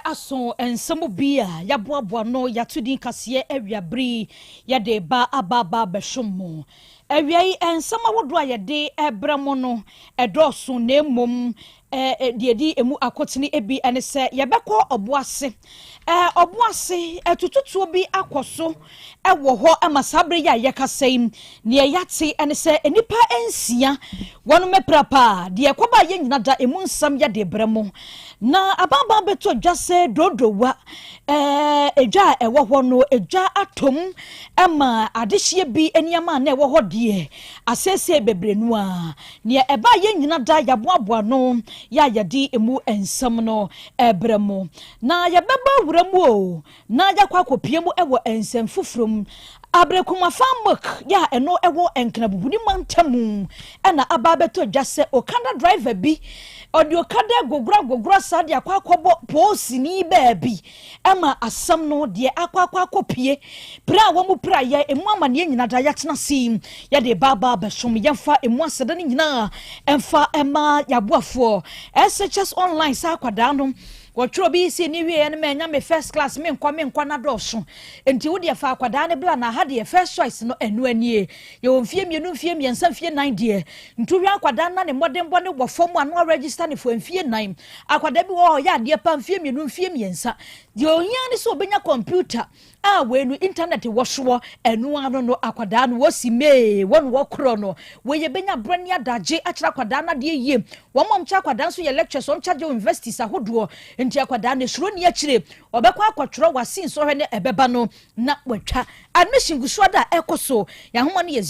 Aso nsɛm bi a yɛaboaboa no yɛato din kaseɛ awiabere yi yɛde ba aba aba abɛsom mo. Awia yi nsɛm ahodoɔ a yɛde ɛbrɛ mo no ɛdɔɔso, na mmom deɛ di emu akotene bi ne sɛ yɛbɛkɔ Ɔboase. Ɔboase ɛtututuo bi akɔ so ɛwɔ hɔ ama saa bere yi a yɛkasa yi, neɛ yɛate ne sɛ nnipa 6 wɔn mɛpra paa. Deɛ ɛkɔba yɛn nyina da emu nsɛm yɛde brɛ mo. Na abanban bɛtɔ dwa sɛ Dodowa edwa a ɛwɔ hɔ no, edwa atom ɛma adehyeɛ bi nneɛma a na ɛwɔ hɔ deɛ asɛesɛe bebree no a neɛ ɛba yɛn nyina da yɛaboaboa no yɛ a yɛde emu nsɛm no ɛbrɛ mo. Na yɛbɛbɔ awura mu o na yɛakɔ akɔpie mu ɛwɔ nsɛm foforɔ mu. Ablekuma Fan Milk yɛ a ɛno ɛwɔ Nkrabubuni mantamu ɛna aba abɛtɔ dwa sɛ okada driver bi ɔde okada gogora gogora saa de akɔ akɔbɔ poosini baabi ɛma asɛm no deɛ akɔ akɔ akɔpie pere a wɔn mu pere a yɛ emu amaneɛ nyinaa da yɛatena se yɛde baaba abɛsom. Yɛmfa emu aseda no nyinaa ɛmfa ɛma yɛaboafoɔ SHS Online. Saa akwadaa no wɔtwerɛ bi si ne wie no ma ɛnya me first class, menkɔ menkɔ na dɔɔso, nti wodeɛ fa akwadaa ne bla na ha deɛ first choice no ɛno anie. Yɛwɔ mfie 2, mfie 3, mfie 4 deɛ nti wohwɛ akwadaa na ne mmɔdenbɔ ne wɔ fam a no register ne fo mfie 4. Akwadaa bi wɔ hɔ yɛ adeɛ pa mfie 2, mfie 3 deɛ, ohia ne sɛ obɛnya computer a wei no internet wɔ soɔ. Ɛno ano no akwadaa no wɔsi mee wɔn wɔkorɔ no wɔyɛ bɛnya berɛ ne adagye akyerɛ akwadaa no adeɛ yie. Wɔn a wɔkyɛ akwadaa nso yɛ lectures, wɔn kyagye universities ahodoɔ, nti akwadaa no esuro ni akyire ɔbɛkɔ akɔtwerɛ wasi nsɔhwɛ ne ɛbɛba no na watwa admission gu so ada a ɛkɔ so. Yɛn ahoma no yɛ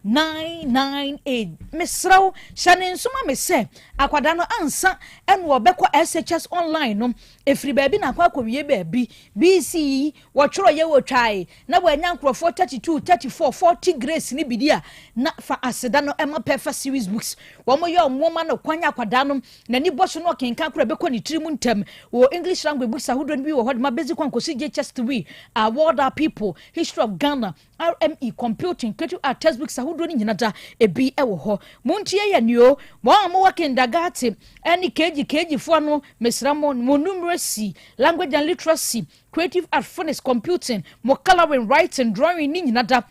0599022998. Mesrɛw, hyɛ ne nsoma me sɛ akwadaa no ansa ɛna ɔbɛkɔ SHS Online no efiri baabi na akɔ akɔwie baabi. BECE wɔtwerɛ yɛ wɔtwae na wɔanya nkurɔfoɔ 32, 34, 40 grades ne bidi a na fa aseda no ɛma Perfect Series Books. Wɔn yɛ nwoma no kwan akwadaa no n'ani bɔ so no ɔkenkan kora ɛbɛkɔ ne tiri mu ntɛm. Wɔ English language books ahodoɔ no bi wɔ hɔ de ma basic 1 kɔsi JHS 3, World Our People, History of Ghana, RME, computing, creative art textbooks ahodoɔ no nyina da ebi wɔ hɔ. Montie yɛ neo wɔn a mowɔ kindergarten ɛne KG KG foɔ no, mesrɛ mo, mo numeracy, language and literacy, creative art, phonics, computing, mo colouring, writing, drawing ne nyina da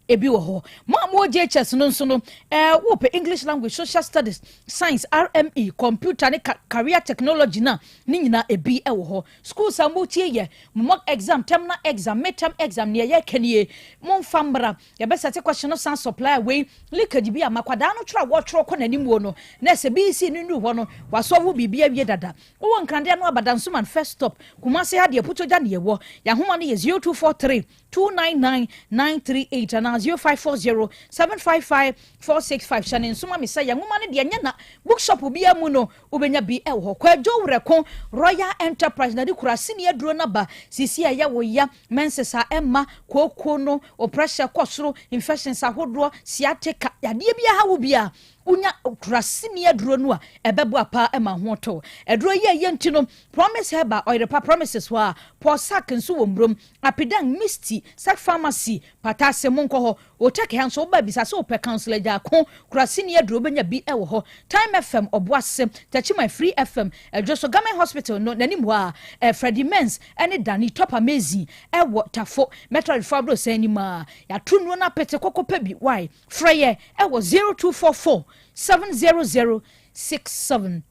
ebi wɔ hɔ. Mo a mo JHS no nso no, wopɛ English language, social studies, science, RME, computer ne career technology na ne nyinaa ebi wɔ hɔ. Schools a motie yɛ, mo mock exam, terminal exam, midterm exam, nea yɛka nie, momfa mmra, yɛbɛsɛte question no san supply wei leakage bi a makwadaa no twerɛ a wɔtwerɛ kɔ n'anim wɔ no na sɛ BECE no nuru hɔ no wasɔwo biribi awie dada. Wowɔ Nkradeɛ no Abadansoman first stop. Kumase ha deɛ, Putogya ne yɛwɔ. Yɛahoma no yɛ 0243 299 938 anaa 0540 755 465. Hyɛ ne nsoma me sɛ yɛn nwoma no deɛ nyɛ na bookshop biara mu no wobɛnya bi ɛwɔ hɔ. Kwadwo Werɛko Royal Enterprise na de kura sini aduro no ba sisi a ɛyɛ wo ya, menses a ɛma kooko no o, pressure kɔ soro, infections ahodoɔ, sciatica, yadeɛ bi aha wo bi a wonya kura sini aduro no a ɛbɛboa paa ɛma ho tɔ. Aduro yi a ɛyɛ nti no Promise Herbal ɔyerepa promises hɔ a Pɔsak nso wɔ Mmurom Apidan Misty Sak Pharmacy Patase. Mo nkɔ hɔ Otake ha nso woba bisa sɛ wopɛ Councillor Gyako kurasini aduro, wobɛnya bi ɛwɔ hɔ. Time FM Ɔboase, Tachiman Free FM Ɛdwo so, Government Hospital no n'anim hɔ a Freddie Mens ɛne Danny Top Amazing ɛwɔ Tafo Mɛtɔrifo aburosɛn anim a yɛato nnuro no apete kɔkɔ pɛ bi. Wae, frɛ yɛ ɛwɔ 0244 700 67,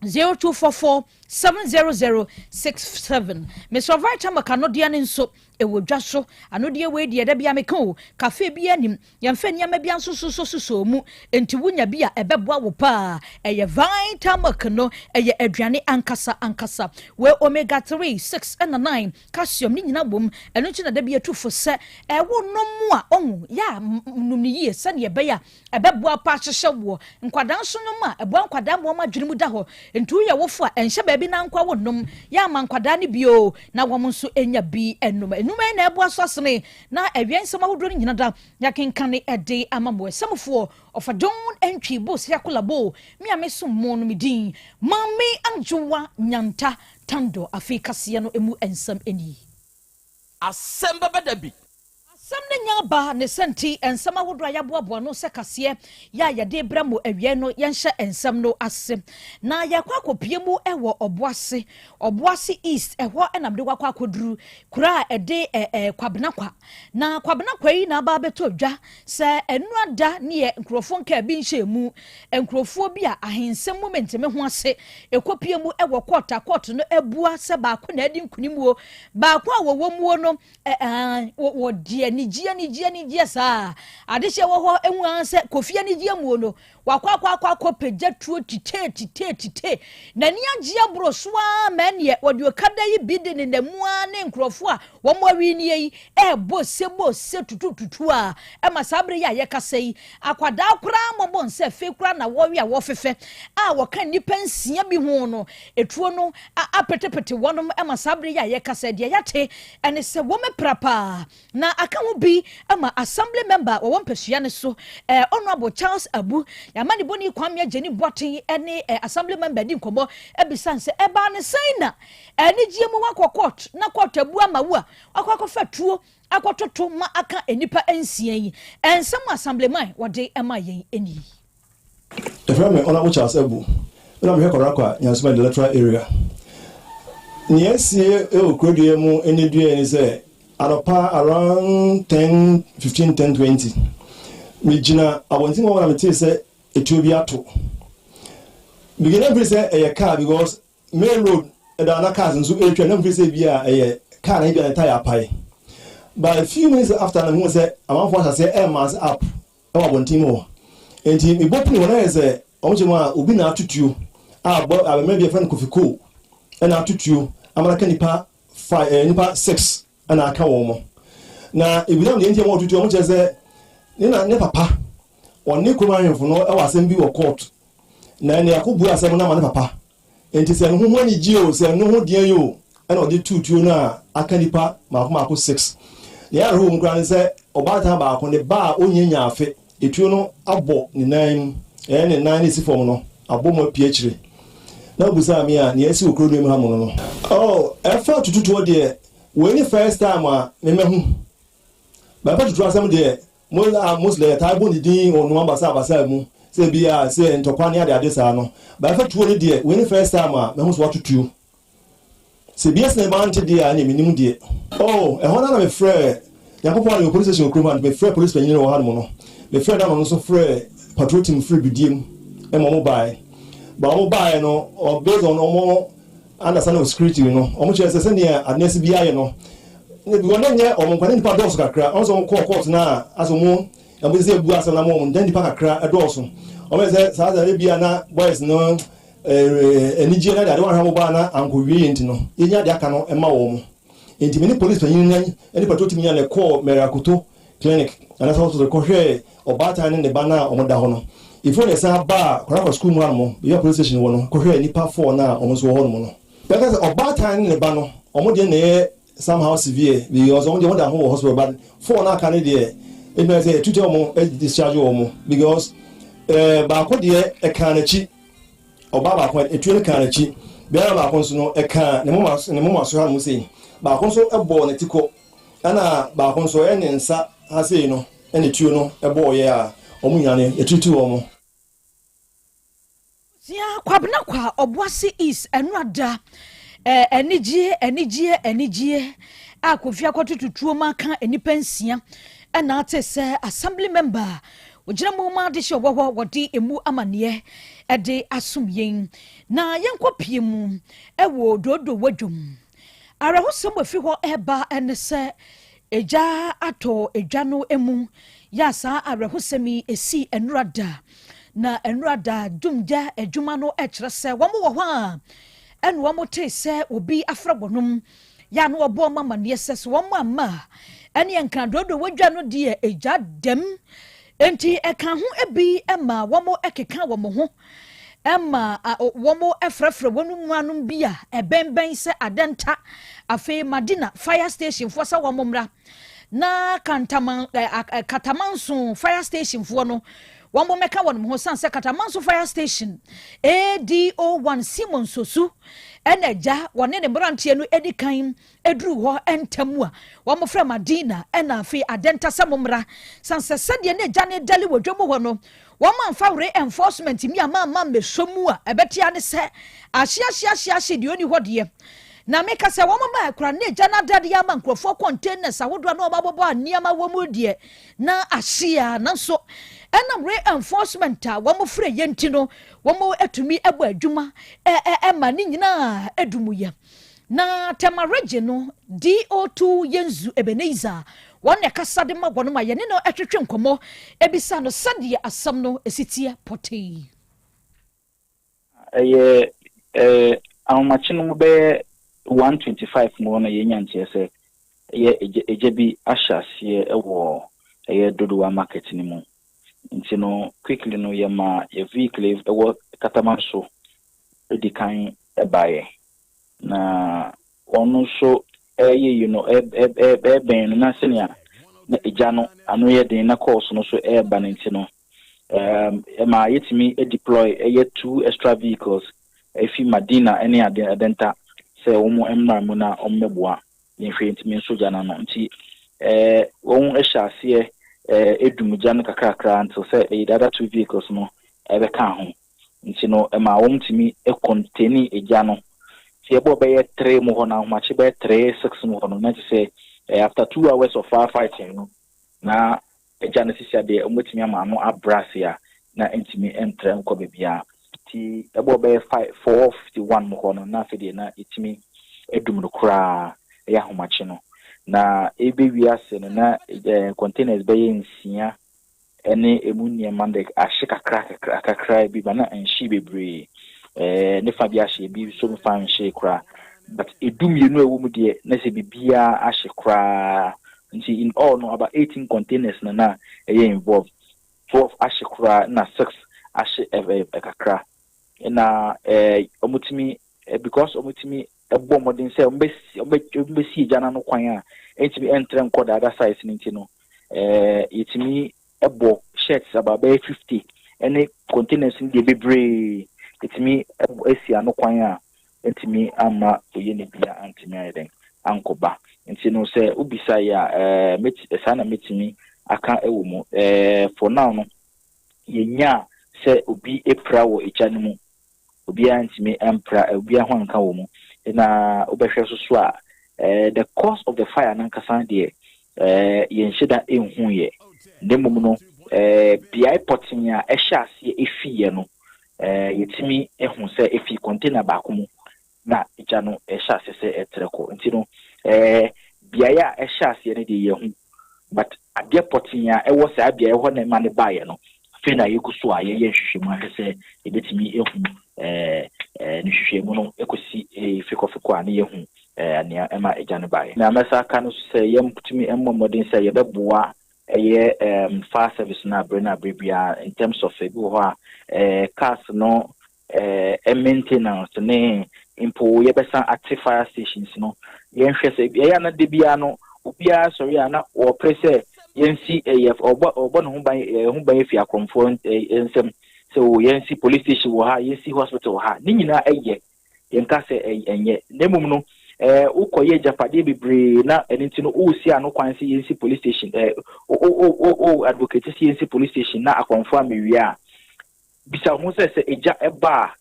0244 700 67. Mesɛ Vitamilk anodeɛ no nso ɛwɔ dwa so. Anodeɛ wei deɛ da bia meka o, cafe bi anim yɛmfa nneɛma bi nso so so mu, nti wonya bi a ɛbɛboa wo paa. Ɛyɛ Vitamilk no, ɛyɛ aduane ankasa ankasa wei, omega 3, 6 ɛna 9, calcium ne nyinaa wɔ mu. Ɛno nti na da bi atu fo sɛ ɛwo nom a ɔho yɛ a nom ne yie sɛdeɛ ɛbɛyɛ a ɛbɛboa pa ahyehyɛ woɔ. Nkwadaa nso nom a ɛboa nkwadaa ma wɔn adwene mu da hɔ, nti woyɛ wofo a ɛnhyɛ baabi na nkwa wo nom yɛ ama nkwadaa no bio na wɔn nso nya bi ɛnum enum yi na ɛboa so asene. Na awia nsɛm ahodoɔ no nyina da yɛakenkane ɛde ama mo ɛsɛmfoɔ ɔfa John Entry Bos Yakolabo me a mesom mo no, me din Maame Adwowa Nyanta Tando. Afei kaseɛ no emu nsɛm ani. Asɛm bɛbɛ da bi. Asɛm no nya aba ne sɛ nti nsɛm ahodoɔ a yɛaboaboa no sɛ kaseɛ yɛ a yɛde brɛ mo awiei no, yɛnhyɛ nsɛm no ase na yɛkɔ akɔpie mu wɔ Ɔboase, Ɔboase East, ɛhɔ na mede wakɔ akɔduru kuro a ɛde Kwabena Kwa. Na Kwabena Kwa yi na aba abɛtɔ dwa sɛ ɛnura da neɛ nkurɔfoɔ nkaa bi nhyɛ mu, nkurɔfoɔ bi a ahensɛm mu mente me ho ase ɛkɔpie mu wɔ court a court no abua sɛ baako na adi nkonim o, baako a wɔwɔ muo no wɔde anigyeɛ anigyeɛ anigyeɛ saa adehyɛ wɔ hɔ ehu ara sɛ Kofi anigyeɛ muo no wakɔ akɔ akɔ akɔ pagya tuo tite tite tite n'ani agye aboro so ara ma ɛneɛ wɔde okada yi bi de ne namu ara ne nkurɔfoɔ a wɔn awi nie yi ɛɛbɔ se bɔ se tutututu a ɛma saa abere yi a yɛkasa yi akwadaa koraa mmɔbɔ nsa efe koraa na wɔwe a wɔfefɛ a wɔka nnipa 6 bi ho no etuo no apetepete wɔnom ɛma saa abere yi a yɛkasa deɛ yɛate ɛne sɛ wɔn apira paa na aka ho bi ama assembly member wɔwɔ mpasua ne so Honourable Charles Abu yɛama ne bɔne Kwame Agyeni Boateng ne assembly member di nkɔmmɔ ebisa sɛ ɛbaa ne sɛn na anigyeɛ mu wakɔ court na court abu ama wo a wakɔ akɔfa tuo akɔtoto ma aka nnipa 6 yi nsɛm assemblyman wɔde ɛma yɛn ani. Yɛfrɛ me Honourable Charles Abu na mehwɛ Kɔrakwa Nyansoma electoral area. Nea esie wɔ kurodua mu ne dua ni sɛ anɔpa around 10:15, 10:20, megyina abɔnten hɔ na metee sɛ etuo bi ato. Megyina mfiri sɛ ɛyɛ car because main road ɛda na cars nso ɛretwa na mfiri sɛ bi a ɛyɛ car na ebi a ne tyre apae. But a few minutes after na mehu sɛ amanfoɔ ahyɛ aseɛ ɛremass up ɛwɔ abɔnten mu hɔ. Nti mebɔ pini hɔ na yɛ sɛ wɔn kyerɛ mu a obi na ato tuo a bɔ abɛmɛ bi yɛfrɛ no Kofi Koo ɛna ato tuo ama aka nipa 5, nipa 6 ɛna aka wɔn mo. Na ebisam deɛ nti a wɔn tutuo, wɔn kyerɛ sɛ ne na ne papa ɔne kurom ahemfo no ɛwɔ asɛm bi wɔ court na ɛna yɛakɔ bu asɛm no ama ne papa, nti sɛ ne ho ho anigye o, sɛ ne ho deɛ yi o, ɛna ɔde tutuo no a aka nipa mako mako 6. Nea ɛyɛ wɔ mu koraa ne sɛ ɔbaatan baako ne ba a onye nya afe, etuo no abɔ ne nan mu, ɛyɛ ne nan ne si fam no abɔ mu apue akyire. Na obusaa mi a nea esi wɔ kuro no mu ha mu no, oh, ɛfa tututuo deɛ, wei ne first time a memahu bɛfa tutu asɛm deɛ. Mo a Muslim yɛtaa bɔ ne din wɔ nnoɔma basa basa mu sɛ bi a sɛ ntɔkwa ne ade ade saa no, bɛfa tuo no deɛ, wei ne first time a mahu so wato tuo. Sɛ bi esi na ɛma nte deɛ a, ɛne menim deɛ. Oh, ɛhɔ na mefrɛ Nyankopɔn a ne wɔ police station wɔ kurom ha, mefrɛ police panyin wɔ ha nom no, mefrɛ da no nso frɛ patrol team firi bidiem ɛma ɔmo baeɛ. Ba ɔmo baeɛ no, based on ɔmo understanding of security no, ɔmo kyerɛ sɛ sɛnea adenasi bi ayɛ no because ne nyɛ ɔmo nkwa ne nipa dɔɔso kakra. Ɔmo sɛ ɔmo kɔɔ court na asɛ ɔmo ɛmo sɛ ebu asɛm na mo ɔmo nkyɛn nipa kakra ɛdɔɔso. Ɔmo yɛ sɛ saa sɛ ebi a na boys no anigye na de ade wɔn ahwɛ mo baa na anko wie yɛ, nti no yɛnya de aka no ɛma wɔn. Nti me ne police panyin na ɛne patrol team nyinaa na ɛkɔɔ Mary Akoto Clinic anaasɛ hospital kɔhwɛ ɔbaatan ne ne ba na ɔmo da hɔ no. Ifo na ɛsan baa Kɔrakɔ school mu hanom baabi a police station wɔ no kɔhwɛ nipa 4 na ɔmo nso wɔ hɔnom no. Bɛka sɛ ɔbaatan ne ne ba no, ɔmo deɛ na ɛyɛ somehow severe because ɔmo deɛ ɔmo da ho wɔ hospital, but 4 na aka ne deɛ ebi sɛ etutu ɔmo discharge wɔn because baako deɛ ɛka n'akyi, ɔbaa baako etuo no ka n'akyi, bɛrima baako nso no ɛka ne moma so ha nom sei, baako nso ɛbɔ ne ti kɔ, ɛna baako nso ɛyɛ ne nsa ha sei no ɛna etuo no ɛbɔ ɔyɛ a wɔn nyinaa no etutu wɔn. Tia Kwabena Kwa Ɔboase East ɛno ada anigyeɛ anigyeɛ anigyeɛ a Kofi akɔtoto tuo ma aka nnipa 6 ɛna ate sɛ assembly member ogyina mu ma adehyɛ wɔ hɔ wɔde emu amanneɛ ɛde asom yɛn. Na yɛnkɔ pie mu ɛwɔ Doodo Wadwom. Awerɛhosɛm wɔ fi hɔ ɛreba ɛne sɛ egya atɔ edwa no mu yɛ a saa awerɛhosɛm yi esi nnura da na nnura da dumgya adwuma no ɛkyerɛ sɛ wɔn wɔ hɔ a ɛna wɔn te sɛ obi afrɛ wɔnom yɛ a na wɔbɔ wɔn amanneɛ sɛ wɔn amma a ɛne nkran Doodo Wadwa no deɛ egya dɛm. Nti ɛka ho bi ma wɔn ɛkeka wɔn ho ɛma wɔn ɛfrɛfrɛ wɔn mu anom bi a ɛbɛnbɛn sɛ Adɛnta, afei Madina fire station foɔ sɛ wɔn mmra na Kantaman Katamanso fire station foɔ no. Wɔn mo mɛka wɔn ho san sɛ Katamanso Fire Station ADO1 Simon Sosu ɛna agya wɔne ne mmeranteɛ no edi kan eduru hɔ ntam a wɔn frɛ Madina ɛna afei Adenta sɛ mo mmra, san sɛ sɛdeɛ ne agya ne dali wɔ dwom hɔ no, wɔn amfa reinforcement mi ama ama mmɛsɔ mu a ɛbɛtea ne sɛ ahye ahye ahye ahye deɛ ɔni hɔ deɛ. Na meka sɛ wɔn ma akura ne agya n'adadeɛ ama nkurɔfoɔ containers ahodoɔ na wɔn abobɔ a nneɛma wɔ mu deɛ na ahyia, nanso ɛnam reinforcement a wɔn frɛ yɛn ti no, wɔn atumi abɔ adwuma ɛ ɛma ne nyinaa edum yɛ. Na Tema Region no DO2 Yenzu Ebenezer, wɔn na ɛkasa de ma wɔn ma yɛne no ɛtwetwe nkɔmɔ ebisa no sɛdeɛ asɛm no esi teɛ pɔtee. Ɛyɛ ahomakye no mu bɛyɛ 1:25 mu na yɛnya nteɛ sɛ ɛyɛ egya bi ahyɛ aseɛ ɛwɔ ɛyɛ Dodowa market no mu. Nti no, quickly no, yɛma yɛ vehicle ɛwɔ Katamanso edi kan ɛbaeɛ, na ɔno nso ɛyɛ yi no ɛbɛn no na sɛnea na egya no ano yɛ den na course no nso ɛreba no, nti no ɛma yɛtumi deploy ɛyɛ two extra vehicles efi Madina ɛne Adenta sɛ wɔn mmra mu na wɔn mmɛboa yɛnhwɛ ntumi nso gya n'ano. Nti wɔn hyɛ aseɛ edum gya no kakrakra until sɛ ɛyɛ the other two vehicles no ɛbɛka ho. Nti no, ɛma wɔn tumi contain egya no. Nti ɛbɔ bɛyɛ 3 mu hɔ na ahomakye bɛyɛ 3, 6 mu hɔ no, na kyerɛ sɛ after 2 hours of fire fighting no, na agya no sisi adeɛ wɔn ama ano abrɛ ase a na ntumi ntrɛ nkɔ baabiara. Nti ɛbɔ bɛyɛ 5, 4:51 mu hɔ no, na afei deɛ na ɛtumi adum no koraa. Ɛyɛ ahomakye no na ɛbɛwie ase no, na containers bɛyɛ 6 ɛne emu nneɛma de ahye kakra kakra kakra bi ba na nhye bebree. Ne fa bi ahye, ebi nso fa nhye koraa, but 12 a ɛwɔ mu deɛ, na sɛ biribiara ahye koraa. Nti in all no, about 18 containers na ɛyɛ involved. 12 ahye koraa na six ahye kakra. Na wɔtumi because wɔtumi ɛbɔ mmɔden sɛ wɔbɛsi egya n'ano kwan a ɛntumi ɛntrɛ nkɔ the other side no. Nti no, yɛtumi ɛbɔ sheds about bɛyɛ 50 ɛne containers no deɛ bebree, yɛtumi ɛbɔ esi ano kwan a ɛntumi ama oyɛ ne bia antumi ayɛ dɛn ankɔba. Nti no, sɛ obisa yi a, meti saa na mɛtumi aka ɛwɔ mu. For now no, yɛnya sɛ obi epira wɔ egya no mu, obiara ntumi mpira, obiara ho anka wɔ mu. Na wobɛhwɛ so so a, the cause of the fire nankasa deɛ, yɛnhyɛ da nhu yɛ, na mmom no, beaeɛ pɔtee a ɛhyɛ aseɛ efiiɛ no, yɛtumi ehu sɛ efi container baako mu na egya no ɛhyɛ aseɛ sɛ ɛtrɛ kɔ. Nti no, beaeɛ a ɛhyɛ aseɛ no deɛ yɛhu, but adeɛ pɔtee a ɛwɔ saa beaeɛ hɔ na ɛma ne baeɛ no, afei na yɛgu so a yɛyɛ nhwehwɛmu ahwɛ sɛ yɛbɛtumi ehu. Ne nhwehwɛmu no ekosi fikɔfikɔ a ne yɛhu nea ɛma egya no baeɛ. Na mɛsa aka no so sɛ yɛntumi mmɔ mmɔden sɛ yɛbɛboa ɛyɛ fire service no abere no abere biara in terms of ebi wɔ hɔ a cars no maintenance, ne mpo yɛbɛsan ate fire stations no. Yɛnhwɛ sɛ ɛyɛ ana de biara no, obiara sɔre a na wɔpere sɛ yɛnsi ɛyɛ ɔbɔ ne ho ban ho ban efi akorɔmfoɔ nsɛm sɛ o yɛnsi police station wɔ ha, yɛnsi hospital wɔ ha. Ne nyinaa ɛyɛ, yɛnka sɛ ɛnyɛ, na mmom no, wokɔyɛ agyapadeɛ bebree na ɛno nti no wosi ano kwan sɛ yɛnsi police station, o o o o advocate sɛ yɛnsi police station na akɔmfoɔ amewia a, bisa ho sɛ egya ɛba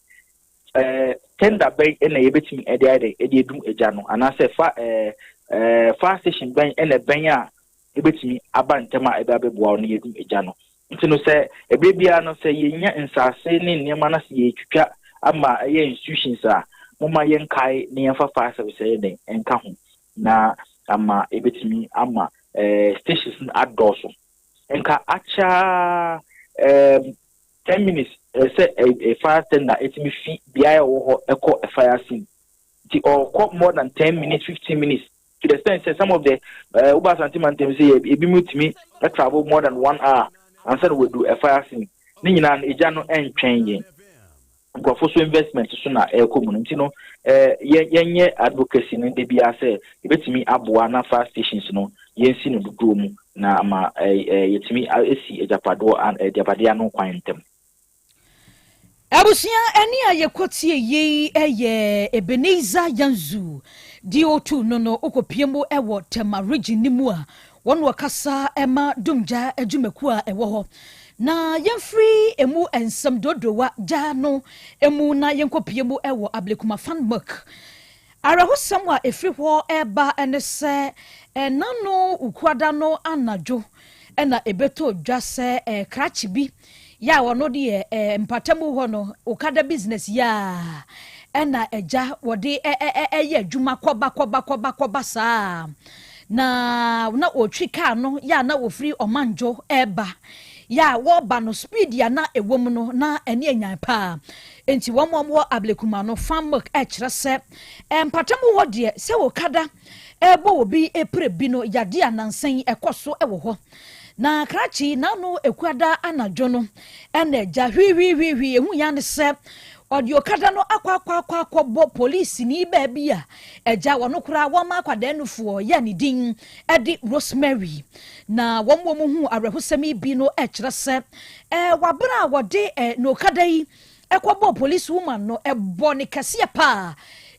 a, tender bɛn ɛna yɛbɛtumi ɛde ayɛ dɛ ɛde edum egya no, anaasɛ fa ɛɛ ɛɛ fire station bɛn ɛna ɛbɛn a yɛbɛtumi aba ntɛm a ɛbɛ abɛboa wo na yɛdum egya no. Nti no, sɛ ebere biara no sɛ yɛnya nsaase ne nneɛma na sɛ yɛtwitwa ama ɛyɛ institutions a, moma yɛnkae na yɛmfa fire service ɛyɛ den ɛnka ho na ama ebɛtumi ama stations no adɔɔso. Nka akyaa 10 minutes sɛ fire tender ɛtumi fi beaeɛ a ɛwɔ hɔ ɛkɔ fire scene, nti ɔkɔ more than 10 minutes, 15 minutes, to the extent sɛ some of the woba Asante mantam sɛ ebi mu tumi travel more than one hour ansa na wɔadu fire scene. Ne nyinaa no, egya no ɛntwɛn yɛn. Nkurɔfo so investment so na ɛrekɔ mu no. Nti no, yɛnyɛ advocacy no de biara sɛ yɛbɛtumi aboa na fire stations no yɛnsi no dodoɔ mu. Na ama yɛtumi asi agyapadoɔ agyapadeɛ ano kwan ntɛm. Abusua ɛne a yɛkɔtie yei yɛ Ebenezer Yanzu deɛ ɔtu no no wokɔpie mu wɔ Tema region no mu a wɔn wɔkasa ma dumgya adwumakuo a ɛwɔ hɔ. Na yɛmfiri emu nsɛm dodowa gya no mu na yɛnkɔpie mu wɔ Ablekuma Fan Milk. Awerɛhosɛm a ɛfiri hɔ reba ne sɛ ɛna no Wukuada no anadwo na ɛbɛtɔ dwa sɛ krakye bi yɛ a ɔno deɛ mpatamu hɔ no Okada business yɛ a ɛna agya wɔde ɛyɛ adwuma kɔba kɔba kɔba kɔba saa na na ɔtwi kaa no yɛ a na wɔfiri Ɔmanjo ɛreba yɛ a wɔreba no speed a na ɛwɔ mu no na ɛne anyan paa. Nti wɔn a wɔwɔ Ablekuma no Fan Milk ɛkyerɛ sɛ mpatamu hɔ deɛ sɛ Okada ɛbɔ obi epire bi no yade anansan ɛkɔ so ɛwɔ hɔ. Na krakye n'ano ekuada anadwo no ɛna agya hwihwihwihwi ehu ya ne sɛ ɔde Okada no akɔ akɔ akɔ akɔbɔ polisini baabi a agya wɔn koraa wɔn akwadaa nufoɔ yɛ ne din ɛde Rosemary. Na wɔn wɔn hu awerɛhosɛm yi bi no ɛkyerɛ sɛ wabere a wɔde na Okada yi ɛkɔbɔ police woman no ɛbɔ ne kɛseɛ paa.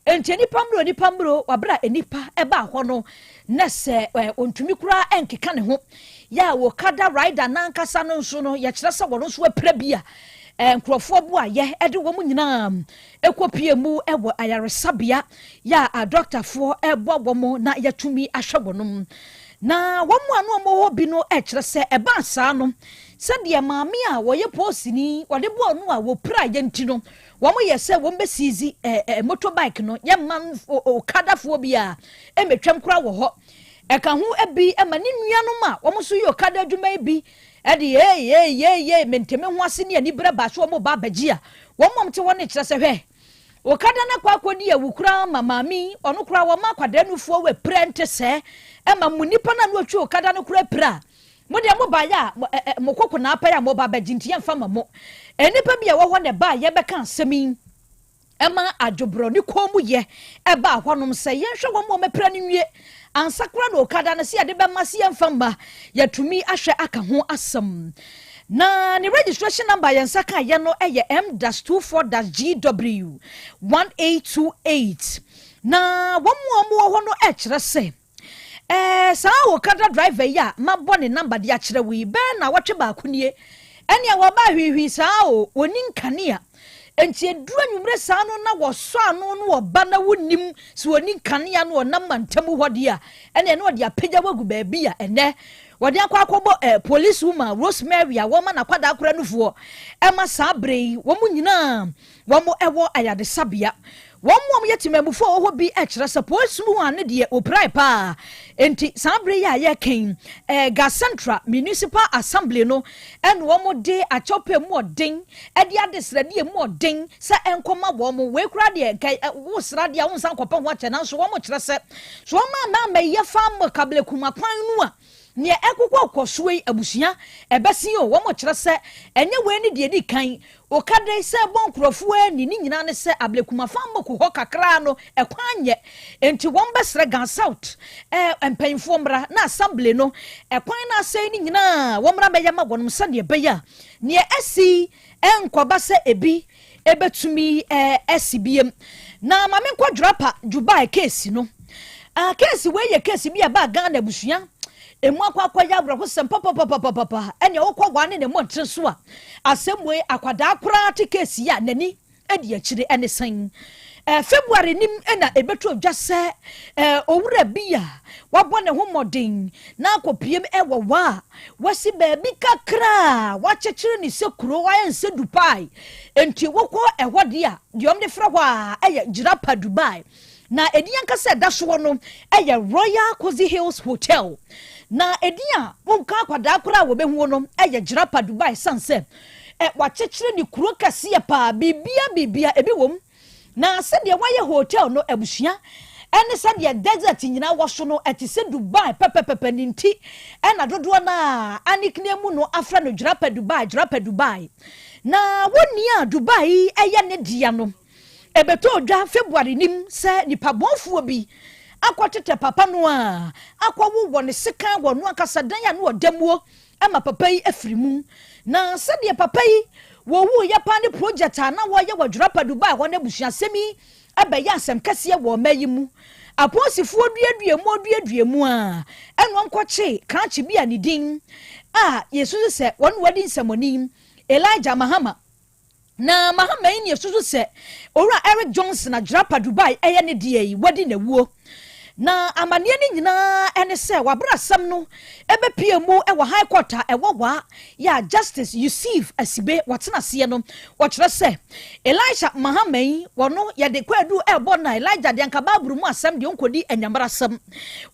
Nti nipa mmuro nipa mmuro wabere a nipa ɛbaa hɔ no na sɛ ontumi koraa ɛnkeka ne ho yɛ a Okada rider nankasa no nso no yɛkyerɛ sɛ wɔn nso apira bi a nkurɔfoɔ bo ayɛ ɛde wɔn nyinaa ɛkɔpie mu ɛwɔ ayaresabea yɛ a adɔktafoɔ ɛboa wɔn na yɛtumi ahwɛ wɔn. Na wɔn a no wɔn wɔ bi no ɛkyerɛ sɛ ɛbaa saa no sɛdeɛ maame a wɔyɛ polisini wɔde boɔ no a wɔpira yɛ nti no wɔn yɛ sɛ wɔn bɛsiizi motorbike no yɛ mma Okadafoɔ bi a ɛmɛtwam koraa wɔ hɔ. Ɛka ho bi ma ne nuanom a wɔn nso yɛ Okada adwuma yi bi ɛde yee yee yee yee menteme ho ase ne ani berɛ baa so wɔn ba abɛgye a wɔn a wɔte hɔ no kyerɛ sɛ hwɛ Okada no akɔ akɔdi awu koraa ma maame ɔno koraa wɔn akwadaa nufoɔ wɔ pira nte sɛ ɛma mu nipa no a no atwi Okada no koraa pira mo deɛ mo ba yɛ a mo koko na apɛ a mo ba abɛgye nti yɛmfa ma mo. Nnipa bi a ɛwɔ hɔ na ɛbaa yɛbɛka asɛm yi ɛma adwoborɔ ne kɔn mu yɛ ɛbaa hɔnom sɛ yɛnhwɛ wɔn a wɔapira no nwie ansa koraa na Okada no sɛ yɛde bɛma sɛ yɛmfa mma yɛtumi ahwɛ aka ho asɛm. Na ne registration number yɛn nsa ka yɛ no ɛyɛ M-24-GW 1828. Na wɔn a wɔwɔ hɔ no ɛkyerɛ sɛ saa Okada driver yi a mabɔ ne number de akyerɛ wo yi bɛɛ na wɔtwe baako nie ɛnea wɔba hwihwi saa o oni nkanea nti eduru anwummerɛ saa no na wɔsɔ ano no ɔba na wonim sɛ oni nkanea no ɔnam mantam hɔ deɛ a ɛnea na ɔde apagya wagu baabi a ɛnɛ wɔde akɔ akɔbɔ police woman Rosemary a wɔma n'akwadaa akora nufoɔ ɛma saa bere yi wɔn nyinaa wɔn ɛwɔ ayadesabea. Wɔn mu a wɔyɛ temamufoɔ a wɔwɔ hɔ bi kyerɛ sɛ police woman no deɛ opirae paa. Nti saa bere yi a yɛkɛn Ga Central Municipal Assembly no ɛna wɔn de akyɛwpɛ mu ɔden ɛde adesrɛdeɛ mu ɔden sɛ ɛnkɔma wɔn wei koraa deɛ nka wosra deɛ a wonsan kɔpɛ ho akyɛ. Nanso wɔn kyerɛ sɛ so wɔn ama ama yɛ fa mo Ablekuma kwan no a nea ɛkokɔ kɔ so yi abusua ɛbɛsi o. Wɔn kyerɛ sɛ ɛnyɛ wei ne deɛ di kan Okada sɛ bɔ nkurɔfoɔ ani ne nyinaa ne sɛ Ablekuma fa mmɔko hɔ kakra no ɛkwan nyɛ nti wɔn bɛsrɛ Ga South mpanyinfoɔ mmra na assembly no ɛkwan no asɛe ne nyinaa wɔn mmra bɛyɛ ma wɔn sɛdeɛ ɛbɛyɛ a nea ɛsi ɛnkɔba sɛ ebi ɛbɛtumi ɛsi biem. Na maame nkɔ Jirapa Dubai case no. Case wei yɛ case bi a ɛbaa Ghana abusua emu akɔ akɔyɛ awerɛhosɛm papapapapapa ɛnea wokɔ wa ne ne mmɔnten so a asɛm wei akwadaa koraa te case yi a n'ani adi akyire ɛne sɛn. February nim ɛna ɛbɛto dwa sɛ owura bi a wabɔ ne ho mmɔden na akɔpiem ɛwɔ hɔ a wasi baabi kakra a wakyekyere ne sɛ kuro wayɛ nsɛ Dubai nti wokɔ ɛhɔ deɛ a deɛ ɔmo de frɛ hɔ a ɛyɛ Jirapa Dubai. Na edin ankasa ɛda soɔ no ɛyɛ Royal Cozy Hills Hotel. Na edin a wɔnka akwadaa koraa a wɔbɛhu no ɛyɛ Jirapa Dubai san sɛ wakyekyere ne kuro kɛseɛ paa biribia biribia ebi wɔ mu. Na sɛdeɛ wayɛ hotel no abusua ɛne sɛdeɛ desert nyinaa wɔ so no ɛte sɛ Dubai pɛpɛpɛpɛ ne nti ɛna dodoɔ no a anikne mu no afrɛ no Jirapa Dubai, Jirapa Dubai. Na wɔnni a Dubai yi ɛyɛ ne dea no ɛbɛtɔ dwa February nim sɛ nipa bɔnfoɔ bi akɔtetɛ papa no a akɔwowɔ ne sekan wɔ no ankasa dan a no ɔda muo ama papa yi afiri mu. Na sɛdeɛ papa yi wɔwuiɛ paa ne project a na wɔyɛ wɔ Jirapa Dubai hɔ no abusuasɛm yi abɛyɛ asɛm kɛseɛ wɔ ɔma yi mu. Apolisifoɔ duadua mu duadua mu a ɛna wɔnkɔkye krakye bi a ne din a yɛsusu sɛ wɔn wadi nsɛmɔni Elijah Mahama. Na Mahama yi ne yɛsusu sɛ Owura Eric Johnson a Jirapa Dubai ɛyɛ ne deɛ yi wadi n'awuo. Na amanneɛ no nyinaa ɛne sɛ wabere asɛm no ɛbɛpie mu ɛwɔ High Court a ɛwɔ Waa yɛ a Justice Yusuf Asibe wɔtena aseɛ no, wɔkyerɛ sɛ Elijah Mahama yi wɔno yɛde kwaadu ɛrebɔ na Elijah deɛ anka Bible mu asɛm deɛ ɔnkɔdi anyamara asɛm.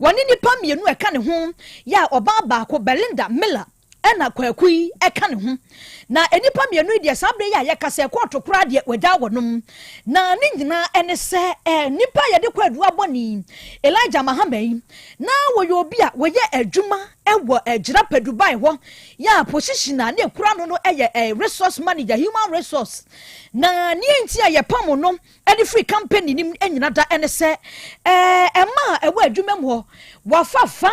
Wɔne nnipa mmienu ɛka ne ho yɛ a ɔbaa baako Belinda Miller ɛna Kwaku yi ɛka ne ho. Na nnipa mmienu yi deɛ saa berɛ yi a yɛka sɛ kɔɔto koraa deɛ wɔagya wɔnom. Na ne nyinaa ɛne sɛ nnipa a yɛde kwaadu abɔ ne Elijah Mahama yi na wɔyɛ obi a wɔyɛ adwuma ɛwɔ Jirapa Dubai hɔ yɛ a position a ne ekura no no ɛyɛ resource manager, human resource. Na ne nti a yɛpam no ɛde firi company nim nyina da ɛne sɛ ɛma a ɛwɔ adwuma mu hɔ wafa fa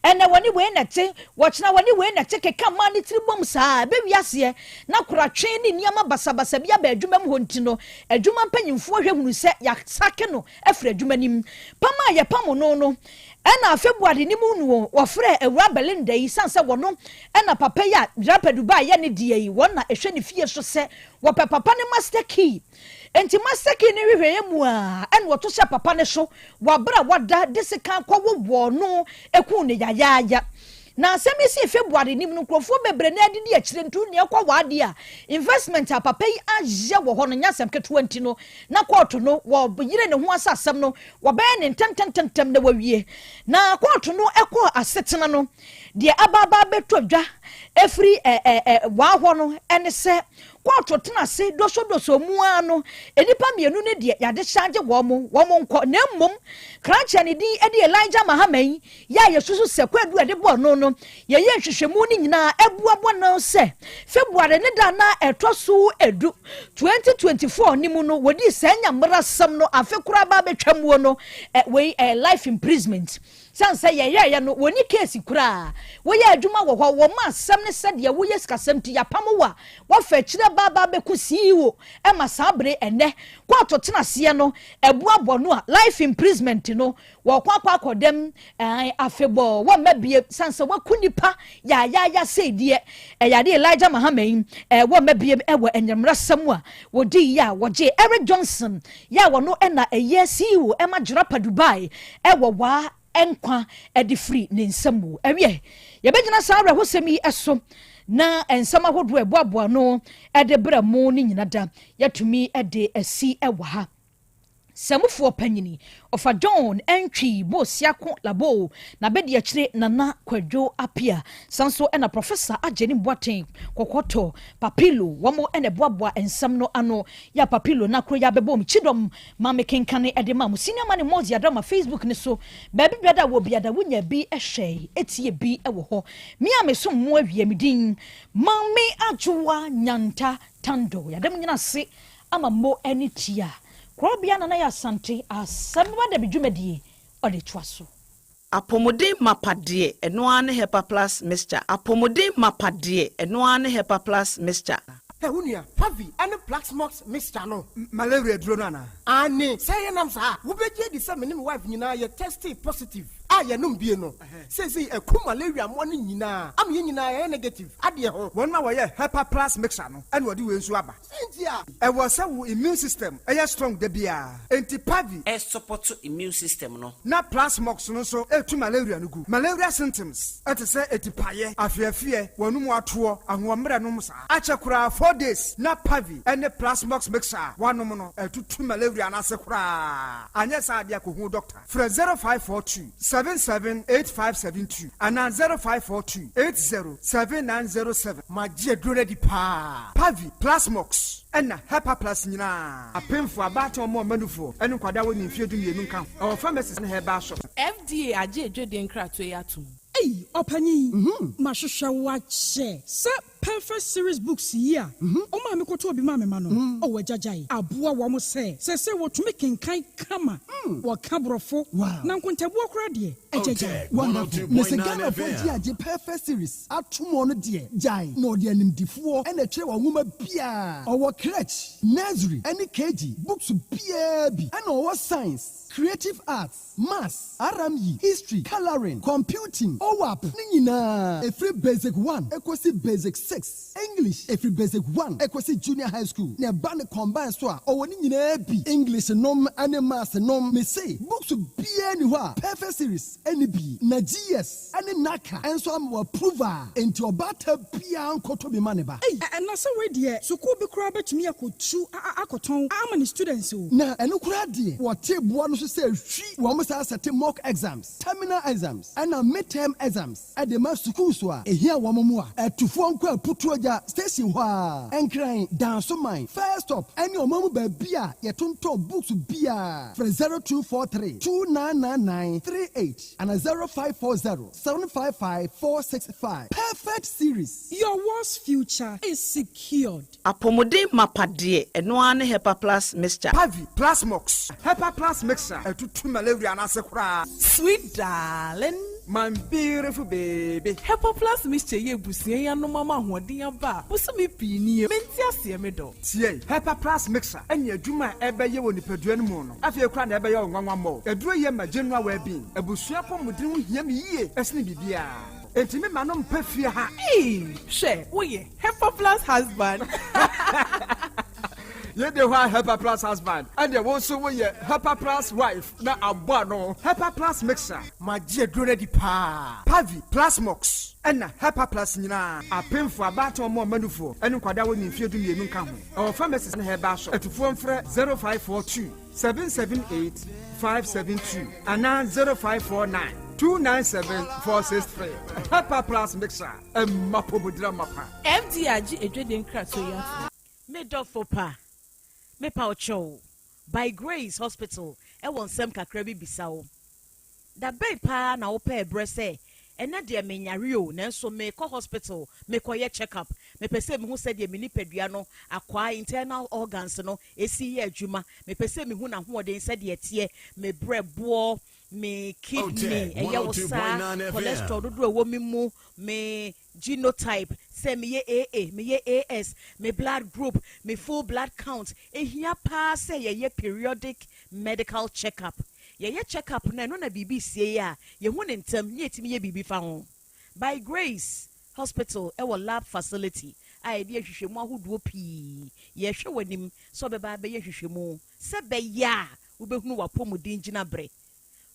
ɛnɛ wɔne wei na te, wɔkyena wɔne wei na te, keka mmaa ne tiri bom saa ɛbɛwi aseɛ na koratwe ne nneɛma basabasa bi aba adwuma mu hɔ. Nti no adwuma mpanyinfoɔ hwɛ hunu sɛ yɛasake no afiri adwuma nim. Pam a yɛpam no ɛna February ne mu no wɔfrɛ Awura Belinda yi san sɛ wɔno ɛna papa yi a Jirapa Dubai yɛ ne deɛ yi wɔn na ɛhwɛ ne fie so sɛ wɔpɛ papa ne master key. Nti master key ne hwehwɛeɛ mu a ɛna wɔto hyɛ papa ne so wɔabrɛ a wada de sika kɔwɔ no eku ne yayaaya. Na asɛm yi si February nim no, nkurɔfoɔ bebree na adidi akyire ntu nea ɛkɔ wɔ adeɛ a investment a papa yi ayɛ wɔ hɔ no nyɛ asɛm ketewa. Nti no na kɔɔto no wɔyere ne ho asa asɛm no wɔbɛyɛ ne ntɛmtɛmtɛmtɛm na wɔawie. Na kɔɔto no ɛkɔɔ asetena no deɛ abaaba bɛtɔ dwa efiri ɛ ɛ ɛ waa hɔ no ɛne sɛ kɔɔto tena ase dosodoso mu ara no, nnipa mmienu no deɛ yɛade hyagye wɔn mo wɔn nkɔ. Na mmom krakye ne din de Elijah Mahama yi yɛ a yɛsusu sɛ kwadu a yɛde bɔɔ no yɛyɛ nhwehwɛmu no nyinaa ɛboaboa no sɛ February ne da na ɛtɔ so 10, 2024 ne mu no wɔdi saa nyammerasɛm no afe koraa ba bɛtwa muo no wei life imprisonment san sɛ yɛyɛɛyɛ no wɔni case koraa. Woyɛ adwuma wɔ hɔ, wɔn ma asɛm ne sɛdeɛ woyɛ sikasɛm ti yɛapam wo a wɔfa akyirɛ baaba bɛku CEO ɛma saa bere ɛnɛ kɔɔto tena aseɛ no ɛboaboa no a life imprisonment no wɔkɔ akɔdɛm afebɔɔ wɔmma bie san sɛ waku nipa yaayaaya. Sɛ deɛ ɛyɛ ade Elijah Mahama yi wɔmma bie ɛwɔ ɛnyɛmmerɛsɛm a wɔdi yi a wɔgye Eric Johnson yɛ a wɔno ɛna ɛyɛ CEO ɛma Jirapa Dubai ɛwɔ Waa nkwa ɛde firi ne nsam mu. Ɛwiɛ yɛbɛgyina saa awerɛhosɛm yi ɛso na nsɛm ahodoɔ ɛboaboa no ɛde brɛ mo ne nyina da yɛtumi ɛde asi ɛwɔ ha. Sɛmufoɔ panyini Ɔfa John Ɛntwi Bosiako Labo na bɛdi akyire Nana Kwadwo Apia san so ɛna Professor Agyeni Boateng Kɔkɔtɔ Papilo wɔn ɛna ɛboaboa nsɛm no ano yɛ Papilo na kuro yɛ abɛbɔ mu kyidɔm maame kenkane ɛde ma mo senior man Mozi Adama Facebook ne so baabi biada wɔ biada wonya bi ɛhwɛ etie bi ɛwɔ hɔ. Mia me so mo awie me din Maame Adwoa Nyanta Tando. Yɛadam nyina ase ama mo ani tia korɔbea Nana yɛ Asante asɛm ba da bi dwumadie ɔde toa so. Apɔmuden mapa deɛ, ɛno ara ne Hepa Plus Mixture. Apɔmuden mapa deɛ, ɛno ara ne Hepa Plus Mixture. Ɛ wo nua, Pavi ɛne Plasmox mixture no. Malaria duro no anaa? Ane sɛ yɛnam saa, wobɛgye adi sɛ me ne me wife nyinaa yɛ tested positive a yɛnom bie no seesei ɛku malaria mmoa no nyinaa ama yɛn nyinaa yɛyɛ negative adeɛ ho. Wɔn a wɔyɛ Hepa Plus Mixture no ɛna wɔde wei nso aba. Sɛ nti a ɛwɔ sɛ wo immune system ɛyɛ strong da biara, enti Pavi ɛsupport immune system no. Na Plasmox no nso ɛtu malaria no gu. Malaria symptoms ɛte sɛ etipaeɛ, afeafeɛ, wɔnum atoɔ, ahoɔmmerɛ nom saa akyɛ koraa 4 days na Pavi ɛne Plasmox mixture a wanom no ɛtutu malaria no ase koraa. Anyɛ saa adeɛ akɔhu doctor. Frɛ 0542 778572 anaa 0542 807907. Magye aduro no adi paa. Pavi, Plasmox ɛna Hepa Plus nyinaa, apemfo, abaatan, ɔmo ɔmanufoɔ ɛne nkwadaa wɔ ne mfeɛ 12 nka ho. Ɛwɔ pharmacies ne herbal shop. FDA agye edwedie nkratoɔ yi atom. Ei, ɔpanyin, mahwehwɛ wo akyɛ sɛ. Perfect Series books yi a ɔma me kɔtɔ bi ma me ma no, ɔwɔ agyagyae aboa wɔn sɛ sɛ wɔtumi kenkan kama, wɔka Borɔfo na nkontabuo koraa deɛ, agyagyae. Wonderful. Na sɛ Ghanafoɔ gye agye Perfect Series ato mu no deɛ, gyae na ɔde animdifoɔ ɛna ɛkyerɛ wɔn nwoma biara. Ɔwɔ crèche, nursery ɛne KG books biara bi, ɛna ɔwɔ science, creative arts, maths, RME, history, colouring, computing, OWAP ne nyinaa, ɛfiri basic 1 ɛkɔsi basic 6, English ɛfiri basic 1 ɛkɔsi junior high school, na ɛba ne combine so a, ɔwɔ ne nyinaa bi, English nom ne maths nom. Mese books biara ni hɔ a Perfect Series ɛne bi, na GS ɛne NaCCA ɛnso ama wɔ approve a, enti ɔbaata biara nkɔtɔ bi ma ne ba. Ei, ɛna sɛ wei deɛ, sukuu bi koraa bɛtumi akɔtu akɔtɔn ama ne students o. Na ɛno koraa deɛ, wɔte boa no so sɛ hwi wɔn saa sɛte mock exams, terminal exams ɛna midterm exams ɛde ma sukuu so a ehia wɔn mu a ɛtufoɔ nkɔ Aputuogya station hɔ a, Nkran, Dansoman first stop, ɛne ɔman mu baabi a yɛtontɔn books biara. Frɛ 0243 299938 ana 0540 755 465. Perfect Series. Your world's future is secured. Apɔmuden mapa deɛ, ɛno ara ne Hepa Plus Mixture. Pavi, Plasmox, Hepa Plus Mixture ɛtutu malaria n'ase koraa. Sweet darling. My beautiful baby. Hepa Plus Mixture yɛ ebusua yi anom ama ahoɔden aba a bosome pii nie. Mente aseɛ, me dɔ. Tie, Hepa Plus Mixture ɛne adwuma a ɛbɛyɛ wɔ nipadua no mu no, afei koraa na ɛbɛyɛ wo nwanwa mmɔ. Aduro yɛ ma general well-being. Abusua pɔmuden ho hia me yie ɛsene biribiara, enti me ma no mpɛ fie ha. Ee, hwɛ, woyɛ Hepa Plus husband. Yɛde hɔ a, Hepa Plus husband, ɛdeɛ wo nso woyɛ Hepa Plus wife na abɔ ano. Hepa Plus Mixture, magye aduro no adi paa. Pavi, Plasmox ɛna Hepa Plus nyinaa, apemfo, abaatan, ɔmo ɔmanufoɔ ɛne nkwadaa wɔ ne mfeɛ 12 nka ho. Ɛwɔ pharmacies ne herbal shop. Atufoɔ mfrɛ 0542 778 572 anaa 0549 297 463. Hepa Plus Mixture, ɛmma pomodira mapa. FDA agye edwede nkratoɔ yi ato. Me dɔfo pa, mepa wo kyɛw, By Grace Hospital ɛwɔ nsɛm kakra bi bisa wo. Da bɛn paa na wopɛ ɛberɛ sɛ ɛnɛ deɛ menyare o, nanso mekɔ hospital mekɔyɛ check up, mepɛ sɛ mehu sɛdeɛ me nipadua no akwaa, internal organs no ɛsi yɛ adwuma, mepɛ sɛ mehu n'ahoɔden sɛdeɛ ɛteɛ, me brɛ boɔ, me kidney ɛyɛ wo saa, cholesterol dodoɔ ɛwɔ me mu, me genotype, sɛ meyɛ AA, meyɛ AS, me blood group, me full blood count? Ehia paa sɛ yɛyɛ periodic medical check up. Yɛyɛ check up no, ɛno na biribi sie yi a, yɛhu ne ntɛm ne yɛtumi yɛ biribi fa ho. By Grace Hospital ɛwɔ lab facility a yɛde ahwehwɛmu ahodoɔ pii. Yɛhwɛ w'anim sɛ ɔbɛba abɛyɛ hwehwɛmu sɛ bɛyɛ a wobɛhunu w'apɔmuden gyina berɛ.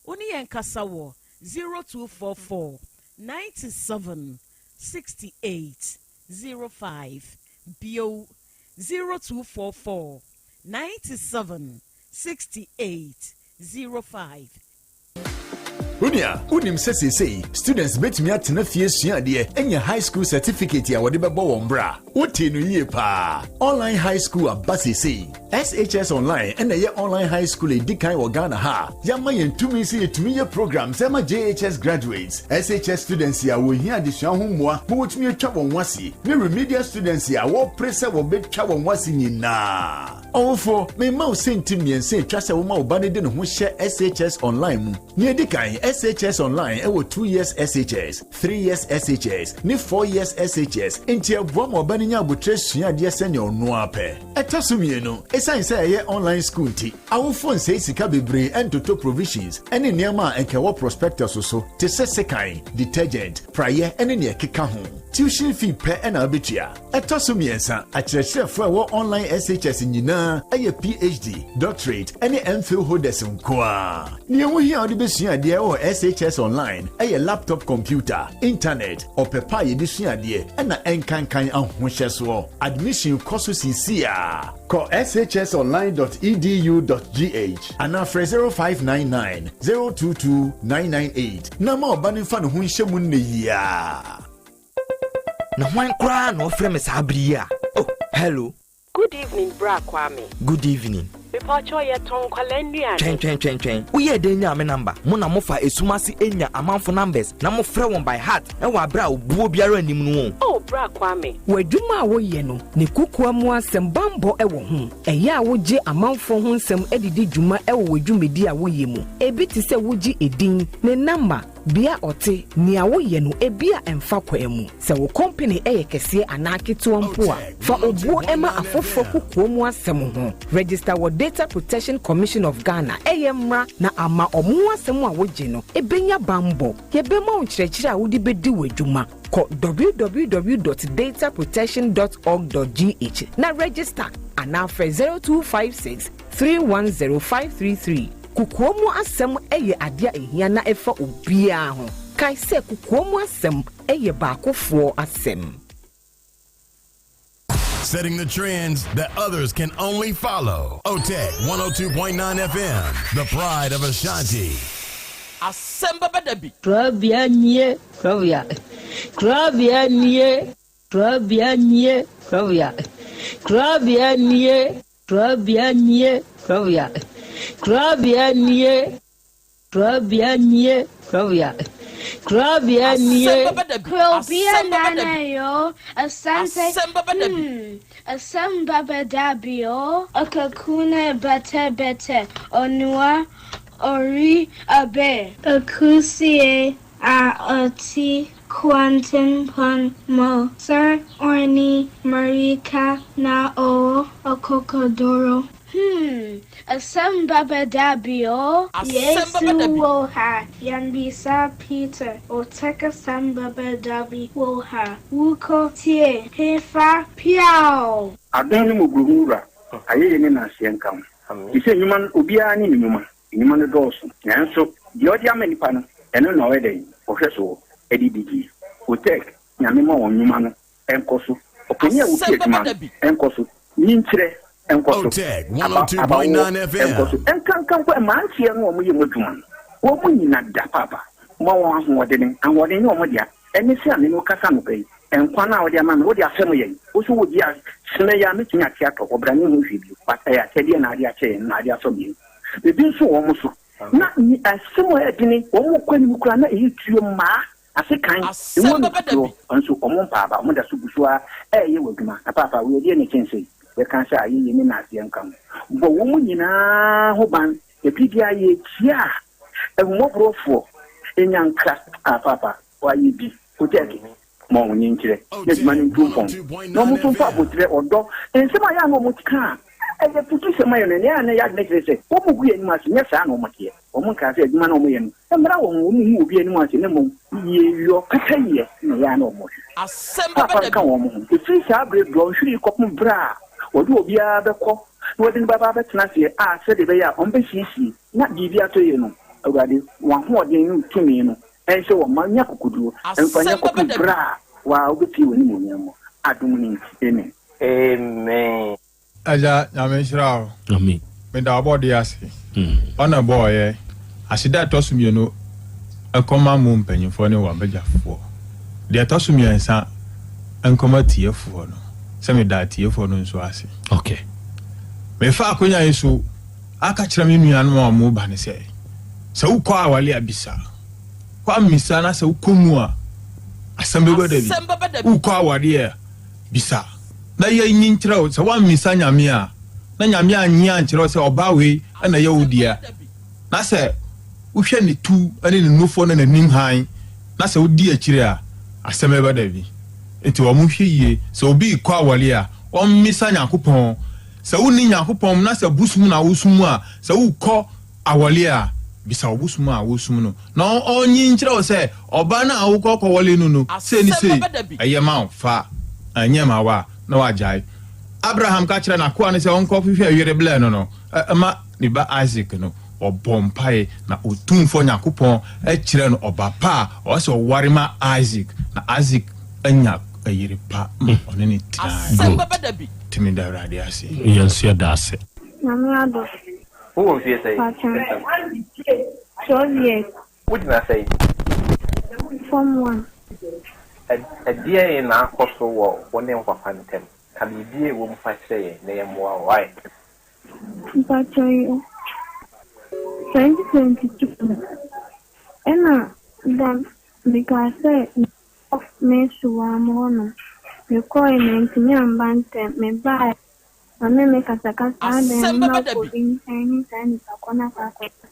Wo ne yɛn kasa wɔ 0244 97 68 05 bio, 0244 97 68 05. Onua, wonim sɛ seesei students bɛtumi atena fie sua adeɛ anya high school certificate a wɔde bɛbɔ wɔn bra? Wote no yie paa. Online high school aba seesei. SHS Online ɛna ɛyɛ online high school a ɛdi kan wɔ Ghana ha. Yɛama yɛn tumi sɛ yɛtumi yɛ programs ɛma JHS graduates, SHS students a wɔhia adesua ho mmoa ma wɔtumi atwa wɔn ho ase, ne remedial students a wɔpere sɛ wɔbɛtwa wɔn ho ase nyinaa. Ɔwofo, memma wo sɛnti mmiɛnsa atwa sɛ woma wo ba no de ne ho hyɛ SHS Online mu. Nea ɛdi kan, SHS Online ɛwɔ 2 years SHS, 3 years SHS ne 4 years SHS, nti ɛboa ma ɔba no nya abotire sua adeɛ sɛnea ɔno apɛ. Ɛtɔ so mmienu, ɛsiane sɛ ɛyɛ online school nti, awofoɔ nsɛe sika bebree ɛntoto provisions ɛne nneɛma a ɛnka ɛwɔ prospectus so te sɛ sekan, detergent, praeɛ ɛne nea ɛkeka ho. Tuition fee pɛ ɛna wobɛtua. Ɛtɔ so mmiɛnsa, akyerɛkyerɛfoɔ a ɛwɔ online SHS nyinaa ɛyɛ PhD, doctorate ɛne MPhil holders nko a. Nea ɛho hia a wode bɛsua adeɛ wɔ SHS Online ɛyɛ laptop computer, internet, ɔpɛ pa a yɛde sua adeɛ ɛna ɛnkankan ahohyɛsoɔ. Admission kɔ so sisi a, kɔ shsonline.edu.gh anaa frɛ 0599 022 998 na ma ɔba no mfa ne ho nhyɛ mu nnɛ yia. Na hwan koraa na ɔfrɛ me saa bere yi a? Oh, hello. Good evening, Bra Kwame. Good evening. Mepatwa, yɛtɔn nkwalaa nnuane. Twɛn, twɛn, twɛn, twɛn. Woyɛɛ dɛn nyaa me number? Mo na mofa esum ase enya amanfo numbers na mofrɛ wɔn by heart ɛwɔ abere a obuo biara anim no o. Oh, Bra Kwame. W'adwuma a woyɛ no, ne kokoa mu asɛm bammɔ wɔ ho. Ɛyɛ a wogye amanfoɔ ho nsɛm de di dwuma wɔ w'adwumadi a woyɛ mu. Ebi te sɛ wogye edin, ne namba, bea ɔte, nea woyɛ no, ebia ɛmfa kwan mu. Sɛ wo kɔmpene yɛ kɛseɛ anaa ketewa mpo a, fa obuo ma afoforɔ kokoa mu asɛm ho. Register wɔ Data Protection Commission of Ghana, ɛyɛ mmra na ama wɔn ho asɛm a wogye no bɛnya bammɔ. Yɛbɛma wo nkyerɛkyerɛ a wode bɛdi w'adwuma. Kɔ www dot dataprotection dot org dot gh na register anaa frɛ 0256 310 533. Kokoa mu asɛm yɛ adeɛ a ɛhia na ɛfa obiara ho. Kae sɛ kokoa mu asɛm yɛ baakofoɔ asɛm. Setting the trends that others can only follow. OTEC 102.9 FM, the pride of Ashanti. Asɛm bɛba da bi. Korabea nie, korabea, korabea nie, korabea nie, korabea, korabea nie, korabea nie, korabea, korabea nie. Korabea nie, korabea, korabea nie. Korabea nana yo, asante, hmm, asem baba dabi o. Akakuna bete bete, onua ori abe. Akusie a ɔte kwantempɔn mu, Sir Orni Marika na ɔwɔ akokoduro. Hmm, asɛm bɛba da bi o. Asɛm Yesu bɛba da bi. wɔ ha, yɛmmisa Peter, Otek asɛm bɛba da bi wɔ ha, wokɔ tie hefa piaw! Adom ne mmɔborɔhunu Wura, ayɛyie ne nnaseɛ nka wo. Te sɛ nnwuma no, obiara ne ne nnwuma. Nnwuma no dɔɔso, nanso deɛ ɔde ama nnipa no, ɛno na ɔyɛ dɛn? Ɔhwɛ soɔ de di die. Otek, Nyame ma wɔn nnwuma no nkɔ so. Ɔpanin a ɔtu Asɛm adwuma bɛba da no bi. nkɔ so. Nyinkyerɛ nkɔ so. Otec Aba abawoɔ 102.9 nkɔ so. FM. Ɛnkanka mpo mmeranteɛ no a wɔyɛ mu adwuma no, wɔn nyina da paapa. Ma wɔn ahoɔdene. Ahoɔden nyɛ wɔn dea. Ɛne sɛ a me ne wo kasa anɔpa yi, nkwa no a wode ama me, wode afɛm yɛn. Wo nso wogye a, sene yi ara mɛtumi ate atɔ hɔ, bra menhu hwee bio. But ɛyɛ akyɛdeɛ na ade akyɛ yɛn, na ade asɔ yɛn. Ebi nso wɔ wɔn so. Na asɛm a ɛyɛ dene, wɔn kɔ anim koraa na ɛyɛ tuo mmaa. Ase kan, emu Asɛm bɛba da anototoɔ bi. nso, wɔn mpaaba, wɔn da so gu so ara reyɛ wɔn adwuma. Na paapa, wei ɛdeɛn na ɛkyɛn sei? Yɛka sɛ ayɛyie ne nnaseɛ nka ho. Bɔ wɔn nyinaa ho ban. Na bere biara yɛkyia a, ahummɔborɔfoɔ nya nkra. Ah, paapa, wɔayɛ bi. Kotɛɛke, ma wɔn nkyerɛ, na adwuma no ntu mpɔn. Na wɔn nso mfa aboterɛ, ɔdɔ, nsɛm a ɛyɛ a na wɔka a ɛyɛ afutusɛm ma yɛn no, ɛnea na ɛyɛ adwene kyerɛ sɛ wɔgu yɛn anim ase. Nyɛ saa na wɔteɛ. Wɔnkaa sɛ adwuma no a wɔyɛ no mmra wɔn ho, wɔnhu obi anim ase, na mmom yieyɔ, pɛpɛyɛ na ɛyɛ a na wɔhwehwɛ. Asɛm bɛba Paapa da nka bi. wɔn ho. Ɛfiri saa berɛ dɔnhwere yi kɔpem berɛ a wɔde obiara bɛkɔ na wɔde no bɛba abɛtena aseɛ a sɛdeɛ ɛbɛyɛ a wɔbɛsiesie na biribi atɔ yie no, Awurade, w'ahoɔden ne wo tumi no nhyɛ wɔn ma nya akokoduo mfa nyɛ Asɛm bɛba kɔpem da berɛ bi. a wo ara wobɛpue w'animuonyam mu. Adom no nti, amen. Amen. Agya Nyame nhyira wo. Amen. Meda ɔbɔdeɛ ase. Ɔna ɛbɔɔ yɛ. Aseda a ɛtɔ so mienu nkɔma mo mpanyinfoɔ ne w'abagyafoɔ. Deɛ ɛtɔ so miɛnsa nkɔma atiefoɔ no. Sɛ meda atiefoɔ no nso ase. Okay. Mefa akonya yi so aka kyerɛ me nuanom a wɔn ba no sɛ, sɛ wokɔ awale a bisa. Kɔ ammisa na sɛ wokɔ mu a, asɛm bɛba da bi. Asɛm bɛba da bi. Wokɔ awadeɛ a, Bisa, na yɛnyi nkyerɛ wo, sɛ woammisa Nyame a, na Nyame annye ankyerɛ wo sɛ ɔbaa wei na ɛyɛ wo dea, na sɛ wohwɛ ne tu ne ne nufoɔ ne n'anim hann, na sɛ wodi akyire a, asɛm bɛba dabi. Enti wɔn nhwɛ yie, sɛ obi rekɔ aware a, ɔmmisa Nyankopɔn. Sɛ wonni Nyankopɔn mu, na sɛ bosom na wosom a, sɛ wokɔ awɔle a, bisa wo bosom a wosom no, na ɔnyi nkyerɛ wo sɛ ɔbaa no a wokɔ kɔwɔle no no, sei ne Asɛm sei, bɛba da bi. ɛyɛ ma wo, fa, ɛnyɛ ma wo a, na wagyae. Abraham ka kyerɛɛ n'akoa no sɛ ɔnkɔhwehwɛ yere blɛ no no ma ne ba Isak no, ɔbɔɔ mpae, na Otumfoɔ Nyankopɔn kyerɛɛ no ɔba pa a ɔwɔ sɛ ɔware ma Isak, na Isak anya yere pa ma ɔne no tenae. Asɛm bɛba da bi. Nti meda Awurade ase. Yɛn nso yɛda ase. Nyame adom. Wowɔ mfeɛ sɛn? Paatwɔ. 12 years. Wogyina sɛn? Form one. Ɛdeɛn na akɔ so wɔ wo ne wo papa ntam? Ka biribi a ɛwɔ mu fa kyerɛ yɛn na yɛmmoa wo. Wai? Mpakyɛ yo. 2022 no, ɛna da mekaa sɛ mekɔ me sewaa mo hɔ nom. Mekɔe, mantumi amba ntɛm. Mebae, ɔne me kasakasa adɛn Asɛm mma bɛba da kɔ bi. obi nkyɛn ne saa nipa kɔ no akɔ akɔsa.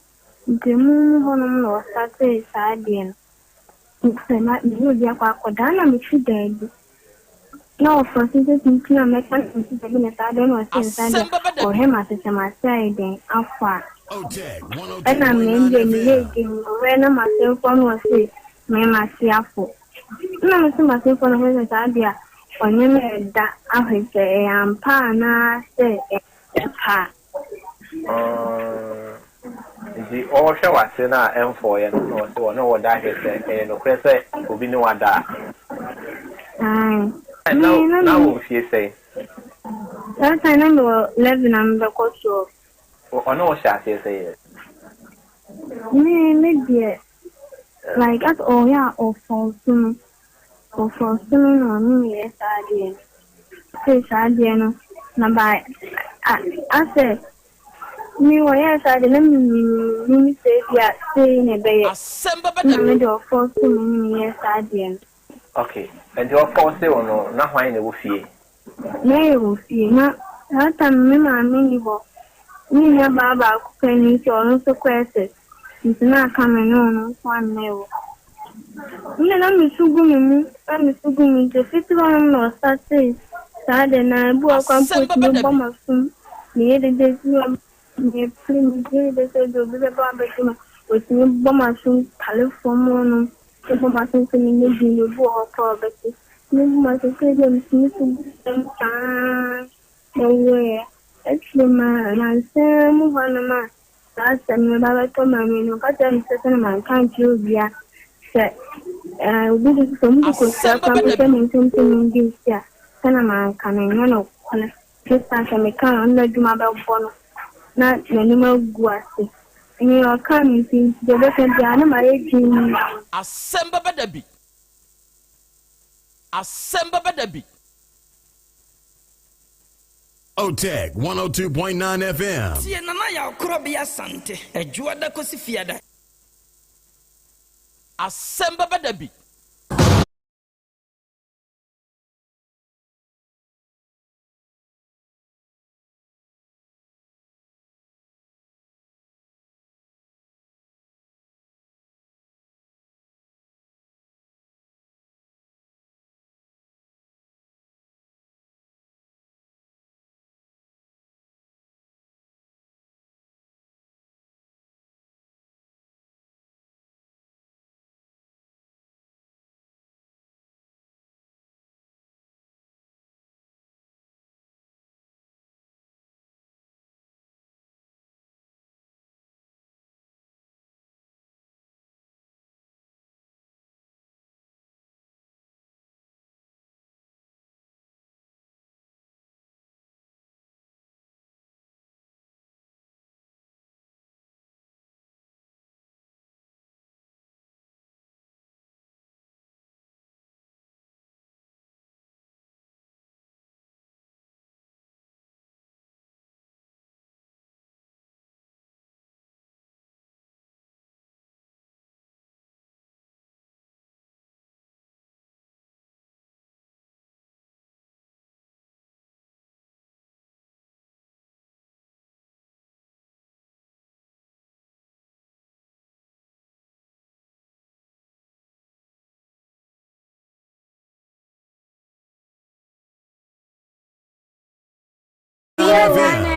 Nti emu mu hɔnom na wɔstartee saa adeɛ no. Nti na mene obi akɔ akɔda na mete daabi. Na wɔfɔse sɛ tenten a mɛka no mete daabi na saa adeɛ na ɔse nsa deɛ Asɛm bɛba da bi. ɔhwɛ m'asetɛm ase ayɛ dɛn afɔ a. Otec Ɛna me 102.9 deɛ meyɛ FM. din ɔwɛ na m'asemfoɔ no ɔse me m'ase afɔ. Ɛna mese m'asemfoɔ no sɛ saa deɛ a ɔne me ɛda ahwɛ sɛ ɛyɛ ampa anaasɛ ɛyɛ pa a. Mm, nti ɔrehwɛ w'ase no a ɛmfɔeɛ no na ɔse ɔne wo da ahwɛ sɛ ɛyɛ nokorɛ sɛ obi ne wo ada a. Ae. Na Me na na me wɔ mfie sɛn? That time na mewɔ 11 a mebɛkɔ 12. Ɔne wo hyɛ aseɛ sɛ yɛ? Me deɛ like as ɔyɛ a ɔfɔɔso no ɔfɔɔso no na ɔne me yɛ saa adeɛ no. Sɛ saa adeɛ no na ba asɛ me wɔyɛɛ saa adeɛ na menim sɛ bi a sei na ɛbɛyɛ. Asɛm bɛba Na da me bi. de ɔfɔɔso me ne me yɛ saa adeɛ no. Okay, nti ɔfɔɔse wo no na hwan na ɛwɔ fie? Na yɛ wɔ fie na saa time me maame ni hɔ. Me nua baa baako pɛ ni nti ɔno nso kɔ SS. Nti na aka me ne ɔno nko ara na ɛwɔ. Nna na mesu gu me mu na mesu gu me nti fiti hɔnom na ɔstartee saa de na ebi wɔ hɔ koraa mpo Asɛm bɛba otumi da bɔ bi. m'asom meyɛ dede bi wɔ mepere meyɛ dede sɛ ebi obi bɛba abɛgye me otumi bɔ m'asom tale fam hɔnom bɔ m'asom sɛ menyɛ din obi wɔ hɔ koraa a ɔbɛte. Tumi bɔ m'asom sɛ ebi a metumi su gu fam saa na ɔwuiɛ. Akyire ma nansa mu hɔnom a saa asɛm no ba bɛtɔ maame no ɔka kyerɛɛ me sɛ sɛne manka ankyerɛ obiara sɛ obi de sɛ ɔmo de kosua Asɛm koraa bɛba mpo da sɛ bi. me nsɛm sɛ mendi nsi a sɛne manka no ɛnyɛ nokorɛ. Ɛsiane sɛ meka a ɔno n'adwuma bɛbɔ no na n'anim agu ase. Nea ɔkaa me nti nti deɛ ɔbɛka biara na mayɛ dinn. Asɛm bɛba da bi. Asɛm bɛba da bi. Otec 102.9 FM. Tie Nana Yaw Korɔbea Asante, Adwoada kɔsi Fiada. Asɛm bɛba da bi. FM.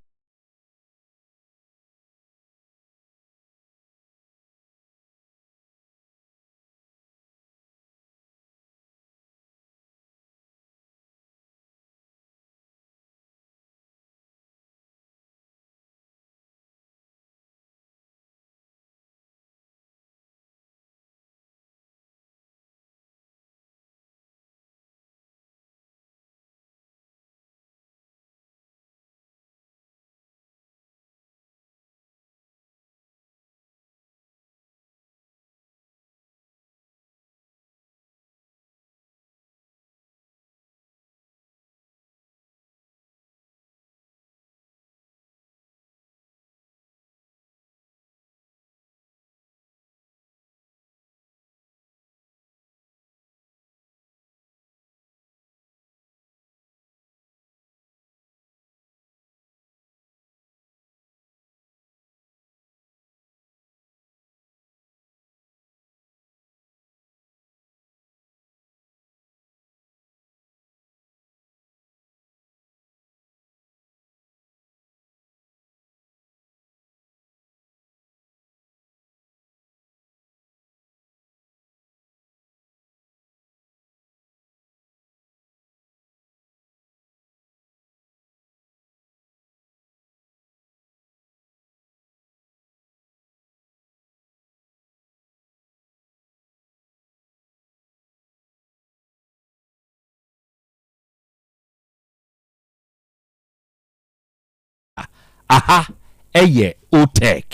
Aha yɛ Otec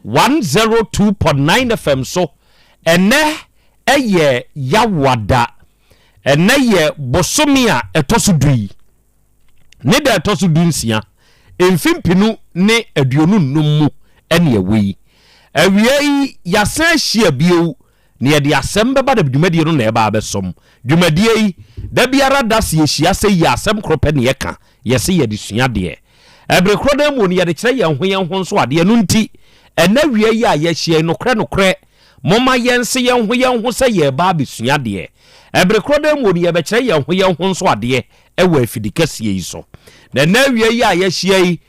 102.9 FM so. Ɛnnɛ yɛ Yawada. Ɛnnɛ yɛ bosome a ɛtɔ so du yi ne da ɛtɔ so dunsia, mfe mpenu ne 25 mu ɛne ɛwɔ yi. Awia yi yɛasan ahyia bio na yɛde asɛm bɛba da dwumadie no na ɛba abɛsom. Dwumadie yi, da biara da se yɛhyia sɛ yi a asɛm koro pɛ na yɛka, yɛse yɛde sua adeɛ. Ɛbere korɔ no ara mu no yɛde kyerɛ yɛn ho yɛn ho nso adeɛ. Ɛno nti, ɛnnɛ awia yi a yɛahyia yi, nokorɛ nokorɛ, momma yɛnse yɛn ho yɛn ho sɛ yɛreba abɛsua adeɛ. Ɛbere korɔ no ara mu no yɛbɛkyerɛ yɛn ho yɛn ho nso adeɛ wɔ afidikɛseɛ yi so. Na ɛnnɛ awia yi a yɛahyia yi,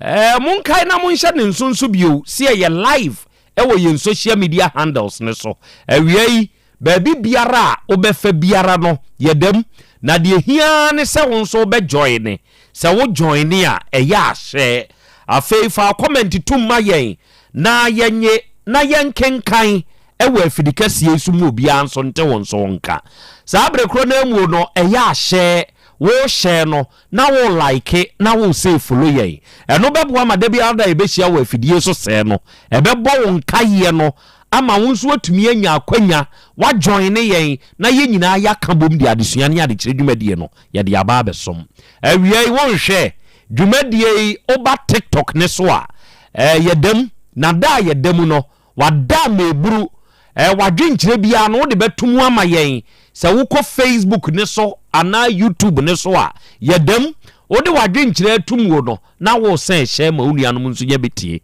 eh, monkae na monhyɛ ne nso nso bio sɛ yɛyɛ live wɔ yɛn social media handles no so. Awia yi, baabi biara a wobɛfa biara no, yɛda mu. Na deɛ ɛhia ara ne sɛ wo nso wobɛ joine. Sɛ wo joine a, ɛyɛ a hyɛ. Afei fa wo comment tom ma yɛn na yɛnye na yɛnkenkan wɔ afidikɛseɛ yi so ma obiara nso nte wo nso wo nka. Saa bere korɔ no ara mu no, ɛyɛ a hyɛ. Wo hyɛ no, na wo like na wo say follow yɛn. Ɛno bɛboa ma da biara da a yɛbɛhyia wɔ afidie so sɛɛ no, ɛbɛbɔ wo nkaeɛ no ama wo nso woatumi anya akwanya wa joine yɛn na yɛn nyinaa yɛaka bom de adesua ne adekyerɛ dwumadie no yɛde aba abɛsom. Awia yi wonhwɛ dwumadie yi woba TikTok ne so a, eh, yɛda mu na da a yɛda mu no Wada meburu. Eh, w'adwenkyerɛ biara no wode bɛto mu ama yɛn. Sɛ wokɔ Facebook ne so anaa YouTube ne so a, yɛda mu. Wode w'adwenkyerɛ ato mu no, na woresan hyɛ ma wo nuanom nso nya bi tie.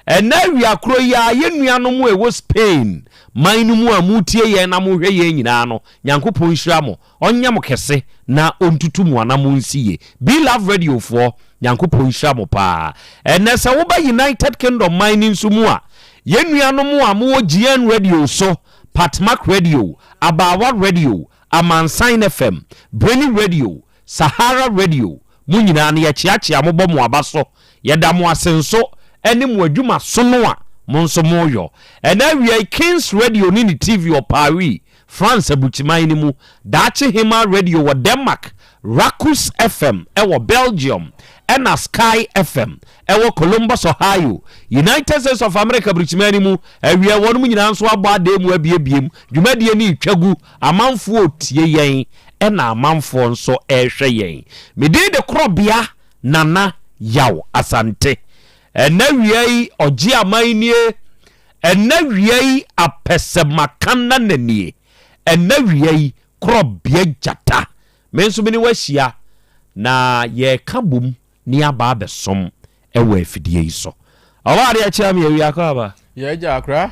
Ɛnnɛ awia korɔ yi ara, yɛn nuanom a ɛwɔ Spain man no mu a moretie yɛn na morehwɛ yɛn nyinaa no, Nyankopɔn nhyira mo. Ɔnyɛ mo kɛse na ɔntutu mo anamon nsi yie. Be Love Radio foɔ, Nyankopɔn nhyira mo paa. Ɛnnɛ sɛ woba United Kingdom man no nso mu a, yɛn nuanom a mowɔ GN Radio so, Patmak Radio, Abaawa Radio, Amansan FM, Breni Radio, Sahara Radio, mo nyinaa no yɛkyeakyea mo bɔ mo aba so. Yɛda mo ase nso ne mo adwuma sono a mo nso moyɔ. Ɛnnɛ awia yi Kings Radio ne ne TV wɔ Paris, France aburukyiman no mu, Daakye Hemaa Radio wɔ Denmark, Rakus FM wɔ Belgium, ɛna Sky FM wɔ Columbus, Ohio, United States of America aburukyiman no mu. Awia wɔnom nyinaa nso abɔ adan mu abiebie mu. Dwumadie no retwa gu, amanfoɔ retie yɛn ɛna amanfoɔ nso rehwɛ yɛn. Me din de Korɔbea Nana Yaw Asante. Ɛnɛ awia yi ɔgye aman nie. Ɛnnɛ awia yi apɛsɛmakanana nie, ɛnnɛ awia yi korɔbea gyata, me nso me ne wo ahyia na yɛreka bom ne aba abɛsom wɔ afidie yi so. Ɔwɔ adeɛ kyea me awia kɔ aba. Yɛ agya akora.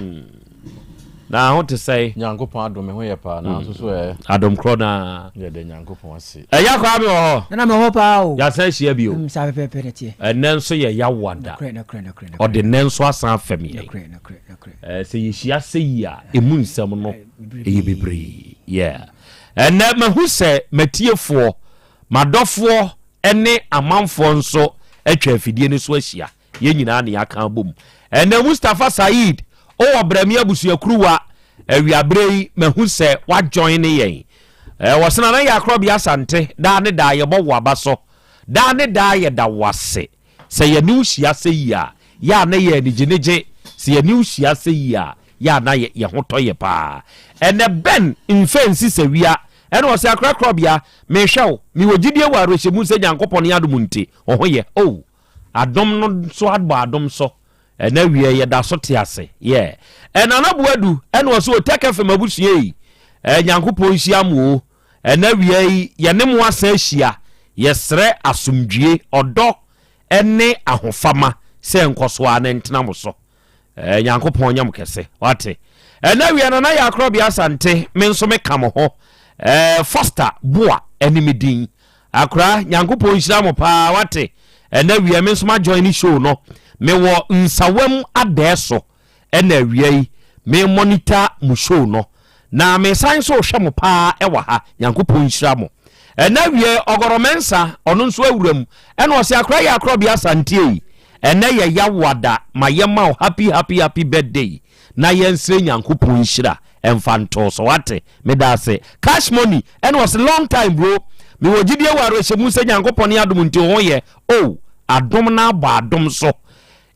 Na ho te sɛe? Nyankopɔn adom me ho yɛ paa na nso so ɛ? Adom korɔ no ara. Yɛda Nyankopɔn ase. Ɛya Kwame wɔ hɔ? Nana mewɔ hɔ paa o. Yɛasan ahyia bio. Mm, saa pɛpɛɛpɛ na ɛteɛ. Ɛnnɛ nso yɛ Yawoada. Nokorɛ, nokorɛ, nokorɛ, nokorɛ. Ɔde nnɛ nso asan afɛm yɛn. Nokorɛ, nokorɛ, nokorɛ. Ɛɛ, sɛ yɛhyia sɛ yi a, emu nsɛm no ɛyɛ bebree. Yeah. Ɛnnɛ mahu sɛ m'atiefoɔ, m'adɔfoɔ ne amanfoɔ nso atwa afidie no so ahyia. Yɛn nyinaa na yɛaka abom. Ɛnnɛ Mustapha Saeed ɔwɔ Brɛme abusuakuruwa awiaberɛ yi mahu sɛ wa join yɛn. Ɛɛ wɔsena na yɛ akorɔbea Asante daa ne daa yɛbɔ wo aba so. Daa ne daa yɛda wo ase. Sɛ yɛne wo hyia sɛ yi a, yɛ a na yɛ anigyenegye. Sɛ yɛne wo hyia sɛ yi a, yɛ a na yɛ yɛ ho tɔ yɛ paa. Ɛnnɛ Ben mfɛ nsi sɛ wia ɛna ɔsɛ akorakorɔbea mehwɛ wo mewɔ gyidie wɔ awerɛhyɛmu sɛ Nyankopɔn adom nti wo ho yɛ oh. Adom no nso abɔ adom so. Ɛna wiɛ yɛda so te ase. Yeah. Nana Boadu ɛna ɔsɛ Otec FM abusua yi. Eh, Nyankopɔn nhyia mo o. Ɛna wia yi yɛne mo asan ahyia. Yɛsrɛ asomdwie, ɔdɔ ɛne ahofama sɛ nkɔso ara na ɛntena mo so. Eh, Nyankopɔn nyɛ mo kɛse. Wate? Ɛna wia Nana yɛ akorɔbea Asante, me nso meka mo ho. Eh, Foster Boa ɛne me din. Akora, Nyankopɔn nhyira mo paa, wate? Ɛna wia me nso ma join ne show no. Mewɔ Nsawam Adɛɛso ɛna awia yi me monitor mo show no. Na me san nso rehwɛ mo paa ɛwɔ ha. Nyankopɔn nhyira mo. Ɛna awia Ɔgɔrɔ Mensah, ɔno nso awura mu. Ɛna ɔse akora yɛ akorɔbea Asante ei. Ɛnɛ yɛ Yawoada ma yɛma wo happy happy happy birthday na yɛnsrɛ Nyankopɔn nhyira ɛmfa ntoo so wate. Medaase. Cash money ɛna ɔse long time bro. Mewɔ gyidie wɔ awerɛhyɛmu sɛ Nyankopɔn ne adom nti wo ho yɛ oh. Adom no abɔ adom so.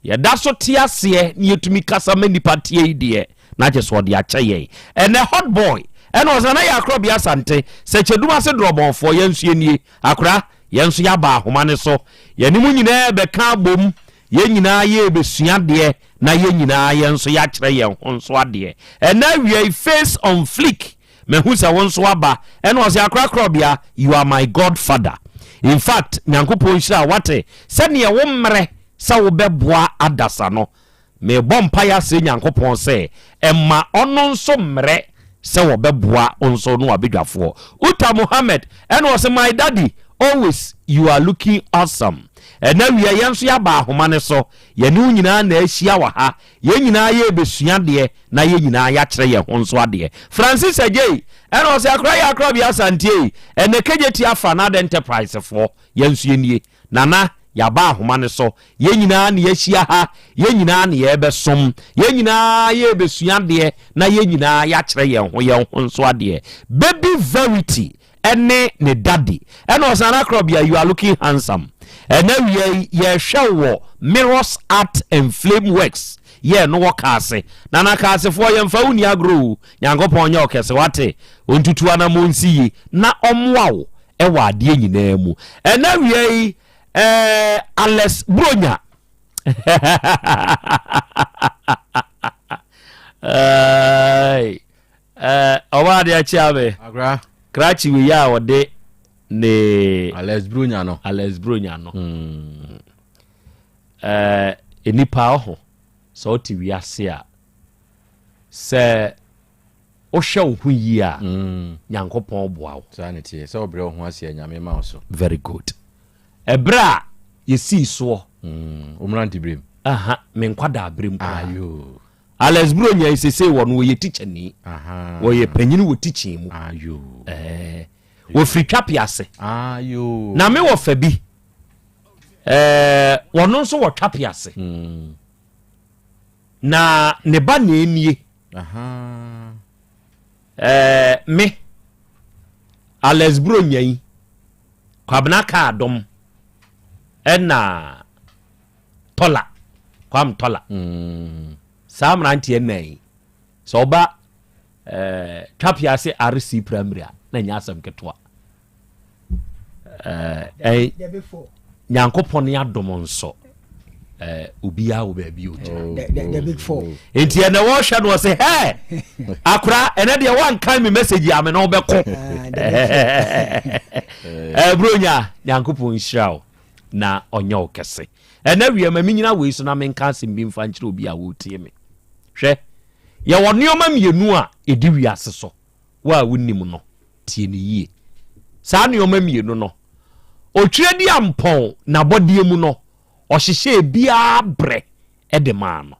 Yɛda so te aseɛ na yɛtumi kasa ma nnipa tie yi deɛ, na kyerɛ sɛ ɔde akyɛ yɛn. Ɛnnɛ Hot Boy ɛna ɔsɛ na yɛ Akorɔbea Asante, Sɛkyɛdum ase dorɔbɔnfoɔ, yɛn nso yɛnie. Akora, yɛn nso yɛaba ahoma no so. Yɛne mo nyinaa rebɛka abom, yɛn nyinaa yɛrebɛsua adeɛ na yɛn nyinaa yɛn nso yɛakyerɛ yɛn ho nso adeɛ. Ɛnnɛ awia yi, Face on Fleek Mahu sɛ wo nso aba. Ɛna ɔse akora korɔbea you are my God father infact Nyankopɔn nhyira wo wate sɛdeɛ wo mmerɛ sɛ wo bɛboa adasa no mebɔ mpaeɛ asrɛ Nyankopɔn sɛ ɛma ɔno nso mmerɛ sɛ wɔbɛboa wo nso no wabedwafoɔ Uta Mohammed ɛna ɔse my daddy always you are looking awesome ɛna wia yɛn nso yɛaba ahoma no so yɛne wo nyinaa na ahyia wɔ ha Yɛn nyinaa yɛrebɛsua adeɛ na yɛn nyinaa yɛakyerɛ yɛn ho nso adeɛ. Francis Adjei, ɛna ɔsɛ akora yɛ akora bia Asante ei, ɛnɛ Kejeti afa na Ada Enterprise foɔ, yɛn nso yɛnie. Nana, yɛaba ahoma no so, yɛn nyinaa na yɛahyia ha, yɛn nyinaa na yɛrebɛsom, yɛn nyinaa yɛrebɛsua adeɛ na yɛn nyinaa yɛakyerɛ yɛn ho yɛn ho nso adeɛ. Baby Verity ɛne ne daddy ɛna ɔsan akorɔbea you are looking handsome ɛna wia yi yɛhwɛ wɔ mirrors art and flame works yɛ no wɔ kaase na na kaasefoɔ yɛmfa wo ni agorɔ o nyankopɔn nyɛ ɔkɛse wate ɔntutu anamɔ nsi yi na ɔmmoa wo ɛwɔ adeɛ nyinaa mu ɛna wia yi ɛɛ Alex Bronya Eh, ɔba adeɛ akyea me. Akra. Krakye wei a ɔde ne. Alex Bronya no. Alex Bronya no. Mm. Eh, nipa ɔho sɛ ɔte wiase a sɛ wohwɛ wo ho yie a mm. Nyankopɔn boa wo. Saa ne teɛ sɛ wobrɛ wo ho ase a Nyame ma wo so. Very good. Ɛberɛ a yɛsii soɔ. Mm, wo mmerante berɛ mu. Aha, me nkwadaa berɛ mu koraa. Ayo. Alex Buronya yi sesei wɔ no wɔyɛ tikyani. Wɔyɛ panyin wɔ teaching mu. Ɛɛ wɔfiri Twape ase. Na me wɔ fa bi. Ɛɛ wɔno nso wɔ Twape ase. Hmm. Na ne ba na enie. Ɛɛ me Alex Buronya yi Kwabena Kaadom ɛna Tɔla, Kwam Tɔla. Mm. Saa mmeranteɛ nnan yi, sɛ ɔba eh, Twapia ase RC primary a, na ɛnyɛ asɛm ketewa. Eh, eh, Nyankopɔn ne adom nso eh, obiara wɔ baabi ɔgyina. The big four. Nti ɛnɛ wɔhwɛ no ɔsɛ hɛ akora ɛnɛ deɛ wankan me message a me ne wobɛko. Ah, Buronya, Nyankopɔn nhyira wo. na ɔnyɛ wo kɛse. Ɛnɛ wia ma menyina wei so na menka asɛm bi mfa nkyerɛ obi a wɔretie me. Hwɛ, yɛwɔ nneɛma mmienu a ɛdi wiase so. Wo a wonim no, tie no yie. Saa nneɛma mmienu no, Otwerɛdiampɔn n'abɔdeɛ mu no, ɔhyehyɛɛ biara berɛ de maa no.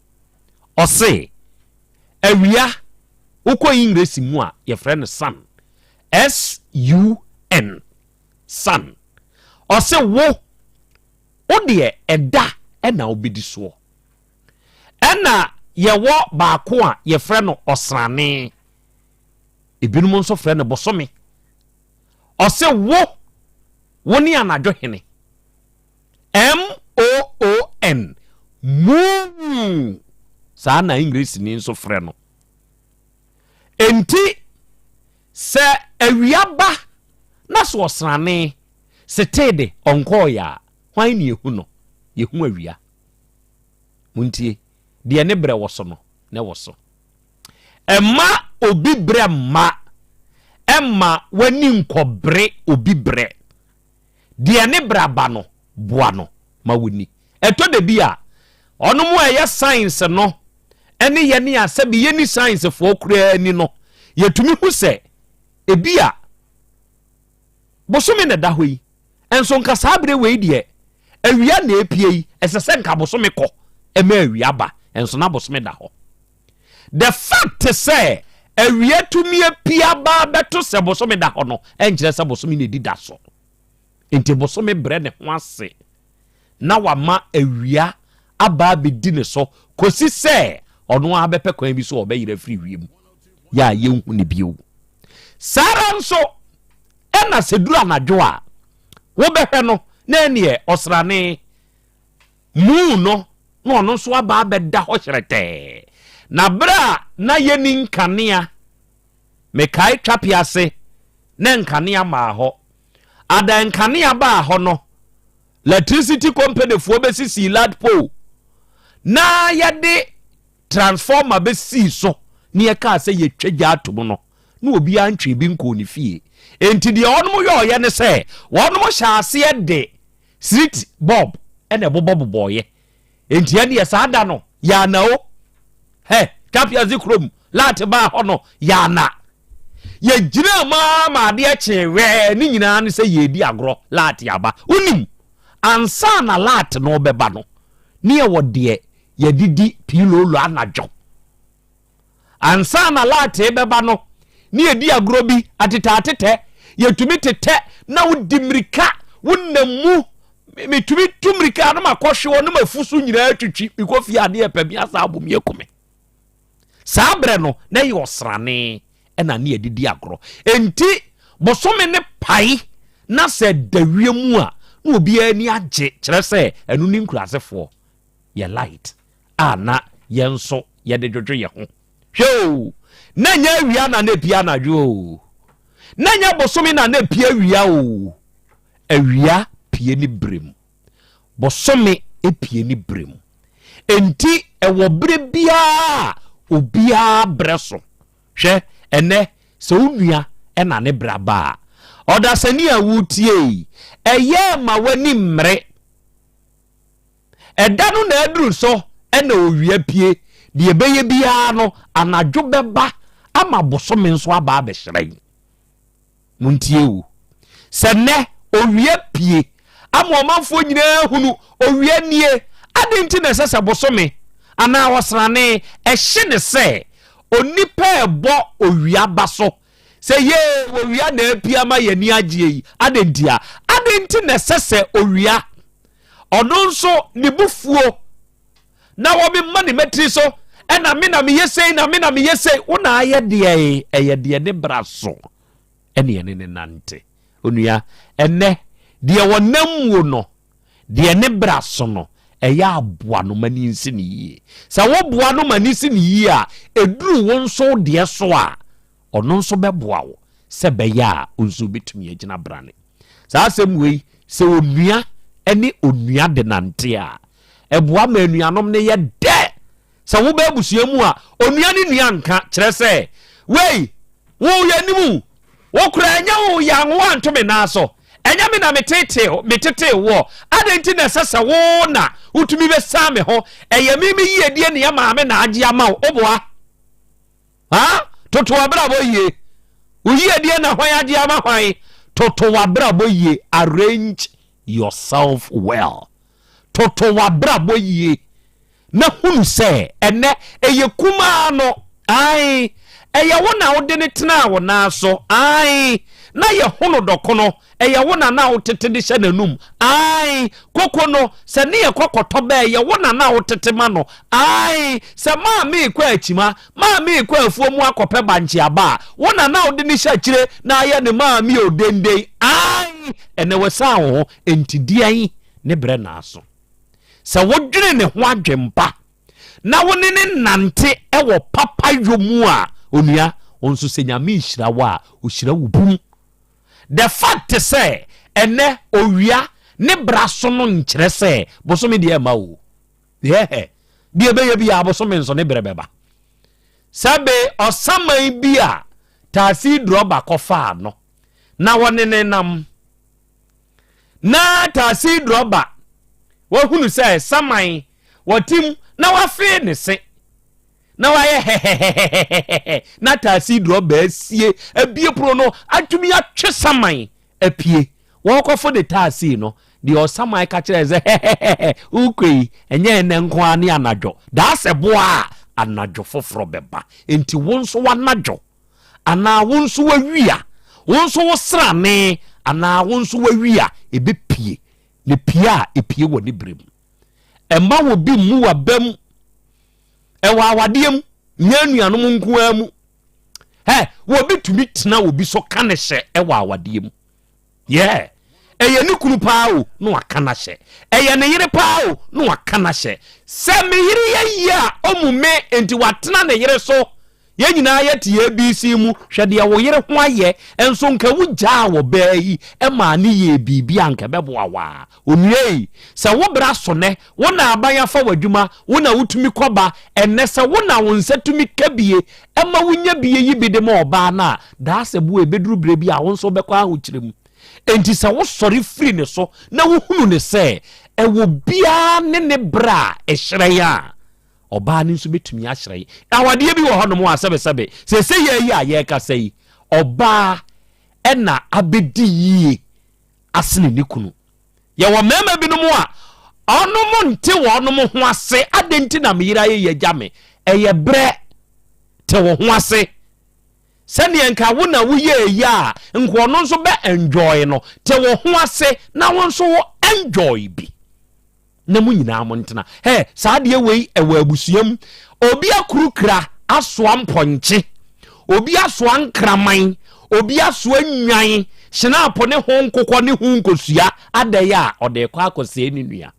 Ɔse, awia, wokɔ English mu a, yɛfrɛ no sun, S-U-N. Son. Ɔse wo, wo deɛ ɛda na wobɛdi soɔ. Ɛna yɛwɔ baako a yɛfrɛ no ɔsrane. Ebinom nso frɛ no bosome. Ɔse wo, wo ne anadwo hene. M-O-O-N, moon. Saa na Englishni nso frɛ no. Enti Sɛ awia ba na sɛ ɔsrane setee de ɔnkɔɔeɛ a, hwan ne yɛhu no? Yɛhu awia. Montie, deɛ ne berɛ wɔ so no, na ɛwɔ so. Mma obi berɛ mma, mma w'ani nkɔbere obi berɛ. Deɛ ne berɛ aba no, boa no ma wɔnni. Ɛtɔ da bi a, ɔnom a ɛyɛ science no ne yɛne a sɛbi yɛnni sciencefoɔ koraa ni no, yɛtumi hu sɛ ebi a bosome na ɛda hɔ yi, nso nka saa berɛ wei deɛ awia na ɛpie yi, ɛsɛ sɛ nka bosome kɔ ɛma awia ba, nso na bosome da hɔ. The fact sɛ awia tumi apue aba abɛto sɛ bosome da hɔ no, ɛnkyerɛ sɛ bosome na ɛdi da so. Enti bosome brɛ ne ho ase na wama awia aba abɛdi ne so kɔsi sɛ ɔno ara bɛpɛ kwan bi so a ɔbɛyera afiri wiem yɛ a yɛnhu no bio. Saa ara nso ɛna sɛ duru anadwo a wobɛhwɛ no na ɛneɛ ɔsrane. Moon no, na ɔno nso aba abɛda hɔ hyerɛtɛɛ. Na berɛ a na yɛnni nkanea, mekae Twape ase, na nkanea maa hɔ. Ada nkanea baa hɔ no, Electricity company foɔ bɛsisii light pole na yɛde transformer bɛsii so na yɛkaa sɛ yɛtwa gya ato mu no, na obiara ntwee bi nkɔɔ ne fie. Enti deɛ wɔnom yɔɔyɛ ne sɛ, wɔnom hyɛ aseɛ de street bulb na ɛbobɔbobɔɔyɛ. Enti ɛndeɛ saa da no, yɛana o. Hɛ, Tapiazi kurom, light baa hɔ no, yɛana. Yɛgyinaa mu ara ma adeɛ kyee wɛɛ, ne nyinaa ne sɛ yɛredi agorɔ, laate aba. Wonim, ansa na laate no rebɛba no, ne yɛwɔ deɛ yɛde di piiloolo anadwo. Ansa na laate rebɛba no, ne yɛdi agorɔ bi, atetɛatetɛ, yɛtumi tetɛ na wodi mmirika, wonam mu, metumi tu mmirika na makɔhwe hɔ na mafu so nyinaa twitwi, mekɔ fie adeɛ pɛ me asa abom yɛ kume. Saa berɛ no, na ɛyɛ ɔsrane na ne yɛde di agorɔ. Enti bosome no pae na sɛ ɛda wiem a, na obiara ani agye, kyerɛ sɛ ɛno ne nkurasefoɔ yɛ light a na yɛn nso yɛde dwodwo yɛn ho. Hwɛ o, na ɛnyɛ awia na na ɛpue anadwo o, na ɛnyɛ bosome na na ɛpue awia o, awia pue ne berɛ mu. Bosome pue ne berɛ mu. Enti ɛwɔ berɛ biara a obiara brɛ so. Hwɛ, ɛnnɛ, sɛ wo nua na ne berɛ aba a, ɔdasani a woretie yi, ɛyɛ ma w'ani mmere. Ɛda no na aduru so na owia pue. Deɛ ɛbɛyɛ biara no, anadwo bɛba ama bosome nso aba abɛhyerɛn. Montie o, sɛ nnɛ owia pue ama ɔmanfoɔ nyinaa ahunu owia nie, adɛn nti na ɛsɛ sɛ bosome anaa ɔsrane ɛhye ne sɛ onipa ɛbɔ owia ba so sɛ yee owia na apue ama yɛn ani agyeɛ yi, adɛn ntia? Adɛn nti na ɛsɛ sɛ owia ɔno nso ne bo fuo na wɔmema ne matiri so ɛna me na meyɛ sei na me na meyɛ sei wo na ayɛ deɛ ɛyɛ deɛ ne bra so ɛne ɛne ne nante onua ɛnɛ deɛ wɔnam muo no deɛ ne bra so no ɛyɛ aboa no ma ne nsi ne yie sɛ woboa no ma ne si ne yie a ɛduru wo nso deɛ so a ɔno nso bɛboa wo sɛ ɛbɛyɛ a wo nso wobɛtumi agyina brane. Saa asɛm wei, sɛ onua ne onua de nante a, ɛboa ma anuanom no yɛ dɛ. Sɛ woba abusua mu a, onua ne nua nka, kyerɛ sɛ, wei, wo yɛ nim wo koraa ɛnyɛ wo yɛ anwo anto me nan so, ɛnyɛ me na metetee metetee woɔ, adɛn nti na ɛsɛ sɛ wo na wotumi bɛsan me ho, ɛyɛ me me yiedie ne maame na agye ama wo, woboa? Ha? Toto w'abrabɔ yie. Wo yiedie na hwan agye ama hwan? Toto w'abrabɔ yie. Arrange yourself well. Toto w'abrabɔ yie na hunu sɛ ɛnɛ ɛyɛ kumaa no. Ae, ɛyɛ wo na wode no tenaa wo nan so. Ae, na yɛ hono dɔkono. Ɛyɛ wo na na wotete de hyɛ n'anum. Ae, koko no, sɛ ne yɛ kɔkɔtɔ bɛ, ɛyɛ wo na na wotete ma no. Ae, sɛ maame rekɔ akyima, maame rekɔ afuo mu akɔpɛ bankye aba a, wo na na wode no hyɛ akyire na ayɛ ne maame o denden. Ae, ɛnɛ wasian wo ho, enti deɛn ne berɛ na aso? Sɛ wodwene ne ho adwempa na wo ne no nante wɔ papayɔ mu a, onua, wo nso sɛ Nyame rehyira wo a, ɔhyira wo bum. The fact sɛ ɛnɛ owia ne bra so no nkyerɛ sɛ bosome deɛ ɛma o. Yɛhɛ, deɛ ɛbɛyɛ biara bosome nso ne berɛ bɛba. Sɛbe ɔsaman bi a taxi drɔba kɔfaa no na wɔne ne nam na taxi drɔba wahunu sɛ saman wɔtim na wafee ne se na wayɛ hɛhɛhɛhɛhɛ na taxi drɔba asie abie pono no atumi atwe saman apue wɔkɔfo de taxi no deɛ ɔsaman ka kyerɛ sɛ hɛhɛhɛhɛ wokɔ yi ɛnyɛ ɛnɛ nko ara ne anadwo daa sɛ boa a anadwo foforɔ bɛba nti wo nso w'anadwo anaa wo nso w'awia wo nso wo srane anaa wo nso w'awia ɛbɛpie ne pie a ɛpie wɔ ne berɛ mu ɛma wɔ bi mmu w'abam Ɛwɔ awadeɛ mu, nyɛ anuanom nko ara mu. Ɛ wɔbi tumi tena obi so ka ne hyɛ ɛwɔ awadeɛ mu. Yɛ Ɛyɛ ne kunu paa o, na waka no ahyɛ. Ɛyɛ ne yere paa o, na waka no ahyɛ. Sɛ me yere yɛ yie a, ɔmmu me, enti watena ne yere so. Yɛn nyinaa yɛte ABC mu, hwɛ deɛ wo yere ho ayɛ, nso nka wogyaa ɔbaa yi maa no yɛɛ biribi a anka ɛbɛboa wo a. Onua ei, sɛ wo bra so nnɛ, wo na aban afa w'adwuma, wo na wotumi kɔ ba, ɛnnɛ sɛ wo na wo nsa tumi ka bie ma wonya bie yi bi de ma ɔbaa no a, daasɛboa ɛbɛduru berɛ bi a wo nso wobɛkɔ ahokyerɛ mu. Enti sɛ wosɔre firi ne so na wohunu no sɛ ɛwɔ biara ne ne berɛ a ɛhyerɛn a, ɔbaa no nso bɛtumi ahyerɛn. Awadeɛ bi wɔ hɔnom a sɛbesɛbe, seesei yɛ yi a yɛrekasa yi, ɔbaa na abɛdi yie asene ne kunu. Yɛwɔ mmarima binom a ɔnom nte wɔnom ho ase, adɛn nti na me yere ayɛ yi agya me? Ɛyɛ berɛ, te wo ho ase. Sɛdeɛ nka wo na woyɛɛ yi a, nka ɔno nso bɛ enjoy no. Te wo ho ase na wo nso wo enjoy bi. Na mo nyinaa mo ntena. Hɛ, saa adeɛ wei ɛwɔ abusua mu. Obi akurukura asoa mpɔnkye, obi asoa nkraman, obi asoa nnwan, hyenaapo ne ho nkokɔ ne ho nkosua, adɛn a ɔde rekɔ akɔsɛe ne nua.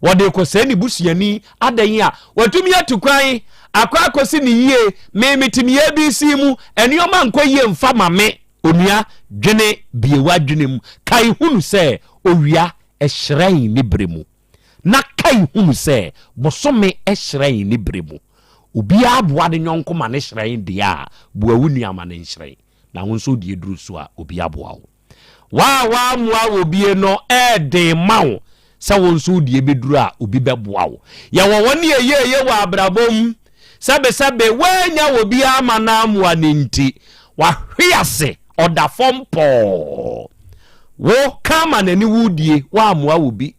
Wɔde rekɔsɛe ne busuani, adɛn a watumi atu kwan akɔ akɔsi ne yie, me mete me ABC mu, nneɛma nkɔ yie mfa ma me. Onua, dwene, bue w'adwene mu, kae hunu sɛ owia hyerɛn ne berɛ mu, na kae hunu sɛ bosome hyerɛn ne berɛ mu. Obiara boa ne yɔnko ma no hyerɛn deɛ a, boa wo nua ma no nhyerɛn, na wo nso wo deɛ duru so a, obi aboa wo. Wo a woammoa obie no, ɛyɛ den ma wo sɛ wo nso wo deɛ bɛduru a obi bɛboa wo. Yɛwɔ wɔn a ɛyɛɛyɛ wɔ abrabɔ mu, sɛbesɛbe woannya obiara ama no ammoa no nti, wahwe ase, ɔda fam pɔɔ. Wo, ka ama n'ani wo die, woammoa obi.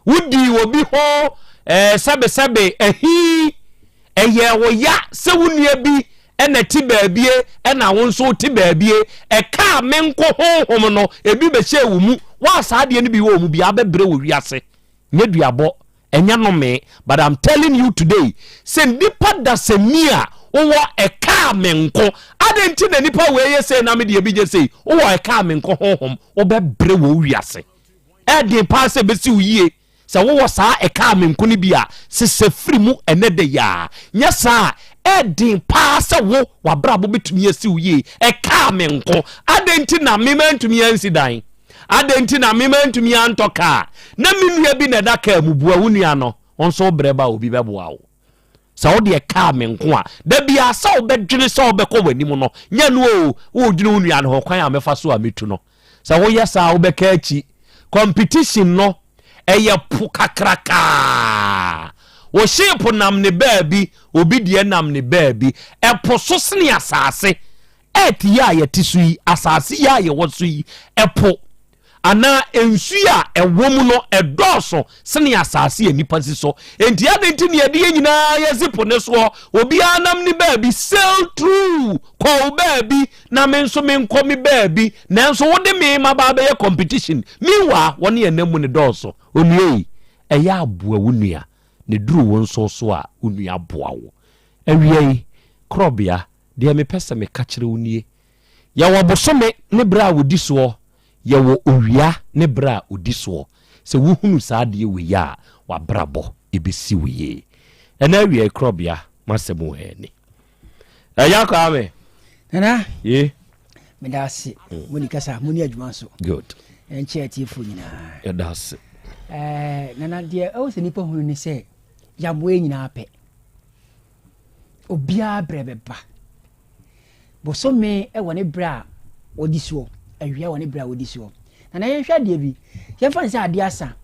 Wodii obi ho eh, sɛbesɛbe ahi. Ɛyɛɛ wo ya sɛ wo nua bi na ɛte baabie ɛna wo nso wote baabie. Ɛkaa me nko honhom no, ebi bɛhyɛɛ wo mu. Wo a saa adeɛ no bi wɔ wo mu biara bɛbrɛ wɔ wiase. Nyɛ duabɔ, ɛnyɛ nomee, but I'm telling you today sɛ nnipa dasani a wowɔ ɛkaa me nko. Adɛn nti na nipa wei yɛ sei na me deɛ bi nyɛ sei? Wowɔ ɛkaa me nko honhom, wobɛbrɛ wɔ wiase. Ɛyɛ den paa sɛ ɛbɛsi wo yie. Sɛ wowɔ saa ɛkaa me nko no bi a, sesa firi mu ɛnnɛ da yi ara. Nyɛ saa a, ɛyɛ den paa sɛ wo, w'abrabɔ bɛtumi asi wo yie. Ɛkaa me nko. Adɛn nti na me mantumi ansi dan? Adɛn nti na me mantumi antɔ kaa? Na me nua bi na ɛda kaa mu. Boa wo nua no. Wo nso wo berɛ ba a, obi bɛboa wo. Sɛ wo deɛ kaa me nko a, da biara sɛ wobɛdwene sɛ wobɛkɔ w'anim no, nyɛ no o, woredwene wo nua no ho, kwan a mɛfa so a mɛtu no. Sɛ woyɛ saa a wobɛka akyi. Competition no ɛyɛ po kakrakaa. Wo ship nam ne baabi, obi deɛ nam ne baabi. Ɛpo so sene asase. Earth yi a yɛte so yi, asase yi a yɛwɔ so yi, ɛpo anaa nsu a ɛwɔ mu no ɛdɔɔso sene asase a nnipa si so. Enti adɛn nti na yɛde yɛn nyinaa yɛsi po no soɔ? Obiara nam ne baabi, sail through, kɔ wo baabi na me nso menkɔ me baabi, nanso wode me maba abɛyɛ competition. Meanwhile, wɔne yɛn nam mu no dɔɔso. Onua yi, ɛyɛ a boa wo nua, na ɛduru wo nso so a, wo nua boa wo. Awia yi, korɔbea, deɛ mepɛ sɛ meka kyerɛ wo nie, Yɛwɔ bosome ne berɛ a wɔdi soɔ, yɛwɔ owia ne berɛ a ɔdi soɔ. Sɛ wohunu saa adeɛ wei a, w'abrabɔ ɛbɛsi wo yie. Ɛnɛ awia yi, korɔbea, m'asɛm wɔ ha ni. Ɛya Kwame. Nana. Ye. Meda ase. Mm. Mo ni kasa, mo ni adwuma nso. Good. Ɛnkyɛ atiefo nyinaa. Yɛda ase. Ɛɛ nana deɛ ɛwɔ sɛ nipa hunu ne sɛ yaboa yɛ nyinaa pɛ. Obiara brɛ bɛba. Bosome wɔ ne berɛ a wɔdi soɔ, awia wɔ ne berɛ a wɔdi soɔ. Nana yɛnhwɛ adeɛ bi, yɛmfa no sɛ adeɛ asa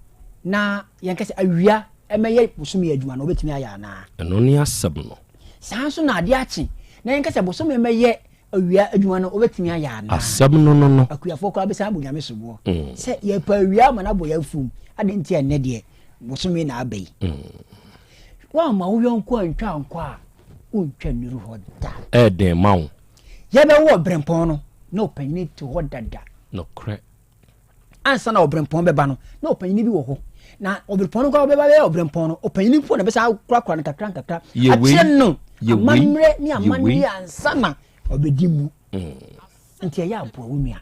na yɛnka sɛ awia ɛmɛyɛ bosome adwuma no, ɔbɛtumi ayɛ anaa? Ɛno ne asɛm no. Saa nso na adeɛ akye na yɛnka sɛ bosome mɛyɛ awia adwuma no, ɔbɛtumi ayɛ anaa? Asɛm no no no. Akuafoɔ koraa bɛsan abɔ Nyame soboɔ mm. sɛ yɛpɛ awia ama no abɔ yɛn afuom, adɛn nti a nnɛ deɛ bosome na aba yi? Mm. Woamma wo yɔnko antwa ankɔ a, wontwa nnuru hɔ da. Ɛyɛ den ma wo. Yɛbɛwo ɔberempɔn no, na ɔpanyini te hɔ dada. Nokorɛ. Ansa na ɔberempɔn bɛba no, na ɔpanyini bi wɔ hɔ. Na ɔberempɔn no koraa ɔbɛba bɛyɛ ɔberempɔn no, ɔpanyini mpo na ɛbɛsa akorakora no kakra nkakra. Akyerɛ no amammerɛ ne amanneɛ ansa na ɔbɛdi mu. Mm. Nti ɛyɛ aboa wo nua.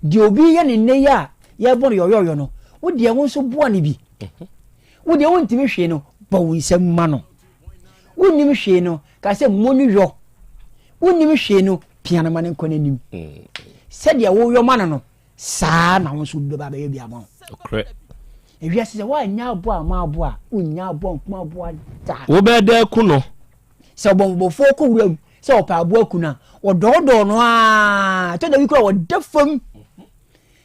Deɛ obi yɛ ne nnɛ yi a, yɛbɔ no yɔyɔyɔ no, wo deɛ wo nso boa no bi. Wo deɛ wontumi hwee no, bɔ wo nsam ma no. Wonnim hwee no, ka sɛ mmɔ no yɔ. Wonnim hwee no, pia no ma no nkɔ n'anim. Sɛdeɛ woyɔ ma no no, saa na wo nso obi bɛba abɛyɛ bi ama wo. Ewiase sɛ woanyɛ aboa amma aboa a, wonnya aboa nkum aboa da. Wobɛyɛ dɛ aku no. Sɛ ɔbɔmmɔfoɔ kɔ wuram sɛ ɔpɛ aboa aku no a, wɔdɔɔdɔɔ no ara. Ɛtɔ da bi koraa wɔda fam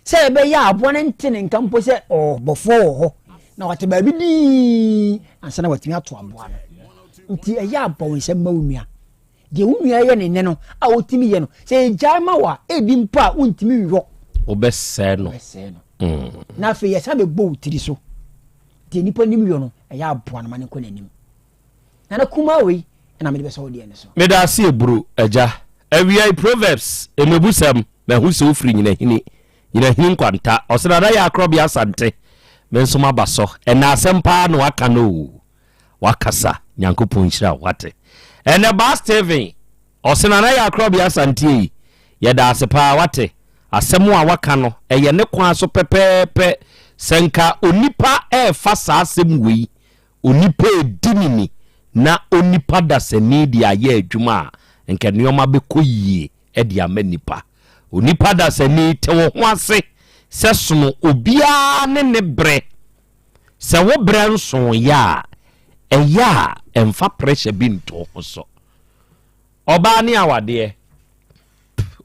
sɛ ɛbɛyɛ a aboa no nte ne nka mpo sɛ ɔbɔfoɔ wɔ hɔ na wate baabi dii ansa na watumi ato aboa no. Nti ɛyɛ a bɔ wo nsam ma wo nua. Deɛ wo nua yɛ ne nnɛ no a wotumi yɛ no, sɛ yɛgyae ma wo a, ebi mpo a wontumi nyɔ. Wobɛsɛe no. Wobɛsɛe no. Na afei yɛsan bɛbɔ wo tiri so. Deɛ nipa nim yɔ no, ɛyɛ aboa no ma no nkɔ n'anim. Nana kumaa wei ɛna mede bɛsɔ wo deɛ no so. Meda ase Eburu agya. Awia yi Proverbs, Mmebusɛm, Mahu sɛ wofiri Nyinahini, Nyinahini Nkwanta, Ɔse Nana yɛ Akorɔbea Asante, me nso maba sɔ, ɛnɛ asɛm paa na waka no oo, wakasa, Nyankopɔn nhyira wo wate. Ɛnɛ Baa Steven, Ɔse Nana yɛ Akorɔbea Asante ei, yɛda ase paa wate, asɛm a waka no ɛyɛ ne kwan so pɛpɛɛpɛ, sɛ nka onipa ɛɛfa saa asɛm wei Onipa redi no ni na onipa dasani de ayɛ adwuma a, nka nneɛma bɛkɔ yie de ama nnipa. Onipa dasani, te wo ho ase sɛ sono obiara ne ne berɛ. Sɛ wo berɛ nsoeɛ a, ɛyɛ a mfa pressure bi nto wo ho so. Ɔbaa ne awadeɛ,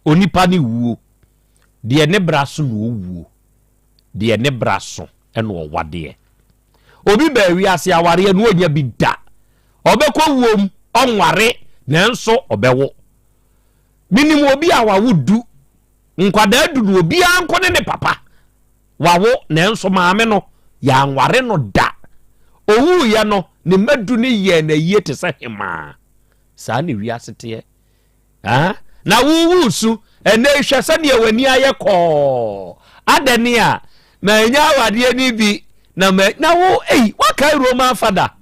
onipa ne wuo. Deɛ ne bra so na ɔwuo, deɛ ne bra so na ɔwadeɛ. Obi baa wiase awareɛ no ɔnya bi da. Ɔbɛkɔ wuom ɔnware nanso ɔbɛwo. Menim obi a wawo du. Nkwadaa du no obiara nko ne ne papa. Wawo nanso maame no yɛanware no da. Owuiɛ no ne mma du no yɛɛ no ayie te sɛ hemaa. Saa ne wiase teɛ. Ah, na wowu su. Ɛnɛ yi hwɛ sɛdeɛ w'ani ayɛ kɔɔ. Adɛn ne a manya awadeɛ no bi na ma na wo ei wakae Roman fada.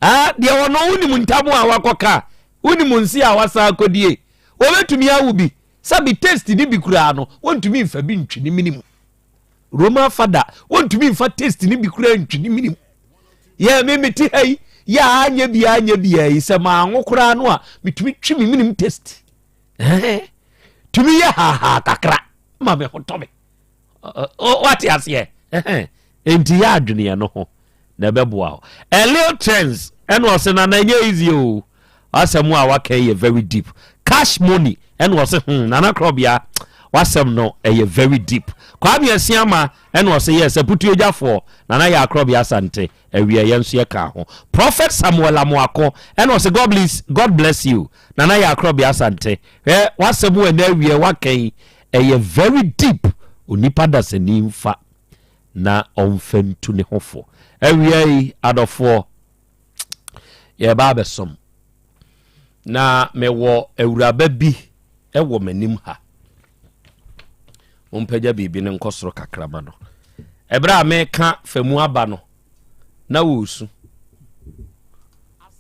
Ah, deɛ ɔno wonim ntam a wakɔka, wonim nse a wasan akɔdie. Wɔbɛtumi awo bi. Sɛbi taste ne bi koraa no, wɔntumi mfa bi ntwi ne mene mu. Roman fada, wɔntumi mfa taste ne bi koraa ntwi ne mene mu. Yɛ me mete ha yi, yɛ a anyɛ bi anyɛ bi yi sɛ manwo koraa no a metumi twi me menim taste. Tumi yɛ haahaa kakra ma me ho tɔ me. Wate aseɛ? Enti yɛ adweneɛ no ho na ɛbɛboa wo. Elil Trends ɛna ɔse nana ɛnyɛ easy o. Asɛm a waka yi yɛ very deep. Cash money ɛna ɔse hmm nana korɔbea wasɛm no ɛyɛ very deep. Kwame Asiama ɛna ɔse yes aputuagyafoɔ nana yɛ akorɔbea Asante awia yɛn nso yɛka ho. Prophet Samuel Amoako ɛna ɔse God bless, God bless you nana yɛ akorɔbea Asante. Hwɛ wasɛm ɛna awia waka yi ɛyɛ very deep. Onipa dasani mfa na ɔmfa ntu ne ho fo. Awia yi adɔfoɔ yɛreba abɛsom. Na mewɔ awuraba bi wɔ m'anim ha. Mompagya biribi no nkɔ soro kakra ma no. Ɛberɛ a meka fa mu aba no, na wɔresu.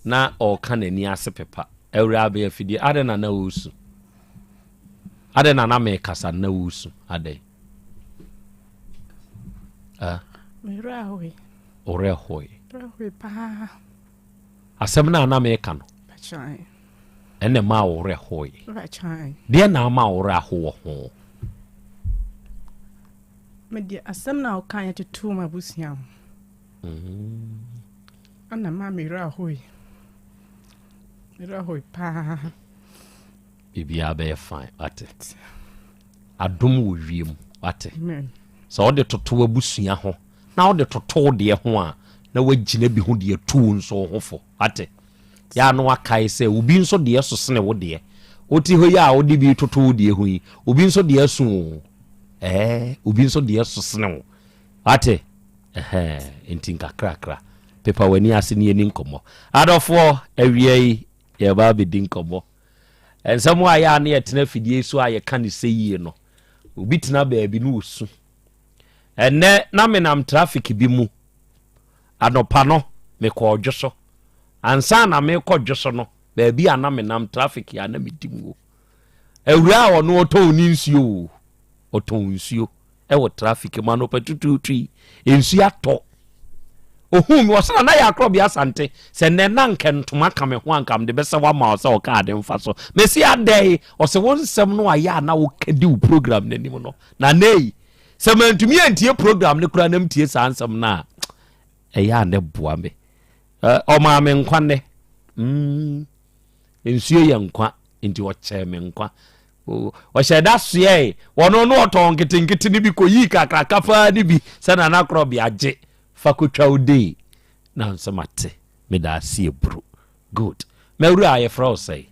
Na ɔreka n'ani ase pepa. Awuraba afidie, adɛn na na wɔresu? Adɛn na na mekasa na wɔresu? Adɛn? Ah? Me werɛ ahoe. Wo werɛ hoe. Werɛ hoe paa. Asɛm no a na meka no. Ɛna ɛmaa wo werɛ hoe. Deɛ na ama wo werɛ aho wɔ ho? Mede asɛm no a woka yɛ totoo m'abusua ho. Ɛna maa me werɛ ahoe. Me werɛ hoe paa. Biribiara bɛyɛ fine, wate. Adom wɔ wiem, wate. Sɛ wode toto w'abusua ho na wode toto wo deɛ ho a, na woagyina bi ho deɛ tu wo nso wo ho fo, wate. Yɛ a na wakae sɛ obi nso deɛ so sene wo deɛ. Wote hɔ yi a wode bi toto wo deɛ ho yi, obi nso deɛ so o. Ɛɛ, obi nso deɛ so sene wo. Wate? Ɛhɛn, nti nkakrakra. Pepa w'ani ase ne yɛni nkɔmmɔ. Adɔfoɔ, awia yi, yɛreba abɛdi nkɔmmɔ. Nsɛm a yɛ a na yɛtena afidie so a yɛka ne sɛ yie no, obi tena baabi na ɔsu. Ɛnnɛ na menam traffic bi mu. Anɔpa no, mekɔɔ dwo so. Ansa na mekɔ dwo so no, baabi a na menam traffic a na medi mu o. Awura a ɔno ɔtɔn ne nsuo o, ɔtɔn nsuo. wɔ traffic mu anɔpa tutuutu yi, nsuo atɔ. Ohuu me, ɔse Nana yɛ akorɔbea Asante, sɛ nnɛ na anka ntoma ka me ho anka mede bɛsɛ wo ama wo sɛ ɔka ade mfa so. Mese adɛn? Ɔse wo nsɛm no ayɛ a na woka di wo program no anim no. Nana ei, sɛ mantumi antie program no koraa na metie saa nsɛm no a, ɛyɛ a na ɛboa me. Ɔmaa me nkwa nnɛ. Mm. Nsuo yɛ nkwa, nti ɔkyɛɛ me nkwa. Ɔhyɛ da soɛe, wɔno no ɔtɔn nketenkete no bi kɔyii kakraka paa no bi sɛ Nana Korɔbea gye fa kɔtwa wo dei. Na nso mate, meda ase aburu. Good. Mawura, yɛfrɛ wo sɛn?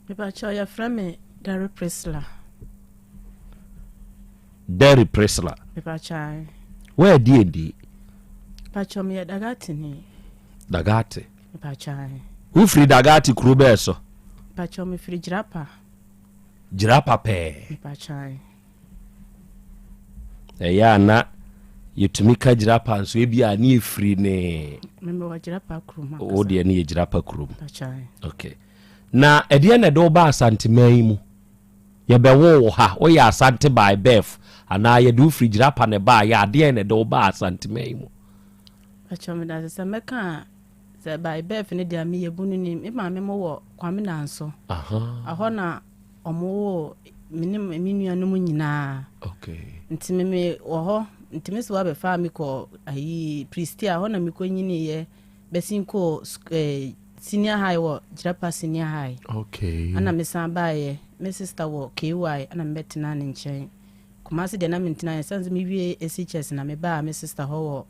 Mepakyɛw, yɛfrɛ me Derry Priscilla. Derry Priscilla. Mepakyɛw. Woadi adi? Mepakyɛw, meyɛ Dagatini. Dagate. Mepakyɛw ahe. Wo firi Dagate kuro bɛɛ so? Mepakyɛw me firi Jirapa. Jirapa pɛɛ. Mepakyɛw ahe. Ɛyɛ a na yɛtumi ka Jirapa nso ebi a ne yɛfiri ne. Meme wɔ Jirapa kurom. Wo deɛ ne yɛ Jirapa kurom. Mepakyɛw ahe. Okay. Na ɛdeɛ na ɛde wo ba Asanteman yi mu? Yɛbɛwoo wo ha, woyɛ Asante by birth anaa yɛde wo firi Jirapa na ɛbaeɛ a, adeɛn na ɛde wo baa Asanteman yi mu? Mepakyɛw medase sɛ mɛka a Sɛ by birth no deɛ meyɛ bununi. Me maame mo wɔ Kwame Nanso. Ɛhɔ na ɔmo woo me ne me nuanom nyinaa. Okay. Nti me me wɔ hɔ. Nti me so abɛfaa me kɔ ayi Prestea hɔ na me kɔ nyiniiɛ bɛsin kɔ eh, senior high wɔ Jirapa senior high. Okay. Ɛna me san baeɛ. Me sister wɔ KY ɛna me bɛtenaa ne nkyɛn. Kumasi deɛ na me ntena yɛ sɛn sɛ me wie SHS na me baa me sister hɔ wɔ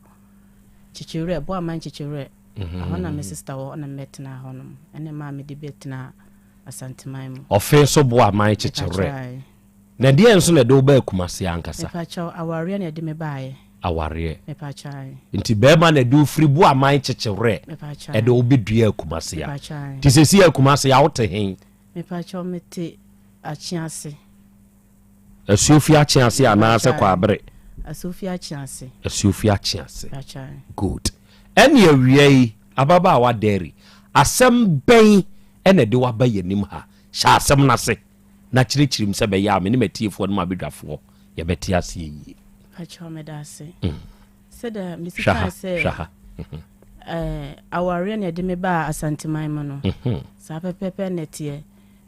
Kyekyewerɛ, Boaman Kyekyewerɛ, ɛhɔ na me sista wɔ na mebɛtenaa hɔ nom, ɛne maa mede bɛtenaa Asanteman mu. Ɔfe nso Boaman Kyekyewerɛ. Na ɛdeɛn nso na ɛde wo baa Kumasi ankasa? Mepakyɛw, awareɛ na ɛde me baeɛ. Awareɛ. Mepakyɛw ae. Nti bɛɛma na ɛde wo firi Boaman Kyekyewerɛ Mepakyɛw ɛde wo bɛduaa Kumasi a. Mepakyɛw ae. Nti seesei a Kumasi a wote hen? Mepakyɛw, mete Akyease. Asuofi Akyease anaasɛ Kwaabere? Asuofi Akyease. Asuofi Akyease. Good. Ɛne awia yi, ababaawa Derry, asɛm bɛn na ɛde wo aba yɛn anim ha? Hyɛ asɛm no ase na kyerɛkyerɛ mu sɛ ɛbɛyɛ a me ne m'atiefoɔ ne m'abadwafoɔ yɛbɛte aseɛ yie. Pakyɛw meda ase. Sɛdeɛ mesi Hwɛ ha, kaa sɛ hwɛ ha. eh, awareɛ na ɛde me baa Asanteman mu no, saa pɛpɛɛpɛ na ɛteɛ.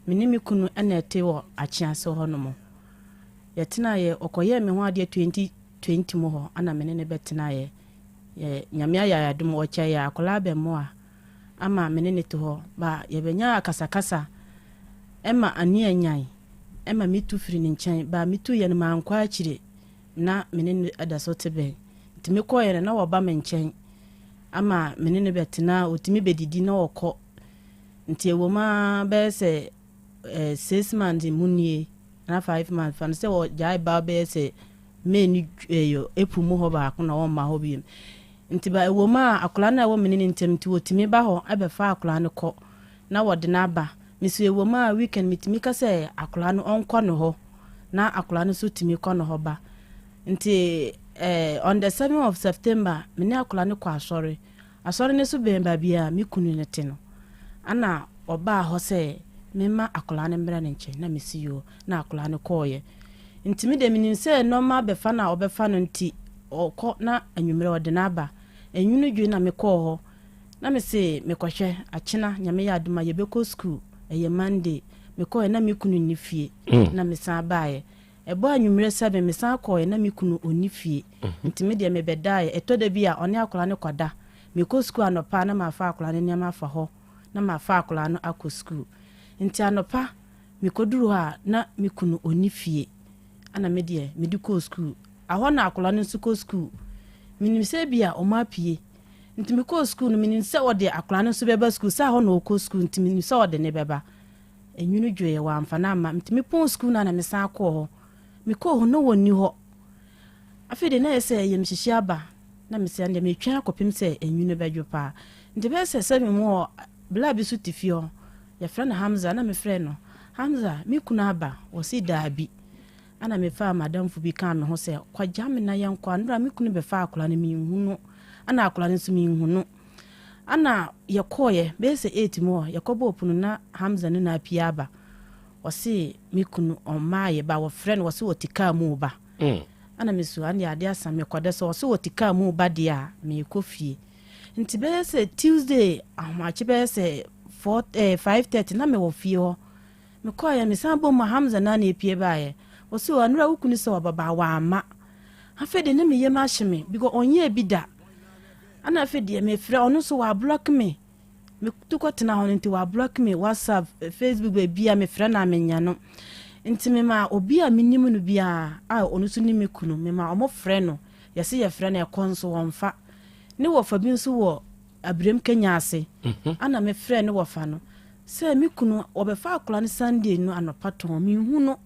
Me ne me kunu na ɛte wɔ Akyease hɔ nom. Yɛtenaeɛ, ɔkɔyɛɛ me ho adeɛ 2020 mu hɔ ana me ne no bɛtenaeɛ. Yɛ, Nyame ayɛ yɛn adom, ɔkyɛɛ yɛn akwadaa abɛmoa ama me ne no te hɔ. Ba yɛbɛnyaa akasakasa ɛma ani anyan ɛma me tu firi ne nkyɛn. Ba me tuiɛ no mankɔ akyire na me ne no da so te bɛn. Nti me kɔeɛ no na waba me nkyɛn ama me ne no bɛtena, ɔtumi bɛdidi na ɔkɔ. Nti ɛwɔ mu ara bɛyɛ sɛ eh, six months mu nie anaa 5 months fa no sɛ wɔgyae ba bɛyɛ sɛ May ne eh, April mu hɔ baako na wɔmma hɔ bio. Nti ba ɛwɔ mu a akwadaa no a ɛwɔ me ne ne ntam nti wɔtumi ba hɔ bɛfa akwadaa no kɔ na wɔde no aba. Me nso ɛwɔ mu a weekend metumi ka sɛ akwadaa no ɔnkɔ ne hɔ na akwadaa no nso tumi kɔ ne hɔ ba. Nti eh, on the 7 of September me ne akwadaa no kɔ asɔre. Asɔre no so bɛn baabi a me kunu no te no, ɛna ɔbaa hɔ sɛ memma akwadaa no mmra ne nkyɛn, na mese yoo, na akwadaa no kɔeɛ. Nti me deɛ menim sɛ nnoɔma abɛfa no a ɔbɛfa no nti ɔkɔ na anwummerɛ ɔde no aba. Anwunu dwo na mekɔɔ hɔ, na mese mekɔhwɛ, akyena Nyame yɛ adom a yɛbɛkɔ sukuu, ɛyɛ Monday. Mekɔeɛ na me kunu nni fie, na mesan baeɛ. Ɛbɔɔ anwummerɛ 7, mesan kɔeɛ na me kunu ɔnni fie. Nti me deɛ mebɛdaeɛ. Ɛtɔ da bi a, ɔne akwadaa no kɔda. Mekɔ sukuu anɔpa a, na mafa akwadaa no nneɛma afa hɔ, na mafa akwadaa no akɔ sukuu. Nti anɔpa, mekɔduru hɔ a, na me kunu ɔnni fie. Ɛna me deɛ, mede kɔɔ sukuu. Ɛhɔ na akwadaa no nso kɔ sukuu. Menim sɛ ebia wɔapue. Nti mekɔɔ sukuu no, menim sɛ ɔde akwadaa no nso bɛba sukuu. Sɛ ɛhɔ na ɔkɔ sukuu nti, menim sɛ ɔde no bɛba. Enwunu dwoeɛ, wamfa no amma. Nti mepɔn sukuu no a na mesan kɔɔ hɔ. Mekɔɔ hɔ na wɔnni hɔ. Afei deɛ na ayɛ sɛ ayamhyehye aba. Na mese ɛndeɛ metwɛn akɔpem sɛ enwunu bɛdwo paa. Nti bɛyɛ sɛ 7 mu hɔ, bla bi nso te fie hɔ. Yɛfrɛ no Hamza. Na mefrɛɛ no, Hamza, me kunu aba? Ɔse daabi. Ɛna mefaa m'adamfo bi kaa me ho sɛ, kɔgya me na yɛnkɔ. Anora me kunu bɛfaa akwadaa no, menhu no. Ɛna akwadaa no nso menhu no. Ana yɛkɔɔeɛ bɛyɛ sɛ eight mu hɔ, yɛkɔbɔɔ pono na Hamza no na apue aba. Ɔse me kunu ɔmmaeɛ ba wɔfrɛ no wɔse ɔte kaa mu reba. Ɛna me so ɛndeɛ adeɛ asa mekɔda sɛ ɔse ɔte kaa mu reba deɛ a meekɔ fie. Nti bɛyɛ sɛ Tuesday ahomakye bɛyɛ sɛ 4 eh, 5:30 na mewɔ fie hɔ. Mekɔeɛ mesan bɔ mu a Hamza naa na epie baeɛ. Ɔse o anora wo kunu sɛ ɔbɛba a wamma. Afei deɛ na me yam ahye me because ɔnyɛɛ bi da. Ɛna afei deɛ mefrɛ ɔno nso wablɔke me. Metu kɔtena hɔ no nti wablɔke me WhatsApp, Facebook baabi a mefrɛ no a menya no. Nti mema obi a menim no biara a ɔno nso nim me kunu mema ɔmo frɛ no. Yɛse yɛfrɛ no ɛkɔ nso wɔmfa. Ne wɔfa bi nso wɔ Abirem Kenya ase. Ɛna mefrɛ ne wɔfa no sɛ me kunu wɔbɛfa akwadaa no Sunday no anɔpa tɔn menhu no.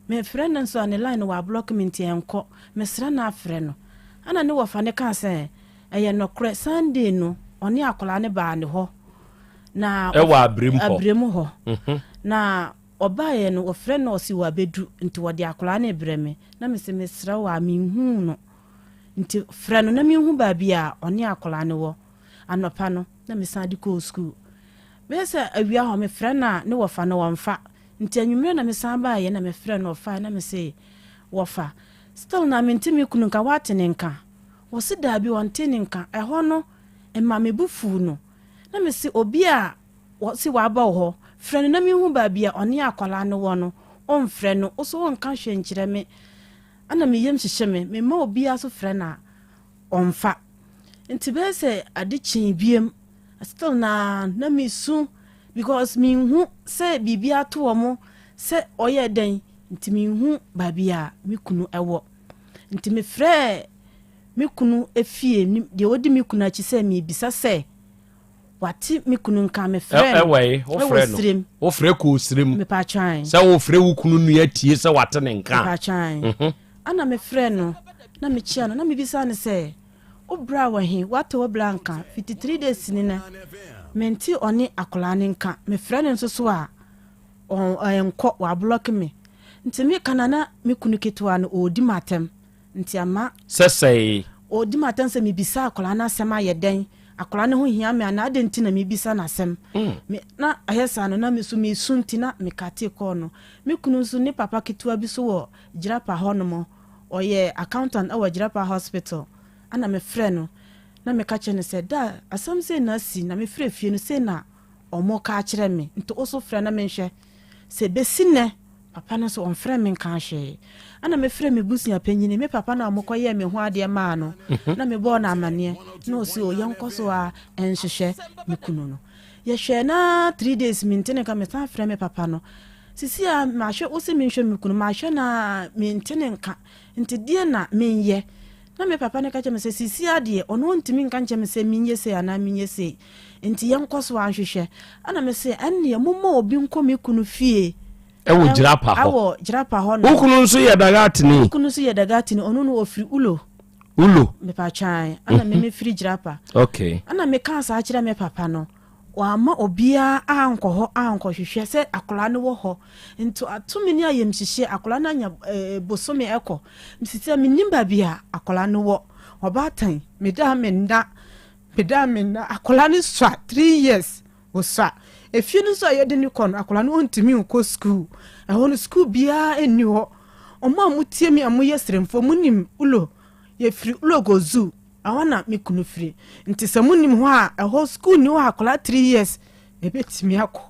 Mefrɛ no nso a ne line no wablɔke me nti ɛnkɔ. Mesrɛ no afrɛ no. Ɛna ne wɔfa no kaa sɛ Ɛyɛ nɔkorɛ, Sunday no, ɔne akwadaa no baa ne hɔ. Na Ɛwɔ Abirem hɔ. Abirem hɔ. Na ɔbaeɛ no, wɔfrɛ no ɔse wabɛdu, nti wɔde akwadaa no rebrɛ me. Na mese mesrɛ wo a, menhuu no. Nti frɛ no na menhu baabi a ɔne akwadaa no wɔ. Anɔpa no, na mesan de kɔɔ sukuu. Bɛyɛ sɛ awia hɔ, mefrɛ no a, ne wɔfa no wɔmfa. Nti anwummerɛ na mesan baeɛ na mefrɛ no ɔfaeɛ na mese wɔfa. Still na mente me kunu nka, woate ne nka? Ɔse daabi ɔnte ne nka. Ɛhɔ no ɛma me bo fuu no. Na me se obi a ɔse waba wo hɔ, frɛ no na menhu baabi a ɔne akwadaa no wɔ no, ɔmfrɛ no, wo so wonka hwee nkyerɛ me. Ɛna me yam hyehye me, mema obiara so frɛ no a, ɔmfa. Nti bɛyɛ sɛ ade kyee biam, still na na mesu because menhu sɛ biribi ato wɔn, sɛ ɔyɛ dɛn, nti menhu baabi a me kunu wɔ. Nti mefrɛɛ me kunu fie, deɛ ɔdi me kunu akyi sɛ mebisa sɛ wate me kunu nka. Mefrɛɛ no Ɛwɔ he? ɛwɔ Wofrɛ no? Sirem. Wofrɛ kɔɔ Sirem? Mepatwan. Sɛ wofrɛ wo kunu nua tie sɛ wate ne nka a? Mepatwan. Ɛna mefrɛɛ no na mekyia no na mebisa no sɛ wo bra wɔ he? Wate wo bra nka? Fiti 3 days ni nɛ mente ɔne akwadaa no nka. Mefrɛ no nso so a ɔnkɔ, wablɔke me. Nti meka na na me kunu ketewa no ɔredi m'atɛm nti ama. Sɛ sɛe. Ɔredi m'atɛm sɛ mebisa akwadaa no asɛm ayɛ dɛn, akwadaa no ho hia me anaa adɛn nti na mebisa no asɛm. Me na ɛyɛ saa no na me nso mesu nti na mekatee kɔɔ no. Me kunu nso ne papa ketewa bi nso wɔ Jirapa hɔnom, ɔyɛ accountant wɔ Jirapa hospital ɛna mefrɛ no na meka kyerɛ no sɛ da asɛm sei na asi na mefrɛ fie no sei na wɔka akyerɛ me nti wo so frɛ na menhwɛ sɛ bɛsi nnɛ papa no nso ɔmfrɛ me nkaa hwee. Ɛna mefrɛ me busua panyini, me papa no a wɔkɔyɛɛ me ho adeɛ maa no, na mebɔɔ no amanneɛ na ɔsi o yɛnkɔ so a nhwehwɛ me kunu no. Yɛhwɛɛ na 3 days mente ne nka, mesan frɛ me papa no. Sisi a mahwɛ wo sɛ menhwɛ me kunu, mahwɛ na mente ne nka nti deɛ na menyɛ. Na me papa no ka kyerɛ me sɛ sisi a deɛ ɔno ɔntumi nka nkyerɛ me sɛ menyɛ sei anaa menyɛ sei. Nti yɛnkɔ so ara nhwehwɛ. Ɛna me se, ɛnneɛ momma obi nkɔ me kunu fie. Ɛwɔ Jirapa hɔ. Ɛwɔ Jirapa hɔ no. Wo kunu nso yɛ Dagatini? Me kunu nso yɛ Dagatini. Ɔno no ɔfiri Ulo. Ulo. Mepatwan. Ɛna me mefiri Jirapa. Okay. Ɛna mekaa saa kyerɛ me papa no. Wamma obiara ankɔ hɔ ankɔhwehwɛ sɛ akwadaa no wɔ hɔ. Nti ato me ne ayamhyehyeɛ. Akwadaa no anya eh, bosome ɛkɔ. Mesisi a mennim baabi a akwadaa no wɔ. Ɔbaatan, meda a menna. Meda me nna akwadaa no sua 3 years osua. Efie no nso a yɛde no kɔ no akwadaa no ɔntumi nkɔ sukuu. Ɛhɔ no sukuu biara nni hɔ. Wɔn a motie me a moyɛ sremfoɔ monim Ulo. Yɛfiri Ulogo Zoo ɛhɔ na me kunu firi. Nti sɛ monim hɔ a ɛhɔ sukuu nni hɔ a akwadaa 3 years ɛbɛtumi akɔ.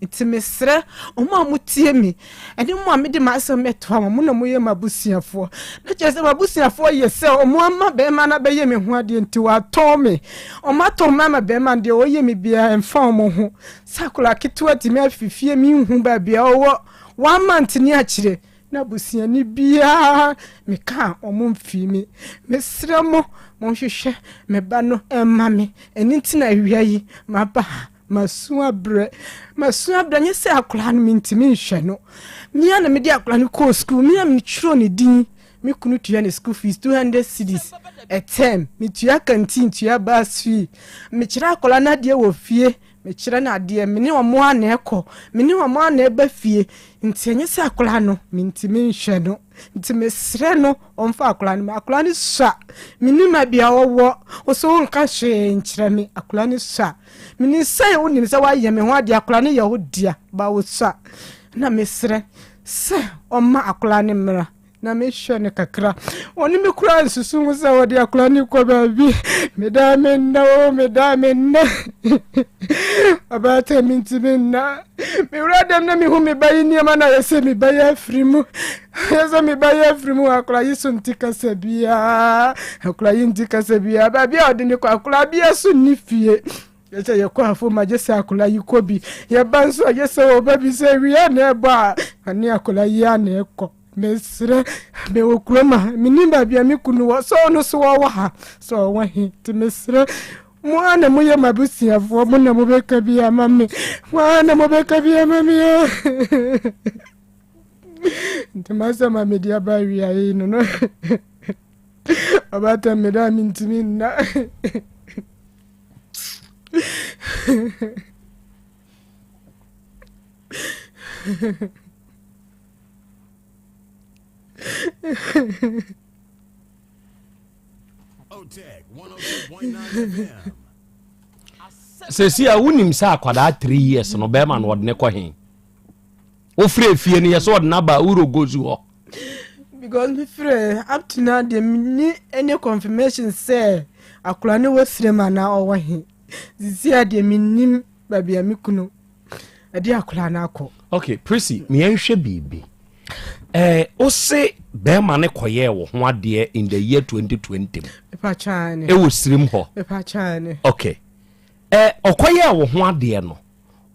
Nti mesrɛ wɔn a motie me ɛne mo a mede m'asɛm bɛtoa mo, mo na moyɛ m'abusuafoɔ. Na kyerɛ sɛ m'abusuafoɔ yɛ sɛ wɔn ama bɛrima no abɛyɛ me ho adeɛ nti wɔatɔn me. Wɔn atɔn me ama bɛrima no deɛ ɔyɛ me biara ɛmfa wɔn ho. Sɛ akwadaa ketewa tumi afi fie menhu baabi a ɔwɔ one month ne akyire na abusuani biara meka a wɔn mfii me. Mesrɛ mo monhwehwɛ me ba no mma me. Ɛno nti na awia yi maba ha. Masu abrɛ. Masu abrɛ nyɛ sɛ akwadaa no mentumi nhwɛ no. Me ara na mede akwadaa no kɔɔ sukuu. Me ara metwerɛ ne din. Me kunu tua ne school fees 200 cedis a term. Metua canteen, tua bus fee. Mekyerɛ akwadaa no adeɛ wɔ fie. Mekyerɛ no adeɛ. Me ne wɔn ara na ɛkɔ. Me ne wɔn ara na ɛba fie. Nti ɛnyɛ sɛ akwadaa no mentumi nhwɛ no. Nti mesrɛ no ɔmfa akwadaa no ma. Akwadaa no sua. Mennim baabi a ɔwɔ. Wo so wonka hwee nkyerɛ me. Akwadaa no sua. Menim sɛ wonim sɛ woayɛ me ho adeɛ, akwadaa no yɛ wo dea, ba wo sua. Na mesrɛ sɛ ɔmma akwadaa no mmra. Na mehwɛ no kakra. Ɔne me koraa nsusu ho sɛ ɔde akwadaa no kɔ baabi. Medaa me nna o, medaa me nna. Ɔbaatan mentumi nna. Mewura dɛm na mehu me ba yi nneɛma na ayɛ sɛ me ba yi afiri mu. Ayɛ sɛ me ba yi afiri mu. Akwadaa yi so nte kasa biara. Akwadaa yi nte kasa biara. Baabi a ɔde ne kɔ akwadaa biara so nni fie. Yɛ sɛ yɛkɔ afom a gye sɛ akwadaa yi kɔ bi. Yɛba nso a gye sɛ ɔba bi sɛ wia na ɛbɔ a ɔne akwadaa yi a na ɛkɔ. Mesrɛ, mewɔ kurom a menim baabi a me kunu wɔ, sɛ ɔno so ɔwɔ ha, sɛ ɔwɔ he, nti mesrɛ mo ara na moyɛ m'abusuafoɔ, mo na mobɛka bi ama me, mo ara na mobɛka bi ama me o. Nti m'asɛm a mede aba awiaeɛ yi no no, ɔbaatan meda a mentumi nna. Sɛsi a wonim sɛ akwadaa 3 years no bɛrima no ɔde ne kɔ he wofrɛ fie no yɛ sɛ ɔde no aba wuro gozu hɔ. Because mefrɛ up to now deɛ menni any confirmation sɛ akwadaa no wɔ srem anaa ɔwɔ he. Sisi a deɛ mennim baabi a me kunu ɛde akwadaa no akɔ. Ok, Prissy, meɛnhwɛ biribi. Eh, wo se bɛrima no kɔyɛɛ wo ho adeɛ in the year 2020 mu. Mepa Ɛwɔ sirim hɔ. Mepa Ok. Eh, ɔkɔyɛɛ wo ho adeɛ no,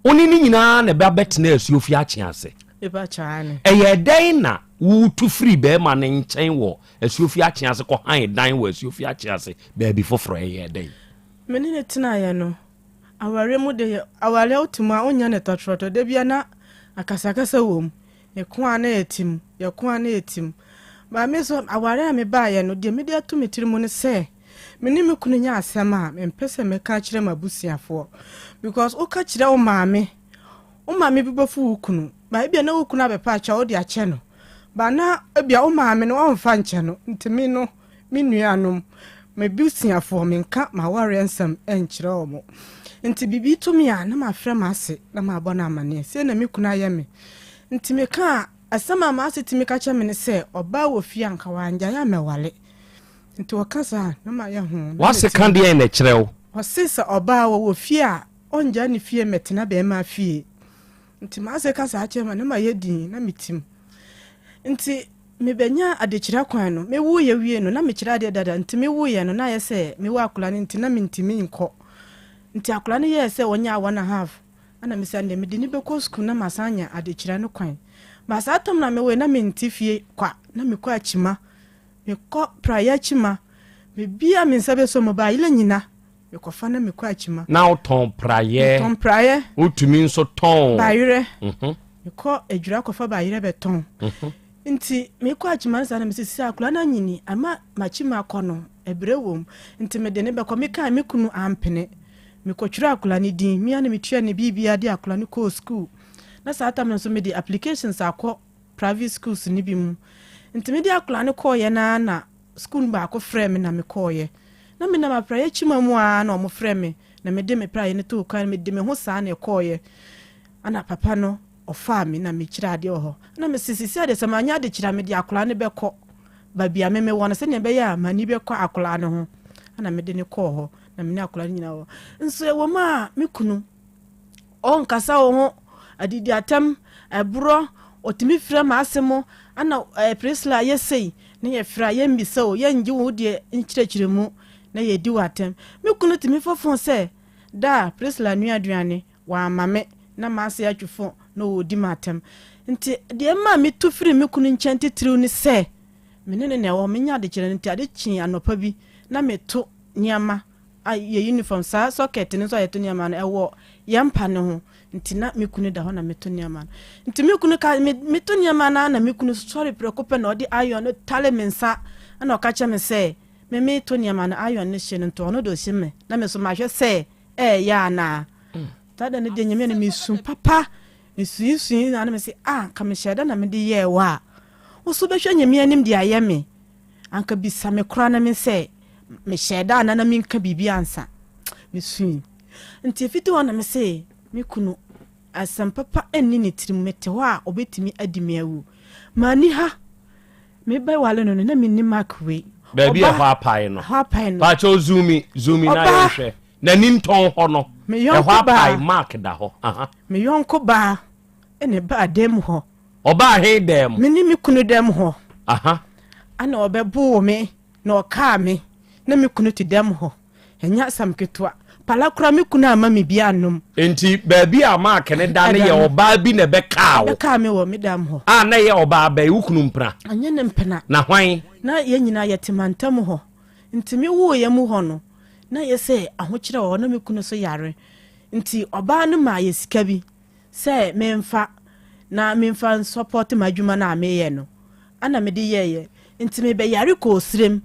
wo ne ne nyinaa na ɛbɛ abɛtena asuo fi akye ase. Mepa Ɛyɛ dɛn na wotu firi bɛrima no nkyɛn wɔ asuo fi akye ase kɔ han dan wɔ asuo fi akye ase baabi foforɔ? Ɛyɛ dɛn? Me ne ne tenaeɛ no, awareɛ mu de, awareɛ wote mu a wonyɛ no tɔtrɔtɔ, da biara na akasakasa wɔ mu, yɛko a na yɛte mu, yɛko a na yɛte mu. But me nso awareɛ a mebaeɛ no, deɛ mede ato me tiri mu ne sɛ, me ne me kunu nya asɛm a, mempɛ sɛ mɛka akyerɛ m'abusuafoɔ. Because woka kyerɛ wo maame, wo maame bi bɛfu wo kunu, but ebia na wo kunu abɛpa akyɛ wode akyɛ no, but na ebia wo maame no ɔmfa nkyɛ no, nti me no, Me nuanom, m'abusuafoɔ, menka m'awareɛ nsɛm nkyerɛ wɔn. Nti biribi to me a, na mafrɛ m'ase na mabɔ no amaneɛ. Sei na me kunu ayɛ me. Nti meka a, asɛm a m'ase tumi ka kyerɛ me ne sɛ, ɔbaa wɔ fie a, anka wangyae ammɛware. Nti ɔka saa a, na mayɛ ho. Na W'ase ka mete. deɛn na ɛkyerɛ wo? Ɔse sɛ ɔbaa wɔwɔ fie a, ɔngyae ne fie mmɛtena bɛɛma fie. Nti m'ase ka saa kyerɛ me a, na mayɛ dinn, na metim. Nti mebɛnyaa adekyerɛ kwan no, mewuiɛ wiei no, na mekyerɛ adeɛ dada, nti mewuiɛ no, na ayɛ sɛ mewɔ akwadaa no nti na mentumi nkɔ. Nti akwadaa no yɛɛ sɛ ɔnyaa one and half, ɛna mese ɛndeɛ mede no bɛkɔ sukuu na masan anya adekyerɛ no kwan. But saa tam no a mewɔe na mente fie kwa, na mekɔ akyima, mekɔ praeɛ akyima, baabiara me nsa bɛsɔ mu, bayerɛ nyina mekɔfa na mekɔ akyima. Na wotɔn praeɛ? Metɔn praeɛ. Wotumi nso tɔn? Bayerɛ. Mekɔ adwira kɔfa bayerɛ bɛtɔn. Nti mekɔ akyima no saa na mese sisi akwadaa no anyini ama m'akyima akɔ no ɛbrɛ wom nti mede no bɛkɔ. Mekae me kunu ampene. Mekɔtwerɛ akwadaa no din, me ara na metua ne biribiara de akwadaa no kɔɔ sukuu. Na saa tam no nso mede applications akɔ private schools no bi mu. Nti mede akwadaa no kɔeɛ no ara na sukuu no baako frɛɛ me na mekɔeɛ. Na menam apraeɛ kyima mu ara na wɔfrɛɛ me na mede me praeɛ no too kwan, mede me ho saa na ɛkɔeɛ. Ɛna papa no ɔfaa me na mekyerɛ adeɛ wɔ hɔ. Ɛna mese seesei adeɛ sɛ manyɛ adekyerɛ a mede akwadaa no bɛkɔ baabi a me mewɔ no sɛdeɛ ɛbɛyɛ a m'ani bɛkɔ akwadaa no ho. Ɛna mede no kɔɔ hɔ na me ne akwadaa no nyinaa wɔ hɔ. Nso ɛwɔ mu a me kunu ɔnkasa wo ho, adidi atɛm, ɛborɔ, ɔtumi frɛ m'ase mo, ɛna ɛɛ Priscilla yɛ sei, na yɛfrɛ a yɛmmisa o, yɛngye wo deɛ nkyerɛkyerɛmu na yɛdi wo atɛm. Me kunu tumi fa fon sɛ da a Priscilla noa aduane, wamma me, na m'ase atwi fon na ɔredi me atɛm. Nti deɛ ɛma metu firii me kunu nkyɛn titiriw ne sɛ, me ne no na ɛwɔ hɔ, menya adekyerɛ no nti ade kyee anɔpa bi na meto nneɛma a yɛ uniform saa socket no nso a yɛto nneɛma no ɛwɔ yɛn mpa no ho nti na me kunu da hɔ na meto nneɛma no nti me kunu ka me meto nneɛma no na me kunu sɔre prɛko pɛ na ɔde iron no tale me nsa ɛna ɔka kyerɛ me sɛ me meto nneɛma no iron no hye no nti ɔno de ɔhye me na me nso mahwɛ sɛ ɛɛyɛ anaa mm. saa da no deɛ nyame no mesu papa mesuisui na na me se ah nka mehyɛ da na mede yɛɛ wɔ a wo so bɛhwɛ nyame anim de ayɛ me Anka bisa me koraa na me sɛ mehyɛɛ da anaa na menka biribi ansa. Mesui. Nti ɛfiti hɔ na me se me kunu asɛm papa nni ne tirim, mete hɔ a ɔbɛtumi adi me awu. Manni ha. Mebɛwale no no, na menni mark wei. Baabi a ɛhɔ apae no. Ɛhɔ apae no. Paakyɛw zoomi, zoomi na yɛnhwɛ. N'ani ntɔn hɔ no. Me yɔnko Ɛhɔ baa. apae, mark da hɔ. Aha. Me yɔnko baa ɛna ɛbaa dan mu hɔ. Ɔbaa he dan mu? Me ne me kunu dan mu hɔ. Aha. Ɛna ɔbɛboo me na ɔkaa me na me kunu te dan mu hɔ. Ɛnyɛ asɛm ketewa. Pala koraa me kunu amma me bi annom. Enti baabi a mark no da no yɛ ɔbaa bi na ɛbɛkaa wo? Ɛbɛkaa me wɔ me dan mu hɔ. A na ɛyɛ ɔbaa bɛn? Wo kunu mpena? Ɛnyɛ ne mpena. Na hwan? Na yɛn nyinaa yɛte mantam hɔ. Nti me wooeɛ mu hɔ no, na ayɛ sɛ ahokyerɛ wɔ hɔ, na me kunu nso yare. Nti ɔbaa no maa yɛ sika bi sɛ memfa na memfa nsɔpɔte m'adwuma no a meyɛ no. Ɛna mede yɛeɛ. Nti mebɛyare kɔɔ serem,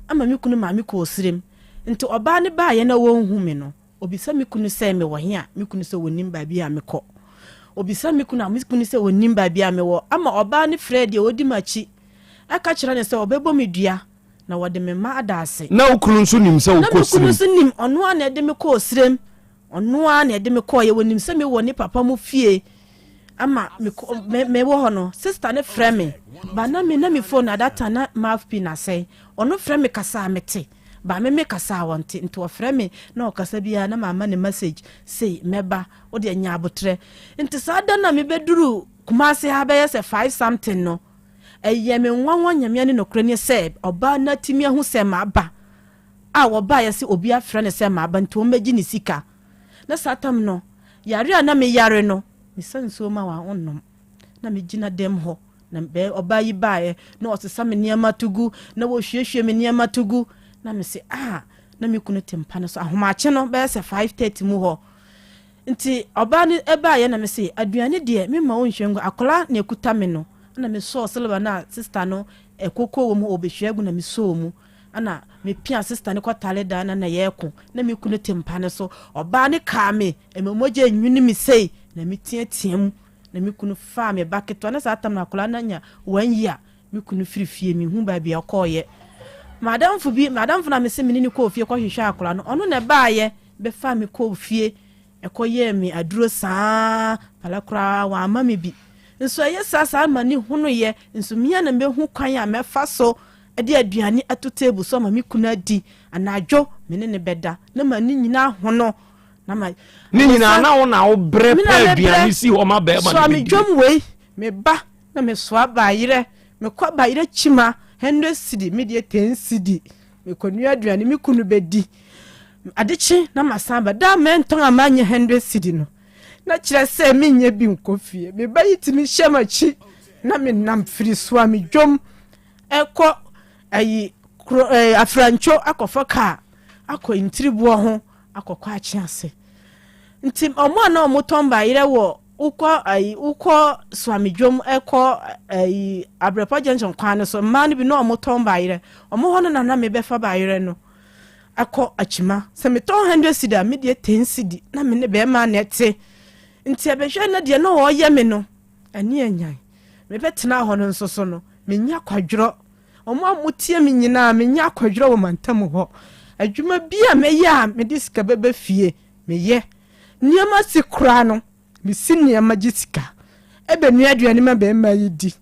ama me kunu maa me kɔɔ serem. Nti ɔbaa no baeɛ na ɔnhu me no, ɔbisa me kunu sɛ mewɔ he a, me kunu sɛ ɔnnim baabi a mekɔ. Ɔbisa me kunu a, me kunu sɛ ɔnnim baabi a mewɔ. Ama ɔbaa no frɛɛ deɛ ɔdi m'akyi ka kyerɛ no sɛ ɔbɛbɔ me dua na wɔde me mma ada ase. Na wo kunu nso nim sɛ Na wokɔ me kunu serem? nso nim, ɔno ara na ɛde me kɔɔ serem. Ɔno ara na ɛde me kɔeɛ. Ɔnim sɛ mewɔ ne papa mu fie ama mekɔ me mewɔ hɔ no, sister no frɛ me. But na me na me phone at that time na mouthpiece no asɛe. Ɔno frɛ me kasa a mete, but me me kasa a ɔnte. Nti ɔfrɛ me na ɔkasa biara na mama no message sei mɛba, wo deɛ nya aboterɛ. Nti saa da no a mebɛduru Kumasi ha bɛyɛ sɛ five something no, Ɛyɛ me nwanwa Nyame ani nokorɛ nie sɛ ɔbaa no atumi ahu sɛ maba a wɔbaeɛ sɛ obi afrɛ no sɛ maba nti wɔmmɛgye ne sika na saa tam no yare a na meyare no mesa nsuo ma wa ɔnnom na megyina dɛm hɔ na bɛɛ ɔbaa yi baeɛ na ɔsesa me nneɛma to gu na wɔhwiehwie me nneɛma to gu na mese ah na me kunu te mpa no so ahomakye no bɛyɛ sɛ 5:30 mu hɔ Nti ɔbaa no baeɛ na mese, aduane deɛ memma wonhwie ngu, akwadaa na ɛkuta me no. Ɛna mesɔɔ silver no a sista no ɛkoko wɔ mu ɔbɛhwie agu na mesɔɔ mu. Ɛna mepia sista no kɔtare dan no na yɛreko. Na me kunu te mpa no so. Ɔbaa no kaa me, ɛma mogya nwini me sei na meteatea mu. Na me kunu faa me ba ketewa, na saa tam no akwadaa no anya one year. Me kunu firi fie, menhu baabi a ɔkɔeɛ. M'adamfo bi, m'adamfo no a mese me ne no kɔɔ fie kɔhwehwɛ akwadaa no, ɔno na ɛbaeɛ bɛfaa me kɔɔ fie kɔyɛɛ me aduro saa pala koraa wamma me bi. Nso ɛyɛ saa saa ma ne hunuiɛ, nso me ara na mɛhu kwan a mɛfa so de aduane ato table so ama me kunu adi. Anadwo me ne no bɛda na ma ne nyinaa hono na ma. Ne nyinaa na wo na wobrɛ Me na pɛ mebrɛ. aduane si hɔ ma bɛrima Soa no me bɛdi. dwom wei, me ba na mesoa bayerɛ, mekɔ bayerɛ kyima hundred cedi, me deɛ ten cedi, mekɔnua aduane me kunu bɛdi. Ade kye na masan aba, da a mɛntɔn a manyɛ hundred cedi no, na kyerɛ sɛ menyɛ bi nkɔ fie. Me ba yi tumi hyɛ m'akyi na menam firi soa me dwom ɛkɔ ayi kuro ɛɛ afrantwo akɔfa kaa akɔ ntiriboɔ ho akɔkɔ akye ase. Nti ɔmo a na ɔmo tɔn bayerɛ wɔ wokɔ ayi wokɔ Suamidwom ɛkɔ ayi Abrɛpɔ junction kwan no so mmaa no bi na ɔmo tɔn bayerɛ ɔmo hɔ no na na mebɛfa bayerɛ no akɔ akyima sɛ metɔn hundred cedi a me deɛ ten cedi na me ne bɛrima na ɛte nti ɛbɛhwɛ na deɛ na ɔyɛ me no ɛne anyan mebɛtena hɔ no nso so no menya kwadworɔ Wɔn a wɔtie me nyinaa, menya akwadworɔ wɔ mantam hɔ. Adwuma bi a mɛyɛ a mede sika bɛba fie, meyɛ. Nneɛma si koraa no, mesi nneɛma gye sika. Ɛbɛnoa aduane ma barima yi di.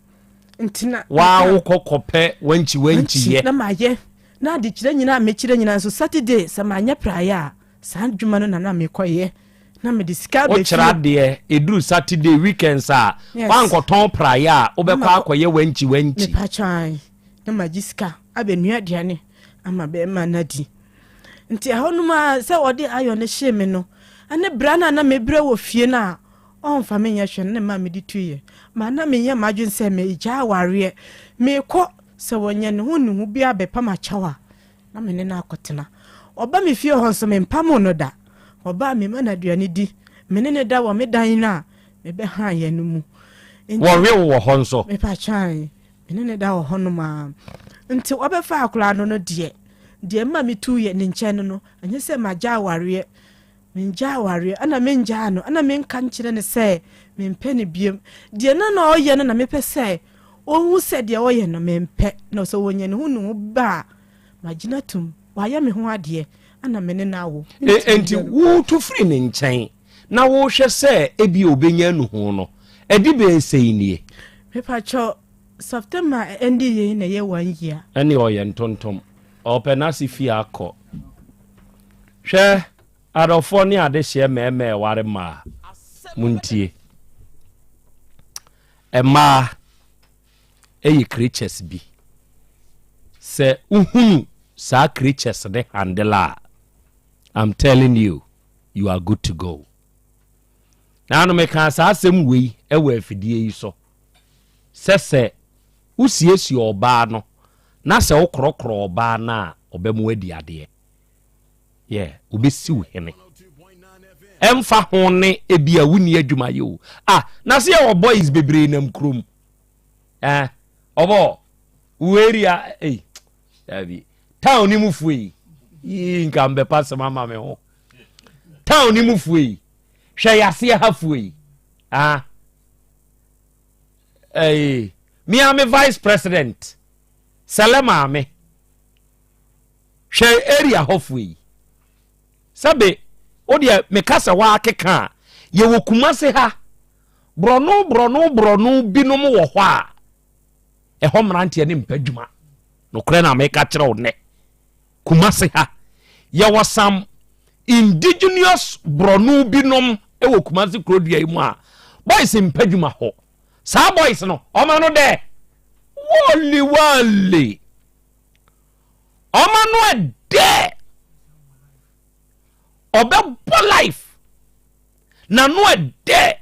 Nti na. Waa wokɔ kɔpɛ wankyi wankyi yɛ. Na mayɛ. Na adekyerɛ nyinaa a mekyerɛ nyinaa nso, Saturday sɛ manyɛ praeɛ a, Saa adwuma no na na mekɔyɛ na mede sika aba fie. Wokyerɛ adeɛ, ɛduru Saturday, weekends a, Yes. woankɔtɔn praeɛ a, wobɛkɔ akɔyɛ wankyi wankyi. Mepakyɛ ae, na magye sika abɛnua aduane ama bɛrima no adi. Nti ɛhɔ nom a sɛ ɔde ayɔ no hyee me no, ɛne berɛ no a na mebrɛ wɔ fie no a ɔmfa me nyɛ hwɛ no na ɛmaa mede tuiɛ. Ma na menyɛ m'adwene sɛ megyaa awareɛ. Mekɔ, sɛ wɔnyɛ ne ho ne ho bi abɛpam akyɛw a, Na me ne no akɔtena. Ɔba me fie hɔ nso, mempamoo no da. Ɔba a, mema no aduane di. Me ne no da wɔ me dan no a mebɛhaeɛ no mu. Nti, Wɔwe wo wɔ hɔ nso? Mepakyɛ ae, me ne no da wɔ hɔnom ara. Nti ɔbɛfa akwadaa no no deɛ, deɛ ɛma metuiɛ ne nkyɛn no no, ɛnyɛ sɛ magya awareɛ. Mengyaa awareɛ, ɛna mengyaa no, ɛna menka nkyerɛ no sɛ mempɛ no biom. Deɛ na na ɔyɛ no na mepɛ sɛ ɔhu sɛ deɛ ɔyɛ no mempɛ, na sɛ ɔnya ne ho ne ho ba a, magyina atom. Wayɛ me ho adeɛ, ɛna me ne no awo. E, enti wotu firi ne nkyɛn na wohwɛ sɛ ebia ɔbɛnya anuhu no, ɛde bɛyɛ sɛn nie? Mepakyɛw, September ɛndi yei na ɛyɛ one year. Ɛne ɔyɛ ntontom. Ɔpɛ n'ase fie akɔ. Hwɛ adɔfoɔ ne adehyeɛ mɛɛmɛ ɛware mmaa. Montie. Mmaa ɛyɛ creatures bi. Sɛ wohunu saa creatures ne handle a, I'm telling you, you are good to go. Naano mekaa saa asɛm wei wɔ afidie yi so sɛ sɛ wosiesie ɔbaa no na sɛ wokorɔkorɔ ɔbaa no a ɔbɛma wadi adeɛ. Yeah, ɔbɛsi wo hene. Ɛmfa ho ne ebi a wonni adwuma yɛ o. Ah, na sɛ yɛwɔ boys bebree nam kurom. Eh, ɔbɔ, wo area, ei, dabi, town ni mu fue yi, yii nka mbɛpa sɛm ama me ho. Town ni mu fue yi, hwɛ yaseɛ ha fue yi. Ah, eh, me a me vice president, sɛlɛ maame, hwɛ area hɔ fue yi. Sɛbe, wo deɛ meka sɛ woakeka a, yɛwɔ Kumase ha, borɔno borɔno borɔno binom wɔ hɔ a, ɛhɔ mmeranteɛ ne mpɛ adwuma. Nokorɛ na meka kyerɛ wo nnɛ. Kumase ha, yɛwɔ some indigenous borɔno binom wɔ Kumase kurodua yi mu a, boys mpɛ adwuma hɔ. Saa boys no, ɔma no dɛ, wɔle wɔle. Ɔma no ɛdɛ. Ɔbɛbɔ life. Na no ɛdɛ.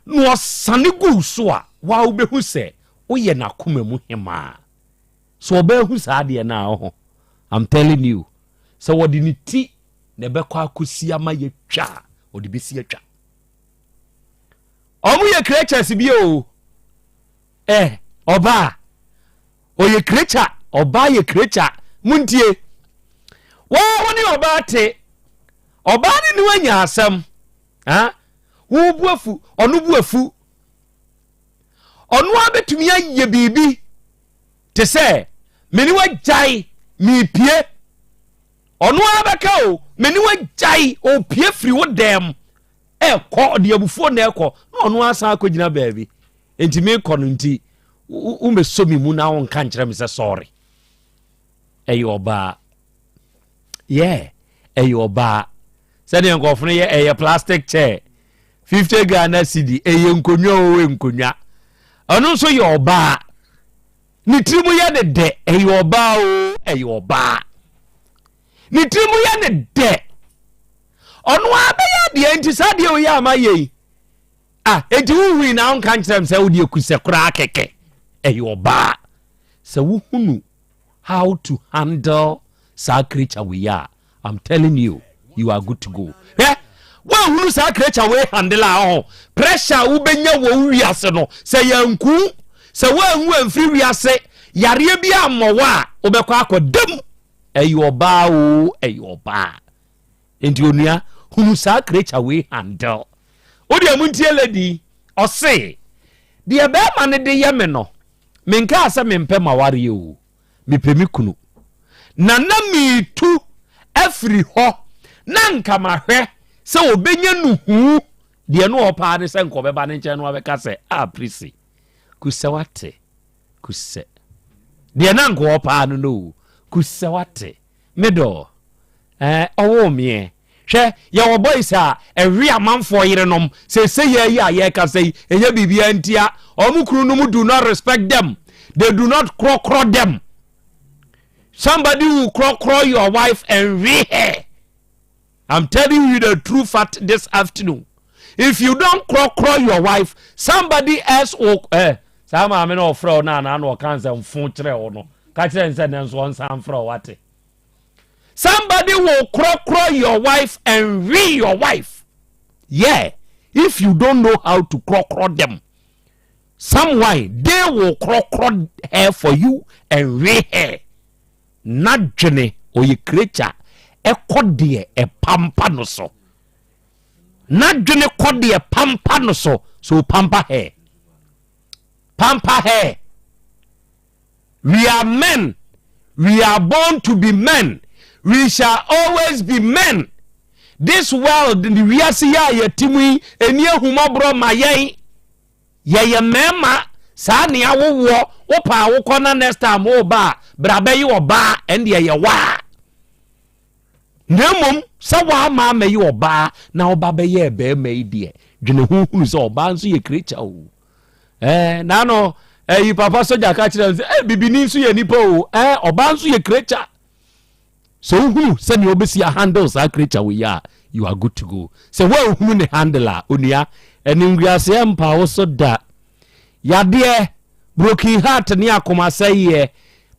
Na ɔsane gu so a, waa wobɛhu sɛ woyɛ n'akoma mu hemaa. So ɔbɛhu saa adeɛ no a ɔho. I'm telling you. Sɛ wɔde ne ti na ɛbɛkɔ akɔsi ama yɛtwa a, ɔde bɛsi atwa. Ɔmo yɛ creatures bi o. Eh, ɔbaa. Ɔyɛ creature, ɔbaa yɛ creature. Montie. Waa wo ne ɔbaa te. Ɔbaa ne ne wanya asɛm. Ha? Wo bu afu, ɔno bu afu. Ɔno ara bɛtumi ayɛ biribi te sɛ me ne wagyae mepie. Ɔno ara bɛka o, me ne wagyae ɔpie firi wo dɛm ɛkɔ, ɔde abufuo na ɛkɔ na ɔno ara san akɔgyina baabi. Nti mekɔ no nti womɛsɔ me mu na wonka nkyerɛ me sɛ sɔre. Ɛyɛ ɔbaa. Yeah, ɛyɛ ɔbaa. Sɛdeɛ nkurɔfo no yɛ ɛyɛ plastic chair. 50 Ghana cedi, ɛyɛ nkonnwa o, nkonnwa. Ɔno nso yɛ ɔbaa. Ne tiri mu yɛ ne dɛ, ɛyɛ ɔbaa o, ɛyɛ ɔbaa. Ne tiri mu yɛ ne dɛ. Ɔno ara bɛyɛ adeɛ nti saa adeɛ oyɛ ama yɛ yi. Ah, enti wohui na wonka nkyerɛ m sɛ wode akusɛ koraa kɛkɛ. Ɛyɛ ɔbaa. Sɛ wohunu how to handle saa creature wei a, I'm telling you, you are good to go. Hwɛ, woahunu saa creature wei handle a ɔho, pressure a wobɛnya wɔ wo wiase no, sɛ yɛanku, sɛ woanwu amfiri wiase, yareɛ bi ammɔ wo a, wobɛkɔ akɔda mu. Ɛyɛ ɔbaa o, ɛyɛ ɔbaa. Enti onua, hunu saa creature wei handle. Wo deɛ montie lady yi, ɔse, deɛ bɛrima no de yɛ me no, menkaa sɛ mempɛ m'awareɛ o, mepɛ me kunu. Na na meretu afiri hɔ na nka mahwɛ sɛ ɔbɛnya nuhuu. Deɛ no ɔpɛ ara ne sɛ nka ɔbɛba ne nkyɛn na wabɛka sɛ, ah Prissy, kusɛ wate, kusɛ. Deɛ na nka ɔpɛ ara no no o, kusɛ wate. Me dɔ eh ɔwoo meɛ. Hwɛ yɛwɔ boys a ɛwe amanfoɔ yerenom seesei yɛ yi a yɛrekasa yi ɛnyɛ biribiara ntia wɔn kunu nom do not respect them they do not korɔkorɔ them somebody will korɔkorɔ your wife and we her I'm telling you the true fact this afternoon if you don't korɔkorɔ your wife somebody else will eh saa maame na ɔfrɛ wo no anaa na ɔka nsɛmfo kyerɛ wo no ka kyerɛ n sɛ nɛ nso ɔnsan mfrɛ wo wate somebody will korɔkorɔ your wife and we your wife yeah if you don't know how to korɔkorɔ them someone they will korɔkorɔ her for you and we her n'adwene ɔyɛ creature ɛkɔ deɛ ɛpampa no so n'adwene kɔ deɛ pampa no so so pampa her pampa her we are men we are born to be men we shall always be men this world ne wiase yi a yɛte mu yi ɛni ahumɔborɔ ma yɛn yɛyɛ mmarima saa nea wowoɔ Wopaa wokɔ na next time woba a, bra bɛye ɔbaa, ɛndeɛ yɛ waa. Na mmom sɛ woama amɛye ɔbaa na woba bɛyɛɛ bɛrima yi deɛ, dwene ho hunu sɛ ɔbaa nso yɛ creature o. Ɛɛ, naano, ɛyi papa sogya ka kyerɛ sɛ, ɛɛ bibini nso yɛ nipa o, ɛɛ ɔbaa nso yɛ creature. Sɛ wohunu sɛnea wobɛsi ahandle saa creature wei a, you are good to go. Sɛ woanhunu ne handle a, onua, animguaseɛ mpa wo so da. Yadeɛ, broken heart ne akomasɛeɛ,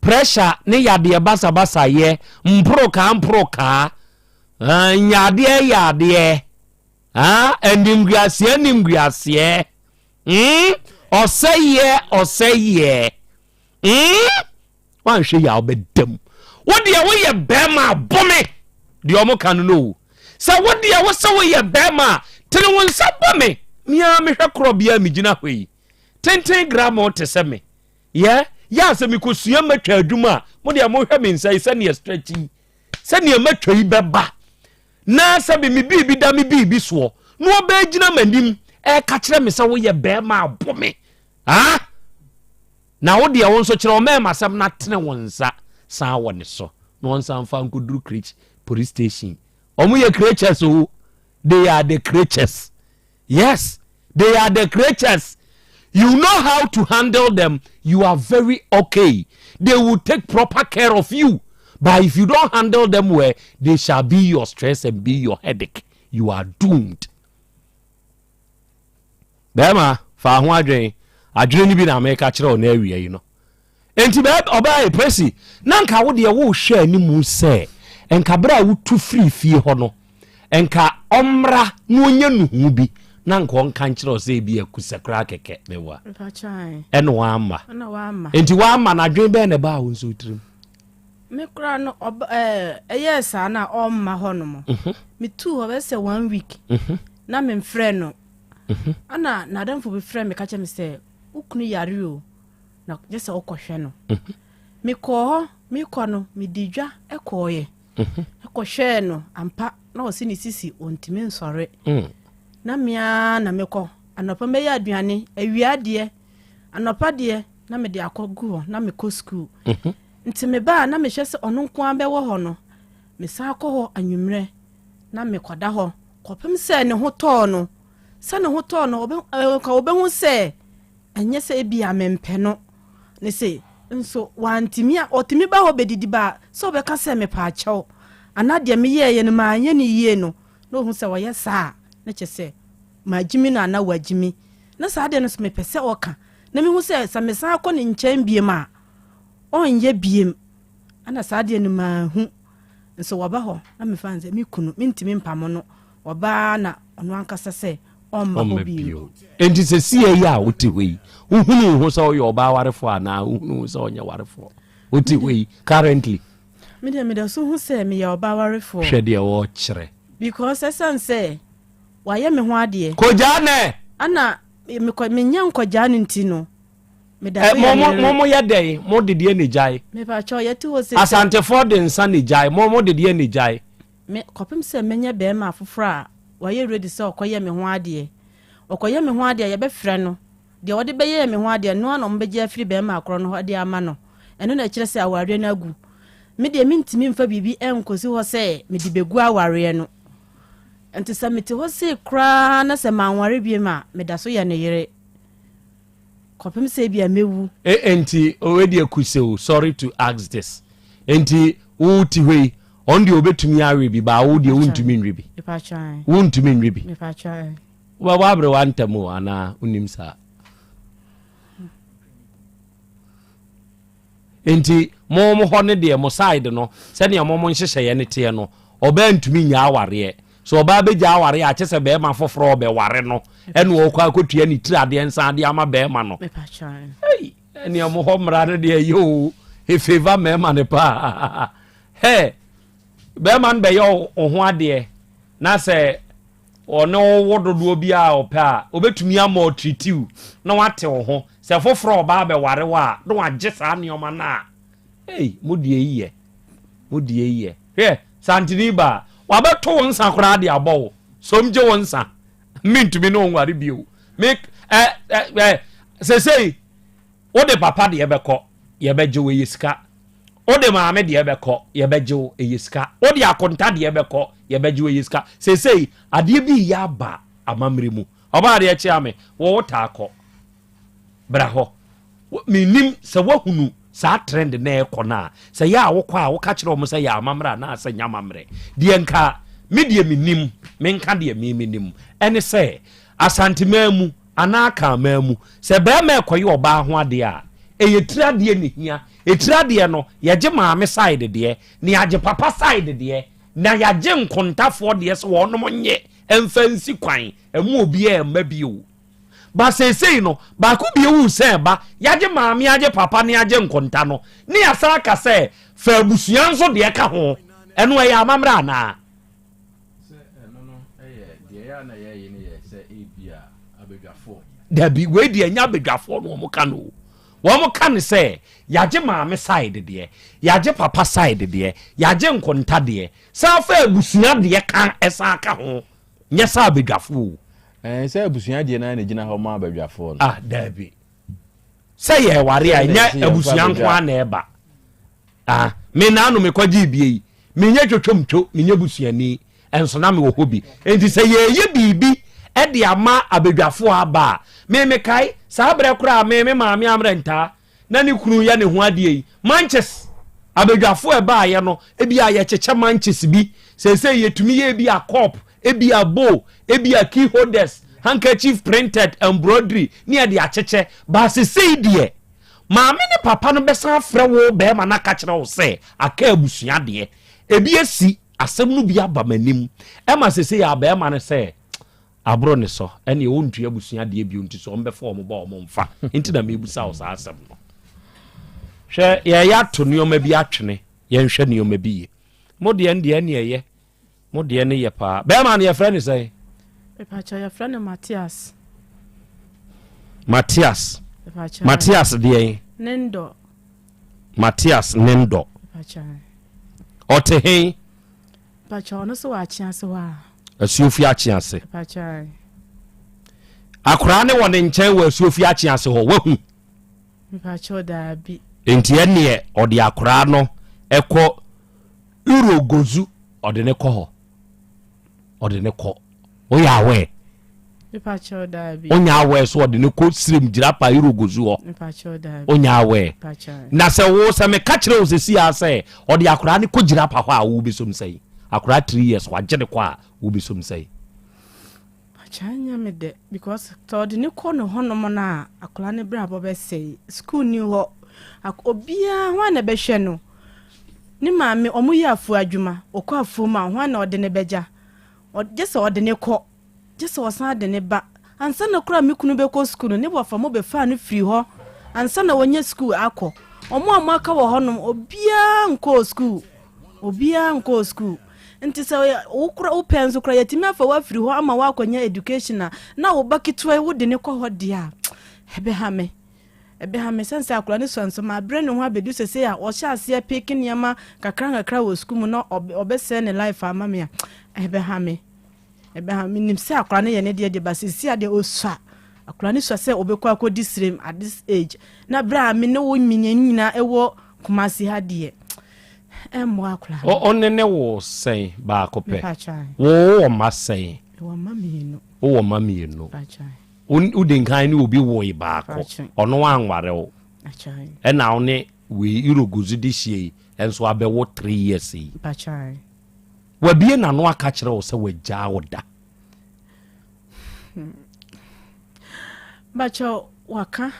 pressure ne yadeɛ basabasayɛ, mporokaa mporokaa, ah, nyadeɛ yadeɛ, ah, animguaseɛ animguaseɛ, mm, ɔsɛeɛ ɔsɛeɛ, mm. Woanhwɛ yie a wobɛda mu. Wo deɛ woyɛ bɛrima a bɔ me. Deɛ ɔmo ka no no o. Sɛ wo deɛ wo sɛ woyɛ bɛrima a tene wo nsa bɔ me. Me ara mehwɛ korɔ bia megyina hɔ yi. Tenten gramo te sɛ me. Yɛ yɛ a sɛ mekɔsua matwa adwuma a mo deɛ mohwɛ me nsa yi sɛdeɛ stretch yi sɛdeɛ matwa yi bɛba na sɛ me me biribi da me biribi soɔ na ɔbɛgyina m'anim ɛka kyerɛ me sɛ woyɛ bɛrima a bɔ me. Ah! Na wo deɛ, wo nso kyerɛ ɔmɛɛmasɛm na tene wo nsa san wɔ ne so na ɔnsan mfa nkɔduru Creech police station. Ɔmo yɛ creatures o. They are the creatures. Yes, they are the creatures. You know how to handle them, you are very okay. They will take proper care of you. But if you don't handle them well, they shall be your stress and be your headache. You are doomed. Bɛrima, fa ho adwene. Adwene no bi na meka kyerɛ wo na awia yi no. Enti bɛɛ ɔbaa yi Presi, na nka wo deɛ wohwɛ animu sɛ nka berɛ a wotu firi fie hɔ no, nka ɔmmra na ɔnyɛ nuhu bi na nka ɔnka nkyerɛ wo sɛ ebi akusɛ koraa kɛkɛ mewa. Ɛna wamma. Enti wamma no adwene bɛn na ɛbaa wo nso tirim? Me koraa no ɔba ɛɛ ɛyɛɛ saa na ɔmma hɔ nom. Mhm. Metuu hɔ bɛyɛ sɛ one week. Mhm. Na memfrɛ no. Mhm. Ana n'adamfo bi frɛ me ka kyerɛ me sɛ wo kunu yare o na gye sɛ wokɔhwɛ no. Mekɔɔ hɔ mekɔ no medi dwa kɔɔeɛ. Ɛkɔhwɛɛ no ampa na ɔse ne sisi ɔntumi nsɔre. Mm. Na me ara na mekɔ anɔpa mɛyɛ aduane awia deɛ anɔpa deɛ na mede akɔ gu hɔ na mekɔ sukuu. Nti meba a na mehwɛ sɛ ɔno nko ara bɛwɔ hɔ no, mesan kɔ hɔ anwummerɛ na mekɔda hɔ kɔpem sɛ ne ho tɔɔ no. Sɛ ne ho tɔɔ no, ɔbɛ, nka ɔbɛhu sɛ ɛnyɛ sɛ ebia mempɛ no. Ne se, nso wantumi a, ɔtumi ba hɔ bɛdidi ba a, sɛ ɔbɛka sɛ mepaakyɛw anaa deɛ meyɛeɛ no manyɛ no yie no, na ɔhu sɛ ɔyɛ saa a, na kyerɛ sɛ magyimi no anaa wagyimi. Na saa adeɛ no nso mepɛ sɛ ɔka na mehu sɛ sɛ mesan kɔ ne nkyɛn biom a, ɔnyɛ biem ɛna saa adeɛ no manhu nso wɔba hɔ na mefa no sɛ me kunu mentumi mpamo no ɔbaa na ɔno ankasa sɛ ɔmma hɔ bio. Enti sesie yi a wote hɔ yi wohunu wo ho sɛ woyɛ ɔbaa warefoɔ anaa wohunu wo sɛ ɔnyɛ warefoɔ wote hɔ yi currently? Me deɛ meda so hu sɛ meyɛ ɔbaa warefoɔ. Hwɛ deɛ wɔrekyerɛ. Because ɛsiane sɛ wayɛ me ho adeɛ. Kogyaa nɛ! Ɛna mekɔ menyɛ nkɔgyaa no nti no. Eh, mo mo mo mo yɛ dɛn? Mo de deɛ na gyae. Mepakyɛw yɛte hɔ sɛ. Asantefoɔ de nsa na gyae. Mo mo de deɛ na gyae. Me kɔpem sɛ mɛnya bɛɛma foforɔ a wayɛ ready sɛ ɔkɔyɛ me ho adeɛ. Ɔkɔyɛ me ho adeɛ a yɛbɛfrɛ no. Deɛ ɔde bɛyɛɛ me ho adeɛ no ara na wɔbɛgye afiri bɛɛma korɔ no hɔ de ama no. Ɛno na ɛkyerɛ sɛ awareɛ no agu. Me deɛ mentumi mfa biribi nkɔsi hɔ sɛ mede bɛgu awareɛ no. Nti sɛ mete hɔ sei koraa na sɛ manware biom a, meda so yɛ ne yere. Kɔpem sɛ ebia mɛwu. E enti wei deɛ kusew sorry to ask this enti wo te hɔ yi ɔno deɛ ɔbɛtumi awe bi baa wo deɛ wontumi nwe bi wontumi nwe bi wobɛbɔ aberewa ntɛm o anaa wonim saa Enti mo mo hɔ no deɛ mo side no sɛdeɛ mo mo nhyehyɛeɛ no teɛ no ɔbaa ntumi nnyaa awareɛ. Sɛ ɔbaa bɛgya awareɛ a kyesɛ bɛɛma foforɔ ɔbɛware no ɛna ɔkɔ akɔtua ne tiri adeɛ nsa adeɛ ama bɛɛma no. Ei ɛneɛ mo hɔ mmara no deɛ ɛyɛ o efavour mɛɛma no paa. Hɛ bɛɛma no bɛyɛ wo ho adeɛ na sɛ Ɔne wo wo dodoɔ biara a ɔpɛ a, ɔbɛtumi ama ɔtriti wo na wate wo ho. Sɛ foforɔ ɔba abɛware wo a, na wagye saa nneɛma no a. Ei, mo deɛ yi yɛ. Mo deɛ yi yɛ. Hwɛ, Santini ba a, wabɛto wo nsa koraa de abɔ wo. Som gye wo nsa. Mentumi ne wo nware bio. Me, ɛ, ɛ, ɛ, sesei. Wode papa deɛ bɛkɔ, yɛbɛgye wo, ɛyɛ sika. Wode maame deɛ bɛkɔ, yɛbɛgye wo, ɛyɛ sika. Wode akonta deɛ bɛkɔ, yɛbɛgye wo, ɛyɛ sika. Seesei, adeɛ bi reyɛ aba amammerɛ mu. Ɔbaa adeɛ kyea me, wo wotaa kɔ. Bra hɔ. Mennim sɛ woahunu saa trend no a ɛrekɔ no a, sɛ yɛ a wokɔ a woka kyerɛ wɔn sɛ yɛ amammerɛ anaasɛ nyɛ amammerɛ. Deɛ nka me deɛ menim, menka deɛ me menim, ɛne sɛ Asanteman mu anaa Akanman mu, sɛ barima rekɔyɛ ɔbaa ho adeɛ a, ɛyɛ tiri adeɛ na ɛhia. Ɛtiri adeɛ no, yɛgye maame side deɛ, na yɛagye papa side deɛ, na yɛagye nkontafoɔ deɛ sɛ wɔnom nye mfa nsi kwan, ɛmu obiara mma bio. Ba seesei no, baako bio wu sɛ ba, yɛagye maame, agye papa ne agye nkonta no, ne yɛasan aka sɛ fa abusua nso deɛ ka ho. Ɛno ɛyɛ amammerɛ anaa? Sɛ ɛno no yɛ deɛ ɛyɛ a na yɛyɛ no yɛ sɛ ebia abadwafoɔ. Dabi, wei deɛ ɛnyɛ abadwafoɔ na wɔn ka no o. Wɔn ka no sɛ yɛagye maame side deɛ, yɛagye papa side deɛ, yɛagye nkonta deɛ, san fa abusua deɛ ka ɛsan ka ho. Nyɛ sɛ abadwafoɔ o. Ɛɛ sɛ abusua deɛ naa na egyina hɔ ma abadwafoɔ no. Ah daabi. Sɛ yɛware a ɛnyɛ abusua nko ara na ɛba. Ah me naano mekɔgyee bie yi menyɛ twotwomtwo menyɛ busuani nso na mewɔ hɔ bi. Enti sɛ yɛyɛ biribi de ama abadwafoɔ aba a me mekae saa berɛ koraa me me maame amrɛ ntaa na ne kunu yɛ ne ho adeɛ yi, manches, abadwafoɔ a ɛbaeɛ no, ebi a yɛkyekyɛ manches bi, seesei yɛtumi yɛ ebi a cup, ebi a bowl, ebi a key holders, handkerchief printed, embroidery, ne yɛde akyekyɛ. Ba seesei deɛ, maame ne papa no bɛsan afrɛ wo bɛrima no aka kyerɛ wo sɛ aka abusua deɛ. Ebi asi, asɛm no bi aba m'anim, ɛma seesei a bɛrima no sɛ, Aboro ne sɔ, ɛneɛ ɔntua abusua deɛ bio nti sɛ ɔmbɛfa ɔmo ba ɔmo mfa nti na mebusa wo saa asɛm no. Hwɛ yɛyɛ ato nneɛma bi atwene yɛnhwɛ nneɛma bi yie. Mo deɛ no deɛ ɛne ɛyɛ mo deɛ no yɛ paa. Bɛrima no yɛfrɛ no sɛn? Mepakyɛ yɛfrɛ no Matias. Matias. Matias deɛn? Ne ndɔ. Matias ne ndɔ. Ɔte he? Mpakyɛw ɔno so wɔ akyease hɔ a. Asuofi akyease. Mpakyɛw. Akoraa ne wɔ ne nkyɛn wɔ asuofi akyease hɔ wahu. Mpakyɛw daabi. Nti ɛneɛ ɔde akoraa no ɛkɔ Urogozu ɔde ne kɔ hɔ ɔde ne kɔ woyɛ aware. Mepakyɛw daabi. Onya aware so ɔde no kɔ sirem gyirapa Irogozu hɔ. Mepakyɛw daabi. Onya aware. Mepakyɛw. Na sɛ wo sɛ meka kyerɛ wo sɛsi a sɛ ɔde akoraa no kɔ gyirapa hɔ a wo bɛsom sɛn? Akoraa 3 years wagye ne kɔ a wo bɛsom sɛn? Pakyɛ nyɛ me dɛ because sɛ ɔde ne kɔ ne hɔnom no a akoraa no brabɔ bɛsɛe. School ni hɔ. Obiara hwan na ɛbɛhwɛ no? Ne maame ɔmo yɛ afuo adwuma. Ɔkɔ afuo mu a hwan na ɔde ne bɛgya? Gye sɛ ɔde ne kɔ. Gye sɛ ɔsan de no ba. Ansa na koraa me kunu bɛkɔ sukuu no, ne wɔfa mo bɛfaa no firii hɔ ansa na wanya sukuu akɔ. Wɔn a wɔaka wɔ hɔnom, obiara nkɔɔ sukuu. Obiara nkɔɔ sukuu. Nti sɛ wo kora wopɛ nso koraa yɛatumi afa wo afiri hɔ ama woakɔnya education a, na wo ba ketewa yi wode no kɔ hɔ deɛ a, ɛbɛha me. Ɛbɛha me sɛne sɛ akwadaa no sua nso mabrɛ ne ho abɛdu sɛsei a ɔhyɛ aseɛ peke nneɛma kakra nkakra wɔ sukuu mu na ɔbɛsɛe ne life ama me a, ɛbɛha me. Ɛbɛha menim sɛ akwadaa no yɛ ne deɛ deɛ ba sisi adeɛ ɔsua akwadaa no sua sɛ ɔbɛkɔ akɔdi srem at this age na berɛ a me ne wo mmienu nyinaa ɛwɔ Kumasi ha deɛ ɛmmoa akwadaa no. Ɔne ne wo sɛn baako pɛ? Wo wɔ mma sɛn? Mewɔ mma mmienu. Wowɔ mma mmienu. Wodi nkan ne obi woe baako ɔno anware wo ɛna wo ne wei Irogozu de hyia yi nso abɛwo 3 years yi. Wabue n'ano aka kyerɛ wo sɛ wagyaa wo da. Bakyɛ waka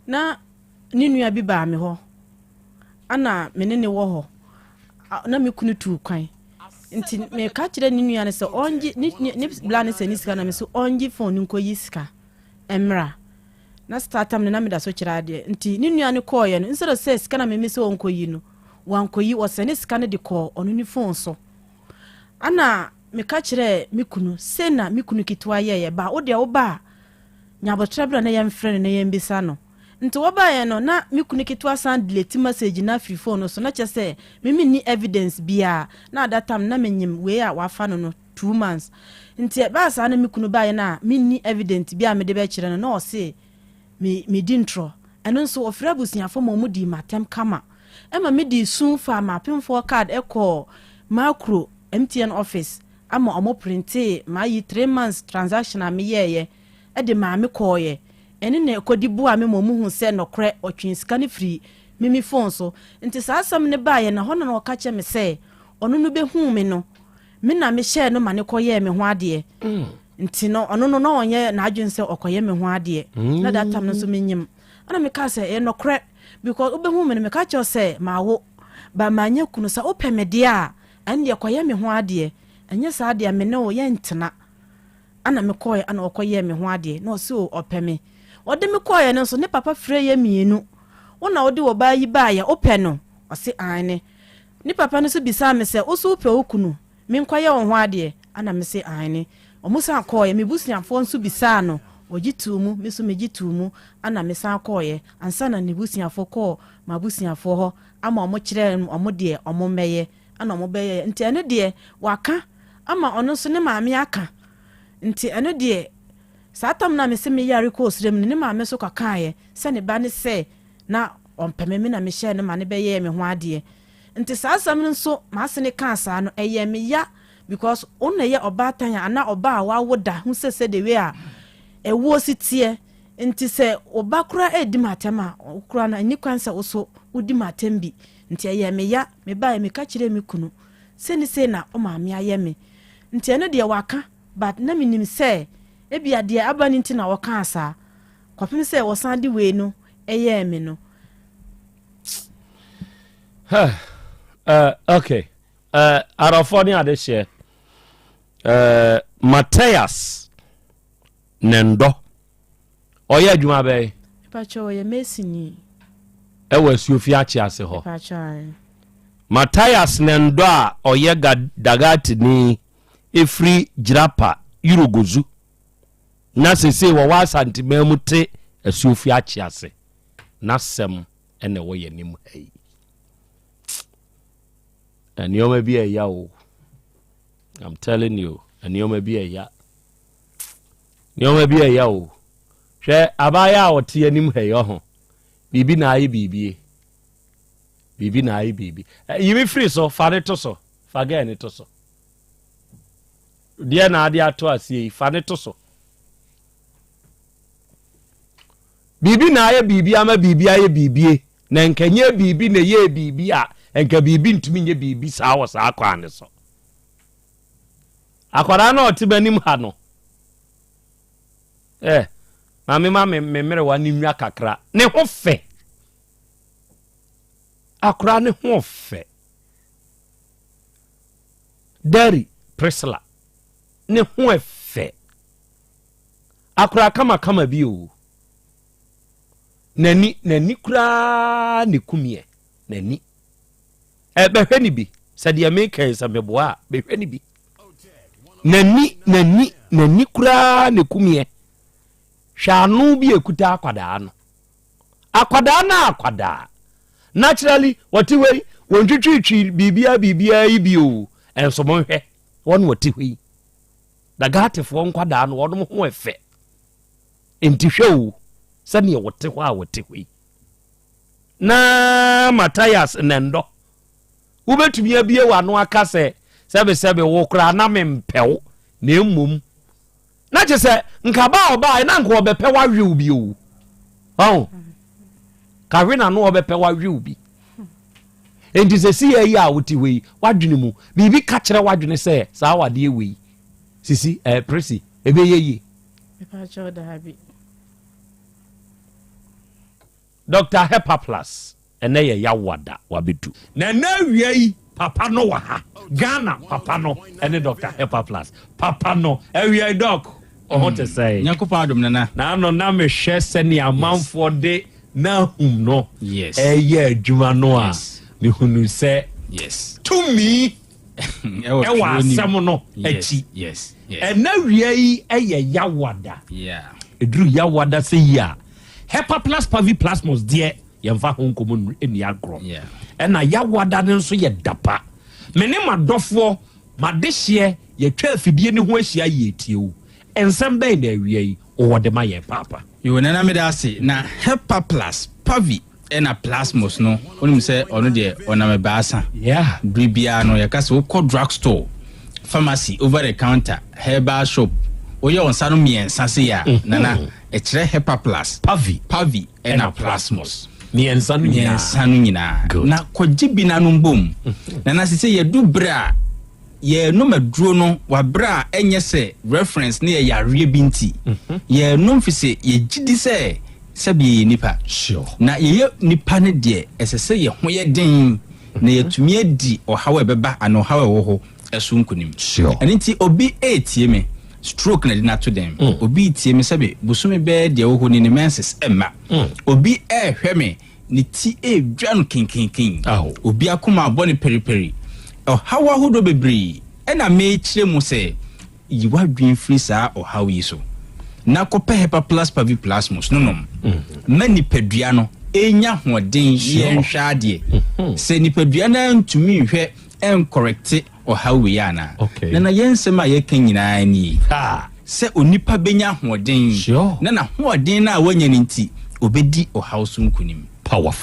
na ne nua bi baa me hɔ ana me ne ne wɔ hɔ na me kunu tuu kwan nti meka kyerɛ ne nua no sɛ ɔngye ne ne bla ne sɛ ne sika na me so ɔngye phone no nkɔyi sika mmra na start time no na meda so kyerɛ adeɛ nti ne nua no kɔɔyɛ no instead of sɛ sika na meme sɛ ɔnkɔyi no Wankɔyi, ɔsɛne sika no de kɔɔ ɔno ne phone so. Ɛna meka kyerɛɛ me kunu, sei na me kunu ketewa yɛeɛ, ba wo deɛ woba a, nya aboterɛ bra na yɛmfrɛ no na yɛmbisa no. Nti wɔbaeɛ no, na me kunu ketewa san delete message no afiri phone no so, na kyerɛ sɛ me menni evidence biara. Na at that time no na menyim wei a wafa no no 2 months. Nti ɛbaa saa na me kunu baeɛ no a menni evidence biara a mede bɛkyerɛ no, na ɔse me medi ntorɔ. Ɛno nso wɔfrɛɛ abusuafoɔ ma wɔdii m'atɛm kama. Ɛma medii su faa m'apemfoɔ card kɔɔ Makro MTN office ama wɔprintee m'ayi three months transaction a meyɛeɛ de maa me kɔeɛ. Ɛno na ɛkɔdi boaa me ma wɔhuu sɛ nɔkorɛ wɔtwee sika no firii me me phone so. Nti saa asɛm no baeɛ no, ɛhɔ na na ɔka kyerɛ me sɛ ɔno no bɛhuu me no, me na mehyɛɛ no ma no kɔyɛɛ me ho adeɛ. Nti no ɔno no na ɔnyɛ n'adwene sɛ ɔkɔyɛ me ho adeɛ. Na that time no nso menyim. Ɛna mekaa sɛ ɛyɛ nɔkorɛ because wobɛhu me no meka kyerɛ wo sɛ mawo but manyɛ kunu. Sɛ wopɛ me deɛ a ɛndeɛ kɔyɛ me ho adeɛ, ɛnyɛ saa deɛ a me ne wo yɛntena. Ɛna mekɔeɛ ɛna ɔkɔyɛɛ me ho adeɛ na ɔse o ɔpɛ me. Ɔde me kɔeɛ no nso ne papa frɛɛ yɛ mmienu, wo na wode ɔbaa yi baeɛ, wopɛ no? Ɔse aane. Ne papa no nso bisaa me sɛ wo nso wopɛ wo kunu? Menkɔyɛ wo ho adeɛ? Ɛna mese aane. Wɔsan kɔeɛ, me busuafoɔ nso bisaa no, ɔgye too mu, me nso megye too mu, ɛna mesan kɔeɛ ansa na ne busuafoɔ kɔɔ m'abusuafoɔ hɔ ama wɔkyerɛɛ wɔn deɛ wɔmmɛyɛ. Ɛna ɔmo bɛyɛɛ nti ɛno deɛ waka ama ɔno nso ne maame aka nti ɛno deɛ saa tam no a mese me yare kɔɔ srɛ mu no ne maame nso kɔkaeɛ sɛ ne ba ne sɛ na ɔmpɛ me me na mehyɛɛ no ma no bɛyɛɛ me ho adeɛ nti saa asɛm no nso m'ase no kaa saa no ɛyɛɛ me ya because wo na ɛyɛ ɔbaatan a anaa ɔbaa a wawo da ho sɛ sɛ the way a ɛwoɔ si teɛ nti sɛ wo ba koraa ɛredi m'atɛm a wo koraa no ɛnni kwan sɛ wo so wodi m'atɛm bi Nti ɛyɛɛ me ya, mebaeɛ meka kyerɛɛ me kunu sei ne sei na wo maame ayɛ me, nti ɛno deɛ waka but na menim sɛ ebia deɛ aba no nti na ɔkaa saa, kɔpem sɛ wɔsan de wei no yɛɛ me no. Huh. Okay. Arɔfoɔ ne adehyeɛ. Matthias Nendɔ. Ɔyɛ adwuma bɛn? Mepakyɛ ɔyɛ masonni. Ɛwɔ Asuofi Akyease hɔ. Mepakyɛ ae. Matthias Nendɔ a ɔyɛ Dagatini ɛfiri Jirapa, Yurogozu na sesei wɔwɔ Asanteman mu te Asuofi Akyease n'asɛm na ɛwɔ yɛn anim ha yi. Nneɛma bi ɛya o. I'm telling you, nneɛma bi ɛya. Nneɛma bi ɛya o. Hwɛ abaayewa a ɔte anim ha yi ɔho. Biribi na ayɛ biribi. Biribi na ayɛ biribi. Yi me firi so, fa ne to so. Fa gɛɛ ne to so. Deɛ na ade ato aseɛ yi, fa ne to so. Biribi na ayɛ biribi ama biribi ayɛ biribi. Na nka nyɛ biribi na ɛyɛɛ biribi a, nka biribi ntumi nyɛ biribi saa wɔ saa kwan no so. Akwadaa no a ɔte m'anim ha no, eh, maame ma me me mmerewa no nwa kakra. Ne ho fɛ. Akwadaa ne ho fɛ. Derry Priscilla, ne ho fɛ. Akwadaa kamakama bi o. N'ani, n'ani koraa ne kumiɛ, n'ani. Ɛ, bɛhwɛ no bi. Sɛ deɛ meka yi sɛ meboa a, bɛhwɛ no bi. N'ani, n'ani, n'ani koraa na ɛkumiɛ. Hwɛ ano bi a ɛkuta akwadaa no. Akwadaa no akwadaa. Naturally, wɔte hɔ yi, wɔntwitwitwi biribiara biribiara yi bi o. Ɛnso monhwɛ, wɔn wɔte hɔ yi. Dagatefoɔ nkwadaa no, wɔn ho ɛfɛ. Nti hwɛ o, sɛdeɛ wɔte hɔ a wɔte hɔ yi. Na Matthias Nɛndɔ, wobɛtumi abie w'ano aka sɛ sɛbesɛbe wo koraa na mempɛ wo, na mmom na kyɛ sɛ nka ba a ɔbaa na nka ɔbɛpɛ wawew bi o. Ɔho, kawe na no ɔbɛpɛ wawew bi. Enti sɛ si yɛ yi a wote hɔ yi, w'adwene mu, biribi ka kyerɛ w'adwene sɛ saa wadeɛ wei, sisi, ɛɛ, eh, presi, ɛbɛyɛ yie. Mepa kyɛw daabi. Doctor Hepaplus ɛnɛ yɛ yawada wabedu. Na ɛnɛ awia yi papa no wɔ ha Ghana papa no ɛne Doctor Hepaplus papa no awia yi doc ɔho te sɛn. Nyankopɔn adom nana. Naano na mehwɛ sɛnea amanfoɔ de Nahum no Yes. ɛyɛ adwuma no a Yes. mehunu sɛ Yes. tumi Ɛwɔ ɛwɔ twerɛ nim. asɛm no Yes, akyi. yes, yes. Ɛnɛ wia yi ɛyɛ yawada. Yeah. Ɛduru Yawada sɛ yi a, Hepaplus paviplasmus deɛ yɛmfa ho nkɔmmɔ nni agorɔ. Ɛna Yawada no nso yɛ dapa. Me ne m'adɔfoɔ, m'adehyeɛ, yɛatwa afidie no ho ahyia yɛretie wo. Nsɛm bɛn na awia yi wowɔ de ma yɛn paapa? Yoo Nana meda ase na Hepa plus Pavi ɛna Plasmos no wonim sɛ ɔno deɛ ɔnam ɛbaasa yeah. Bere biara no yɛka sɛ wokɔ drug store, pharmacy, over the counter, herbal shop woyɛ wo nsa no mmiɛnsa sei a mm -hmm. Nana ɛkyerɛ Hepa plus Pavi, Pavi ɛna Plasmos mmiɛnsa no nyinaa mmiɛnsa no nyinaa na kɔgye bi nanom bom mhm. Nana sɛ sɛ yɛdu bere a Yɛrenom aduro no wɔ berɛ a ɛnyɛ sɛ reference no yɛ yareɛ bi nti. Yɛrenom firi sɛ yɛgye di sɛ sɛbe yɛyɛ nnipa. Na yɛyɛ nnipa no deɛ, ɛsɛ sɛ yɛn ho yɛ den na yɛatumi adi ɔhaw a ɛbɛba anaa ɔhaw a ɛwɔ hɔ so nkonim. Ɛno nti obi retie me, stroke na ɛde no ato dɛm. Obi retie me, sɛbe bosome bɛyɛ deɛ ɛwɔ hɔ ni ne menses mma. Obi rehwɛ me, Ne ti redwa no kenkenken. Obi akoma abɔ no periperi. Ɔhaw ahodoɔ bebree na merekyerɛ mu sɛ yi w'adwene firi saa ɔhaw yi so na kɔpɛ Hepaplus Paviplasmus no nom ma nipadua no ɛnya ahoɔden yɛnhwɛ adeɛ. Sɛ nipadua no antumi nhwɛ ɛnkɔrɛkte ɔhaw wei anaa? Nana, yɛn nsɛm a yɛka nyinaa nie, sɛ onipa bɛnya ahoɔden, na n'ahoɔden no a wanya no nti, ɔbɛdi ɔhaw so nkonim.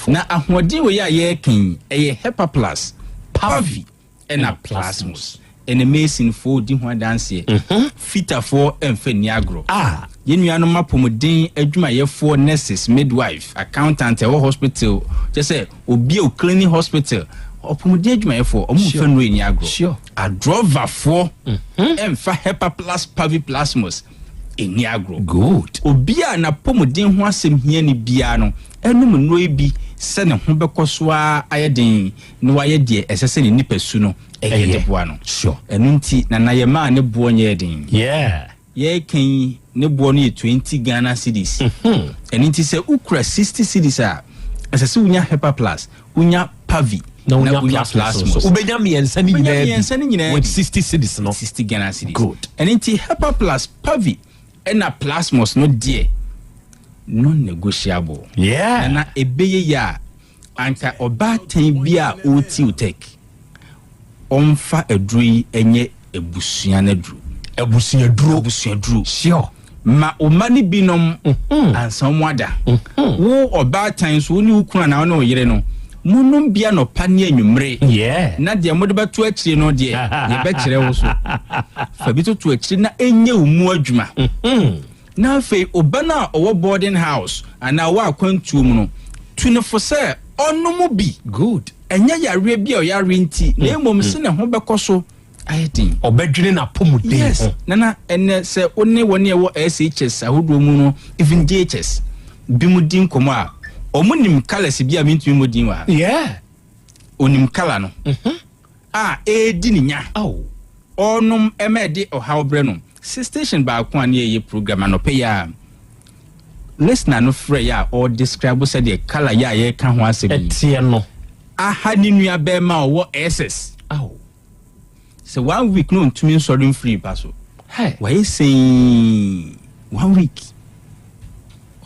Na ahoɔden wei a yɛreka yi, ɛyɛ Hepaplus, Pavi, ɛna Plasmus. Ɛnɛ Masonfoɔ redi ho adanseɛ. Fitafoɔ mfa nni agorɔ. Yɛn nuanom apɔmuden adwumayɛfoɔ, nurses, midwife, accountant ɛwɔ hospital, kyerɛ sɛ Obi a ɔcleani hospital, ɔpɔmuden adwumayɛfoɔ, ɔmo nfa nnuro nni agorɔ. Adrɔvafoɔ ɛnfa Hepaplus paviplasmus nni agorɔ. Good. Obi a n'apɔmuden ho asɛm hia no biara no ɛnom nnuro yi bi sɛ ne ho bɛkɔ so ara ayɛ den na wayɛ deɛ ɛsɛ sɛ ne nipasu no yɛ de boa no. Ɛno nti Nana yɛmaa ne boɔ nyɛɛ den. Yeah. Yɛreka yi ne boɔ no yɛ 20 Ghana cedis. Ɛno nti sɛ wokura 60 cedis a, ɛsɛ sɛ wonya Hepa Plus, wonya Pavi, na wonya Plasmos nso. Wobɛnya mmiɛnsa no nyinaa bi mmiɛnsa no nyinaa with 60 cedis no. 60 Ghana cedis. Good. Ɛno nti Hepa Plus, Pavi, ɛna Plasmos no deɛ non-negotiable. Yeah. Nana ɛbɛyɛ yie a, anka ɔbaatan bi a ɔretiw tech ɔmfa aduro yi nyɛ abusua no aduro. Abusuaduro. Abusuaduro. Sure. Ma wo mma no bi nom ansa wɔn ada. Wo ɔbaatan nso, wo ne wo kunu anaa wo ne wo yere no, monom bi anɔpa ne anwummere. Yeah. Na deɛ mode bɛto akyire no deɛ, yɛbɛkyerɛ wo so. Fa bi toto akyire na ɛnyɛ wo mu adwuma. Na afei ɔba no a ɔwɔ boarding house anaa ɔwɔ akwantuo mu no, tu no fo sɛ ɔnnom bi. Good. Ɛnyɛ yareɛ bi a ɔyare nti, na mmom sɛ ne ho bɛkɔ so ayɛ den. Ɔbɛdwene n'apɔmuden ho. Yes, Nana, ɛnnɛ sɛ wo ne wɔn a ɛwɔ SHS ahodoɔ mu no, even JHS, binom di nkɔmmɔ a, wɔnim colours bi a mentumi mmɔ din wɔ ha. Yeah. Ɔnim colour no. A ɛredi ne nya. Ɔrenom ma ɛde ɔhaw brɛ no. Se station baako a ne yɛyɛ program anɔpa yi a listener no frɛ yɛ a ɔredescribe sɛdeɛ colour yi a yɛreka ho asɛm yi ɛteɛ no aha ne nua bɛrima a ɔwɔ SS. Sɛ one week na ɔntumi nsɔre mfiri mpa so. Wayɛ sɛn one week.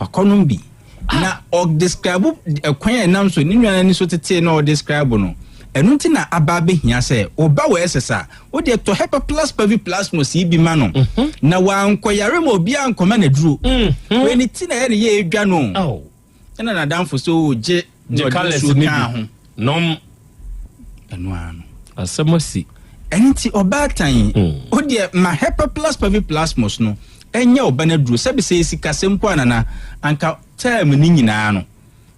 Wakɔnom bi. Na ɔdescribe ɛkwan a ɛnam so ne nua no ani so tetee na ɔdescribe no. Ɛno nti na aba abɛhia sɛ ɔba wɔ SS a, wo deɛ tɔ Hepa Plus Paviplasmos yi bi ma no. Na wankɔyare ma obiara ankɔma no aduro. Wei ne ti na ɛyɛ ne yɛ ɛdwa no. Ɛna n'adamfo sɛ o gye na ɔde nsuo kaa ho. Nom. Ɛno ara no. Asɛm asi. Ɛno nti ɔbaatan, wo deɛ ma Hepa Plus Paviplasmos no Ɛnyɛ ɔba no aduro. Sɛbi sɛ yɛ sikasɛm mpo a nana, anka term no nyinaa no,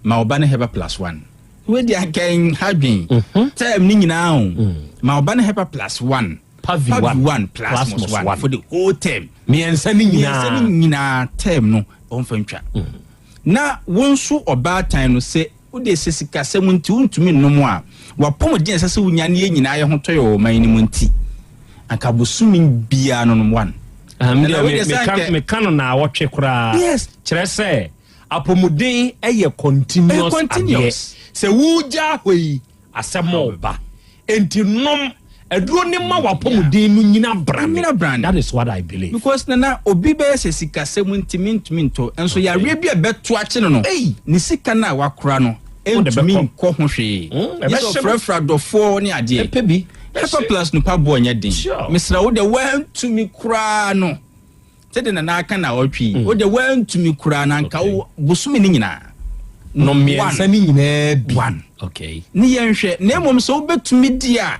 ma ɔba no Hepa plus one. Wei deɛ anka ɛnha dwen. Term no nyinaa o, ma ɔba no Hepa plus one. Pavi one, Plasmos one, for the whole term. Mmiɛnsa no nyinaa. Mmiɛnsa no nyinaa term no, ɔmfa ntwa. Na wo nso ɔbaatan no, sɛ Wo deɛ sɛ sikasɛm nti wontumi nnom a, w'apɔmuden a ɛsɛ sɛ wonya ne yɛn nyinaa yɛ ho tɔ yɛ wɔ ɔman no mu nti, anka bosome biara no nom one. Ah, me deɛ meka meka no naawɔtwe koraa. Yes. Kyerɛ sɛ apɔmuden yɛ continuous adeɛ. Sɛ wogya hɔ yi asɛm ɔba. Enti nom aduro no ma w'apɔmuden no nyina brane. Nyina brane. That is what I believe. Because nana obi bɛyɛ sɛ sikasɛm nti mentumi ntɔ nso yareɛ bi a ɛbɛto akye no no ne sika no a wakora no ntumi nkɔ ho hwee. Gye sɛ ɔfrɛfrɛ adɔfoɔ ne adeɛ. Ɛpɛ bi. Hepa plus no pa boɔ nyɛ den. Mesrɛ wo deɛ woantumi koraa no. Sɛdeɛ Nana aka naawɔtwe yi, wo deɛ woantumi koraa na anka wo bosome no nyinaa. No mmiɛnsa no nyinaa bi. One. Okay. Ne yɛnhwɛ, na mmom sɛ wobɛtumi di a,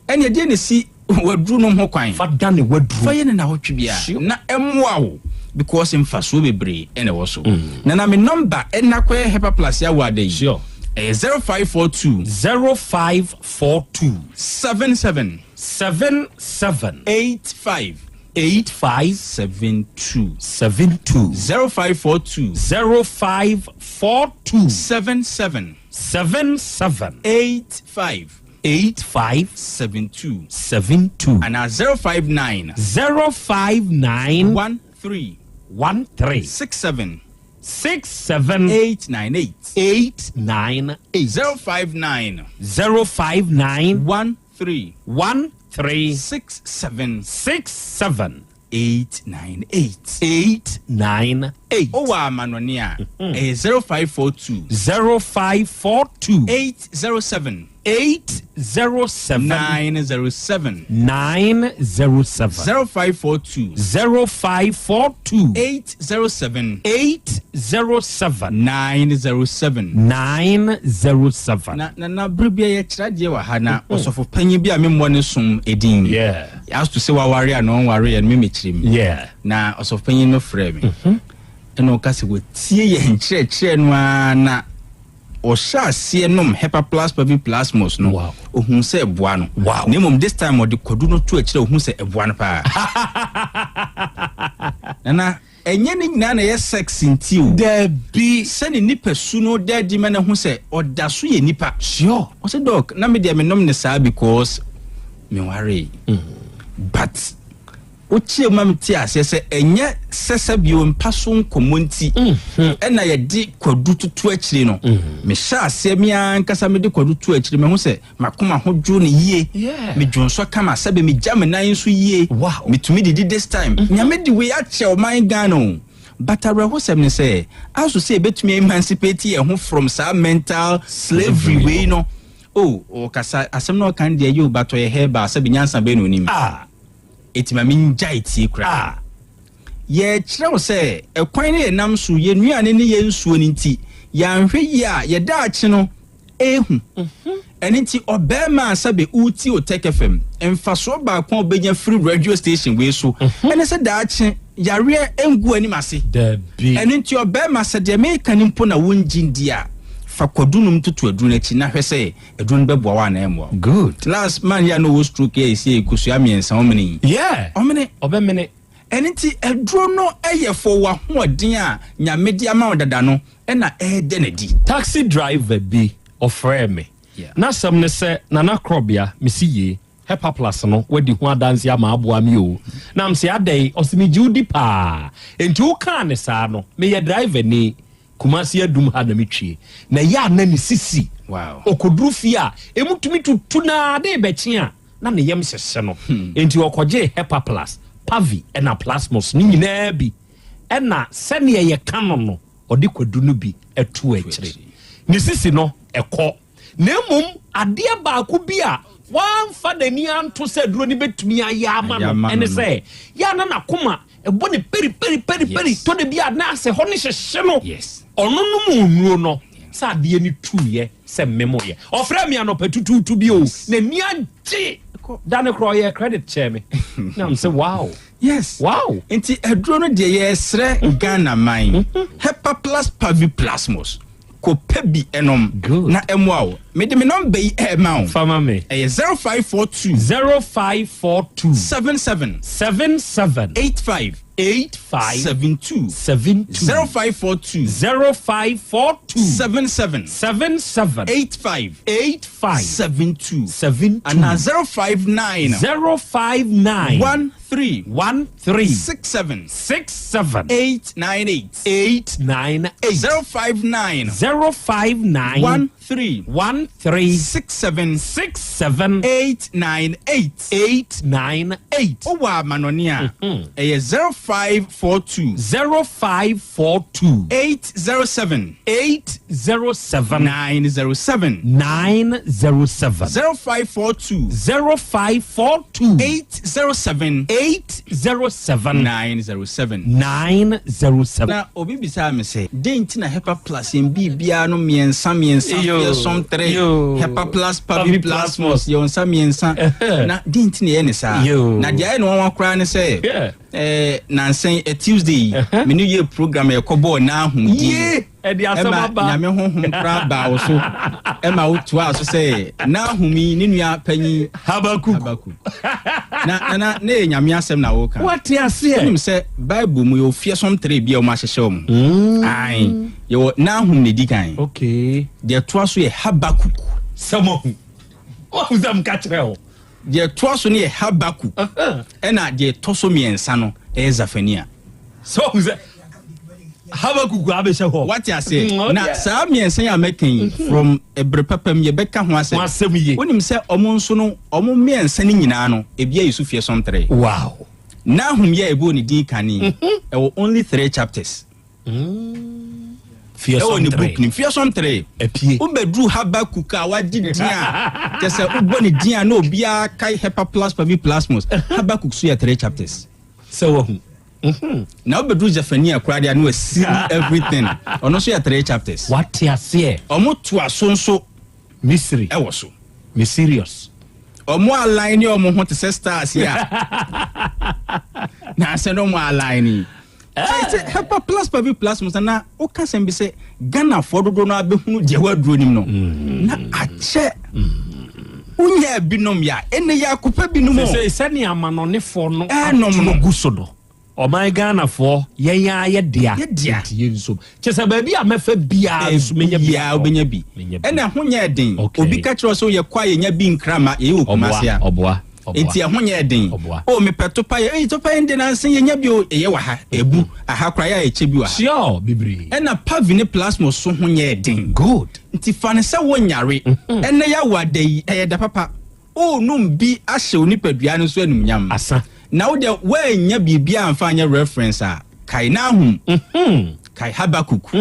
ɛnneɛ deɛ na ɛsi w'aduro nom ho kwan. Fa dane w'aduro. Fa yɛ no naawɔtwe biara. Sure. Na ɛmmoa wo because mfasoɔ bebree ɛna ɛwɔ so. Nana me number ɛna kɔyɛ Hepaplus yɛ ada yi. Sure. Ɛyɛ 0542. 0542. 77. 77. 85. 85. 72. 72. 0542. 0542. 77. 77. 85. 85. 72. 72. Anaa 059. 059. 13. 13. 67. 67. 898. 898. 059. 059. 13. 13. 67. 67. 898. 898. Wowɔ amanɔne a, ɛyɛ 0542. 0542. 807. 807. 907. 907. 0542. 0542. 807. 807. 907. 907. Na na na bere bi a yɛkyerɛ adeɛ wɔ ha na ɔsɔfo panyin bi a memmɔ ne som edin. Yeah. As to sɛ waware a na ɔnware yɛ no me mekyerɛ mu. Yeah. Na ɔsɔfo panyin no frɛɛ me. Ɛna ɔka sɛ wɔtie yɛn nkyerɛkyerɛ no ara na ɔhyɛ aseɛ nom Hepaplus Paviplasmus no. Wow. Ohun sɛ ɛboa no. Wow. Na mmom this time ɔde kwadu no to akyire a ohun sɛ ɛboa no paa. Nana, ɛnyɛ ne nyinaa na ɛyɛ sex nti o. Dabi. Sɛ ne nipa su no da adi ma no hu sɛ ɔda so yɛ nipa. Sure. Ɔsɛ doc, na me deɛ menom ne saa because menwaree. But wokyerɛ mu ma mete aseɛ sɛ ɛnyɛ sɛ sɛ bio mpa so nkɔmmɔ nti ɛna yɛde kwadu toto akyire no. Mehyɛ aseɛ me ara ankasa mede kwadu to akyire mahu sɛ makoma ho dwo ne yie. Yeah. Medwo nsɔ kama sɛbe megya me nan nso yie. Wow. Metumi didi this time. Nyame de wei akyɛ ɔman Ghana o. But awerɛhosɛm ne sɛ aso sɛ yɛbɛtumi emancipate yɛn ho from saa mental slavery wei no. Oh, ɔkasa asɛm na ɔka no deɛ yɛ o, but ɔyɛ herbal sɛbe nyansa bɛn na onim. Ah. Eti ma mengyae tie koraa. Ah. Yɛkyerɛ wo sɛ ɛkwan ne yɛnam so, yɛn nnuane ne yɛn nsuo no nti, yɛanhwɛ yie a yɛdaakye no ehu. Ɛno nti ɔbarima a sɛbe wotie Otec FM, mfasoɔ baako a wobɛnya firi radio station wei so ɛne sɛ daakye yareɛ ngu anim ase. Dabi. Ɛno nti ɔbarima sɛ deɛ meka no mpo na wongye ndi a, fa kwadu nom toto aduro no akyi na hwɛ sɛ aduro no bɛboa wo anaa ɛmmoa wo. Good. Last man yi a na ɔwɔ stroke yi a ɛsi kosua mmiɛnsa ɔmene yi. Yeah. Ɔmene. Ɔbɛmene. Ɛno nti aduro no yɛ fɔ w'ahoɔden a Nyame de ama wo dada no ɛna ɛɛdɛ n'adi. Taxi driver bi ɔfrɛɛ me. Yeah. N'asɛm ne sɛ Nana Korɔbea mesi yie Hepaplus no wadi ho adanse ama aboa me o. Na mese adɛn? Ɔse megye wo di paa. Enti wokaa ne saa no meyɛ driver ni Kumasi Adum ha na metwie. Na ɛyɛ a na ne sisi. Wow. Ɔkɔduru fie a emu tumi tutu na ade rebɛkye a na ne yam hyehye no. Enti ɔkɔgyee Hepaplus, Pavi ɛna Plasmos no nyinaa bi ɛna sɛdeɛ yɛka no no ɔde kwadu no bi ɛto akyire. Ne sisi no ɛkɔ. Na mmom adeɛ baako bi a wamfa n'ani anto sɛ aduro no bɛtumi ayɛ ama no Ayɛ ama ɛne no no. sɛ yɛ a na n'akoma ɛbɔ ne peri peri peri peri Yes. tɔ de bi a na asɛ hɔ ne hyehye no. Yes. Ɔno nom nnuro no sɛ adeɛ no tuiɛ sɛ mmemoyɛ. Ɔfrɛ me anɔpa tutuutu bi o n'ani agye da ne korɔ ɔyɛ credit kyɛɛ me na m sɛ wow. Yes. Wow. Nti aduro no deɛ yɛsrɛ Ghana man. Hepaplus Paviplasmus. Kɔpɛ bi ɛnom. Good. Na ɛmmoa wo. Mede me nɔmba yi ɛɛma wo. Fama me. Ɛyɛ 0542 0542 77 77 85 85 72 72 0542 0542 77 77 85 85 72 72 Anaa 059 059 13 13 67 67 898 898 059 059 13 13 13 67 67 898 898. Wowɔ amanɔne a, ɛyɛ 0542 0542 807 807 907 907 0542 0542 807 807 907 907. Na obi bisaa me sɛ, dɛn nti na Hepa Plus yɛn biribiara no mmiɛnsa mmiɛnsa Yo, fearsome 3 yo. Hepa Plus Pavi Pavi Plasmos yɛwɔ nsa mmiɛnsa na dɛn nti na yɛyɛ ne saa? Yo. Na deɛ ayɛ no nwanwa koraa ne sɛ Yeah. eh, nansa yi, eh, Tuesday yi me ne yɛ program a yɛkɔbɔɔ Nahum din Ye, ɛde asɛm ɛma aba. Nyame honhom koraa baa wo so ɛma wotoaa so sɛ Nahum yi ne nua panyin Habakuk. Habakuk. Na na na na ɛyɛ Nyame asɛm na woka. Wate aseɛ. Wonim sɛ Bible mu yɛwɔ fearsome 3 bi a wɔn ahyehyɛ wɔn. Ae, yɛwɔ Nahum na edi kan. Okay. Deɛ ɛtoa so yɛ Habakuk. Sɛ moahu. Woahu sɛ meka kyerɛ wo. Deɛ ɛtoa so no yɛ Habakuk. Ɛna deɛ ɛtɔ so mmiɛnsa no ɛyɛ Zefania. Sɛ woahu sɛ Habakuk abɛhyɛ hɔ. Wate aseɛ? Mm, Na saa mmiɛnsa yi a mɛka yi, from ɛberɛ papa mu yɛbɛka ho asɛm. Ho asɛm yie. Wonim sɛ ɔmo nso no, ɔmo mmiɛnsa no nyinaa no, ebi ayi so fearsome 3. Wow. Nahum yɛ ɛbɔɔ ne din kane, ɛwɔ only 3 chapters. Fearsome Ɛwɔ ne 3. book nim, fearsome 3. Apie. Wobɛduru Habakuk a wagye din a, kyɛ sɛ wobɔ ne din a na obiara kae Hepa Plus Pavi Plasmos. Habakuk so yɛ 3 chapters. Sɛ wahu. Na wobɛduru Zephaniah koraa deɛ a na wasili everything. Ɔno nso yɛ 3 chapters. Wate aseɛ. Ɔmo toa so nso Mystery. ɛwɔ so. Me serious. Ɔmo align ne ɔmo ho te sɛ stars yi a. Na asɛ no ɔmo align yi. Sɛ Hepa Plus Pavi Plasmos na woka sɛm bi sɛ Ghanafoɔ dodoɔ no abɛhunu deɛ woaduro nim no. Na akyɛ. Wonyaa binom yɛ a, ɛnɛ yɛ akopɛ binom o. Sɛ sɛnea amanɔnefoɔ no Ɛnom no. ato gu so no, ɔman Ghanafoɔ yɛn ara yɛ dea. Yɛ dea. Nti yɛn nso. Kyɛ sɛ baabi a mɛfa biara nso menya bi. Biara wobɛnya bi. Menya bi. Ɛna ɛho nyɛ den. Okay. Obi ka kyerɛ wo sɛ woyɛ kɔ a yɛnya bi nkrama, yɛyɛ wɔ Kumasi a. Ɔboa, ɔboa, Nti ɛho nyɛ den. Ɔboa. O mepɛ topa yɛ, ei topa yɛ nde nansa yɛnya bi o, ɛyɛ wɔ ha, ɛbu, aha koraa yɛ a yɛkyɛ bi wɔ ha. Sure, bebree. Ɛna Pavi ne Plasmos so ho nyɛ den. Good. Nti fa no sɛ wonyare. Ɛnɛ yɛ awo ada yi, ɛyɛ da papa. Worenom bi ahyɛ wo nipadua no so animuonyam. Asa. Na wo deɛ woannya biribiara amfa anyɛ reference a, kae Nahum, kae Habakuk,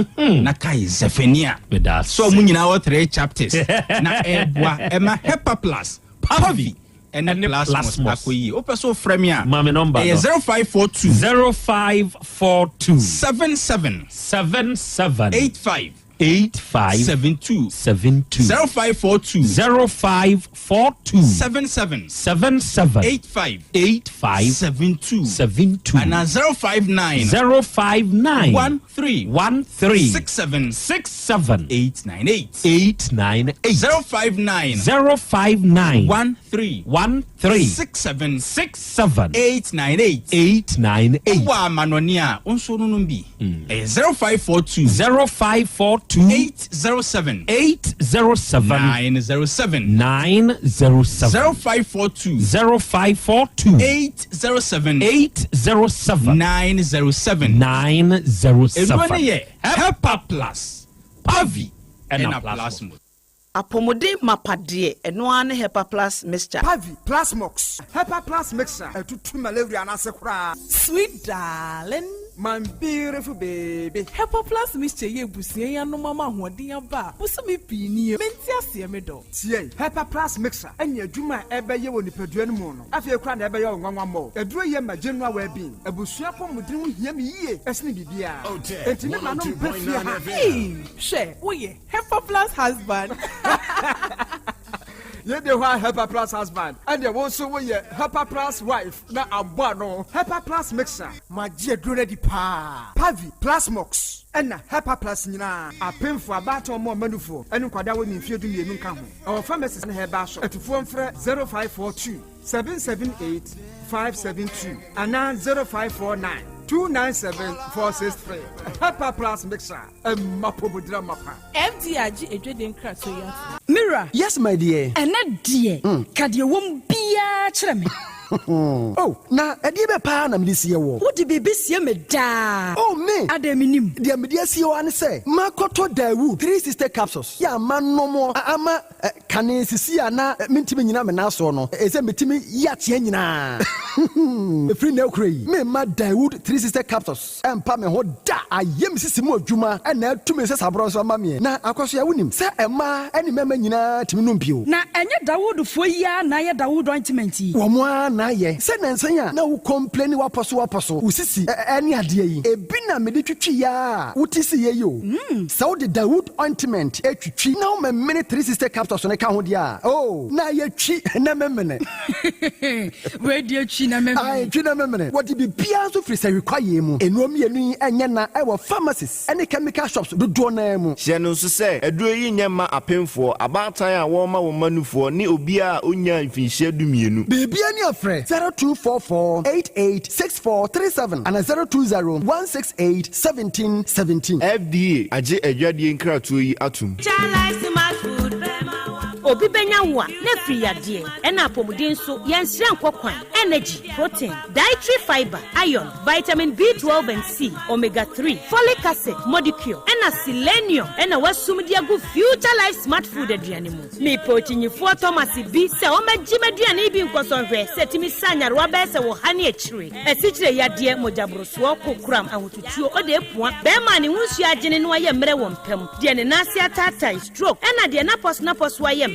na kae Zephaniah. Meda ase. Sɛ ɔmo nyinaa wɔ 3 chapters na ɛboa ɛma Hepa Plus, Pavi, ɛne Ɛne Plasmos Plasmos. akɔ yie. Wopɛ sɛ wofrɛ me a, Ma me number ɛyɛ no. 0542 0542 77 77 85 85 72 72 0542 0542 77 77 85 85 72 72 ana 059 059 13 13 67 67 898 898 059 059 13 13 67 67 898 898. Wowɔ amanɔne a, wo nso nonom bi. Ɛyɛ 0542 0542 807 807 907 907 0542 0542 807 807 907 907. Nnuro no yɛ Hepa Plus, Pavi ɛna ɛna Plasmos. Plasmos. Apɔmuden mapa deɛ, ɛno ara ne Hepa Plus mixture. Pavi, Plasmox, Hepa Plus mixture, ɛtutu malaria no ase koraa. Sweet darling. My beautiful baby. Hepa Plus mixture yɛ abusua yi anom ama ahoɔden aba a bosome pii nie. Mente aseɛ me dɔ. Tie, Hepa Plus mixture ɛne adwuma a ɛbɛyɛ wɔ nipadua no mu no. Afei koraa na ɛbɛyɛ wo nwanwa mmɔ. Aduro yɛ ma general well-being. Abusua pɔmuden ho hia me yie ɛsene biribiara. Enti me ma no mpɛ fie ha. Hey, hwɛ, woyɛ Hepa Plus husband. Yɛde hɔ a Hepa Plus husband. Ɛdeɛ wo nso woyɛ Hepa Plus wife na abɔ ano. Hepa Plus mixture. Magye aduro no adi paa. Pavi, Plasmox, ɛna Hepa Plus nyinaa. Apemfo, abaatan ɔmo ɔmanufoɔ ɛne nkwadaa wɔ ne mfeɛ 12 nka ho. Ɛwɔ pharmacies ne herbal shop. Atufoɔ mfrɛ 0542 778 572 anaa 0549 297 463. Hepa Plus mixture. Ɛmma pomodira mapa. FDA agye edwede nkratoɔ yi ato. Mira. Yes, my dear. Ɛnɛ deɛ, ka deɛ wɔm biara kyerɛ me. Oh, na ɛdeɛ bɛ paa na mede sie woɔ? Wode biribi sie me daa. Oh, me! Adɛn mennim? Deɛ mede asie wo ara ne sɛ, makɔtɔ Daewoo 360 capsules yɛ a manom ama kane sisi a na mentumi nnyina me nan soɔ no, ɛsɛ metumi yi ateɛ nyinaa. Ɛfiri nnɛ rekora yi, meremma Daewoo 360 capsules ɛmpa me ho da. Ayɛ me sisi mu adwuma na atu me nsasaborɔ nso ama meɛ. Na Akwasoa, wonim sɛ mmaa ne mmarima nyinaa tumi nom bio. Na ɛnyɛ Dawoodfoɔ yi ara na ayɛ Dawood ointment yi? Wɔn ara na ayɛ. Sɛ nnansa yi a na wo complaini w'apɔso w'apɔso, wo sisi ne adeɛ yi, ebi na mede twitwiiɛ ara a wote siiɛ yi o. Sɛ wode Dawood ointment twitwi na womemene 360 capsules no ka ho deɛ a, oh, na ayɛ twi na memene. Wei deɛ twi na memene. Ae, twi na memene. Wɔde biribiara nso firi sahwi kwaeɛ mu. Nnuro mmienu yi nyɛ na ɛwɔ pharmacies ne chemical shops dodoɔ no ara mu. Hyɛ no nso sɛ, aduro yi nyɛ mma apemfoɔ, abaatan a wɔrema wɔn mma nufoɔ ne obiara a ɔnnyaa mfinhyia dumienu. Biribiara ni a frɛ 0244 88 6437 anaa 020 168 1717. FDA agye adwadie nkratoɔ yi atom. Obi bɛnya wo a, na afiri yadeɛ, ɛna apɔmuden nso, yɛnsrɛ nkɔ kwan, energy, protein, dietary fibre, iron, vitamin B12 and C, omega 3, folic acid, modicure, ɛna selenium ɛna wasum de agu Future Life Smart Food aduane mu. Mepɛ okyinyifoɔ Thomas bi sɛ ɔmmɛgye m'aduane yi bi nkɔsɔ nhwɛ sɛ ɛtumi sa nyarewa bɛyɛ sɛ wɔ ha ne akyire, asikyire yadeɛ, mogyaborosoɔ, kokoram, ahotutuo, ɔde apua, bɛrima a ne ho nsuo agyene na wayɛ mmerɛ wɔ mpam, deɛ ne nan ase ataatae, stroke, ɛna deɛ n'apɔso ayɛ mmerɛ.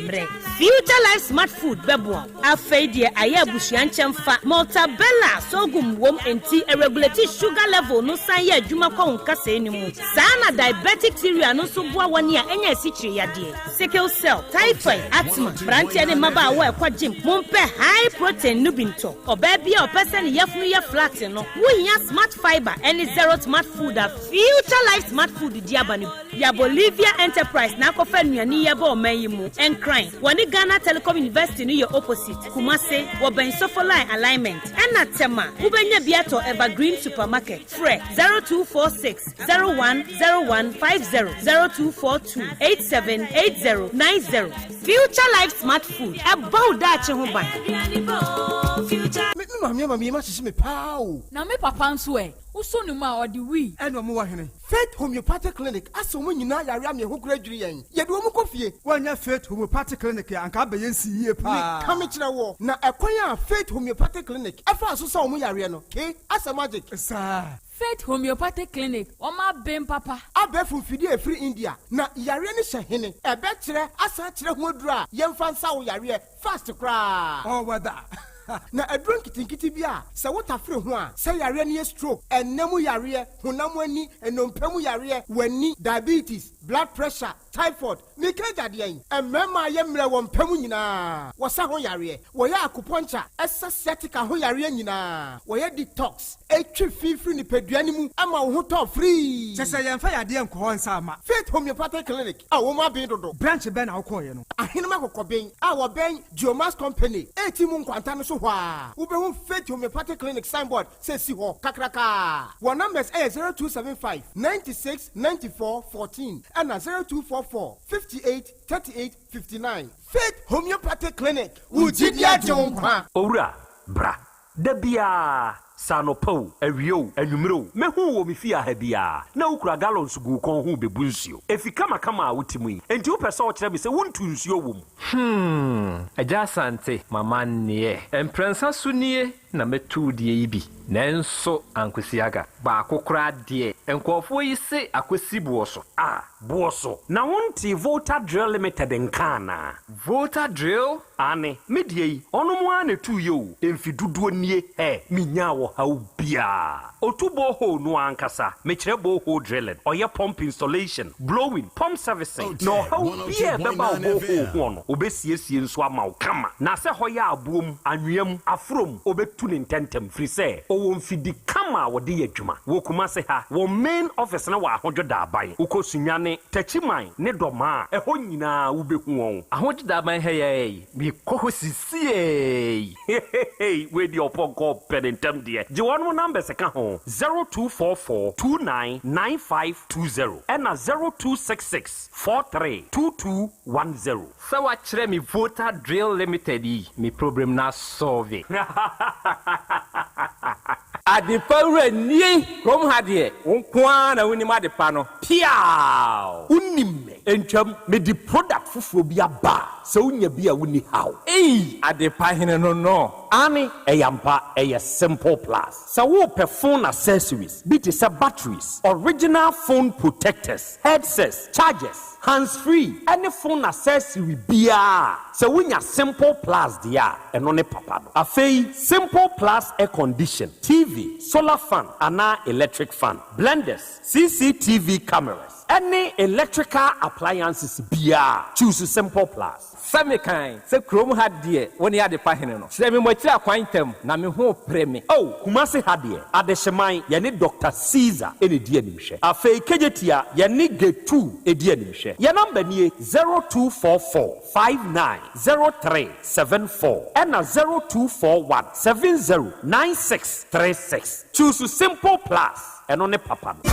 Future Life Smart Food bɛboa wo. Afei deɛ ayɛ abusua nkyɛn fa Maltabella sorghum wom nti ɛregulate sugar level no san yɛ adwuma kɔ wo nkasɛɛ no mu. Saa na diabetic cereal no nso boa wɔn a ɛnya asikyire yadeɛ, sickle cell, typhoid, asthma, mmeranteɛ ne mmabaawa a ɛkɔ gym, mompɛ high protein no bi ntɔ. Ɔbaa bi a ɔpɛ sɛ ne yafunu yɛ flat no, wohia Smart Fibre ne Zero Smart Food a Future Life Smart Food di aba no bi. Ya Bolivia Enterprise na akɔfa nnuane yi aba ɔman yi mu. Nkran, wɔne Ghana Telecom University no yɛ opposite. Kumase, wɔbɛn Sofoline Alignment. Ɛna Tema, wobɛnya bi atɔ Evergreen Supermarket. Frɛ 0246 010150, 0242 878090. Future Life Smart Food, ɛbɔ wo daakye ho ban. Me maame ama me yam ahyehye me paa o. Na me papa nso ɛ? Wosɔ ne mu a, ɔde wii. Ɛna ɔmo wɔ hene? Faith Homeopathic Clinic asɛ ɔmo nyinaa yare ama ɛho kora adwiri yɛn. Yɛde ɔmo kɔ fie. Woannya Faith Homeopathic Clinic a, anka abɛyɛ nsi yie paa. Meka mekyerɛ woɔ, na ɛkwan a Faith Homeopathic Clinic ɛfaa so sa ɔmo yareɛ no, ke asɛ magic. Saa. Faith Homeopathic Clinic, wɔn aben papa. Abɛɛfo mfidie a ɛfiri India, na yareɛ no hyɛ hene? Ɛbɛkyerɛ asan akyerɛ ho aduro a yɛmfa nsa wo yareɛ fast koraa. All weather. Na aduro nketenkete bi a sɛ wotafere ho a, sɛ yareɛ no yɛ stroke, ɛnna mu yareɛ, honam ani, nnompe mu yareɛ, w'ani, diabetes, blood pressure, typhoid, meka agyadeɛ yi, mmarima a yɛ mmerɛ wɔ mpa mu nyinaa, wɔsa ho yareɛ, wɔyɛ acupuncture, ɛsa sciatica ho yareɛ nyinaa, wɔyɛ detox, ɛtwi fi firi nipadua no mu ama wo ho tɔ free. Kyɛ sɛ yɛmfa yadeɛ nkɔ hɔ nsa ama. Faith Homeopathic Clinic a wɔn aben dodo. Branch bɛn na wokɔɔyɛ no? Ahenema Kɔkɔben a wɔbɛn Geomas Company eti mu nkwanta no so hɔ a, wobɛhu Faith Homeopathic Clinic signboard sɛ si hɔ kakrakaa. Wɔn numbers ɛyɛ 0275 96 94 14 ɛna 0244 58 38 59. Faith Homeopathic Clinic, wo gyidi agye wo nkwa. Owura, bra. Da biara, sɛ anɔpa o, awia o, anwummere o, mehu wo wɔ me fie ha biara, na wokura gallons gu wo kɔn ho rebebu nsuo. Efi kamakama a wote mu yi, enti wopɛ sɛ wokyerɛ me sɛ wontu nsuo wɔ mu? Hmm, Agya Asante, m'amanneɛ. Mprɛnsa so nie na mɛtu wo deɛ yi bi, nanso ankosi aga. Baako koraa deɛ, nkurɔfoɔ yi se akɔsi boɔ so. Ah, boɔ so. Na wontee Volta Drill Limited nka anaa? Volta Drill? Aane, me deɛ yi, ɔnom ara na ɛtuiɛ o, mfe dodoɔ nie, hɛ, menyaa ɔhaw biara. Ɔtu borehole no ankasa, mekyerɛ borehole drilling, ɔyɛ pump installation, blowing, pump servicing, na ɔhaw biara a ɛbɛba wo borehole hoɔ no, ɔbɛsiesie nso ama wo kama. Na sɛ hɔ yɛ aboɔ mu, anwea mu, aforɔ mu, ɔbɛtu. tu no ntɛntɛm firi sɛ ɔwɔ mfidi kama a wɔde yɛ adwuma. Wɔ Kumase ha, wɔn main office no wɔ Ahodwo Daaban. Wokɔ Sunyani, Takyiman ne Dɔmaa a, ɛhɔ nyinaa wobɛhu wɔn. Ahodwo Daaban ha yi ara yi, mekɔ hɔ sisiei. Hehehe wei deɛ ɔpɔnkɔ pɛ ne ntɛm deɛ. Gye wɔnom numbers ka ho, 0244 29 9520 ɛna 0266 43 2210. Sɛ wakyerɛ me Volta Drill Limited yi, me problem no asɔlve. Adepa wura nie! Kurom ha deɛ, wo nko ara na wonim adepa no. Piaaww! Wonim me. Ntwam, mede product foforɔ bi aba a, sɛ wonya bi a wonni haw. Ei! Adepa hene no no. Aane, ɛyɛ ampa, ɛyɛ Simple Plus. Sɛ worepɛ phone accessories bi te sɛ batteries, original phone protectors, headsets, chargers, hands free ɛne phone accessory biara a, sɛ wonya Simple Plus deɛ a, ɛno ne papa no. Afei Simple Plus air condition, TV, solar fan anaa electric fan, blenders, CCTV cameras, ɛne electrical appliances biara a, choose Simple Plus. Sɛ mekan sɛ kurom ha deɛ wo ne adepa hene no. Kyerɛ me mo akyiri akwan ntɛm na me ho repere me. Oh, Kumasi ha deɛ, Adehyeman, yɛne Doctor Caesar na ɛdi animhwɛ. Afei Kejetia, yɛne Getu di animhwɛ. Yɛn number nie, 0244 59 03 74 ɛna 0241 70 96 36. Choose Simple Plus. Ɛno ne papa no.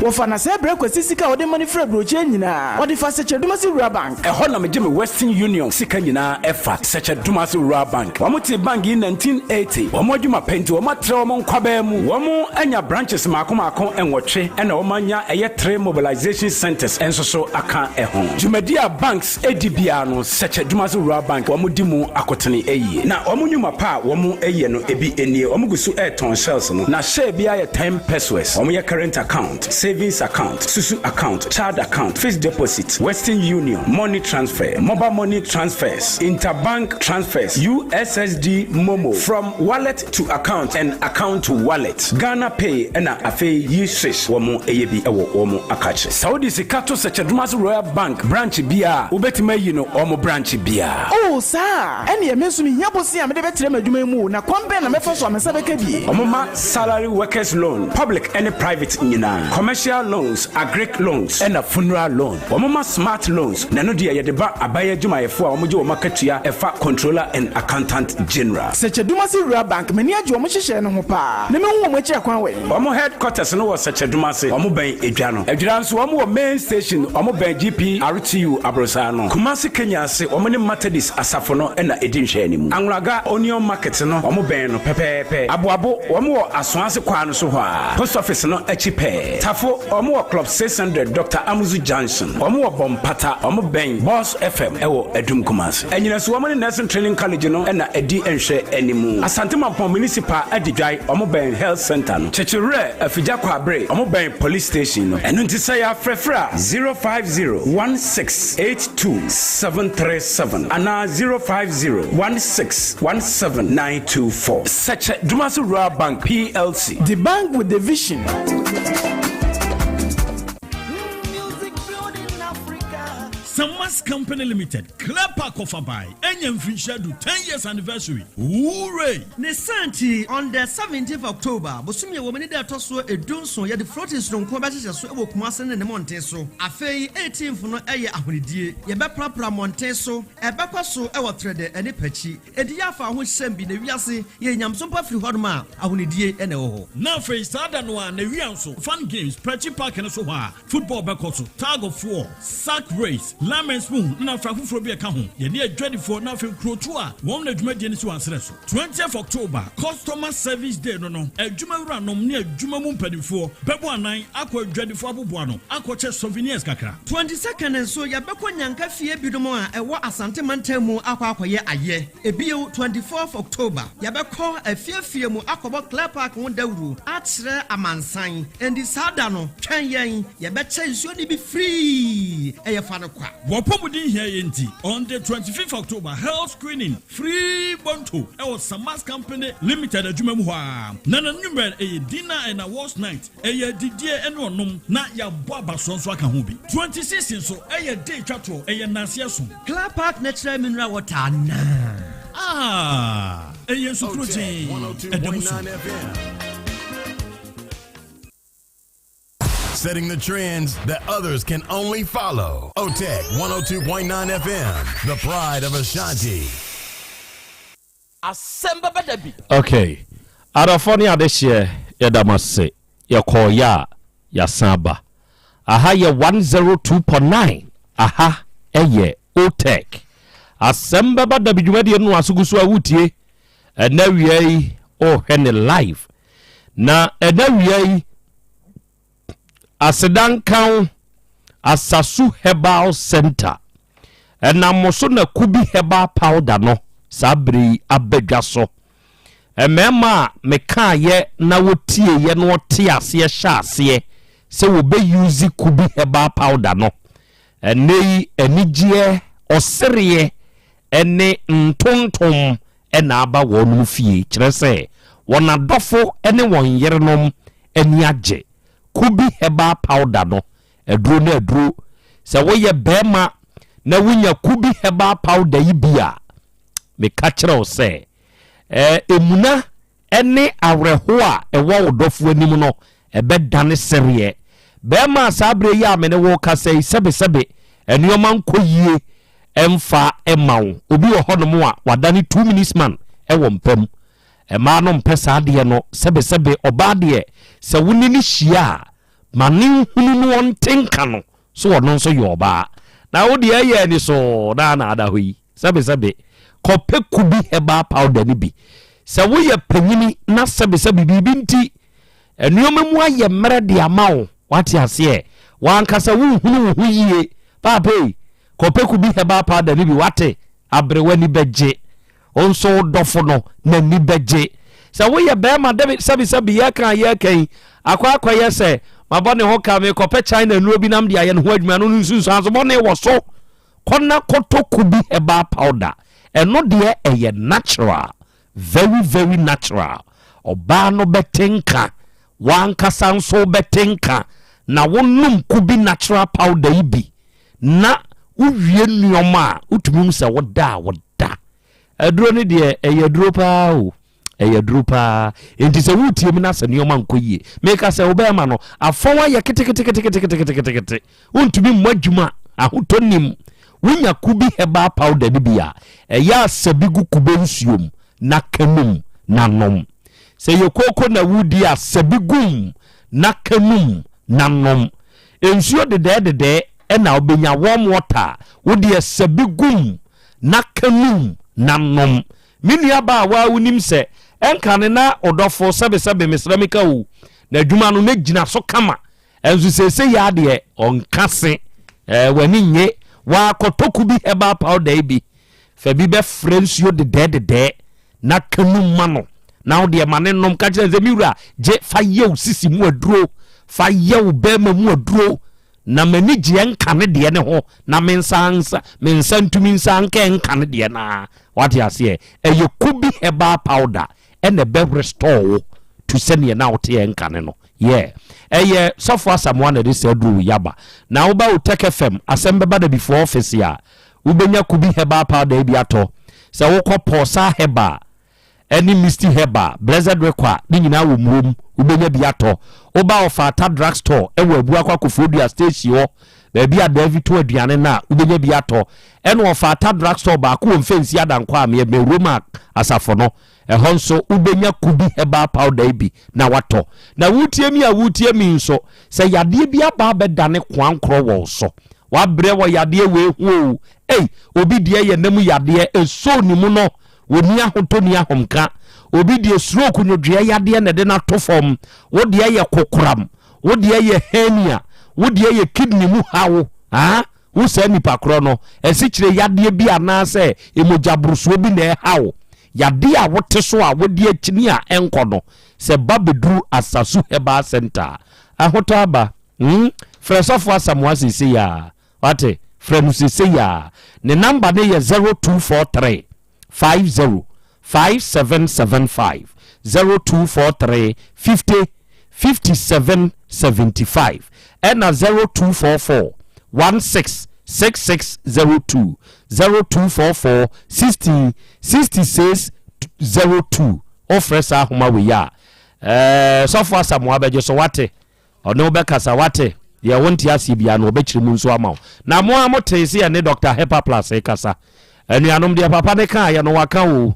Wɔfa na sɛɛ brɛ Kwasi sika a ɔde ma no firi aburokyire nyinaa. Ɔde fa Sɛkyɛ Dumasi Rural Bank. Ɛhɔ na megye me Western Union sika nyinaa ɛfa, Sɛkyɛ Dumasi Rural Bank. Wɔn tee bank yi 1980. Wɔn adwuma pɛ nti wɔn atrɛ wɔn nkwabaa mu. Wɔn anya branches maako maako nwɔtwe ɛna wɔn anya ɛyɛ three mobilization centers nso so aka ɛho. Dwumadi a banks di biara no, Sɛkyɛ Dumasi Rural Bank wɔn di mu akotene yie. Na wɔn nnwuma pa a wɔn yɛ no ebi nie, wɔn gu so retɔn shells no, na share biara yɛ ten pesewas. Wɔn yɛ current account, savings account, susu account, child account, fixed deposit, Western Union, money transfer, mobile money transfers, interbank transfers, USSD momo, from wallet to account and account to wallet, Ghana Pay ɛna afei yi swish wɔn yɛ bi wɔ wɔn akakye. Sɛ wode sika to Sɛkyɛdomase Royal Bank branch biara a, wobɛtumi ayi no wɔn branch biara. Oh, saa a? Ɛnneɛ me nso mehia bosea a mede bɛtrɛ m'adwuma yi mu o, na kwan bɛn na mɛfa so a me nsa bɛka bi? Wɔma salary workers loan, public ne private nyinaa, commercial loans, agric loans ɛna funeral loan. Wɔma smart loans, na ɛno deɛ yɛde ba aban adwumayɛfoɔ a wɔgye wɔn akatua ɛfa Controller and Accountant General. Sɛkyɛdumase Rural Bank, m'ani agye wɔn nhyehyɛɛ no ho paa, na mehu wɔn akyiri akwan wɛn? Wɔn headquarters no wɔ Sɛkyɛdumase, wɔn bɛn Edwa no. Adwira nso wɔn wɔ main station, wɔn bɛn GPRTU aborosan no. Kumasi Kenya ase, wɔn ne Methodist asafo no na ɛdi nhwɛanimu. Anwulaga Onion Market no, wɔn bɛn no pɛpɛɛpɛ. Aboabo, wɔn wɔ Asoase kwaa no so hɔ ara, Post Office no akyi pɛɛ. Tafo, wɔn wɔ Club 600, Doctor Amuzu Junction. Wɔn wɔ Bompata, wɔn bɛn Boss FM wɔ Adum Kumasi. Anyinaso, wɔn ne Nursing Training College no na ɛdi nhwɛanimu. Asante Mampong Municipal Adidwae, wɔn bɛn Health Centre no. Kyekyewerɛ, Afigya Kwabre, wɔn bɛn Police Station no. Ɛno nti sɛ yɛafrɛfrɛ a, 050 1682 737 anaa 050 1617 924. Sɛkyɛ Dumasi Rural Bank PLC. The bank with the vision. Samas Company Limited, Clear Park of Abai, Enya Mfinhyia Du, 10 years anniversary. Hooray! Ne saa nti, on the seventeenth October, bosome a ɛwɔ mu ne da a ɛtɔ so edunson, yɛde floating soronko bɛhyehyɛ so wɔ Kumasi ne ne mmɔnten so. Afei eighteenth no yɛ ahonidie. Yɛbɛprapra mmɔnten so. Ɛbɛkɔ so wɔ Trɛdɛ ne Pakyi. Enti yɛ afa ho hyɛm bi na wiase yɛ nyamesom pa firi hɔnom a, ahonidie na ɛwɔ hɔ. Na afei saa da no ara, Nawia nso, Fun Games, Pakyi Park no so hɔ a, Football bɛkɔ so, tug of war, sack race, lemon spoon na afei afoforɔ bi a ɛka ho. Yɛne adwadifoɔ na afei nkurotoɔ a wɔn na dwumadie no si wɔn aserɛ so. Twentieth October, Customer Service Day no no, adwuma wuranom ne adwuma mu mpanimfoɔ bɛbɔ anan akɔ adwadifoɔ aboboano akɔkyɛ souvenirs kakra. 22nd nso, yɛbɛkɔ Nyanka fie binom a ɛwɔ Asante mantam mu akɔ akɔyɛ ayɛ. Ebio, 24th October, yɛbɛkɔ afiefie mu akɔbɔ Clear Park ho dawuro akyerɛ amansan. Enti saa da no, twɛn yɛn, yɛbɛkyɛ nsuo no bi free, ɛyɛ fa no kwa. W'apɔmuden hia yɛn nti, on the 25th October, health screening free bonto ɛwɔ Samas Company Limited adwuma mu hɔ ara. Na n'anwummerɛ no, ɛyɛ dinner and awards night, ɛyɛ adidie ne ɔnom, na yɛabɔ abasoɔ nso aka ho bi. 26 nso, ɛyɛ day twa toɔ, ɛyɛ nnanseɛ som. Clear Park Natural Mineral Water anaa? Ah! Ɛyɛ nsu korɔgyee. Ɛda mu sum. Setting the trends that others can only follow. OTEC 102.9 FM, the pride of Ashanti. Asɛm bɛba da bi. Ok adɔfoɔ ne adehyeɛ yɛda mo ase yɛkɔɔ yɛ a yɛasan aba aha yɛ 102.9 aha ɛyɛ OTEC asɛm bɛba da bi dwumadie no aso gu so a wotie ɛnɛ wia yi ɔhwɛ ne live na ɛnɛ wia yi Aseda nka wo, Asasu Herbal Centre. Ɛnam mo so na Kubi Herbal Powder no saa bere yi aba dwa so. Mmarima a mekaeɛ na wɔtieeɛ na wɔte aseɛ hyɛ aseɛ sɛ wɔbɛ use Kubi Herbal Powder no, ɛnnɛ yi anigyeɛ, ɔsereɛ ne ntontom na aba wɔn fie, kyerɛ sɛ, wɔn adɔfo ne wɔn yerenom ani agye. Kubi herbal powder no, aduro ne aduro. Sɛ woyɛ barima na wonya Kubi herbal powder yi bi a, meka kyerɛ wo sɛ, eh, emuna ne awerɛhoɔ a ɛwɔ wo dɔfo anim no, ɛbɛdane sereɛ. Barima a saa berɛ yi a me ne wo rekasa yi, sɛbesɛbe nneɛma nkɔ yie mfa mma wo. Obi wɔ hɔnom a, wadane two minutes man wɔ mpa mu. Mmaa no mpɛ saa adeɛ no. Sɛbesɛbe ɔbaa deɛ, sɛ wo ne no hyia a, ma ne nhunu no ɔnte nka no so ɔno nso yɛ ɔbaa. Na wo deɛ ɛyɛ anisoo na na ada hɔ yi. Sɛbesɛbe, kɔpɛ kubi herbal powder no bi. Sɛ woyɛ panyini na sɛbesɛbe biribi nti nneɛma mu ayɛ mmerɛ de ama wo, wate aseɛ, w'ankasa wonhunu wo ho yie, paapa ei, kɔpɛ kubi herbal powder no bi, wate, aberewa ani bɛgye. Wo nso wo dɔfo no n'ani bɛgye. Sɛ woyɛ barima dɛ sɛbesɛbe yɛreka a yɛreka yi, akɔ akɔyɛ sɛ mabɔ ne ho ka, merekɔpɛ China nnuro bi na mede ayɛ ne ho adwuma no, no nsunsuanso bɔne wɔ so. Kɔ na kɔtɔ kubi herbal powder. Ɛno deɛ ɛyɛ natural, very very natural. Ɔbaa no bɛte nka, w'ankasa nso wobɛte nka, na wonom kubi natural powder yi bi na wowie nneɛma a, wotumi hu sɛ woda a woda. Aduro no deɛ ɛyɛ aduro paa o. Ɛyɛ aduro paa. Enti sɛ woretie mu na sɛ nneɛma nkɔ yie, meka sɛ wo bɛrima no afɔn ayɛ keteketeketeketekete. Wontumi mmɔ adwuma, ahotɔ nnim. Wonya kubi herbal powder no bi a, ɛyɛ a sɛ bi gu kube nsuo mu na ka num na nom. Sɛ yɛ kooko na wodi a, sɛ bi gu mu na ka num na nom. Nsuo dedɛɛdedɛɛ na wobɛnya, warm water a, wo deɛ sɛ bi gu mu na ka num na nom. Me nua baa waa wonim sɛ ɛnkane na ɔdɔfo sɛbesɛbe mesrɛ meka o n'adwuma no na gyina so kama ɛnso seesei yaa deɛ ɔnka se ɛɛ w'ani nye waa kɔtɔ kubi herbal powder yi bi fa bi bɛfrɛ nsuo dedɛɛdedɛɛ na ka mu ma no na wo deɛ ma ne nom ka kyerɛ sɛ me wura gye fa yɛ wo sisi mu aduro fa yɛ wo bɛrima mu aduro Na m'ani gyeɛ nka ne deɛ no ho na me nsa nsa me nsa ntumi nsa nka nka ne deɛ no ara. Wate aseɛ? Ɛyɛ Kubi herbal powder ɛna ɛbɛ restore wo to sɛdeɛ na woteɛ nka ne no. Yeah. Ɛyɛ Sɔfo Asamoah na ɛde saa aduro wei aba. Na woba Otec FM, asɛm bɛba da before office a, wobɛnya Kubi herbal powder yi bi atɔ. Sɛ wokɔ Pɔsa Herbal, ɛne Misty Herbal, Blessed Rekwa, ne nyinaa wɔ Murom, wobɛnya bi atɔ. Woba Ɔfata Drug Store ɛwɔ Abuakwa Koforidua Station hɔ, baabi a Davi tɔn aduane no a, wobɛnya bi atɔ. Ɛna Ɔfata Drug Store baako wɔ Mfɛnsi Adankwa a meɛbɛn Roma asafo no, ɛhɔ nso wobɛnya Kubi Herbal Powder yi bi na watɔ. Na wotie mi a wotie mi nso, sɛ yadeɛ bi aba abɛdane koankorɔ wɔ wo so, wabrɛ wɔ yadeɛ wei ho o, ei, obi deɛ yɛ nam yadeɛ, ɛsoo ne mu no, Wɔnni ahotɔ nni ahomka. Obi deɛ stroke nwodwoeɛ yadeɛ na ɛde no ato fam. Wo deɛ yɛ kokoram. Wo deɛ yɛ hernia. Wo deɛ yɛ kidney mu haw. Ah, wo saa nipa korɔ no, asikyire yadeɛ bi anaasɛ mogyaborosoɔ bi na ɛha wo. Yadeɛ a wote so a wode akyini a ɛnkɔ no, sɛ ba bɛduru Asasu Herbal Centre a, ahotɔ aba. Hmm, frɛ Sɔfo Asamoah seesei ara. Wate? Frɛ no seesei ara. Ne namba no yɛ 0243 50 5775, 0243 50 57 75, ɛna 0244 16 6602, 0244 16 66. 02. Wofrɛ saa ahoma wei a, ɛɛ sɔfo Asamoah bɛgye so wate. Ɔne wo bɛkasa wate. Deɛ wonte aseɛ biara no ɔbɛkyerɛ mu nso ama wo. Na mo a motee sɛ yɛne Dr. Hepa Plus rekasa. Anuanom deɛ papa ne kaeɛ no waka o.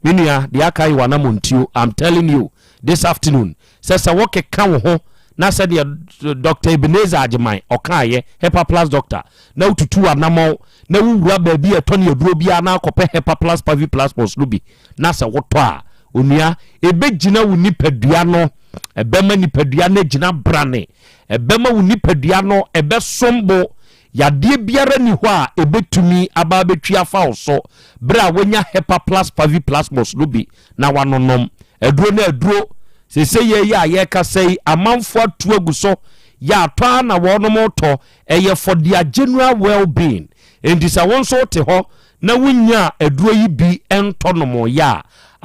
Me nua, deɛ aka yi w'anamontuo. I'm telling you this afternoon sɛ sɛ wokeka wo ho na sɛdeɛ Dr. Ebenezer Agyeman ɔkaeɛ, Hepa Plus doctor, na wotutu w'anamɔn na wowura baabi a ɛtɔ ne aduro biara na akɔpɛ Hepa Plus Pavi Plus Plus no bi na sɛ wotɔ a, onua, ɛbɛgyina wo nipadua no, ɛbɛma nipadua no agyina brane, ɛbɛma wo nipadua no ɛbɛsom bo. Yadeɛ biara nni hɔ a ɛbɛtumi aba abɛtwi afa wo so berɛ a woanya Hepa Plus Pavi Plasmos no bi na woanonom aduro no aduro. Seesei yei a yɛrekasa yi, amanfoɔ atu agu so, yɛ atɔ ara na wɔnom retɔ. Ɛyɛ for their general well being. Enti sɛ wo nso wote hɔ na wonyaa aduro yi bi ntɔ nomoeɛ a,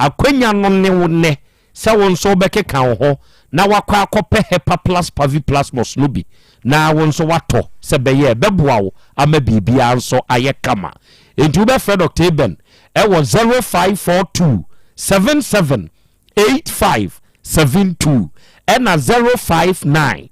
akwanya no ne wo nnɛ sɛ wo nso wobɛkeka wo ho na woakɔ akɔpɛ Hepa Plus Pavi Plasmos no bi na wo nso woatɔ sɛ ɛbɛyɛ a ɛbɛboa wo ama biribiara nso ayɛ kama. Enti wobɛfrɛ Dɔkta Eben wɔ 0542 77 85 72 ɛna 059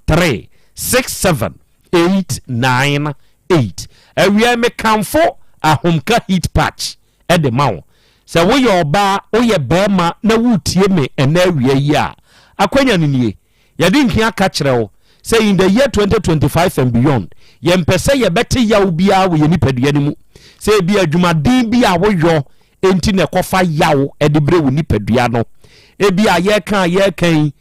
13 67 898. Awia yi mekamfo Ahomka Heat Patch de ma wo. Sɛ woyɛ ɔbaa, woyɛ barima na woretie me ɛnnɛ awia yi a, akwanya no nie. Yɛde nhia ka kyerɛ wo sɛ in the year 2025 and beyond, yɛmpɛ sɛ yɛbɛte yaw biara wɔ yɛn nipadua no mu. Sɛ ebia adwumaden bi a woyɔ nti na ɛkɔfa yaw de brɛ wo nipadua no. Ebia yɛreka a yɛreka yi,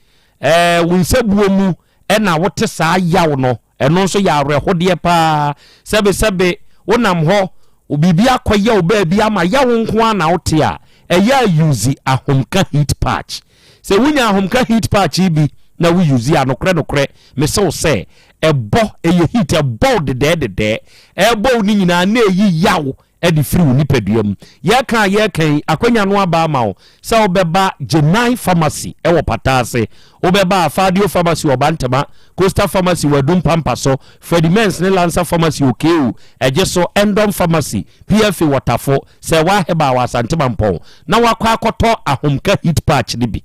ɛɛ wo nsabuo mu na wote saa yaw no. Ɛno nso yɛ awerɛhodeɛ paa. Sɛbesɛbe wonam hɔ, biribi akɔyɛ wo baabi ama yaw nko ara na wote a, ɛyɛ a use ahomka heat patch. Sɛ wonya ahomka heat patch yi bi na wo use a, nokorɛ nokorɛ mese wo sɛ, ɛbɔ, ɛyɛ heat, ɛbɔ wo dedɛɛdedɛɛ. Ɛrebɔ wo no nyinaa na ɛyi yaw de firi wo nipadua mu. Yɛreka a yɛreka yi, akwanya no aba ama wo sɛ wobɛba Gyenai Pharmacy wɔ Pata ase, wobɛba Afadio Pharmacy wɔ Bantama, Coastal Pharmacy wɔ Adum Pampa so, Freddie Mens ne Lancer Pharmacy wɔ KU, Ɛgye so, Endom Pharmacy, PFA wɔ Tafo, Sɛɛwaa Herbal wɔ Asante Mampɔn, na woakɔ akɔtɔ Ahomka Heat Patch no bi.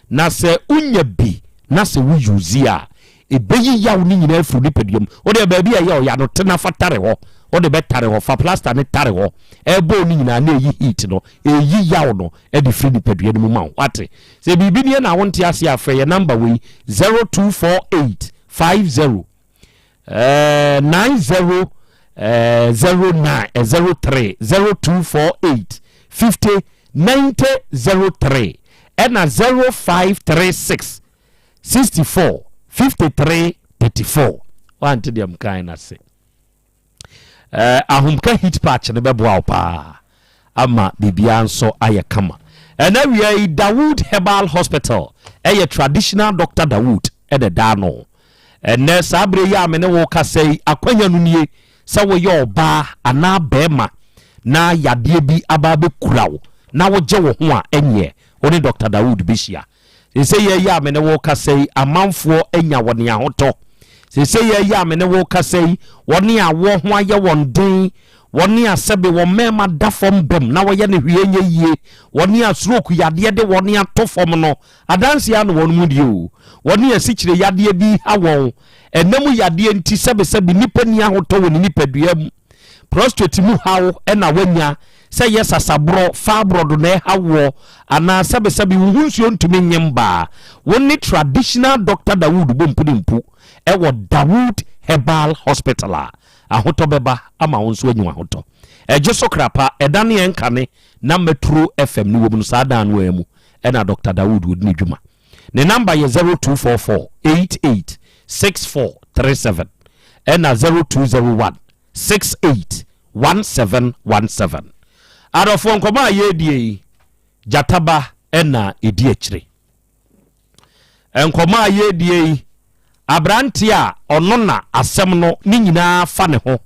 Na sɛ wonya bi na sɛ wo use a, Ebeyi yaw no nyinaa afiri wo nipadua mu. Wo deɛ baabi a ɛyɛ ɔya no, tena fa tare hɔ. Wode bɛtare hɔ, fa plaster no tare hɔ. Ɛrebɔ wo no nyinaa na ɛyi heat no, ɛyi yaw no de firi nipadua no mu ma wo. Wate? Sɛ biribi nie na wonte aseɛ a, frɛ yɛn number wei, 0248 50 eh, 90 eh, 09 eh, 03 0248 50 90 03 ɛna 0536 64 53 34 wante deɛ mkae no ase. Eh, ahomka heat patch no bɛboa wo paa ama biribiara nso ayɛ kama. Ɛna wia yi Dawood Herbal Hospital ɛyɛ traditional doctor Dawood ɛna ɛda ano. Ɛnɛ saa berɛ yi a me ne wo kasa yi akwanya no nie sɛ woyɛ ɔbaa anaa bɛrima na yadeɛ bi aba abɛkura wo na wogye wo ho a ɛnyɛ wo ne Dr. Dawood bɛhyia. Seesei yi a me ne wo rekasa yi, amanfoɔ anya wɔn ahotɔ. Seesei yi a me ne wo rekasa yi, wɔn a awoɔ ho ayɛ wɔn den, wɔn a sɛbe wɔn mmarima da fam bam na wɔyɛ no hwee nyɛ yie, wɔn a stroke yadeɛ de wɔn ato fam no, adanseɛ ara na wɔn mu die o. Wɔn a asikyire yadeɛ bi ha wɔn, ɛna mu yadeɛ nti sɛbesɛbe nnipa nni ahotɔ wɔ ne nipadua mu. Prostate mu haw na woanya, sɛ ɛyɛ sasaborɔ, fibroid na ɛha woɔ, anaa sɛbesɛbe wo ho nsuo ntumi nye mma a, wo ne Traditional Doctor Dawood bɔ mpunimpu wɔ Dawood Herbal Hospital a, ahotɔ bɛba ama wo nso anya w'ahotɔ. Ɛgye so kra pa, ɛda ne ɛnkane na Metro FM no wɔ mu no, saa dan no ara mu na Doctor Dawood ɔdi ne dwuma. Ne number yɛ 0244 88 6437 ɛna 0201 68 1717. Adɔfoɔ nkɔmmɔ a yɛredie yi, gyataba ɛna ɛdi akyire. Nkɔmmɔ a yɛredie yi, aberanteɛ a ɔno na asɛm no ne nyinaa fa ne ho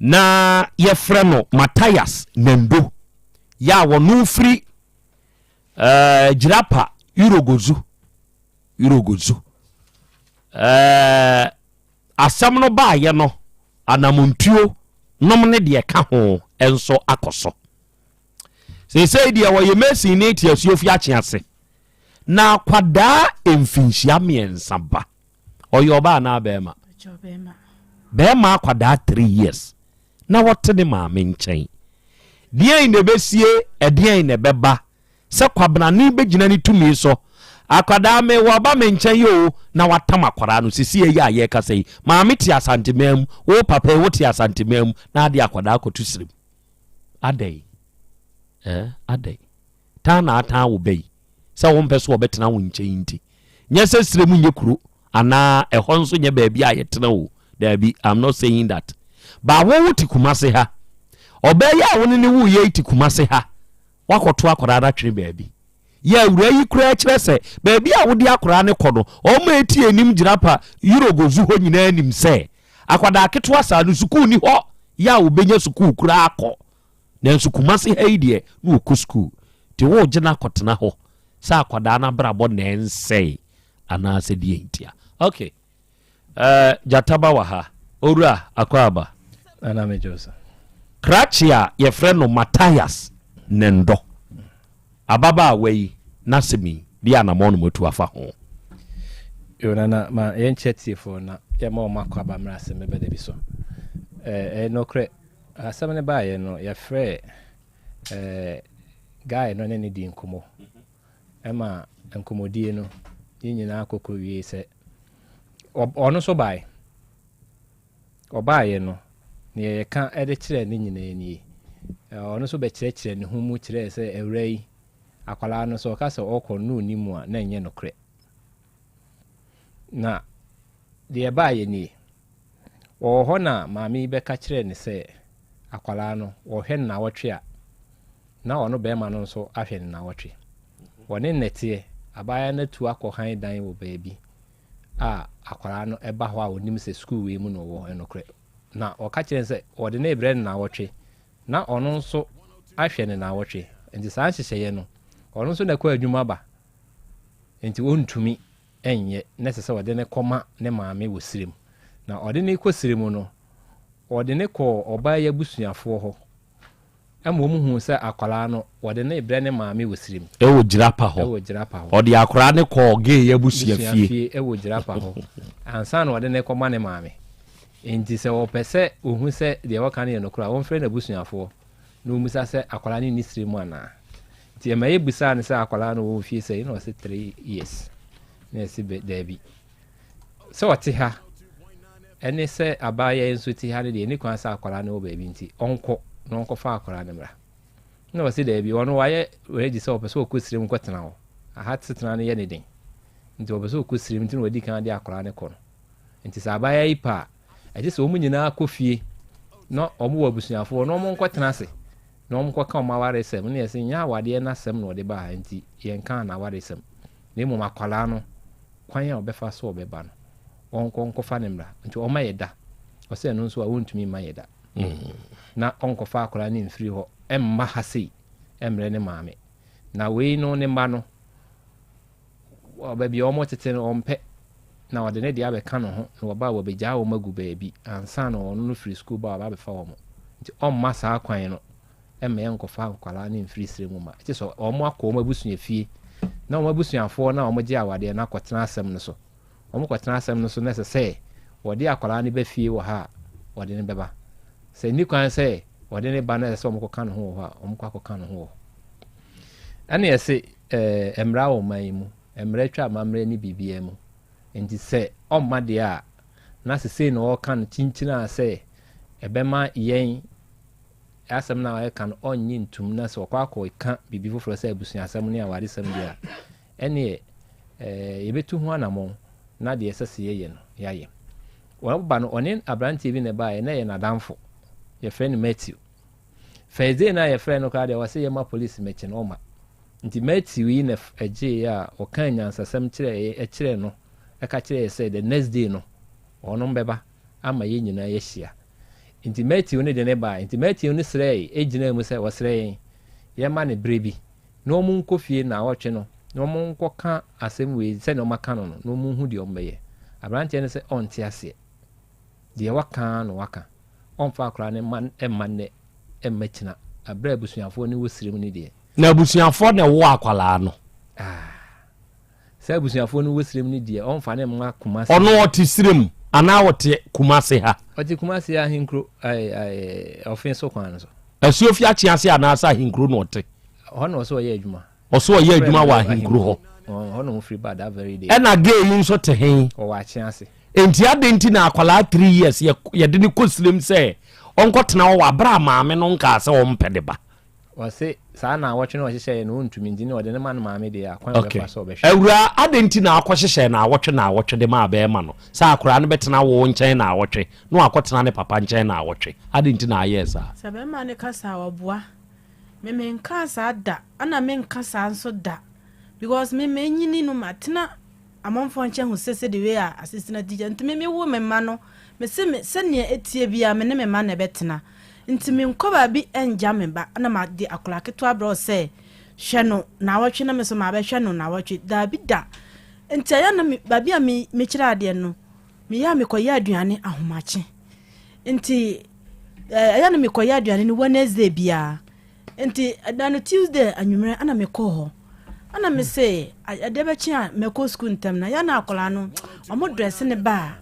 na yɛfrɛ no Matthias Nando yɛ a wɔno firi Ɛɛ Jirapa Urogozu Urogozu ɛɛ asɛm no baayɛ no anamontuo nom ne deɛ ɛka ho nso akɔ so. Seesei deɛ wɔyɛ mason ne te asuofi akye ase. Na akwadaa mfinhyia mmiɛnsa ba. Ɔyɛ ɔbaa anaa bɛrima? Bɛrima akwadaa 3 years na wɔte ne maame nkyɛn. Deɛn na ɛbɛsie, ɛdeɛn na ɛbɛba sɛ kwabenane bɛgyina ne tumi so? Akwadaa me waba me nkyɛn yi o, na watam akwadaa no. Sisi yi a yɛrekasa yi, maame te Asanteman mu, wo papa yi wote Asanteman mu, na ade akwadaa akɔto sirim. Adɛn? Eh, adɛn? Tan na atan wo bɛ yi sɛ wompɛ so ɔbɛtena wo nkyɛn nti. Nyɛ sɛ sirem nyɛ kuro anaa ɛhɔ nso nyɛ baabi a yɛtena o. Daabi, I'm not saying that. Ba wo wote Kumase ha. Ɔbaa yi a wo ne ne wuiɛ yi te Kumase ha. Woakɔto akwadaa no atwene baabi. Yɛ awuraa yi koraa kyerɛ sɛ baabi a wode akwadaa no kɔ no, wɔn a ɛti anim gyina pa Eurogozu hɔ nyinaa nim sɛ akwadaa ketewa saa no sukuu ni hɔ yɛ a wɔbɛnya sukuu koraa akɔ. Nanso Kumase ha yi deɛ na ɔkɔ sukuu. Nti woregye no akɔtena hɔ sɛ akwadaa no abrabɔ na ɛnsɛe anaasɛ deɛ ntia. Okay. Eh, gyata ba wɔ ha. Owura, Akwaaba. Nana me Joseph. Krakye a yɛfrɛ no Matthias Nendɔ. Ababaawa yi n'asɛm yi, deɛ anammɔn na moatu afa ho? Yo, Nana, ma yɛnkyɛ tiefoɔ na yɛma wɔn akwaaba mmra asɛm bɛba da bi so. Eh, ɛyɛ nokorɛ, asɛm no baeɛ no, yɛfrɛɛ eh, guy no ne no dii nkɔmmɔ. Ɛma nkɔmmɔdie no, yɛn nyinaa kɔ kɔwiee sɛ, ɔno nso baeɛ. Ɔbaeɛ no, deɛ yɛka de kyerɛɛ no nyinaa nie. Ɔno nso bɛkyerɛkyerɛɛ ne ho mu kyerɛɛ sɛ, awuraa yi, akwadaa no sɛ ɔka sɛ ɔrekɔ no na ɔnni mu a, na ɛnyɛ nokorɛ. Na deɛ ɛbaeɛ nie. Wɔwɔ hɔ na maame yi bɛka kyerɛɛ no sɛ akwadaa no, wɔhwɛ no nnawɔtwe a, na ɔno barima no nso ahwɛ no nnawɔtwe. Wɔne nnɛteɛ, abaayewa no atu akɔ hann dan wɔ baabi a akwadaa no ba hɔ a ɔnim sɛ sukuu wei mu na ɔwɔ, ɛnokorɛ. Na ɔka kyerɛɛ no sɛ wɔde no rebrɛ no nnawɔtwe, na ɔno nso ahwɛ no nnawɔtwe. Nti saa nhyehyɛeɛ no, ɔno nso na ɛkɔ adwuma ba, nti ɔntumi. nyɛ na ɛsɛ sɛ ɔde no kɔma ne maame wɔ serɛ mu. Na ɔde no rekɔ serɛ mu no, ɔde no kɔɔ ɔbaa yi abusuafoɔ hɔ ma wɔhuu sɛ akwadaa no, wɔde no rebrɛ ne maame wɔ serɛ mu. Ɛwɔ Jirapa hɔ. Ɛwɔ Jirapa hɔ. Ɔde akwadaa no kɔɔ gay yi abusua fie. Abusua fie ɛwɔ Jirapa hɔ ansa na ɔde no rekɔma ne maame. Enti sɛ ɔpɛ sɛ ɔhu sɛ deɛ wɔka no yɛ nokorɛ a, ɔmfrɛ n'abusuafoɔ na ɔmmisa sɛ akwadaa no nni serɛ mu anaa. Nti ɛma yɛbisaa no sɛ akwadaa no wɔ mfie sɛn na ɔse 3 years na yɛse bɛ daabi sɛ ɔte ha ɛne sɛ abaayewa yi nso te ha no deɛ ɛni kwan sɛ akwadaa no wɔ baabi nti ɔnkɔ na ɔnkɔfa akwadaa no mmra na ɔse daabi ɔno wayɛ ready sɛ ɔpɛ sɛ ɔkɔ sirim kɔtena hɔ aha setena no yɛ ne den nti ɔpɛ sɛ ɔkɔ sirim nti na wadi kan de akwadaa no kɔ no nti sɛ abaayewa yi pɛ a ɛgye sɛ wɔn nyinaa kɔ fie na wɔn wɔ abusuafoɔ na wɔn nkɔtena ase na wɔkɔka wɔn awaresɛm na yɛse nyɛ awadeɛ no asɛm na ɔde baa ha nti yɛnkaa n'awaresɛm na mmom akwadaa no kwan a ɔbɛfa so ɔbɛba no ɔnkɔ nkɔfa no mmra nti ɔma yɛ da ɔsɛ ɛno nso a ɔntumi mma yɛ da na ɔnkɔfa akwadaa no mfiri hɔ mma ha sei mmrɛ ne maame na wei no ne mma no Baabi a wɔtete no, ɔmpɛ, na ɔde ne deɛ abɛka ne ho, na wɔba a wɔbɛgyaa wɔn agu baabi ansa na ɔno no firi sukuu ba a ɔba abɛfa wɔn. Nti ɔmma saa kwan no mma yɛnkɔfa nkwadaa no mfiri serɛ mu mma. Gye sɛ wɔn akɔ wɔn abusuafie na wɔn abusuafoɔ no a wɔgye awadeɛ no akɔtena asɛm no so. Wɔkɔtena asɛm no so na ɛsɛ sɛ wɔde akwadaa no ba fie wɔ ha a, wɔde no bɛba. Sɛ nni kwan sɛ wɔde no ba na ɛsɛ sɛ wɔkɔka ne ho wɔ hɔ a, wɔkɔ akɔka ne ho wɔ hɔ. Ɛna yɛse eh, mmara wɔ ɔman yi mu, mmara twa amammerɛ ne biribiara mu. Nti sɛ ɔmma deɛ a, na sesei na ɔreka no kyinkyin a sɛ ɛbɛma yɛn asɛm no a ɔreka no ɔnnye ntum na sɛ ɔkɔ akɔka biribi foforɔ sɛ abusuasɛm ne awaresɛm deɛ a, ɛneɛ eh, yɛbɛtu ho anammɔn na deɛ ɛsɛ sɛ yɛyɛ no, yɛayɛ. Wɔba no, ɔne aberanteɛ bi na ɛbaeɛ, na ɛyɛ n'adamfo. Yɛfrɛ no Matthew. First day no a yɛfrɛɛ no koraa deɛ ɔse yɛma police mmɛkye no ɔmma. Nti Matthew yi na ɛgyeeɛ a ɔkaa nyansasɛm kyerɛɛ kyerɛɛ no ɛka kyerɛɛ yɛ sɛ the next day no ɔnom bɛba ama yɛn nyinaa yɛahyia. Nti Matthew no de no baeɛ. Nti Matthew no srɛɛe gyinaa mu sɛ ɔsrɛ yɛn yɛma no berɛ bi na wɔn nkɔ fie naawɔtwe no na wɔn nkɔka asɛm wei sɛdeɛ wɔaka no no na wɔn nhu deɛ wɔbɛyɛ. Aberanteɛ no sɛ ɔnte aseɛ. Deɛ waka ara na waka. Ɔmfa akwadaa no mma mma nnɛ mma kyina. Berɛ a abusuafoɔ no wɔ serem no deɛ. Na abusuafoɔ na ɛwɔ akwadaa no. Ah. Sɛ abusuafoɔ no wɔ sirem no deɛ ɔmfa ne mma Kumase. Ɔno ɔte sirem anaa ɔte Kumase ha? Ɔte Kumase ahenkuro ɔfe so kwan no so. Asuofi Akyease anaasɛ ahenkuro na ɔte? Hɔ na ɔsɛ ɔyɛ adwuma. Ɔsɛ ɔyɛ adwuma wɔ ahenkuro hɔ. Hɔ na ɔfiri ba that very day. Ɛna gay yi nso te he? Ɔwɔ Akyease. Enti adɛn nti na akwadaa 3 years yɛde no kɔ sirem sɛ ɔnkɔtena hɔ wɔ abere a maame no nkaa sɛ ɔmpɛ ne ba? Ɔse saa naawɔtwe no a ɔhyehyɛeɛ no ɔntumi nti ne ɔde no ma no maame deɛ a kwan a Okay. ɔbɛfa so a ɔbɛhwɛ. Awuraa, adɛn nti na akɔhyehyɛɛ naawɔtwe naawɔtwe de maa bɛɛma no sɛ akoraa no bɛtena wo nkyɛn naawɔtwe na wakɔtena ne papa nkyɛn naawɔtwe? Adɛn nti na ayɛɛ saa? Sɛ bɛɛma no ka saa a ɔboa. Me menkaa saa da ɛna menka saa nso da because me manyini no matena Amanfoɔ nkyɛn hu sɛ sɛdeɛ wei a asetena di gya nti me me wo me mma no me se me sɛdeɛ ɛteɛ biara me ne me mma na ɛbɛtena nti me nkɔ baabi ngya me ba na ma de akwadaa ketewa brɛ wo sɛ hwɛ no naawɔtwe na me nso ma bɛhwɛ no naawɔtwe daabi da nti ɛyɛ na me baabi a me mekyerɛ adeɛ no meyɛ a mekɔyɛ aduane ahomakye nti ɛyɛ na mekɔyɛ aduane no Wednesday biara Nti da no Tuesday anwummerɛ ɛna mekɔɔ hɔ ɛna me se ɛdeɛ bɛkye a mɛkɔ sukuu ntɛm na yɛ na akwadaa no ɔmo drɛse ne ba a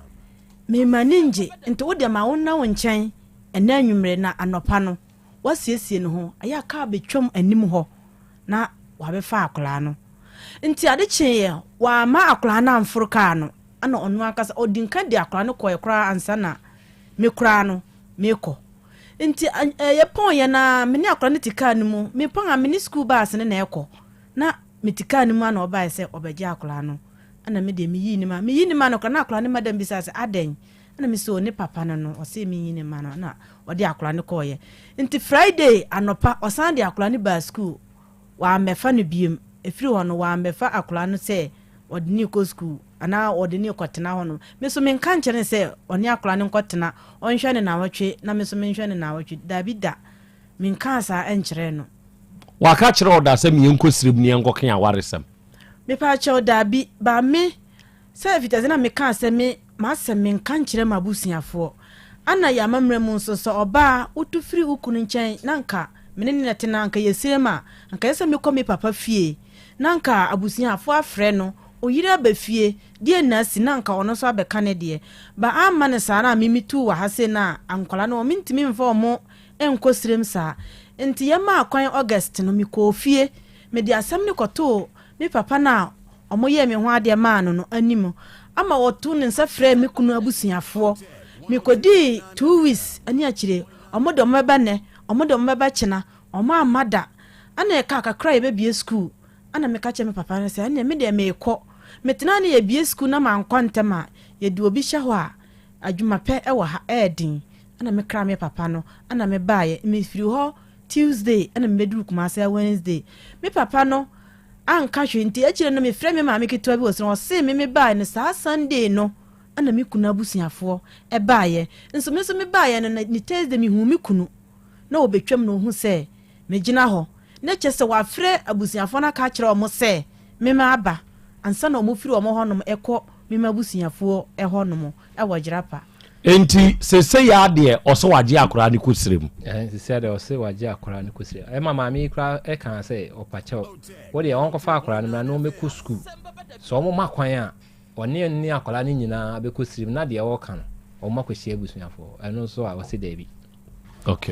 mema ne ngye nti wo deɛ ma wo nna wo nkyɛn ɛnɛ anwummerɛ na anɔpa no wasiesie ne ho ɛyɛ a kaa bɛtwam anim hɔ na wabɛfa akwadaa no nti ade kyeeɛ wama akwadaa no amforo kaa no ɛna ɔno ankasa ɔdi nka di akwadaa no kɔɛ koraa ansa na me koraa no mekɔ Nti yɛpɔn yɛn a, me ne akwadaa no te kaa no mu. Mepɔn a, me ne sukuu baase no na ɛkɔ. Na mete kaa no mu a na ɔbaeɛ sɛ ɔbɛgye akwadaa no. Ɛna me deɛ meyii ne ma. Meyi ne ma no koraa na akwadaa no madam bisaa sɛ adɛn? Ɛna me sɛ o ne papa no no, ɔse menyi ne ma no. Ɛna ɔde akwadaa no kɔeɛ. Nti Friday anɔpa, ɔsan de akwadaa no baa sukuu. Wammɛfa no biom. Ɛfiri hɔ no, wammɛfa akwadaa no sɛ ɔde no rekɔ sukuu anaa ɔde no rekɔtena hɔnom. Me nso menka nkyerɛ no sɛ ɔne akwadaa no nkɔtena, ɔnhwɛ no nnawɔtwe na me nso menhwɛ no nnawɔtwe. Dabi da, menkaa saa nkyerɛɛ no. Waka kyerɛ wo da sɛ meɛnkɔ serem ne yɛnkɔke awaresɛm? Mepaakyɛw, dabi, ba me Sɛ mfitiase na mekaa sɛ me m'asɛm menka nkyerɛ m'abusuafoɔ. Ana yɛ amammerɛ mu nso sɛ ɔbaa wotu firi wo kunu nkyɛn na anka me ne no na ɛte na anka yɛsire ma anka ɛsɛ sɛ mekɔ me papa fie na anka abusuafoɔ afrɛ no oyere aba fie deɛ na asi na anka ɔno nso abɛka ne deɛ ba amma no saa na me metuu wɔ ha sei na nkwadaa no wɔn mentumi mfa wɔn nkɔ sirem saa nti yɛmaa kwan August no mekɔɔ fie mede asɛm no kɔtoo me papa no a wɔyɛɛ me ho adeɛ maa no no anim ama wɔtoo ne nsa frɛɛ me kunu abusuafoɔ. Mekɔdii 2 weeks ne akyire, wɔn de wɔn bɛba nnɛ, wɔn de wɔn bɛba kyena, wɔn amma da. Ɛna ɛkaa kakra a yɛbɛbue sukuu, ɛna meka kyerɛɛ me papa no sɛ, ɛnneɛ me deɛ merekɔ. Metenaa ne yɛbue sukuu na mankɔ ntɛm a, yɛde obi hyɛ hɔ a, adwuma pɛ wɔ ha, ɛyɛ den. Ɛna mekraa me papa no, ɛna mebaeɛ. Mefiri hɔ Tuesday ɛna mebɛduru Kumasi Wednesday. Me papa no anka hwee nti akyire no mefrɛ me maame ketewa bi wɔ soro ɔsee me mebaeɛ no saa Sunday no ɛna me kunu abusuafoɔ ɛbaeɛ nso me nso mebaeɛ no ne Thursday mehuu me kunu na ɔbɛtwam na ɔhu sɛ megyina hɔ na kyɛ sɛ wafrɛ abusuafoɔ no aka akyerɛ wɔn sɛ mema aba ansa na wɔn firi wɔn hɔnom ɛkɔ mema abusuafoɔ ɛhɔnom ɛwɔ Gyerapa. Enti sesei ara deɛ ɔse wagye akoraa no kɔ srem. Ɛhɛn sesei ara deɛ ɔse wagye akoraa no kɔ srem. Ɛma maame yi koraa ɛkaa sɛ ɔpakyɛw wo deɛ ɔnkɔfa akoraa no mmra na ɔmmɛkɔ sukuu. Sɛ ɔmo ma kwan a ɔne ne akwadaa no nyinaa bɛkɔ srem na deɛ ɔɔka no ɔmo akɔhyia abusuafoɔ. Ɛno nso a ɔse daabi. Ok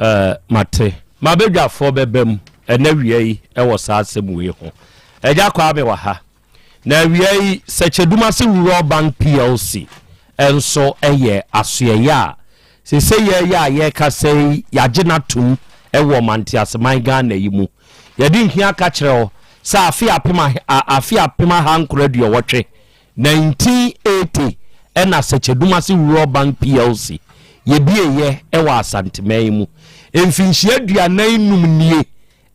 eh, mate. M'abadwafoɔ bɛba mu ɛnɛ awia yi wɔ saa asɛm wei ho. Agya Kwame wɔ ha. Na awia yi, Sɛkyɛdumase Rural Bank Plc nso yɛ asoɛeɛ a seesei yɛreyɛ a yɛrekasa yi yɛagye no atom wɔ Manteaseman Ghana yi mu. Yɛde nhia ka kyerɛ wo sɛ afe afe 1980, 1980, na Sɛkyɛdumase Rural Bank Plc yɛbieeɛ wɔ Asanteman yi mu. Mfinhyia 45 nie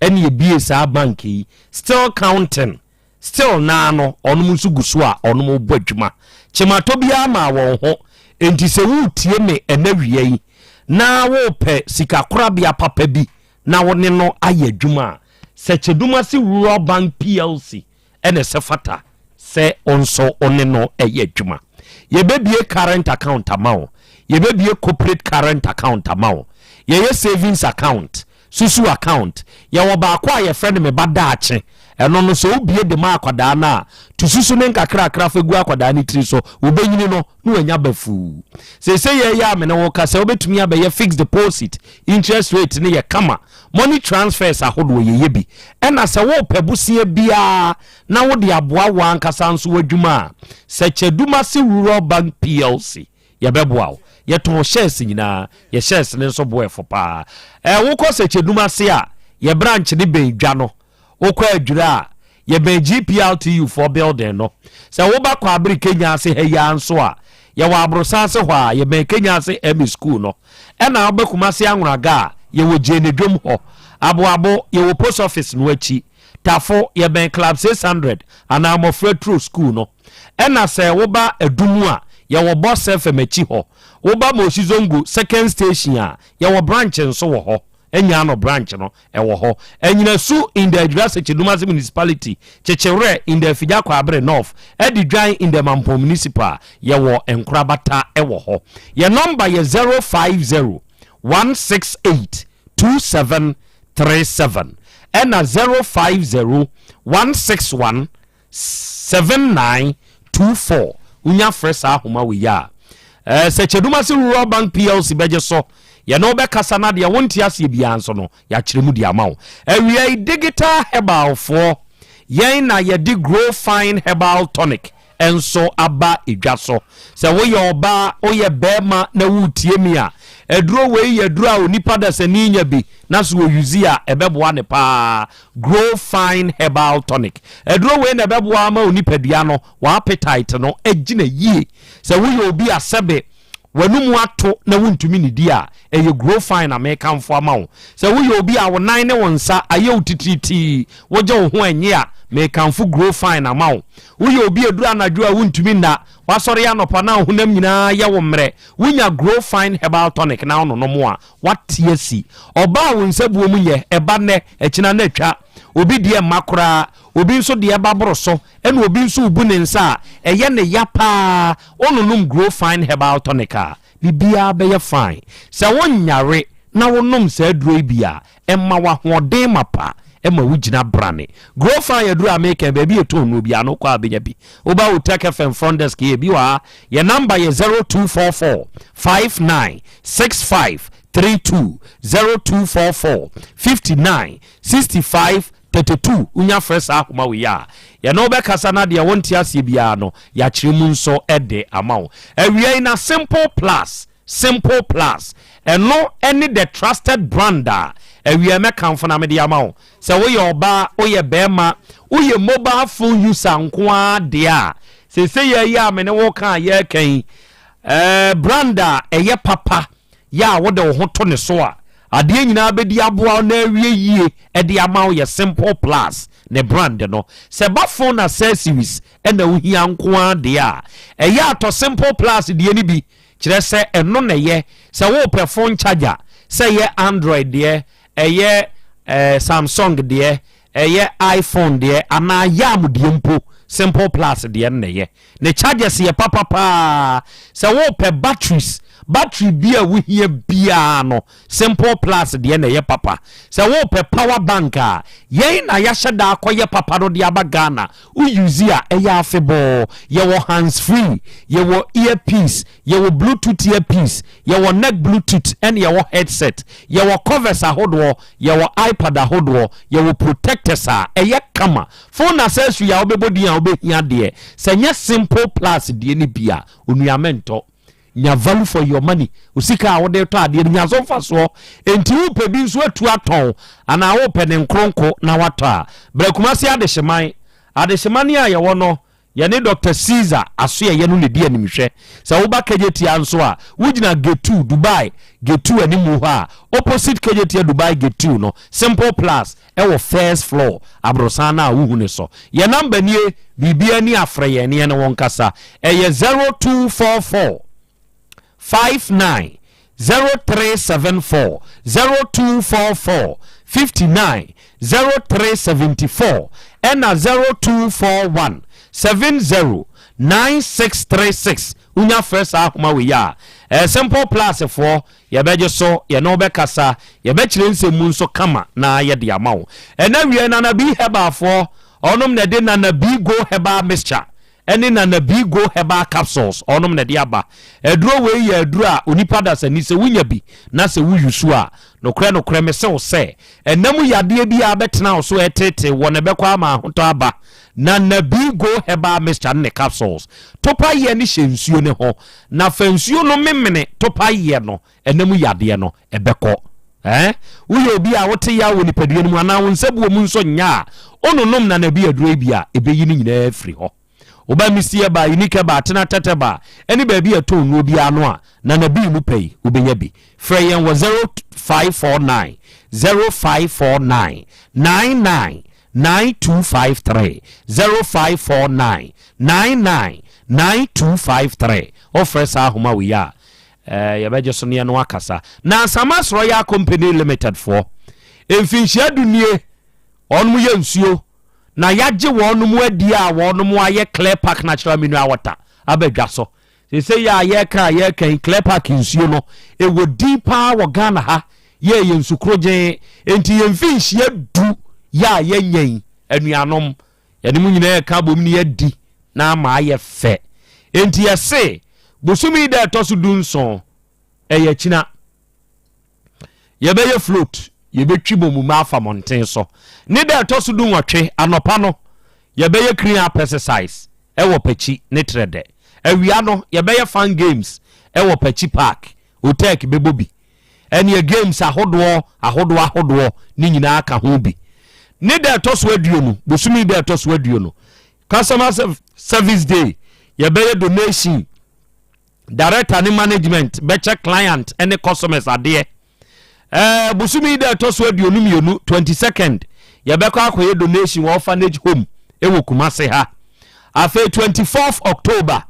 na yɛbiee saa bank yi, still counting. Still naa no ɔnom nso gu so a ɔnom rebɔ adwuma. Kyematɔ biara maa wɔn ho. Enti sɛ woretie me ɛnɛ awia yi na worepɛ sikakorabea papa bi na wo ne no ayɛ adwuma a, Sɛkyɛdumase Rural Bank PLC na ɛsɛ fata sɛ wo nso wo ne no yɛ adwuma. Yɛbɛbue current account ama wo. Yɛbɛbue corporate current account ama wo. Yɛyɛ savings account. Susu account. Yɛwɔ baako a yɛfrɛ no Me Ba Daakye. Ɛno no, sɛ wobue de ma akwadaa no a, to susu no nkakrakra fa gu akwadaa no tiri so. Wobɛnyini no, na wanya ba fuu. Seesei yɛ yi a me ne wo kasa, wobɛtumi abɛyɛ fixed deposit, interest rate no yɛ kama. Money transfers ahodoɔ yɛyɛ bi. Ɛna sɛ worepɛ bosea biara na wode aboa wo ankasa nso w'adwuma a, Sɛkyɛ-Dumase Rural Bank PLC. Yɛbɛboa wo. Yɛtɔn shares nyinaa. Yɛ shares no nso bo ɛfo paa. Ɛɛ wokɔ Sɛkyɛdum ase a, yɛ branch no bɛn dwa no. Wokɔ Adwira a, yɛbɛn GPRTU foɔ building no. Sɛ woba Kwabere Kenya ase ha yi ara nso a, yɛwɔ Aborosan ase hɔ a, yɛbɛn Kenya ase ME School no. Ɛna woba Kumasi Anworaga a, yɛwɔ Gyeene Dwom hɔ. Aboabo, yɛwɔ Post Office no akyi. Tafo, yɛbɛn Club 600 anaa Mmɔfra Turo School no. Ɛna sɛ woba Adum a, yɛwɔ Boss FM akyi hɔ. Woba Moshi Zongo second station a, yɛwɔ branch nso wɔ hɔ. Anyaano branch no, ɛwɔ hɔ. Anyinasu in the Adwira Sekyedumase Municipality, Kyekyewerɛ in the Afigya Kwaabere North, Adidwan in the Mampong Municipal, yɛwɔ Nkorabata wɔ hɔ. Yɛn nɔmba yɛ 050 168 2737 ɛna 050 161 7924 Wonya frɛ saa ahoma wei a, eh, sɛ Kyedumase Rural Bank PLC bɛgye so, yɛne wo bɛkasa na deɛ wonte aseɛ biara nso no, yɛakyerɛ mu de ama wo. Awia yi, Digital Herbalfoɔ, yɛn na yɛde Grow Fine Herbal Tonic nso aba dwa so. Sɛ woyɛ ɔbaa, woyɛ barima na woretie me a, aduro wei yɛ aduro a onipa dasani nya bi na so ɔyuzi a, ɛbɛboa ne paa. Grow Fine Herbal Tonic. Aduro wei na ɛbɛboa ama wo nipadua no, w'appetite no agyina yie. Sɛ woyɛ obi a sɛbe w'anomu ato na wontumi nnidi a, ɛyɛ Grow Fine na mekamfo ama wo. Sɛ woyɛ obi a wo nan ne wo nsa ayɛ wo titiritii, wogye wo ho ɛnnye a, mekamfo Grow Fine ama wo. Woyɛ obi a ɛduru anadwo a wontumi nna, woasɔre anɔpa na wo honam nyinaa yɛ wo mmerɛ, wonya Grow Fine Herbal Tonic na wononom a, Woate asi. Ɔbaa a wo nsa buo mu nyɛ, ɛba nnɛ, akyina na atwa. Obi deɛ mma koraa, obi nso deɛ ba boro so, ɛna obi nso rebu ne nsa a, ɛyɛ ne ya paa. Wononom Grow Fine Herbal Tonic a, biribiara bɛyɛ fine. Sɛ wonyare na wonom saa aduro yi bi a, ɛma wo ahoɔden mapa, ɛma wogyina brane. Grow Fine aduro a meka yi, baabi a yɛtɔn nnuro biara no, wokɔ a wobɛnya bi. Woba Otec FM front desk yi, ebi wɔ ha. Yɛn number yɛ 0244 59 65 32, 0244 59 65 32. Wonya frɛ saa ahoma wei a, yɛne wo bɛkasa na deɛ wonte aseɛ biara no, yɛakyerɛ mu nso de ama wo. Awia yi na Simple Plus Simple Plus, ɛno ne the trusted brand a awia mɛkamfo na mede ama wo. Sɛ woyɛ ɔbaa, woyɛ barima, woyɛ mobile phone user nko ara deɛ a, seesei yi a me ne wo ka a yɛreka yi, eh, brand a ɛyɛ papa yɛ a wode wo ho to ne so a, adeɛ nyinaa bɛdi aboa wo na awie yie de ama wo yɛ Simple Plus ne brand no. Sɛ ɛba phone accessories na wohia nko ara deɛ a, ɛyɛ a tɔ Simple Plus deɛ no bi. Kyerɛ sɛ ɛno na ɛyɛ. Sɛ worepɛ phone charger, sɛ ɛyɛ Android deɛ, ɛyɛ eh, Samsung deɛ, ɛyɛ iPhone deɛ, anaa Yam deɛ mpo, Simple Plus deɛ no na ɛyɛ. Ne chargers yɛ papa paa. Sɛ worepɛ batteries, battery bi a wohia biara no, Simple Plus deɛ na ɛyɛ papa. Sɛ worepɛ power bank a, yɛn na yɛahyɛ da akɔyɛ papa no de aba Ghana. Wo use a, ɛyɛ afebɔɔ. Yɛwɔ hands free, yɛwɔ ear piece, yɛwɔ bluetooth ear piece, yɛwɔ neck bluetooth ɛne yɛwɔ headset. Yɛwɔ covers ahodoɔ, yɛwɔ iPad ahodoɔ, yɛwɔ protectors a ɛyɛ kama. Phone accessory a wobɛbɔ din a wobɛhia deɛ, sɛ ɛnyɛ Simple Plus deɛ no bi a, onua mentɔ. Nya value for your money. Wo sika a wode retɔ adeɛ no, nya so mfasoɔ. Enti wopɛ bi nso atu atɔn anaa wopɛ ne nkronko na watɔ a, bra Kumasi Adehyeman. Adehyeman a yɛwɔ no, yɛne Doctor Caesar Asoɛeɛ no na ɛdi animhwɛ. Sɛ woba Kejetia nso a, wogyina Gate 2, Dubai Gate 2 animu hɔ a, opposite Kejetia Dubai Gate 2 no, Simple Plus wɔ first floor aborosan no a wohu no so. Yɛn number nie, biribiara ni a frɛ yɛn ne yɛne wo nkasa. Ɛyɛ 0244 59 0374, 0244 59 0374 ɛna 0241 70 9636. Wonya frɛ saa ahoma wei a, ɛyɛ Simple Plus foɔ, yɛbɛgye so, yɛne wo bɛkasa, yɛbɛkyerɛ nsɛm mu nso kama na yɛde ama wo. Ɛnɛ awiei Nana B Herbal foɔ, ɔnom na ɛde Nana B Go Herbal Mixture ɛne Nana B Go Herbal Capsules ɔnom na ɛde aba. Aduro wei yɛ aduro a onipa dasani sɛ wonya bi na sɛ wo use a, nokorɛ nokorɛ mese wo sɛ, ɛna mu yadeɛ biara bɛtena wo so ɛtetee wɔ na ɛbɛkɔ ama ahotɔ aba. Nana B Go Herbal Mixture ne ne Capsules. Topa yɛ no hyɛ nsuo no ho na fa nsuo no memene topa yɛ no, ɛna mu yadeɛ no ɛbɛkɔ. Eh? Woyɛ obi a wote yaw wɔ nipadua no mu anaa wo nsabuo mu nso nyɛ a, wononom Nana B aduro yi bi a, ɛbɛyi ne nyinaa afiri hɔ. Woba Misty Herbal, Unique Herbal, Atena Tɛtɛ Herbal, ne baabi a ɛtɔn nnuro biara no a, Nana B mu pɛ yi, wobɛnya bi. Frɛ yɛn wɔ 0549 0549 99 9253 0549 99 9253. Wofrɛ saa ahoma wei a, eh, yɛbɛgye so ne yɛne akasa. Na Samas Royal Company Limited foɔ, mfinhyia du nie, wɔnom yɛ nsuo na yɛagye wɔnom adi a wɔnom ayɛ Clear Park Natural Mineral Water aba dwa so. Seesei yi a yɛreka a yɛreka yi, Clear Park nsuo no, ɛwɔ din paa wɔ Ghana ha. Yɛ yɛ nsu korogyenn. Enti yɛn mfinhyia du yɛ a yɛanya yi, anuanom, yɛne mo nyinaa reka abom ne yɛadi na ama ayɛ fɛ. Enti yɛse, bosome yi da a ɛtɔ so dunson, ɛyɛ akyina. Yɛbɛyɛ float, yɛbɛtwi momuma afa mmɔnten so. Ne da a ɛtɔ so dunwɔtwe, anɔpa no, yɛbɛyɛ clean up exercise wɔ Pakyi ne Trɛdɛ. Awia no, yɛbɛyɛ fun games wɔ Pakyi Park, Otec bɛbɔ bi. Ɛneɛ games ahodoɔ ahodoɔ ahodoɔ ne nyinaa ka ho bi. Ne da ɛtɔ so aduonu, bosome da ɛtɔ so aduonu, customer service day, yɛbɛyɛ donation Director ne management bɛkyɛ client ne customers adeɛ. Ɛɛ bosome yi da ɛtɔ so 22, 22nd, yɛbɛkɔ akɔyɛ donation wɔ orphanage home ɛwɔ Kumase ha. Afei 24th October,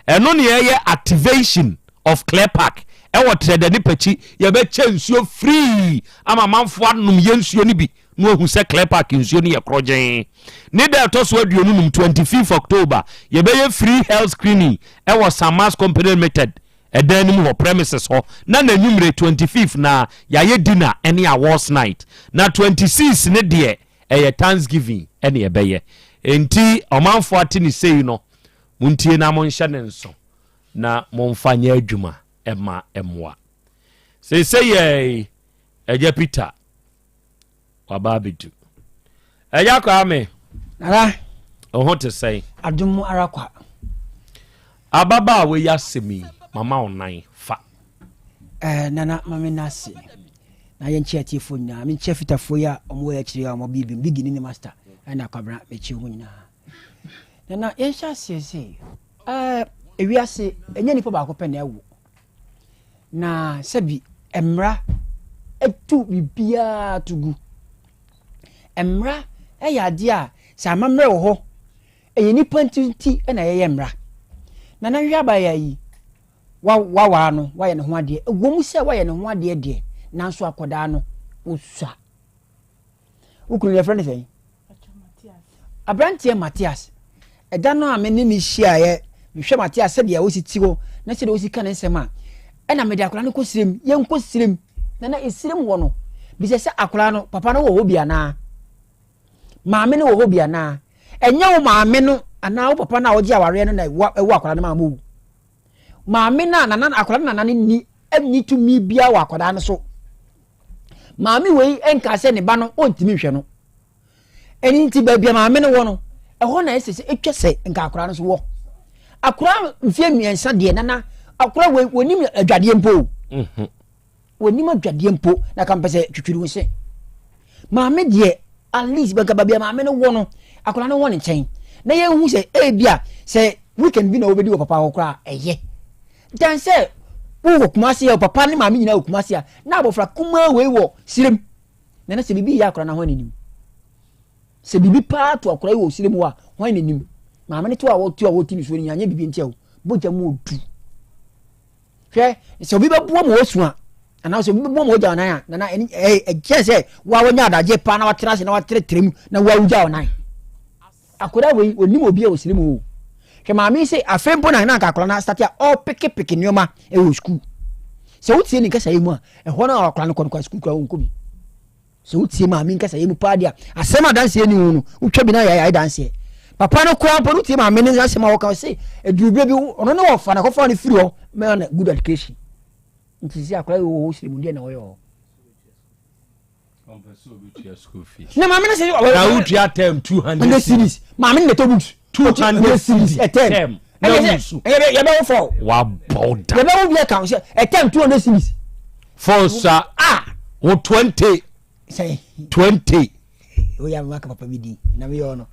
ɛno ne yɛyɛ activation of Clear Park ɛwɔ Trɛdɛ ne Pakyi. Yɛbɛkyɛ nsuo free ama amanfoɔ anom yɛ nsuo no bi na wahu sɛ Clear Park nsuo no yɛ korɔgyenn. Ne da ɛtɔ so 25, 25 October, yɛbɛyɛ free health screening ɛwɔ Samas Company Limited ɛdan no mu hɔ, premises hɔ, na n'anwummere 25 na yɛayɛ dinner ɛne awards night. Na 26 ne deɛ ɛyɛ Thanksgiving ɛne ɛbɛyɛ. Enti ɔmanfoɔ ate ne sei no, montie na monhyɛ ne nso na momfa nyɛ adwuma ɛma ɛmmoa. Seesei yɛ Agya Peter waba abɛdu. Agya Kwame. Nana. Wo ho te sɛn? Adom mu ara kwa. Ababaawa yi asɛm yi, mama wo nan fa. Eh, Nana, ma me nna ase. Na yɛnkyɛ atiefoɔ nyinaa. Menkyɛ fitafoɔ yi a wɔwɔ akyire a wɔabie bi, Biggie ne ne master, ɛna Kwabena, mekyɛ wɔn nyinaa. Nana, yɛnhyɛ aseɛ sɛ, eh, ewiase, ɛnyɛ nipa baako pɛ na ɛwo. Na sɛbi mmara tu biribiara to gu. Mmara yɛ adeɛ a sɛ amammerɛ wɔ hɔ, ɛyɛ nnipa nti nti na yɛyɛ mmara. Nana hwɛ abaayewa yi, wa wawaa no, wayɛ ne ho adeɛ. Ɛwɔ mu sɛ wayɛ ne ho adeɛ deɛ, nanso akwadaa no, ɔsua. Wo kunu no yɛfrɛ no sɛn? Aberanteɛ Matias. Ɛda no a me ne no hyiaeɛ, mehwɛ Matias sɛdeɛ ɔsi te hɔ na sɛdeɛ ɔsi ka ne nsɛm a, ɛna mede akwadaa no kɔ sirem, yɛnkɔ sirem. Na na esirem hɔ no, bisa sɛ akwadaa no, papa no wɔ hɔ bi anaa? Maame no wɔ hɔ bi anaa? Ɛnyɛ wo maame no anaa wo papa no a ɔgye awareɛ no na ɛwɔ akwadaa no maa mo. Maame no a nana akwadaa no nana no nni nni tumi biara wɔ akwadaa no so. Maame wei nka sɛ ne ba no ɔntumi nhwɛ no. Ɛno nti baabi a maame no wɔ no, ɛhɔ na ɛsɛ sɛ ɛtwa sɛ nka akwadaa no so wɔ. Akwadaa mfeɛ mmiɛnsa deɛ nana akwadaa wei wɔnim adwadeɛ mpo o. Mhm. Wɔnim adwadeɛ mpo na ka mpɛ sɛ twitwiri wo se. Maame deɛ at least bɛnka baabi a maame no wɔ no akwadaa no wɔ ne nkyɛn na yɛnhu sɛ ebi a sɛ weekend bi na wɔbɛdi wɔ papa hɔ koraa ɛyɛ. Dan sɛ wowɔ Kumasi a papa ne maame nyinaa wɔ Kumasi a na abɔfra kumaa wei wɔ sirem na na sɛ biribi yɛ akwadaa no hwan n'anim sɛ biribi paa to akwadaa yi wɔ sirem hɔ a hwan n'anim maame no to a wɔto a wɔti ne suo no nyɛ biribi ntia o bogya mu odu hwɛ sɛ obi bɛboa ma wɔsu a anaa sɛ obi bɛboa ma wɔgya ɔnan a nana ɛkyɛ sɛ wa wɔnya adagye paa na watena ase na watrɛtrɛ mu na wa wogya ɔnan akwadaa wei onim obi a wɔ sirem hɔ o. Hwɛ maame yi sɛ afei mpo na na anka akwadaa no astate a ɔrepekepeke nneɛma wɔ sukuu. Sɛ wotie ne nkasa yi mu a, ɛhɔ no a akwadaa no kɔ no kɔ sukuu koraa ɔnkɔ bi. Sɛ wotie maame nkasa yi mu paa deɛ a, asɛm adanseɛ ni ho no, wotwa bi na yɛ ayɛ danseɛ. Papa no koraa mpo no wotie maame no asɛm a wɔka sɛ aduru berɛ bi ɔno ne wɔfa na kɔfa no firi hɔ ma no good education. Nti sɛ akwadaa yi wɔ hɔ siri mu deɛ na ɔyɛ hɔ. Na maame no sɛ na wotua term 200 cedis maame no na ɛtɔ books 200 cedis term na wusu yɛbɛwo fɔ wabɔ da yɛbɛwo bi aka sɛ ɛtɛm 200 cedis fɔ sa ah wo 20 sɛn 20 Oya mi maka papa bi di na mi yɛ ɔno.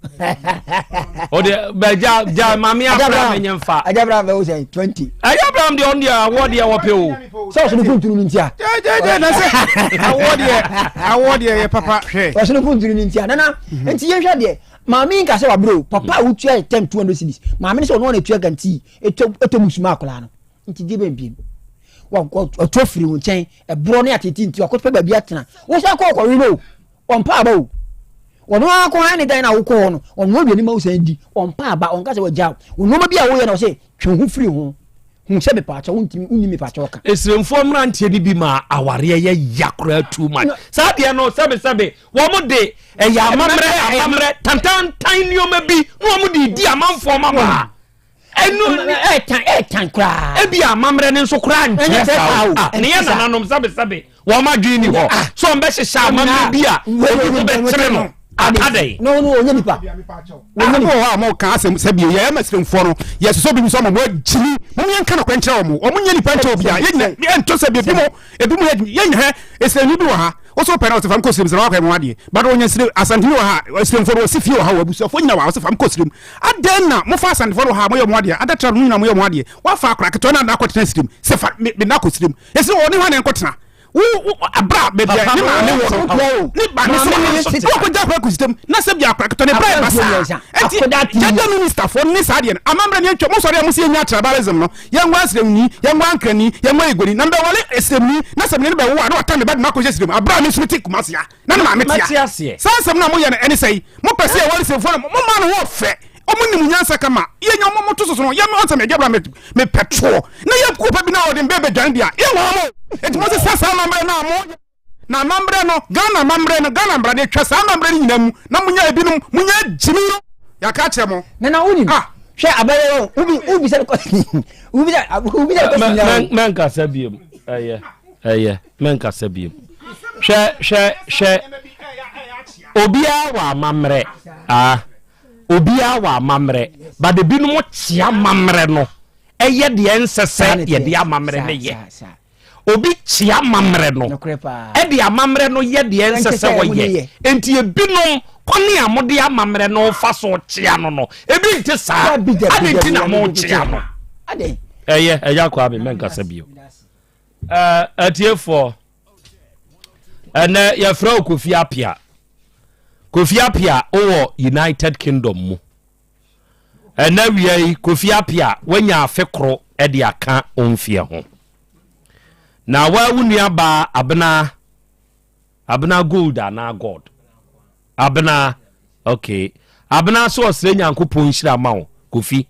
O de bɛ ja ja maame Abraham nye nfa. Aja Abraham bɛ wo sɛn 20. Aja Abraham deɛ ɔno deɛ awɔ deɛ wɔpɛ o. Sɛ ɔsono kuntunu ni ntia. Jɛjɛjɛ na sɛ awɔ deɛ awɔ deɛ yɛ papa hwɛ. Ɔsono kuntunu ni ntia nana nti yɛn hwɛ deɛ maame yi nka sɛ wabere o papa a wotua yɛ tɛm 200 cedis maame no sɛ ɔno ɔna etua ganti eto eto musuma akwadaa no nti deɛ bɛn biem wɔtu afiri wo nkyɛn ɛborɔ ne atete nti wakɔpɛ baabi atena wosan kɔ ɔkɔwe no o Ɔmpa aba o. Ɔno ara kɔ han ne dan na wokɔ hɔ no, ɔnoa aduane ma wo san di. Ɔmpa aba, ɔnka sɛ wagya wo. Nneɛma bi a woyɛ no ɔse twe wo ho firi ho. Hu sɛ mepaakyɛw wontumi wonni mepaakyɛw ka. Esremfoɔ mmeranteɛ no bi ma awareɛ yɛ ya koraa too much. Saa deɛ no sɛbesɛbe wɔn de ɛyɛ amammerɛ amammerɛ tantantan nneɛma bi na wɔn de di amanfoɔ mama. ɛnu ɛɛtan ɛɛtan koraa. ebi amammerɛ ne nso koraa nkyerɛ saa o ah, ne yɛ nananom sɛbesɛbe wɔn adwene ni hɔ ah. so wɔn bɛhyehyɛ amammerɛ bi a obi ho bɛkyerɛ no adɛn. no no onye nipa. onye nipa wɔ hɔ a mo ka asɛm sɛ bi yɛ ɛma sirimfoɔ no yɛ soso bi sɛ ɔmo agyini mo yɛn ka no kwan kyerɛ wɔn wɔn nyɛ nipa nkyɛn obi a yɛ nyina ɛntɔ sɛ bi ebi mo ebi mo yɛ nyɛ hɛ esiremni bi wɔ ha wosɔ pɛ na ɔsɛ fam kɔ sirim sɛ wakɔ ɛmo adeɛ bado ɔnyɛ sirim asantini wɔ ha esirimfoɔ no wɔsi fie wɔ ha wɔ abusuafoɔ nyina wɔ ha ɔsɛ fam kɔ sirim Adɛn na mofa Asantefoɔ no wɔ ha a moyɛ wɔn adeɛ, ada tra no nyinaa moyɛ wɔn adeɛ, woafa akora ketewa no akɔtena sirim, sɛ fa me me na kɔ sirim, ɛsɛ ɔne hwan na ɛnkɔtena? Wo wo abra baabi a ne maame wɔ no, ne ba ne so na wakɔgya akora kɔ sitam, na sɛ bi akora ketewa ne bra ɛba saa. Ɛnti gender ministerfoɔ ne saa deɛ no, amammerɛ ne atwa, mosɔre a mose yɛnya tribalism no, yɛnwa asiremni, yɛnwa ankrani, yɛnwa igoni, na mbɛwale asiremni, na sɛ mene no bɛwo a na wata me ba de makɔhyɛ sirim, abra a me nso mete Kumasi a. na ne maame tea saa nsɛm no a moyɛ no ɛne sɛi mopɛ sɛ yɛware sɛmfoɔ no moma no ho ɔfɛ ɔmo nim nyansa kama yɛnya ɔmo moto soso no yɛme ɔnsɛ mɛgya bra mepɛ toɔ na yɛ kuo pa bi na ɔde mbɛ bɛdwane deɛ yɛnwa mo enti mo sesa saa amammerɛ no a mo na amammerɛ no Ghana amammerɛ no Ghana mmara no atwa saa amammerɛ no nyinaa mu na monya ebinom monya gyimi no yɛaka akyerɛ mo nana wonim ah. hwɛ abayɛ wobi wobisa no wobisa wobisa no kɔsi nyinaa mɛnkasa biom ɛyɛ ɛyɛ Mɛnkasa biom. Hwɛ, hwɛ, hwɛ. Obiara wɔ amammerɛ. Ah, obiara wɔ amammerɛ. But ebinom kyea amammerɛ no. Ɛyɛ deɛ ɛnsɛ sɛ yɛde amammerɛ no yɛ. Obi kyea amammerɛ no. Ɛde amammerɛ no yɛ deɛ ɛnsɛ sɛ wɔyɛ. Nti ebinom kwane a mode amammerɛ no fa so kyea no no, ebi nte saa. Adɛn nti na mokyea no? Ɛyɛ, ɛyɛ akɔ abe mɛnkasa bio. Atiefoɔ, ɛnɛ yɛfrɛ wo Kofi Apia. Kofi Apia wowɔ United Kingdom mu. Ɛnɛ wia yi Kofi Apia wanya afe koro de aka wo mfeɛ ho. Na wa wo nua baa Abena Abena Gold anaa God? Abena okay. Abena so ɔsrɛ Nyankopɔn nhyira ma wo Kofi.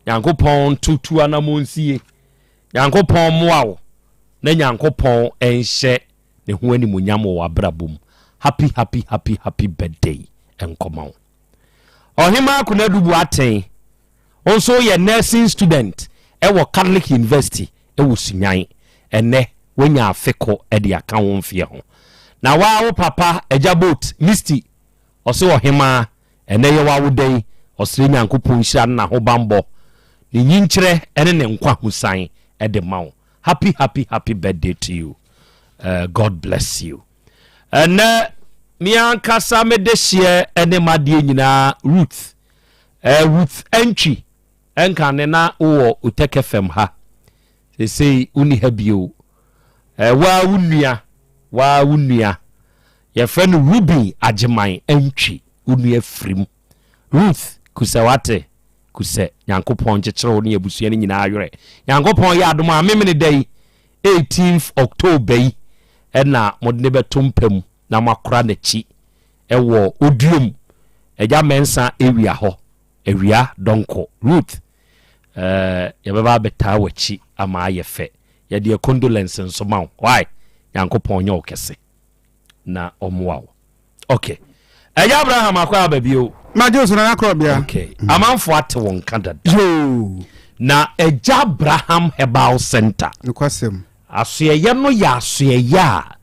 Nyankopɔn ntotu anamɔnsie. Nyankopɔn mmoa wo na Nyankopɔn nhyɛ ne ho animuonyam wɔ w'abrabɔ mu. Happy happy happy happy birthday nkɔma wo. Ɔhemaa Konadu Boateng, wo nso woyɛ nursing student wɔ Catholic University wɔ Sunyan. Ɛnnɛ woanya afe ko de aka wo mfeɛ ho. Na waa wo papa Agya Boat, Misty, ɔse Ɔhemaa Ɛnnɛ yɛ w'awoda yi, ɔsrɛ Nyankopɔn nhyira ne n'ahobanbɔ, ne nyinkyerɛ ne ne nkwahosan de ma wo. Happy happy happy birthday to you. Uh, God bless you. Ɛnnɛ me ankasa me dehyeɛ ne m'adeɛ nyinaa Ruth. Uh, Ruth Antwi ɛnka ne na wowɔ Otɛkɛ fam ha. Seesei wonni ha bio. Uh, waa wo nua, waa wo nua. Yɛfrɛ no Ruben Agyeman Antwi wo nua firim. Ruth Kusɛ wate? Kusɛ, Nyankopɔn nkyekyere wo ne abusua no nyinaa werɛ. Nyankopɔn yɛ adom a Memene da yi, 18th October yi na mode no bɛto mpa mu na moakora n'akyi wɔ Oduom, Agya Mensah Awia hɔ, Awia Dɔnko. Ruth. Eh, yɛbɛba abɛtaa w'akyi ama ayɛ fɛ. Yɛde yɛ condolence nso ma wo. Why? Nyankopɔn nyɛ wo kɛse na ɔmmoa wo. Okay. Ɛyɛ Abraham akɔ aba bio. Magye so nana korɔ bea. Okay. Amanfo ate wo nka dada. Yoo. Na Agya Abraham Herbal Center. Nokwasɛm. Asoɛyɛ no yɛ asoɛyɛ a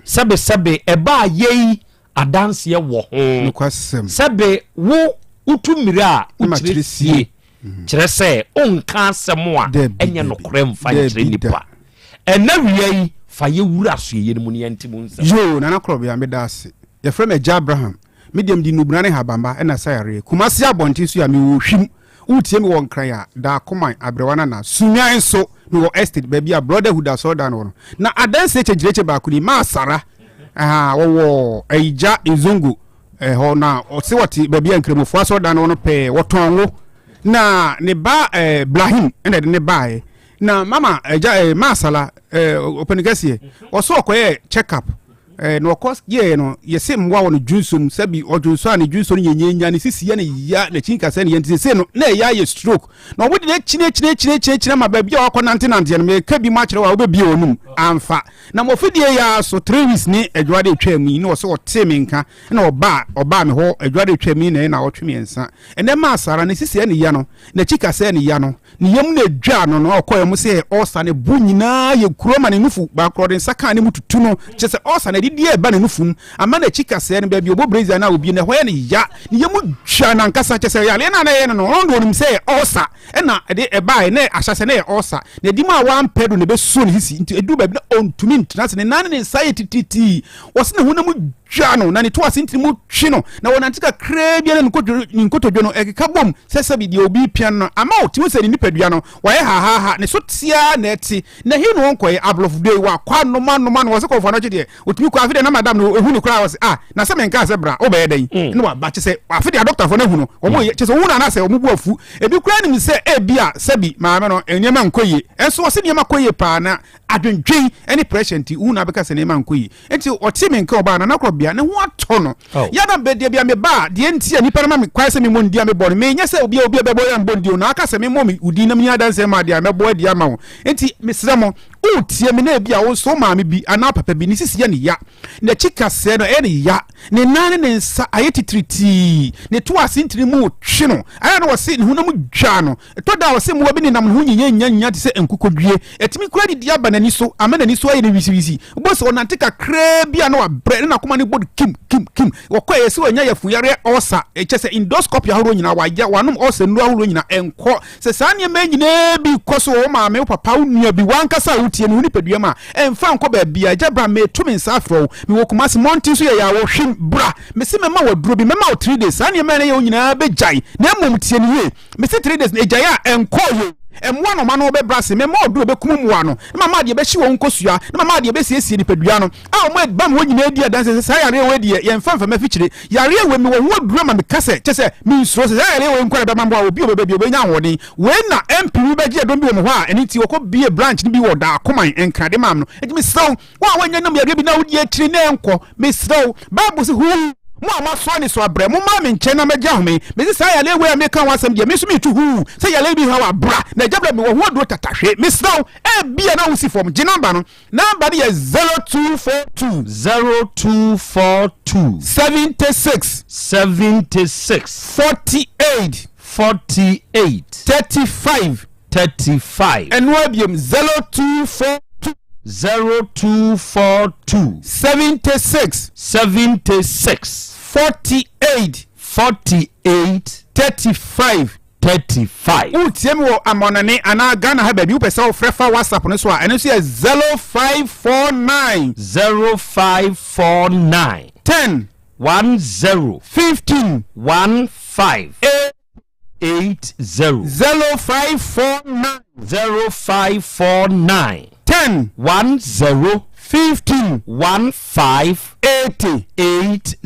sɛbesɛbe ɛbaa yei adanseɛ wɔ ho. Nokwasɛm. Sɛbe wo wotu mmire a wokyerɛ sie. Kyerɛ sɛ wonka asɛm a ɛnyɛ nokorɛ mfa nkyerɛ nnipa. Ɛnɛ wia yi fa yɛ wura asoɛyɛ no mu na yɛnte mu nsɛm. Yoo Nana Korɔbea meda ase. Yɛfrɛ me Agya Abraham. Me deɛ mede nnubena ne habamba na ɛsa yareɛ. Kumasi abɔnten so yi a mewɔ Ohwim. Woretie me wɔ Nkran a, Dakoman, Aberewa Nana, Sunyani nso mewɔ Estate baabi a Brotherhood asɔredan no wɔ no. Na adanseɛ kyɛnkyerɛkyɛ baako ni, Maa Sara, ahaa, wɔwɔ Ayigya Nzongo hɔ na ɔse wɔte baabi a Nkramofoɔ asɔredan no wɔ no pɛɛ, wɔtɔn ngo. Na ne ba eh, Blahim na ɛde ne baeɛ. Na mama agya eh, Maa Sala eh, ɔpanin kɛseɛ, ɔsɛ ɔkɔyɛ check up Eh, na ɔkɔ yɛɛ no yɛse mmoa wɔ no dwonso mu sɛbi ɔdwonso a ne dwonso no nyɛnyɛnya ne sisi yɛ ne ya n'akyi nkasɛ ne yɛ nti sese no na ɛyɛ ayɛ stroke na ɔmo de n'akyini akyini akyini akyini akyini ama baabi a wakɔ nante nanteɛ no meka bi mu akyerɛ wɔ a wobɛbie wɔn mu amfa na mɔfidie yɛ aso three weeks ne adwuma de atwa mu yi na ɔsɛ ɔtee me nka na ɔbaa ɔbaa me hɔ adwuma de atwa mu yi na ɛyɛ na ɔtwe mmiɛnsa ɛnɛ maa sara ne sisi yɛ ne ya no n'akyi kasɛ ne ya no Ne yam na edwaa no na ɔkɔe. Wɔn sɛ ɔɔsa ne bo nyinaa yɛ kuro ma ne nufu baako ɔde nsa kaa ne mu tutu no kyerɛ sɛ ɔɔsa no adidie a ɛba ne nufu mu ama n'akyi kasɛɛ no baabi ɔbɔ brezia no a obie no ɛhɔ yɛ no ya ne yam dwa no ankasa kyerɛ sɛ yareɛ no a na ɛyɛ no no ɔno de ɔnim sɛ ɛyɛ ɔɔsa ɛna ɛde ɛbaeɛ na ahyɛ sɛ na ɛyɛ ɔɔsa na ɛdi mu a wampɛ do na ɛbɛsuo ne sisi nti ɛduru baabi na ɔntumi ntena ase ne nan ne ne nsa yɛ titiritii wɔse ne honam dwa no na ne to ase ntini mu twe no na wɔnante kakraa bi na ne nkotodwe no ɛkeka bom sɛ sɛbi deɛ obi repia no no ama ɔtumi sɛ ne nipadua no wayɛ hahaaha ne so teaa na ɛte na he na ɔnkɔɛ aborɔfo dei wakɔ anoma anoma no wɔse kɔmfoɔ no akyi deɛ ɔtumi kɔ afe deɛ na madam no ɛhu no koraa wɔse ah na sɛ menkaa sɛ bra wobɛyɛ dɛn mm. na waba kyɛ sɛ afe deɛ adɔktafoɔ no ahu no wɔn mm. kyɛ sɛ wohu no anaasɛ wɔn bu afu ebi koraa nim sɛ ebi a sɛbi maame no nneɛma nkɔ yie ɛnso wɔse nneɛma kɔ yie paa na adwendwen ne pressure nti wohu na abɛka sɛ nneɛma nkɔ yie nti ɔte me nka ɔbaa nana korɔ bea ne ho atɔ no oh. yɛda bɛdeɛ bia meba a deɛ nti a nipa no ma me kwae sɛ memmɔ ndi a mebɔ no menyɛ sɛ obi a obi a bɛbɔ yɛ mbɔ ndi o na aka sɛ memmɔ me wodin na menya adanseɛ ma adeɛ a mɛbɔ adi ama wo nti mesrɛ mo wotie me na ebi a wo nso maame bi anaa papa bi ne sisi yɛ ne ya n'akyi kasɛɛ no ɛyɛ ne ya ne nan ne ne nsa ayɛ titiritii ne to ase ntini mu twe no ayɛ na wɔse ne honam dwa no Ɛtɔ da a ɔse mmoa bi nenam ne ho nyinyanyannya te sɛ nkokɔdwie. Ɛtumi koraa didi aba n'ani so ama n'ani so ayɛ no wisiwisi. Wobɛhu sɛ ɔnante kakraa bi a na wabrɛ na n'akoma no bɔ no kim, kim, kim. Ɔkɔeɛ sɛ wanya yafunyareɛ ulcer, kyerɛ sɛ endoscopy ahoroɔ nyinaa wayɛ, wanom ulcer nnuro ahoroɔ nyinaa, ɛnkɔ. Sɛ saa nneɛma yi nyinaa bi rekɔ so wɔ wo maame, wo papa, wo nua bi, w'ankasa a wotie me, wo nipadua mu a, ɛmfa nkɔ baabiara. Agya bra, mereto me nsa afrɛ wo. Mewɔ Kumasi mmɔnten so yɛyɛ a wɔhwim, bra. Mese mɛma wo aduro bi, mɛma wo three days, saa nneɛma yi na ɛyɛ wo nyinaa bɛgyae. Na mmom tie no yie. Mese 3 days na egyae a ɛnkɔɔ yie. Mmoa na ɔma no bɛbrɛ ase. Mɛma ɔduro bɛkum mmoa no, na mama adeɛ bɛhye wɔn nkosua, na mama adeɛ bɛsiesie nipadua no. A wɔn a ɛbam hɔ nyinaa di adanseɛ sɛ saa yareɛ wei deɛ yɛmfa mfa m'afikyire. Yareɛ wei mewɔ ho aduro ama meka sɛ kyɛ sɛ mensuro sɛ saa yareɛ wei nko ara bɛma mmoa obi a ɔbɛba bi ɔbɛnya ahoɔden. Wei na MP bi bɛgye ɛdɔm bi wɔ mo hɔ a ɛno nti wɔkɔ bie branch no bi wɔ Dakoman Nkrade maa me no. Enti mesrɛ wo, wo a woanya nam yareɛ bi na wodi akyire na ɛnkɔ, mesrɛ wo, Bible se huu mo a moasoa nnesoa brɛ, momma me nkyɛn na mɛgye ahome. Mese saa yareɛ wei a meka ho asɛm deɛ, me nso meretu huu sɛ yareɛ bi haw a, bra na agya brɛ mewɔ ho aduro tatahwe. Mesrɛ wo, ebia na wosi fam, gye namba no. Namba no yɛ 0242. 0242. 76. 76. 48. 48. 35. 35. Ɛno ara biom, 0242. 0242. 76. 76. 48. 48. 35. 35. Wotie me wɔ amɔnɔne anaa Ghana ha baabi, wopɛ sɛ wofrɛ fa WhatsApp no so a, ɛno nso yɛ 0549. 0549. 10. 10. 15. 15. 80. 0549. 0549. 10. 10. 15. 15. 80. 80.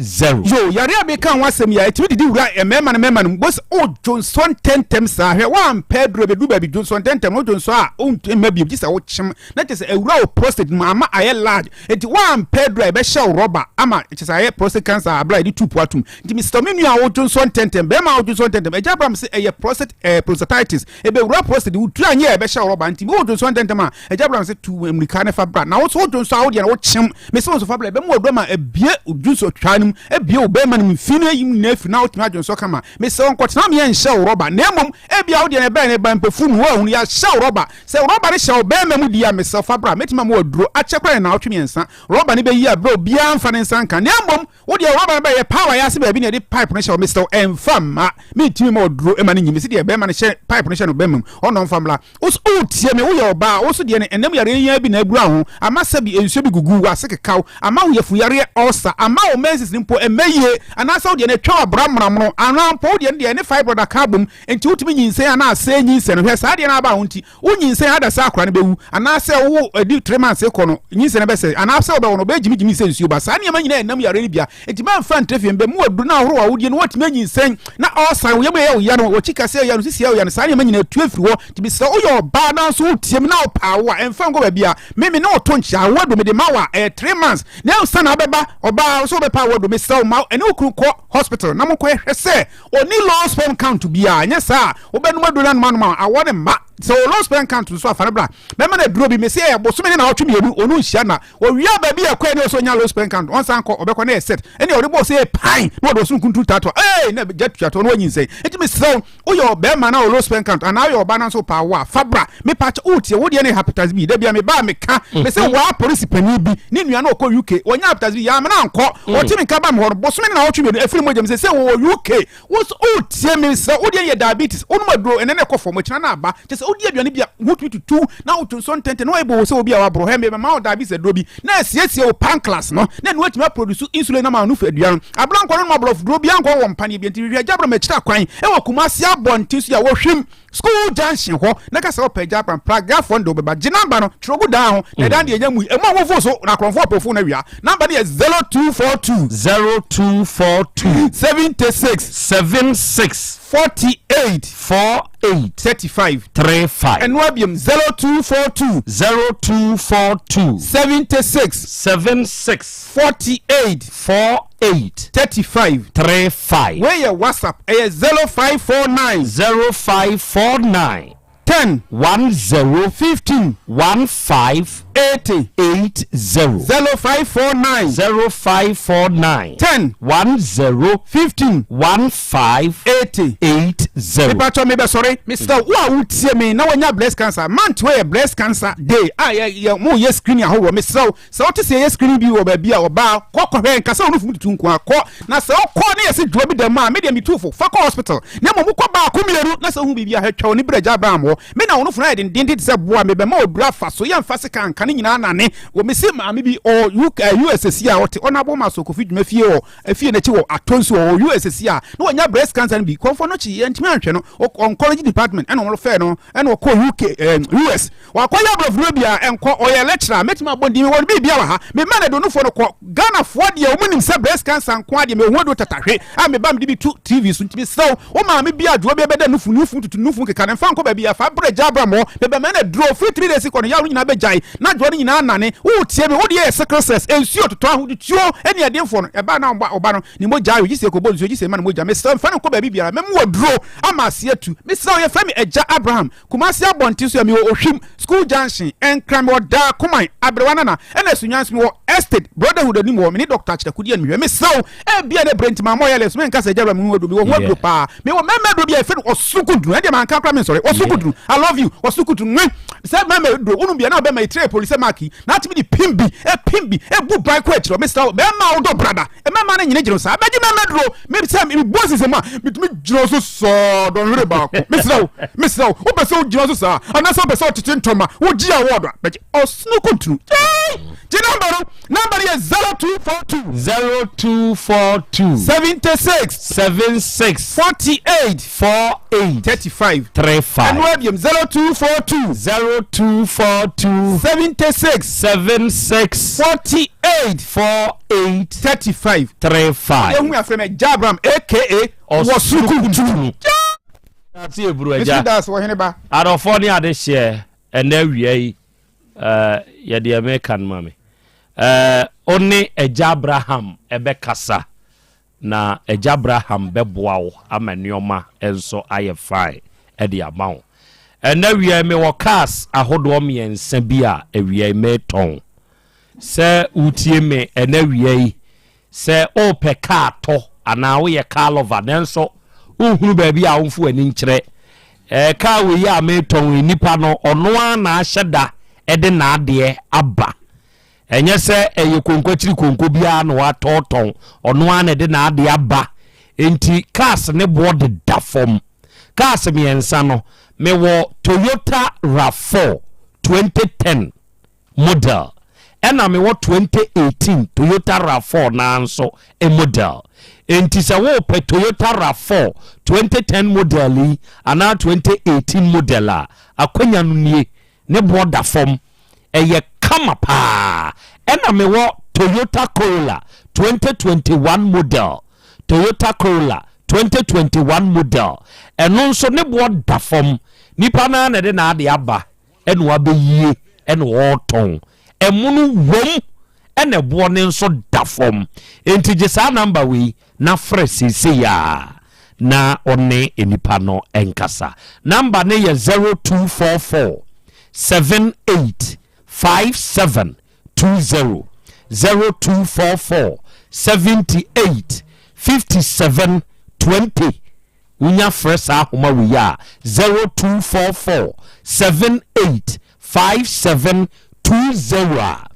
Yo, yare a meka ho asɛm yi a, ɛtumi didi wura mmarima no mmarima no mu. Bose o dwonsɔ ntɛntɛm saa. Hwɛ, woampɛ aduro bɛdu baabi dwonsɔ ntɛntɛm no, wodwonsɔ a wontumi mma bio gye sɛ wokyem. Na kyerɛ sɛ awura wo prostate no mu ama ayɛ large. Enti woampɛ aduro a ɛbɛhyɛ wo rɔba ama kyerɛ sɛ ayɛ prostate cancer a abere a yɛde tuupu atom. Nti mesrɛ me nua a wodwonsɔ ntɛntɛm, bɛrima a wodwonsɔ ntɛntɛm, Agya Abraham se ɛyɛ prostate eh, prostatitis. Ɛbɛwura prostate, wo tiri anyɛ a ɛbɛhyɛ wo rɔba. Nti wodwonsɔ ntɛntɛm a, Agya Abraham se tu mmirika ne fa bra. Na wo nso wodwonsɔ a wodeɛ no wokyem. Mese wo nso fa bra, ɛbɛma waduru ama abue wo dwonsɔ twaa no mu, abue wo bɛrima no mu, mfi no ayi mu nyinaa afiri na wotumi adwonsɔ kama. Mesrɛ wo nkɔtena meɛ nhyɛ wo rɔba, na mmom ebia wodeɛ no ɛbɛn no ɛba mpɔfuru mu, woahunu, yɛahyɛ wo rɔba. Sɛ rɔba no hyɛ wo bɛrima mu deɛ a, mesrɛ wo fa bra, mɛtumi ama waduro akyɛ koraa ne nnawɔtwe mmiɛnsa. Rɔba no bɛyi a berɛ a obiara mfa ne nsa nka, na mmom Wo deɛ rɔba no bɛyɛ power yɛ ase baabi na yɛde pipe no hyɛ hɔ mesrɛ wo ɛnfa mma mentumi ma ɔduro ɛma no nyi mesi deɛ bɛrima no hyɛ pipe no hyɛ no bɛrima mu ɔnɔ nfa mmra wo so wotie me woyɛ ɔbaa wo so deɛ no ɛnam yareɛ yi ara bi na abura ho ama sɛbi nsuo bi gugu wo ase kekaw ama wo yafu yareɛ ulcer ama wo menses no mpo ɛmmɛ yie anaasɛ wo deɛ no atwa wo abra mmrammono anaa mpo wo deɛ no deɛ ɛne fibroid aka abom nti wotumi nyinsɛn anaa asɛe nyinsɛn no hwɛ saa deɛ no aba ho nti Wo nyinsɛn ada sɛ akora no bɛwu, anaasɛ wo adi tre months rekɔ no, nyinsɛn no bɛsɛe, anaasɛ wobɛwo no, ɔbɛyɛ gyimigyimi sɛ nsuo ba. Saa nneɛma nyinaa yɛ nam yareɛ no bia. Enti mɛmfa ntrɛ fie mbɛ mu aduro na ahorow a wodie no woatumi anyinsɛn na ɔɔsan, wo yam yɛ wo ya no, wakyi kaseɛ yɛ ya no, sisi yɛ wo ya no, saa nneɛma nyinaa tu afiri hɔ. Nti mesrɛ wo, woyɛ ɔbaa nanso wotie me na wopɛ awo a, ɛmfa nkɔ baabi a me me ne wo to nkyea. Awo aduro mede ma wo a, ɛyɛ tre months na ansa na wobɛba. Ɔbaa wo sɛ wobɛpɛ awo aduro, mesrɛ wo ma ɛne wo kunu kɔ hospital na monkɔhwɛ sɛ Ɔnni low sperm count biara, ɛnyɛ saa a, wobɛnom aduro no anom anom a, awɔ no mma. Sɛ ɔwɔ low sperm count nso a, fa no bra. Mɛma no aduro bi, mese ɛyɛ bosome ne naawɔtwe mmienu, ɔno nhyia nna. Ɔwie a baabi a ɛkɔɛ ne ɔsɛ ɔnya low sperm count, ɔnsan nkɔ, ɔbɛkɔ na ɛyɛ set. Ɛnneɛ ɔde bɔɔ sɛ ɛyɛ pan, na ɔde ɔsoro nkunturu taatoa, ee, na gya tua toɔ na wanyinsɛn. Enti mesrɛ wo, woyɛ ɔbarima na wɔ low sperm count, anaa woyɛ ɔbaa nanso wopɛ awo a, fa bra. Mepa kyɛw, wotie, wo deɛ ne hepatitis B. Da bi a meba a meka, mese waa polisi panin bi, ne nua no ɔkɔ UK, wɔnya hepatitis B, yɛamena ankɔ. Ɔte me nka ba me hɔ no, bosome ne naawɔtwe mmienu, ɛfiri mogya mu, seesei wɔwɔ UK. Wo nso wotie me sɛ wo deɛ yɛ diabetes, wonom aduro, ɛnɛ na ɛkɔ fam, akyina na aba. Kyerɛ sɛ wodi aduane bi a, wo ho tumi tutu na woto nsɔ ntɛntɛm na woayɛ boo sɛ obi a waboro. Hɛ, mebɛma wo diabetes aduro bi na asiesie wo pancreas no na ɛno atumi aproduce insulin ama wo nufu aduan no. Abena nkɔ no nom aborɔfo duro biara nkɔ wɔ mpaneɛ bi nti hwehwɛ Agya Abraham akyiri akwan wɔ Kumasi abɔnten so yi a wɔhwim School junction hɔ na ka sɛ wopɛ Agya Abraham Pragafoɔ no de wobɛba. Gye number no twerɛ gu dan ho na ɛdan deɛ ɛnya mui. Ɛmu a wofo so na akorɔmfoɔ pɛ ofo no awia. Number no yɛ 0242. 0242. 76. 76. 48. 48. 35. 35. Ɛno abiom 0242. 0242. 76. 76. 48. 48. 35. 35. Wei yɛ WhatsApp, ɛyɛ 0549. 0549. 10. 10. 15. 15. 80. 80. 0549. 0549. 10. 10. 15. 15. 80. 80. Mepatwɔ mebɛsɔre mesrɛ wo a wotie me na wanya breast cancer month wei yɛ breast cancer day a yɛ yɛ mo yɛ screening ahoroɔ mesrɛ wo Sɛ wote sɛ yɛyɛ screening bi wɔ baabi a, ɔbaa, kɔ kɔhwɛ, nka sɛ wo nufu mu tutu nko ara, kɔ. Na sɛ wokɔ na yɛse dwoa bi da mu a, me deɛ metu fo, fa kɔ hospital. Na mmom wokɔ baako mmienu na sɛ wohu biribi a, hwɛ, twa w'ani brɛ Agya Abraham hɔ. Me na wo nufu no ayɛ dendenden te sɛ boa, mebɛma wo aduru afa so, yɛmfa sekan nka ne nyinaa nane. Wɔ mese maame bi, ɔwɔ UK, eh, US sesie a, ɔte Honourable Maso Kofi dwuma fie wɔ efie no akyi wɔ Atonsu, ɔwɔ US sesie a, na wanya breast cancer no bi. Kɔmfoɔ no kyi, yɛntumi anhwɛ no, ɔkɔ oncology department ɛna wɔfɛɛ no, ɛna ɔkɔɔ UK, eh, US. Wakɔyɛ aborɔfoduro bi a ɛnkɔ, ɔyɛ lecturer, mɛtumi abɔ ne din, mewɔ no biribia wɔ ha, me mma no aduonufoɔ no kɔ, Ghanafoɔ deɛ wɔn nim sɛ breast cancer nko ara deɛ mehu aduro tatahwe a me ba mede bi to TV so, nti mesrɛ wo, wo maame bi a adwoa bi ɛbɛda nufu, nufu tutu, nufu keka no, mfa nkɔ baabi a, fa brɛ gya bra mɔ, me bɛma no aduro, firi 3 days kɔ no yaw no nyinaa bɛgyae, na adwoa no nyinaa anane, wo tie me, wo deɛ yɛ sickle cells, nsuo totɔ, ahotutuo ɛne ɛdenfoɔ no, ɛbaa na ɔba no ne mogya awe, gye sɛ ɛkɔbɔ nsuo, gye sɛ ɛma no mogya, mesrɛ wo mfa no nkɔ baabi biara, mɛma wo aduro ama aseɛ atu, mesrɛ wo yɛfrɛ me Agya Abraham, Kumasi abɔnten so a mewɔ Ohwim, School Junction, Nkran, mewɔ Daa Koman, Aberewa Nana, ɛna Sunyani nso mewɔ Estate, Brotherhood anim hɔ, me ne Doctor Akyerɛko di animhwɛ. Mesrɛ wo, ebia na ɛbrɛ nti mammɔ yɛlɛ so, menka sɛ agya wura me ho aduro, mewɔ ho aduro paa. Mewɔ mmarima aduro bi a yɛfrɛ no Ɔsokudunu, ɛndeɛ manka koraa mensɔre, Ɔsokudunu, I love you, Ɔsokudunu, nwe, sɛ mmarima aduro, wonom bi a na wobɛma etire ayɛ polise mark yi, na atumi de pim bi, ɛpim bi, ɛbu ban kɔ akyire hɔ, mesrɛ wo, bɛrima a wodɔ brada, Mɛma no nyene gyina saa. Bɛgye mɛmɛ duro. Me sɛ mebɔ sisɛ mu a metumi gyina so sɔɔ dɔnhwere baako. Mesrɛ wo, mesrɛ wo, wopɛ sɛ wogyina so saa anaasɛ wopɛ sɛ wotete ntɔma wogye award a bɛgye ɔsono kɔntunu. Yay! Gye namba no. Namba no yɛ 0242. 0242. 76. 76. 48. 48. 35. 35. Ɛno abiem 0242. 0242. 76. 76. 48. 48. 35. 35. Ehu afrɛ me Agya Abraham aka Wɔsoro Kuntunu. Ate eburu agya. Mesi das wɔ hene ba. Adɔfoɔ ne adehyeɛ ɛnɛ awia yi eh, yɛ deɛ meka no ma me. Eh, wo ne Agya Abraham ɛbɛkasa Na Agya Abraham bɛboa wo ama nnoɔma nso ayɛ fine de ama wo. Ɛnnɛ awia yi mewɔ cars ahodoɔ mmiɛnsa bi a awia yi meretɔn. Sɛ wotie me ɛnnɛ awia yi, sɛ wopɛ car tɔ anaa woyɛ car lover nanso wonhunu baabi a womfa w'ani nkyerɛ, eh, car wei a meretɔn yi nipa no ɔno ara na ahyɛ da de n'adeɛ aba. Ɛnyɛ sɛ ɛyɛ konko akyiri konko biara na watɔɔtɔn, ɔno ara na ɛde n'ade aba. Enti cars ne boɔ deda fam. Cars mmiɛnsa no, mewɔ Toyota RAV4 2010 model, ɛna mewɔ 2018 Toyota RAV4 no ara nso model. Enti sɛ worepɛ Toyota RAV4 2010 model yi anaa 2018 model a, akwanya no nie. Ne boɔ da fam. Ɛyɛ kama paa. Ɛna mewɔ Toyota Corolla 2021 model. Toyota Corolla 2021 model. Ɛno nso ne boɔ da fam. Nipa no ara na ɛde n'ade aba ɛna wabɛyie ɛna ɔretɔn. Ɛmono wom ɛna ɛboɔ no nso da fam. Enti gye saa number wei na frɛ seesei ara na wo ne nnipa no nkasa. Number no yɛ 0244 78 57 20, 0244 78 57 20. Wonya frɛ saa ahoma wei a, 0244 78 57 20 a,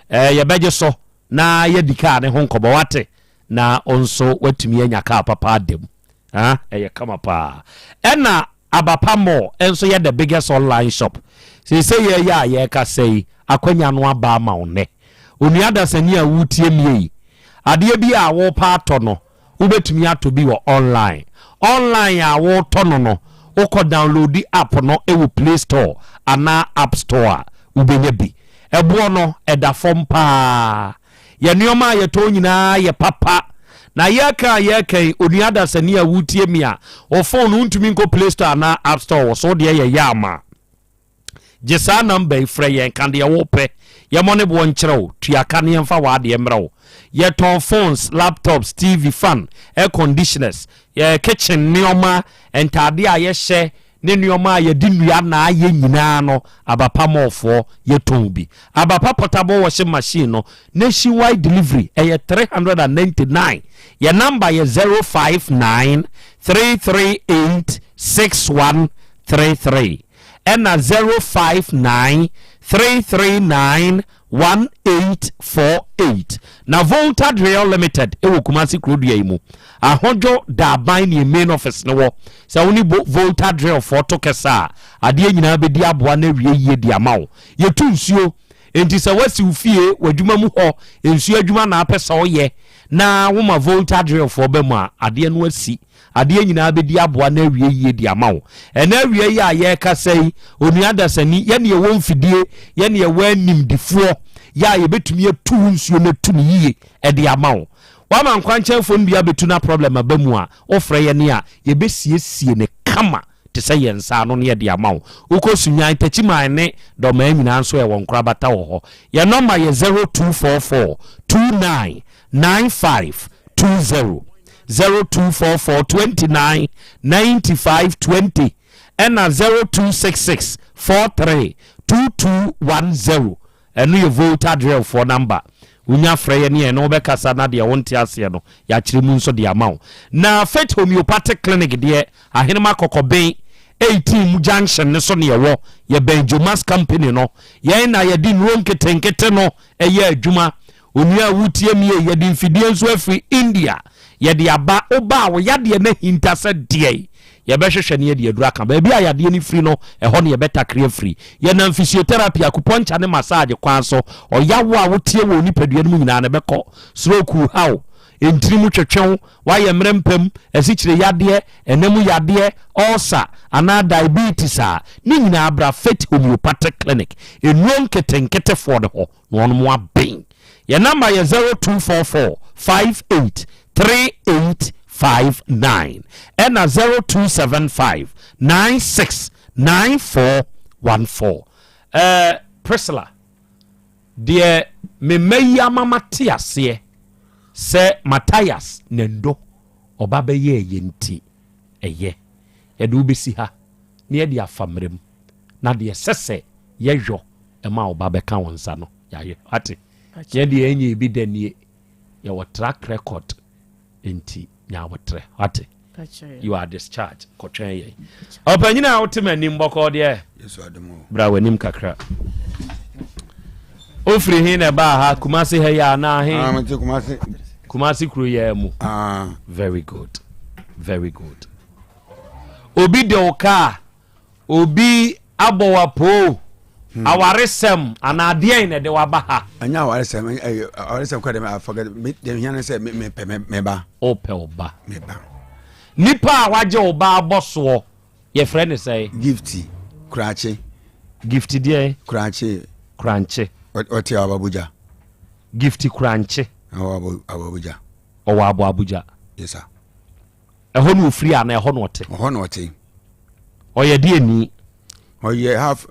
eh, yɛbɛgye so na yɛadi kaa ne ho nkɔmmɔ. Wate? Na wo nso woatumi anya kaa papa ada mu. Ah, ɛyɛ kama paa. Ɛna Abapa Mall nso yɛ the biggest online shop. Seesei yɛyɛ a yɛrekasa yi, akwanya no aba ama wo nnɛ. Onua dasani a woretie mie yi, adeɛ bi a worepɛ atɔ no, wobɛtumi atɔ bi wɔ online. Online a woretɔ no no, wokɔ downloadi app no wɔ Play Store anaa App Store a, wobɛnya bi. Ɛboɔ no, ɛda fam paa. Yɛn nneɛma a yɛtɔn nyinaa yɛ papa. Na yɛreka a yɛreka yi, onua dasani a woretie me a, wo phone no wontumi nkɔ Play Store anaa App Store wɔ so, wo deɛ yɛ yɛ ama. Gye saa number yi frɛ yɛn, ka deɛ wopɛ, yɛmmɔ ne boɔ nkyerɛ wo, tua ka na yɛmfa w'adeɛ mmrɛ wo. Yɛtɔn phones, laptops, TV, fan, air conditioners, yɛ kitchen nneɛma, ntaadeɛ a yɛhyɛ, ne nnoɔma a yɛde nnua na ayɛ nyinaa no Abapa Mall foɔ yɛtɔn bi. Abapa portable washing machine no nationwide delivery ɛyɛ 399. Yɛn number yɛ 059 338 6133 ɛna 059 339 1848. Na Volta Drill Limited wɔ Kumasi kurodua yi mu. Ahodwo Daaban ne main office no wɔ. Sɛ wo ne Volta Drill foɔ to kɛsɛ a, adeɛ nyinaa bɛdi aboa no awie yie de ama wo. Yɛtu nsuo, enti sɛ woasi wo fie, w'adwuma mu hɔ, nsuo adwuma na apɛ sɛ woyɛ na woma Volta Drill foɔ ba mu a, adeɛ no asi. Adeɛ nyinaa bɛdi aboa na awie yie de ama wo. Ɛnnɛ awia yi a yɛrekasa yi, onua dasani, yɛne yɛwɔ mfidie, yɛne yɛwɔ animdefoɔ yɛ a yɛbɛtumi atu wo nsuo no atu no yie de ama wo. Woama nkwankyɛnfoɔ no bi abɛtu na problem aba mu a, wofrɛ yɛne a, yɛbɛsiesie no kama te sɛ yɛn nsa ano na yɛde ama wo. Wokɔ Sunyani, Takyiman ne Dɔmaa nyinaa nso yɛwɔ nkorabata wɔ hɔ. Yɛn nɔma yɛ 0244 29 95 20 0244 29 95 20 ɛna 0266 43 2210 ɛno yɛ Volta Drillfoɔ number. Wonya frɛ yɛn ne yɛne wo bɛkasa na deɛ wonte aseɛ no yɛakyerɛ mu nso de ama wo. Na Faith Homeopathic Clinic deɛ Ahenema Kɔkɔben 18 mu junction no so ne yɛwɔ. Yɛbɛn Jomas Company no. Yɛn na yɛde nnuro nketenkete no yɛ adwuma. Onua a wotie me ei, yɛde mfidie nso afiri India yɛde aba. Woba a, wo yadeɛ no ahinta sɛ deɛn? Yɛbɛhwehwɛ na yɛde aduru aka. Baabi a yadeɛ no firi no, ɛhɔ na yɛbɛtakre afiri. Yɛnam physiotherapy, acupuncture ne massage kwan so. Ɔyaw a woteɛ wɔ wo nipadua no mu nyinaa no, ɛbɛkɔ. Stroke haw, ntini mu twetwe wo, woayɛ mmerɛ mpam, asikyire yadeɛ, ɛna mu yadeɛ, ulcer anaa diabetes a, ne nyinaa bra Faith Homeopathic Clinic, nnuro nketenketefoɔ no hɔ na wɔn aben. Yɛn namba yɛ 0244 58 3859 ɛna 0275 96 9414. Ɛɛ Priscilla, deɛ me mma yi ama mate aseɛ sɛ Matthias Nendo ɔba bɛyɛɛ yɛ nti, ɛyɛ yɛde wo bɛsi ha na yɛde afa mmerɛ mu na deɛ ɛsɛ sɛ yɛyɔ ɛma wo ba bɛka wo nsa no yɛayɛ. Wate? Yɛn deɛ yɛnyɛ ebi da nie, yɛwɔ track record nti nya abotrɛ. Wate? You are discharged. Kɔtwɛn yɛn. Ɔpanyin a wote m'anim bɔkɔɔ deɛ. Bra w'anim kakra. Ofiri he na ɛbaa ha? Kumasi ha yi anaa he? Ah, mete Kumasi. Kumasi kuro yɛ mu. Ah. Very good. Very good. Obi de wo kaa, obi abɔ wo apoo, hmm. awaresɛm anaa adeɛn na ɛde waba ha? Ɛnyɛ awaresɛm, awaresɛm kɔ dɛm, I forget. Me deɛ hia ne sɛ mepɛ me ba. Wopɛ wo ba. Me ba. Nipa a wagye wo ba abɔ soɔ, yɛfrɛ ne sɛn? Gifti Kurankye. Gifti deɛ? Kurankye. Kurankye. Ɔte Ababuja. Gifti Kurankye. Ɔwɔ Ababuja. Ɔwɔ Aboabuja. Yes sir. Ɛhɔ na ofiri anaa ɛhɔ na ɔte? Ɔhɔ na ɔte. Ɔyɛ deɛ ni? Ɔyɛ half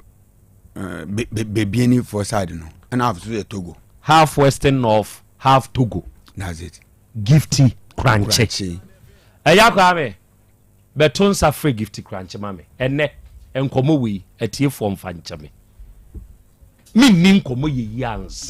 uh, Bebiani for side no, ɛna half so yɛ Togo. Half Western North, half Togo. That's it. Gifty Krankye. Ɛyɛ akora me bɛto nsa frɛ Gifty Krankye ma me ɛnɛ nkɔmmɔ wei atiefoɔ mfa nkyɛ me menni nkɔmmɔ yɛyi ansa.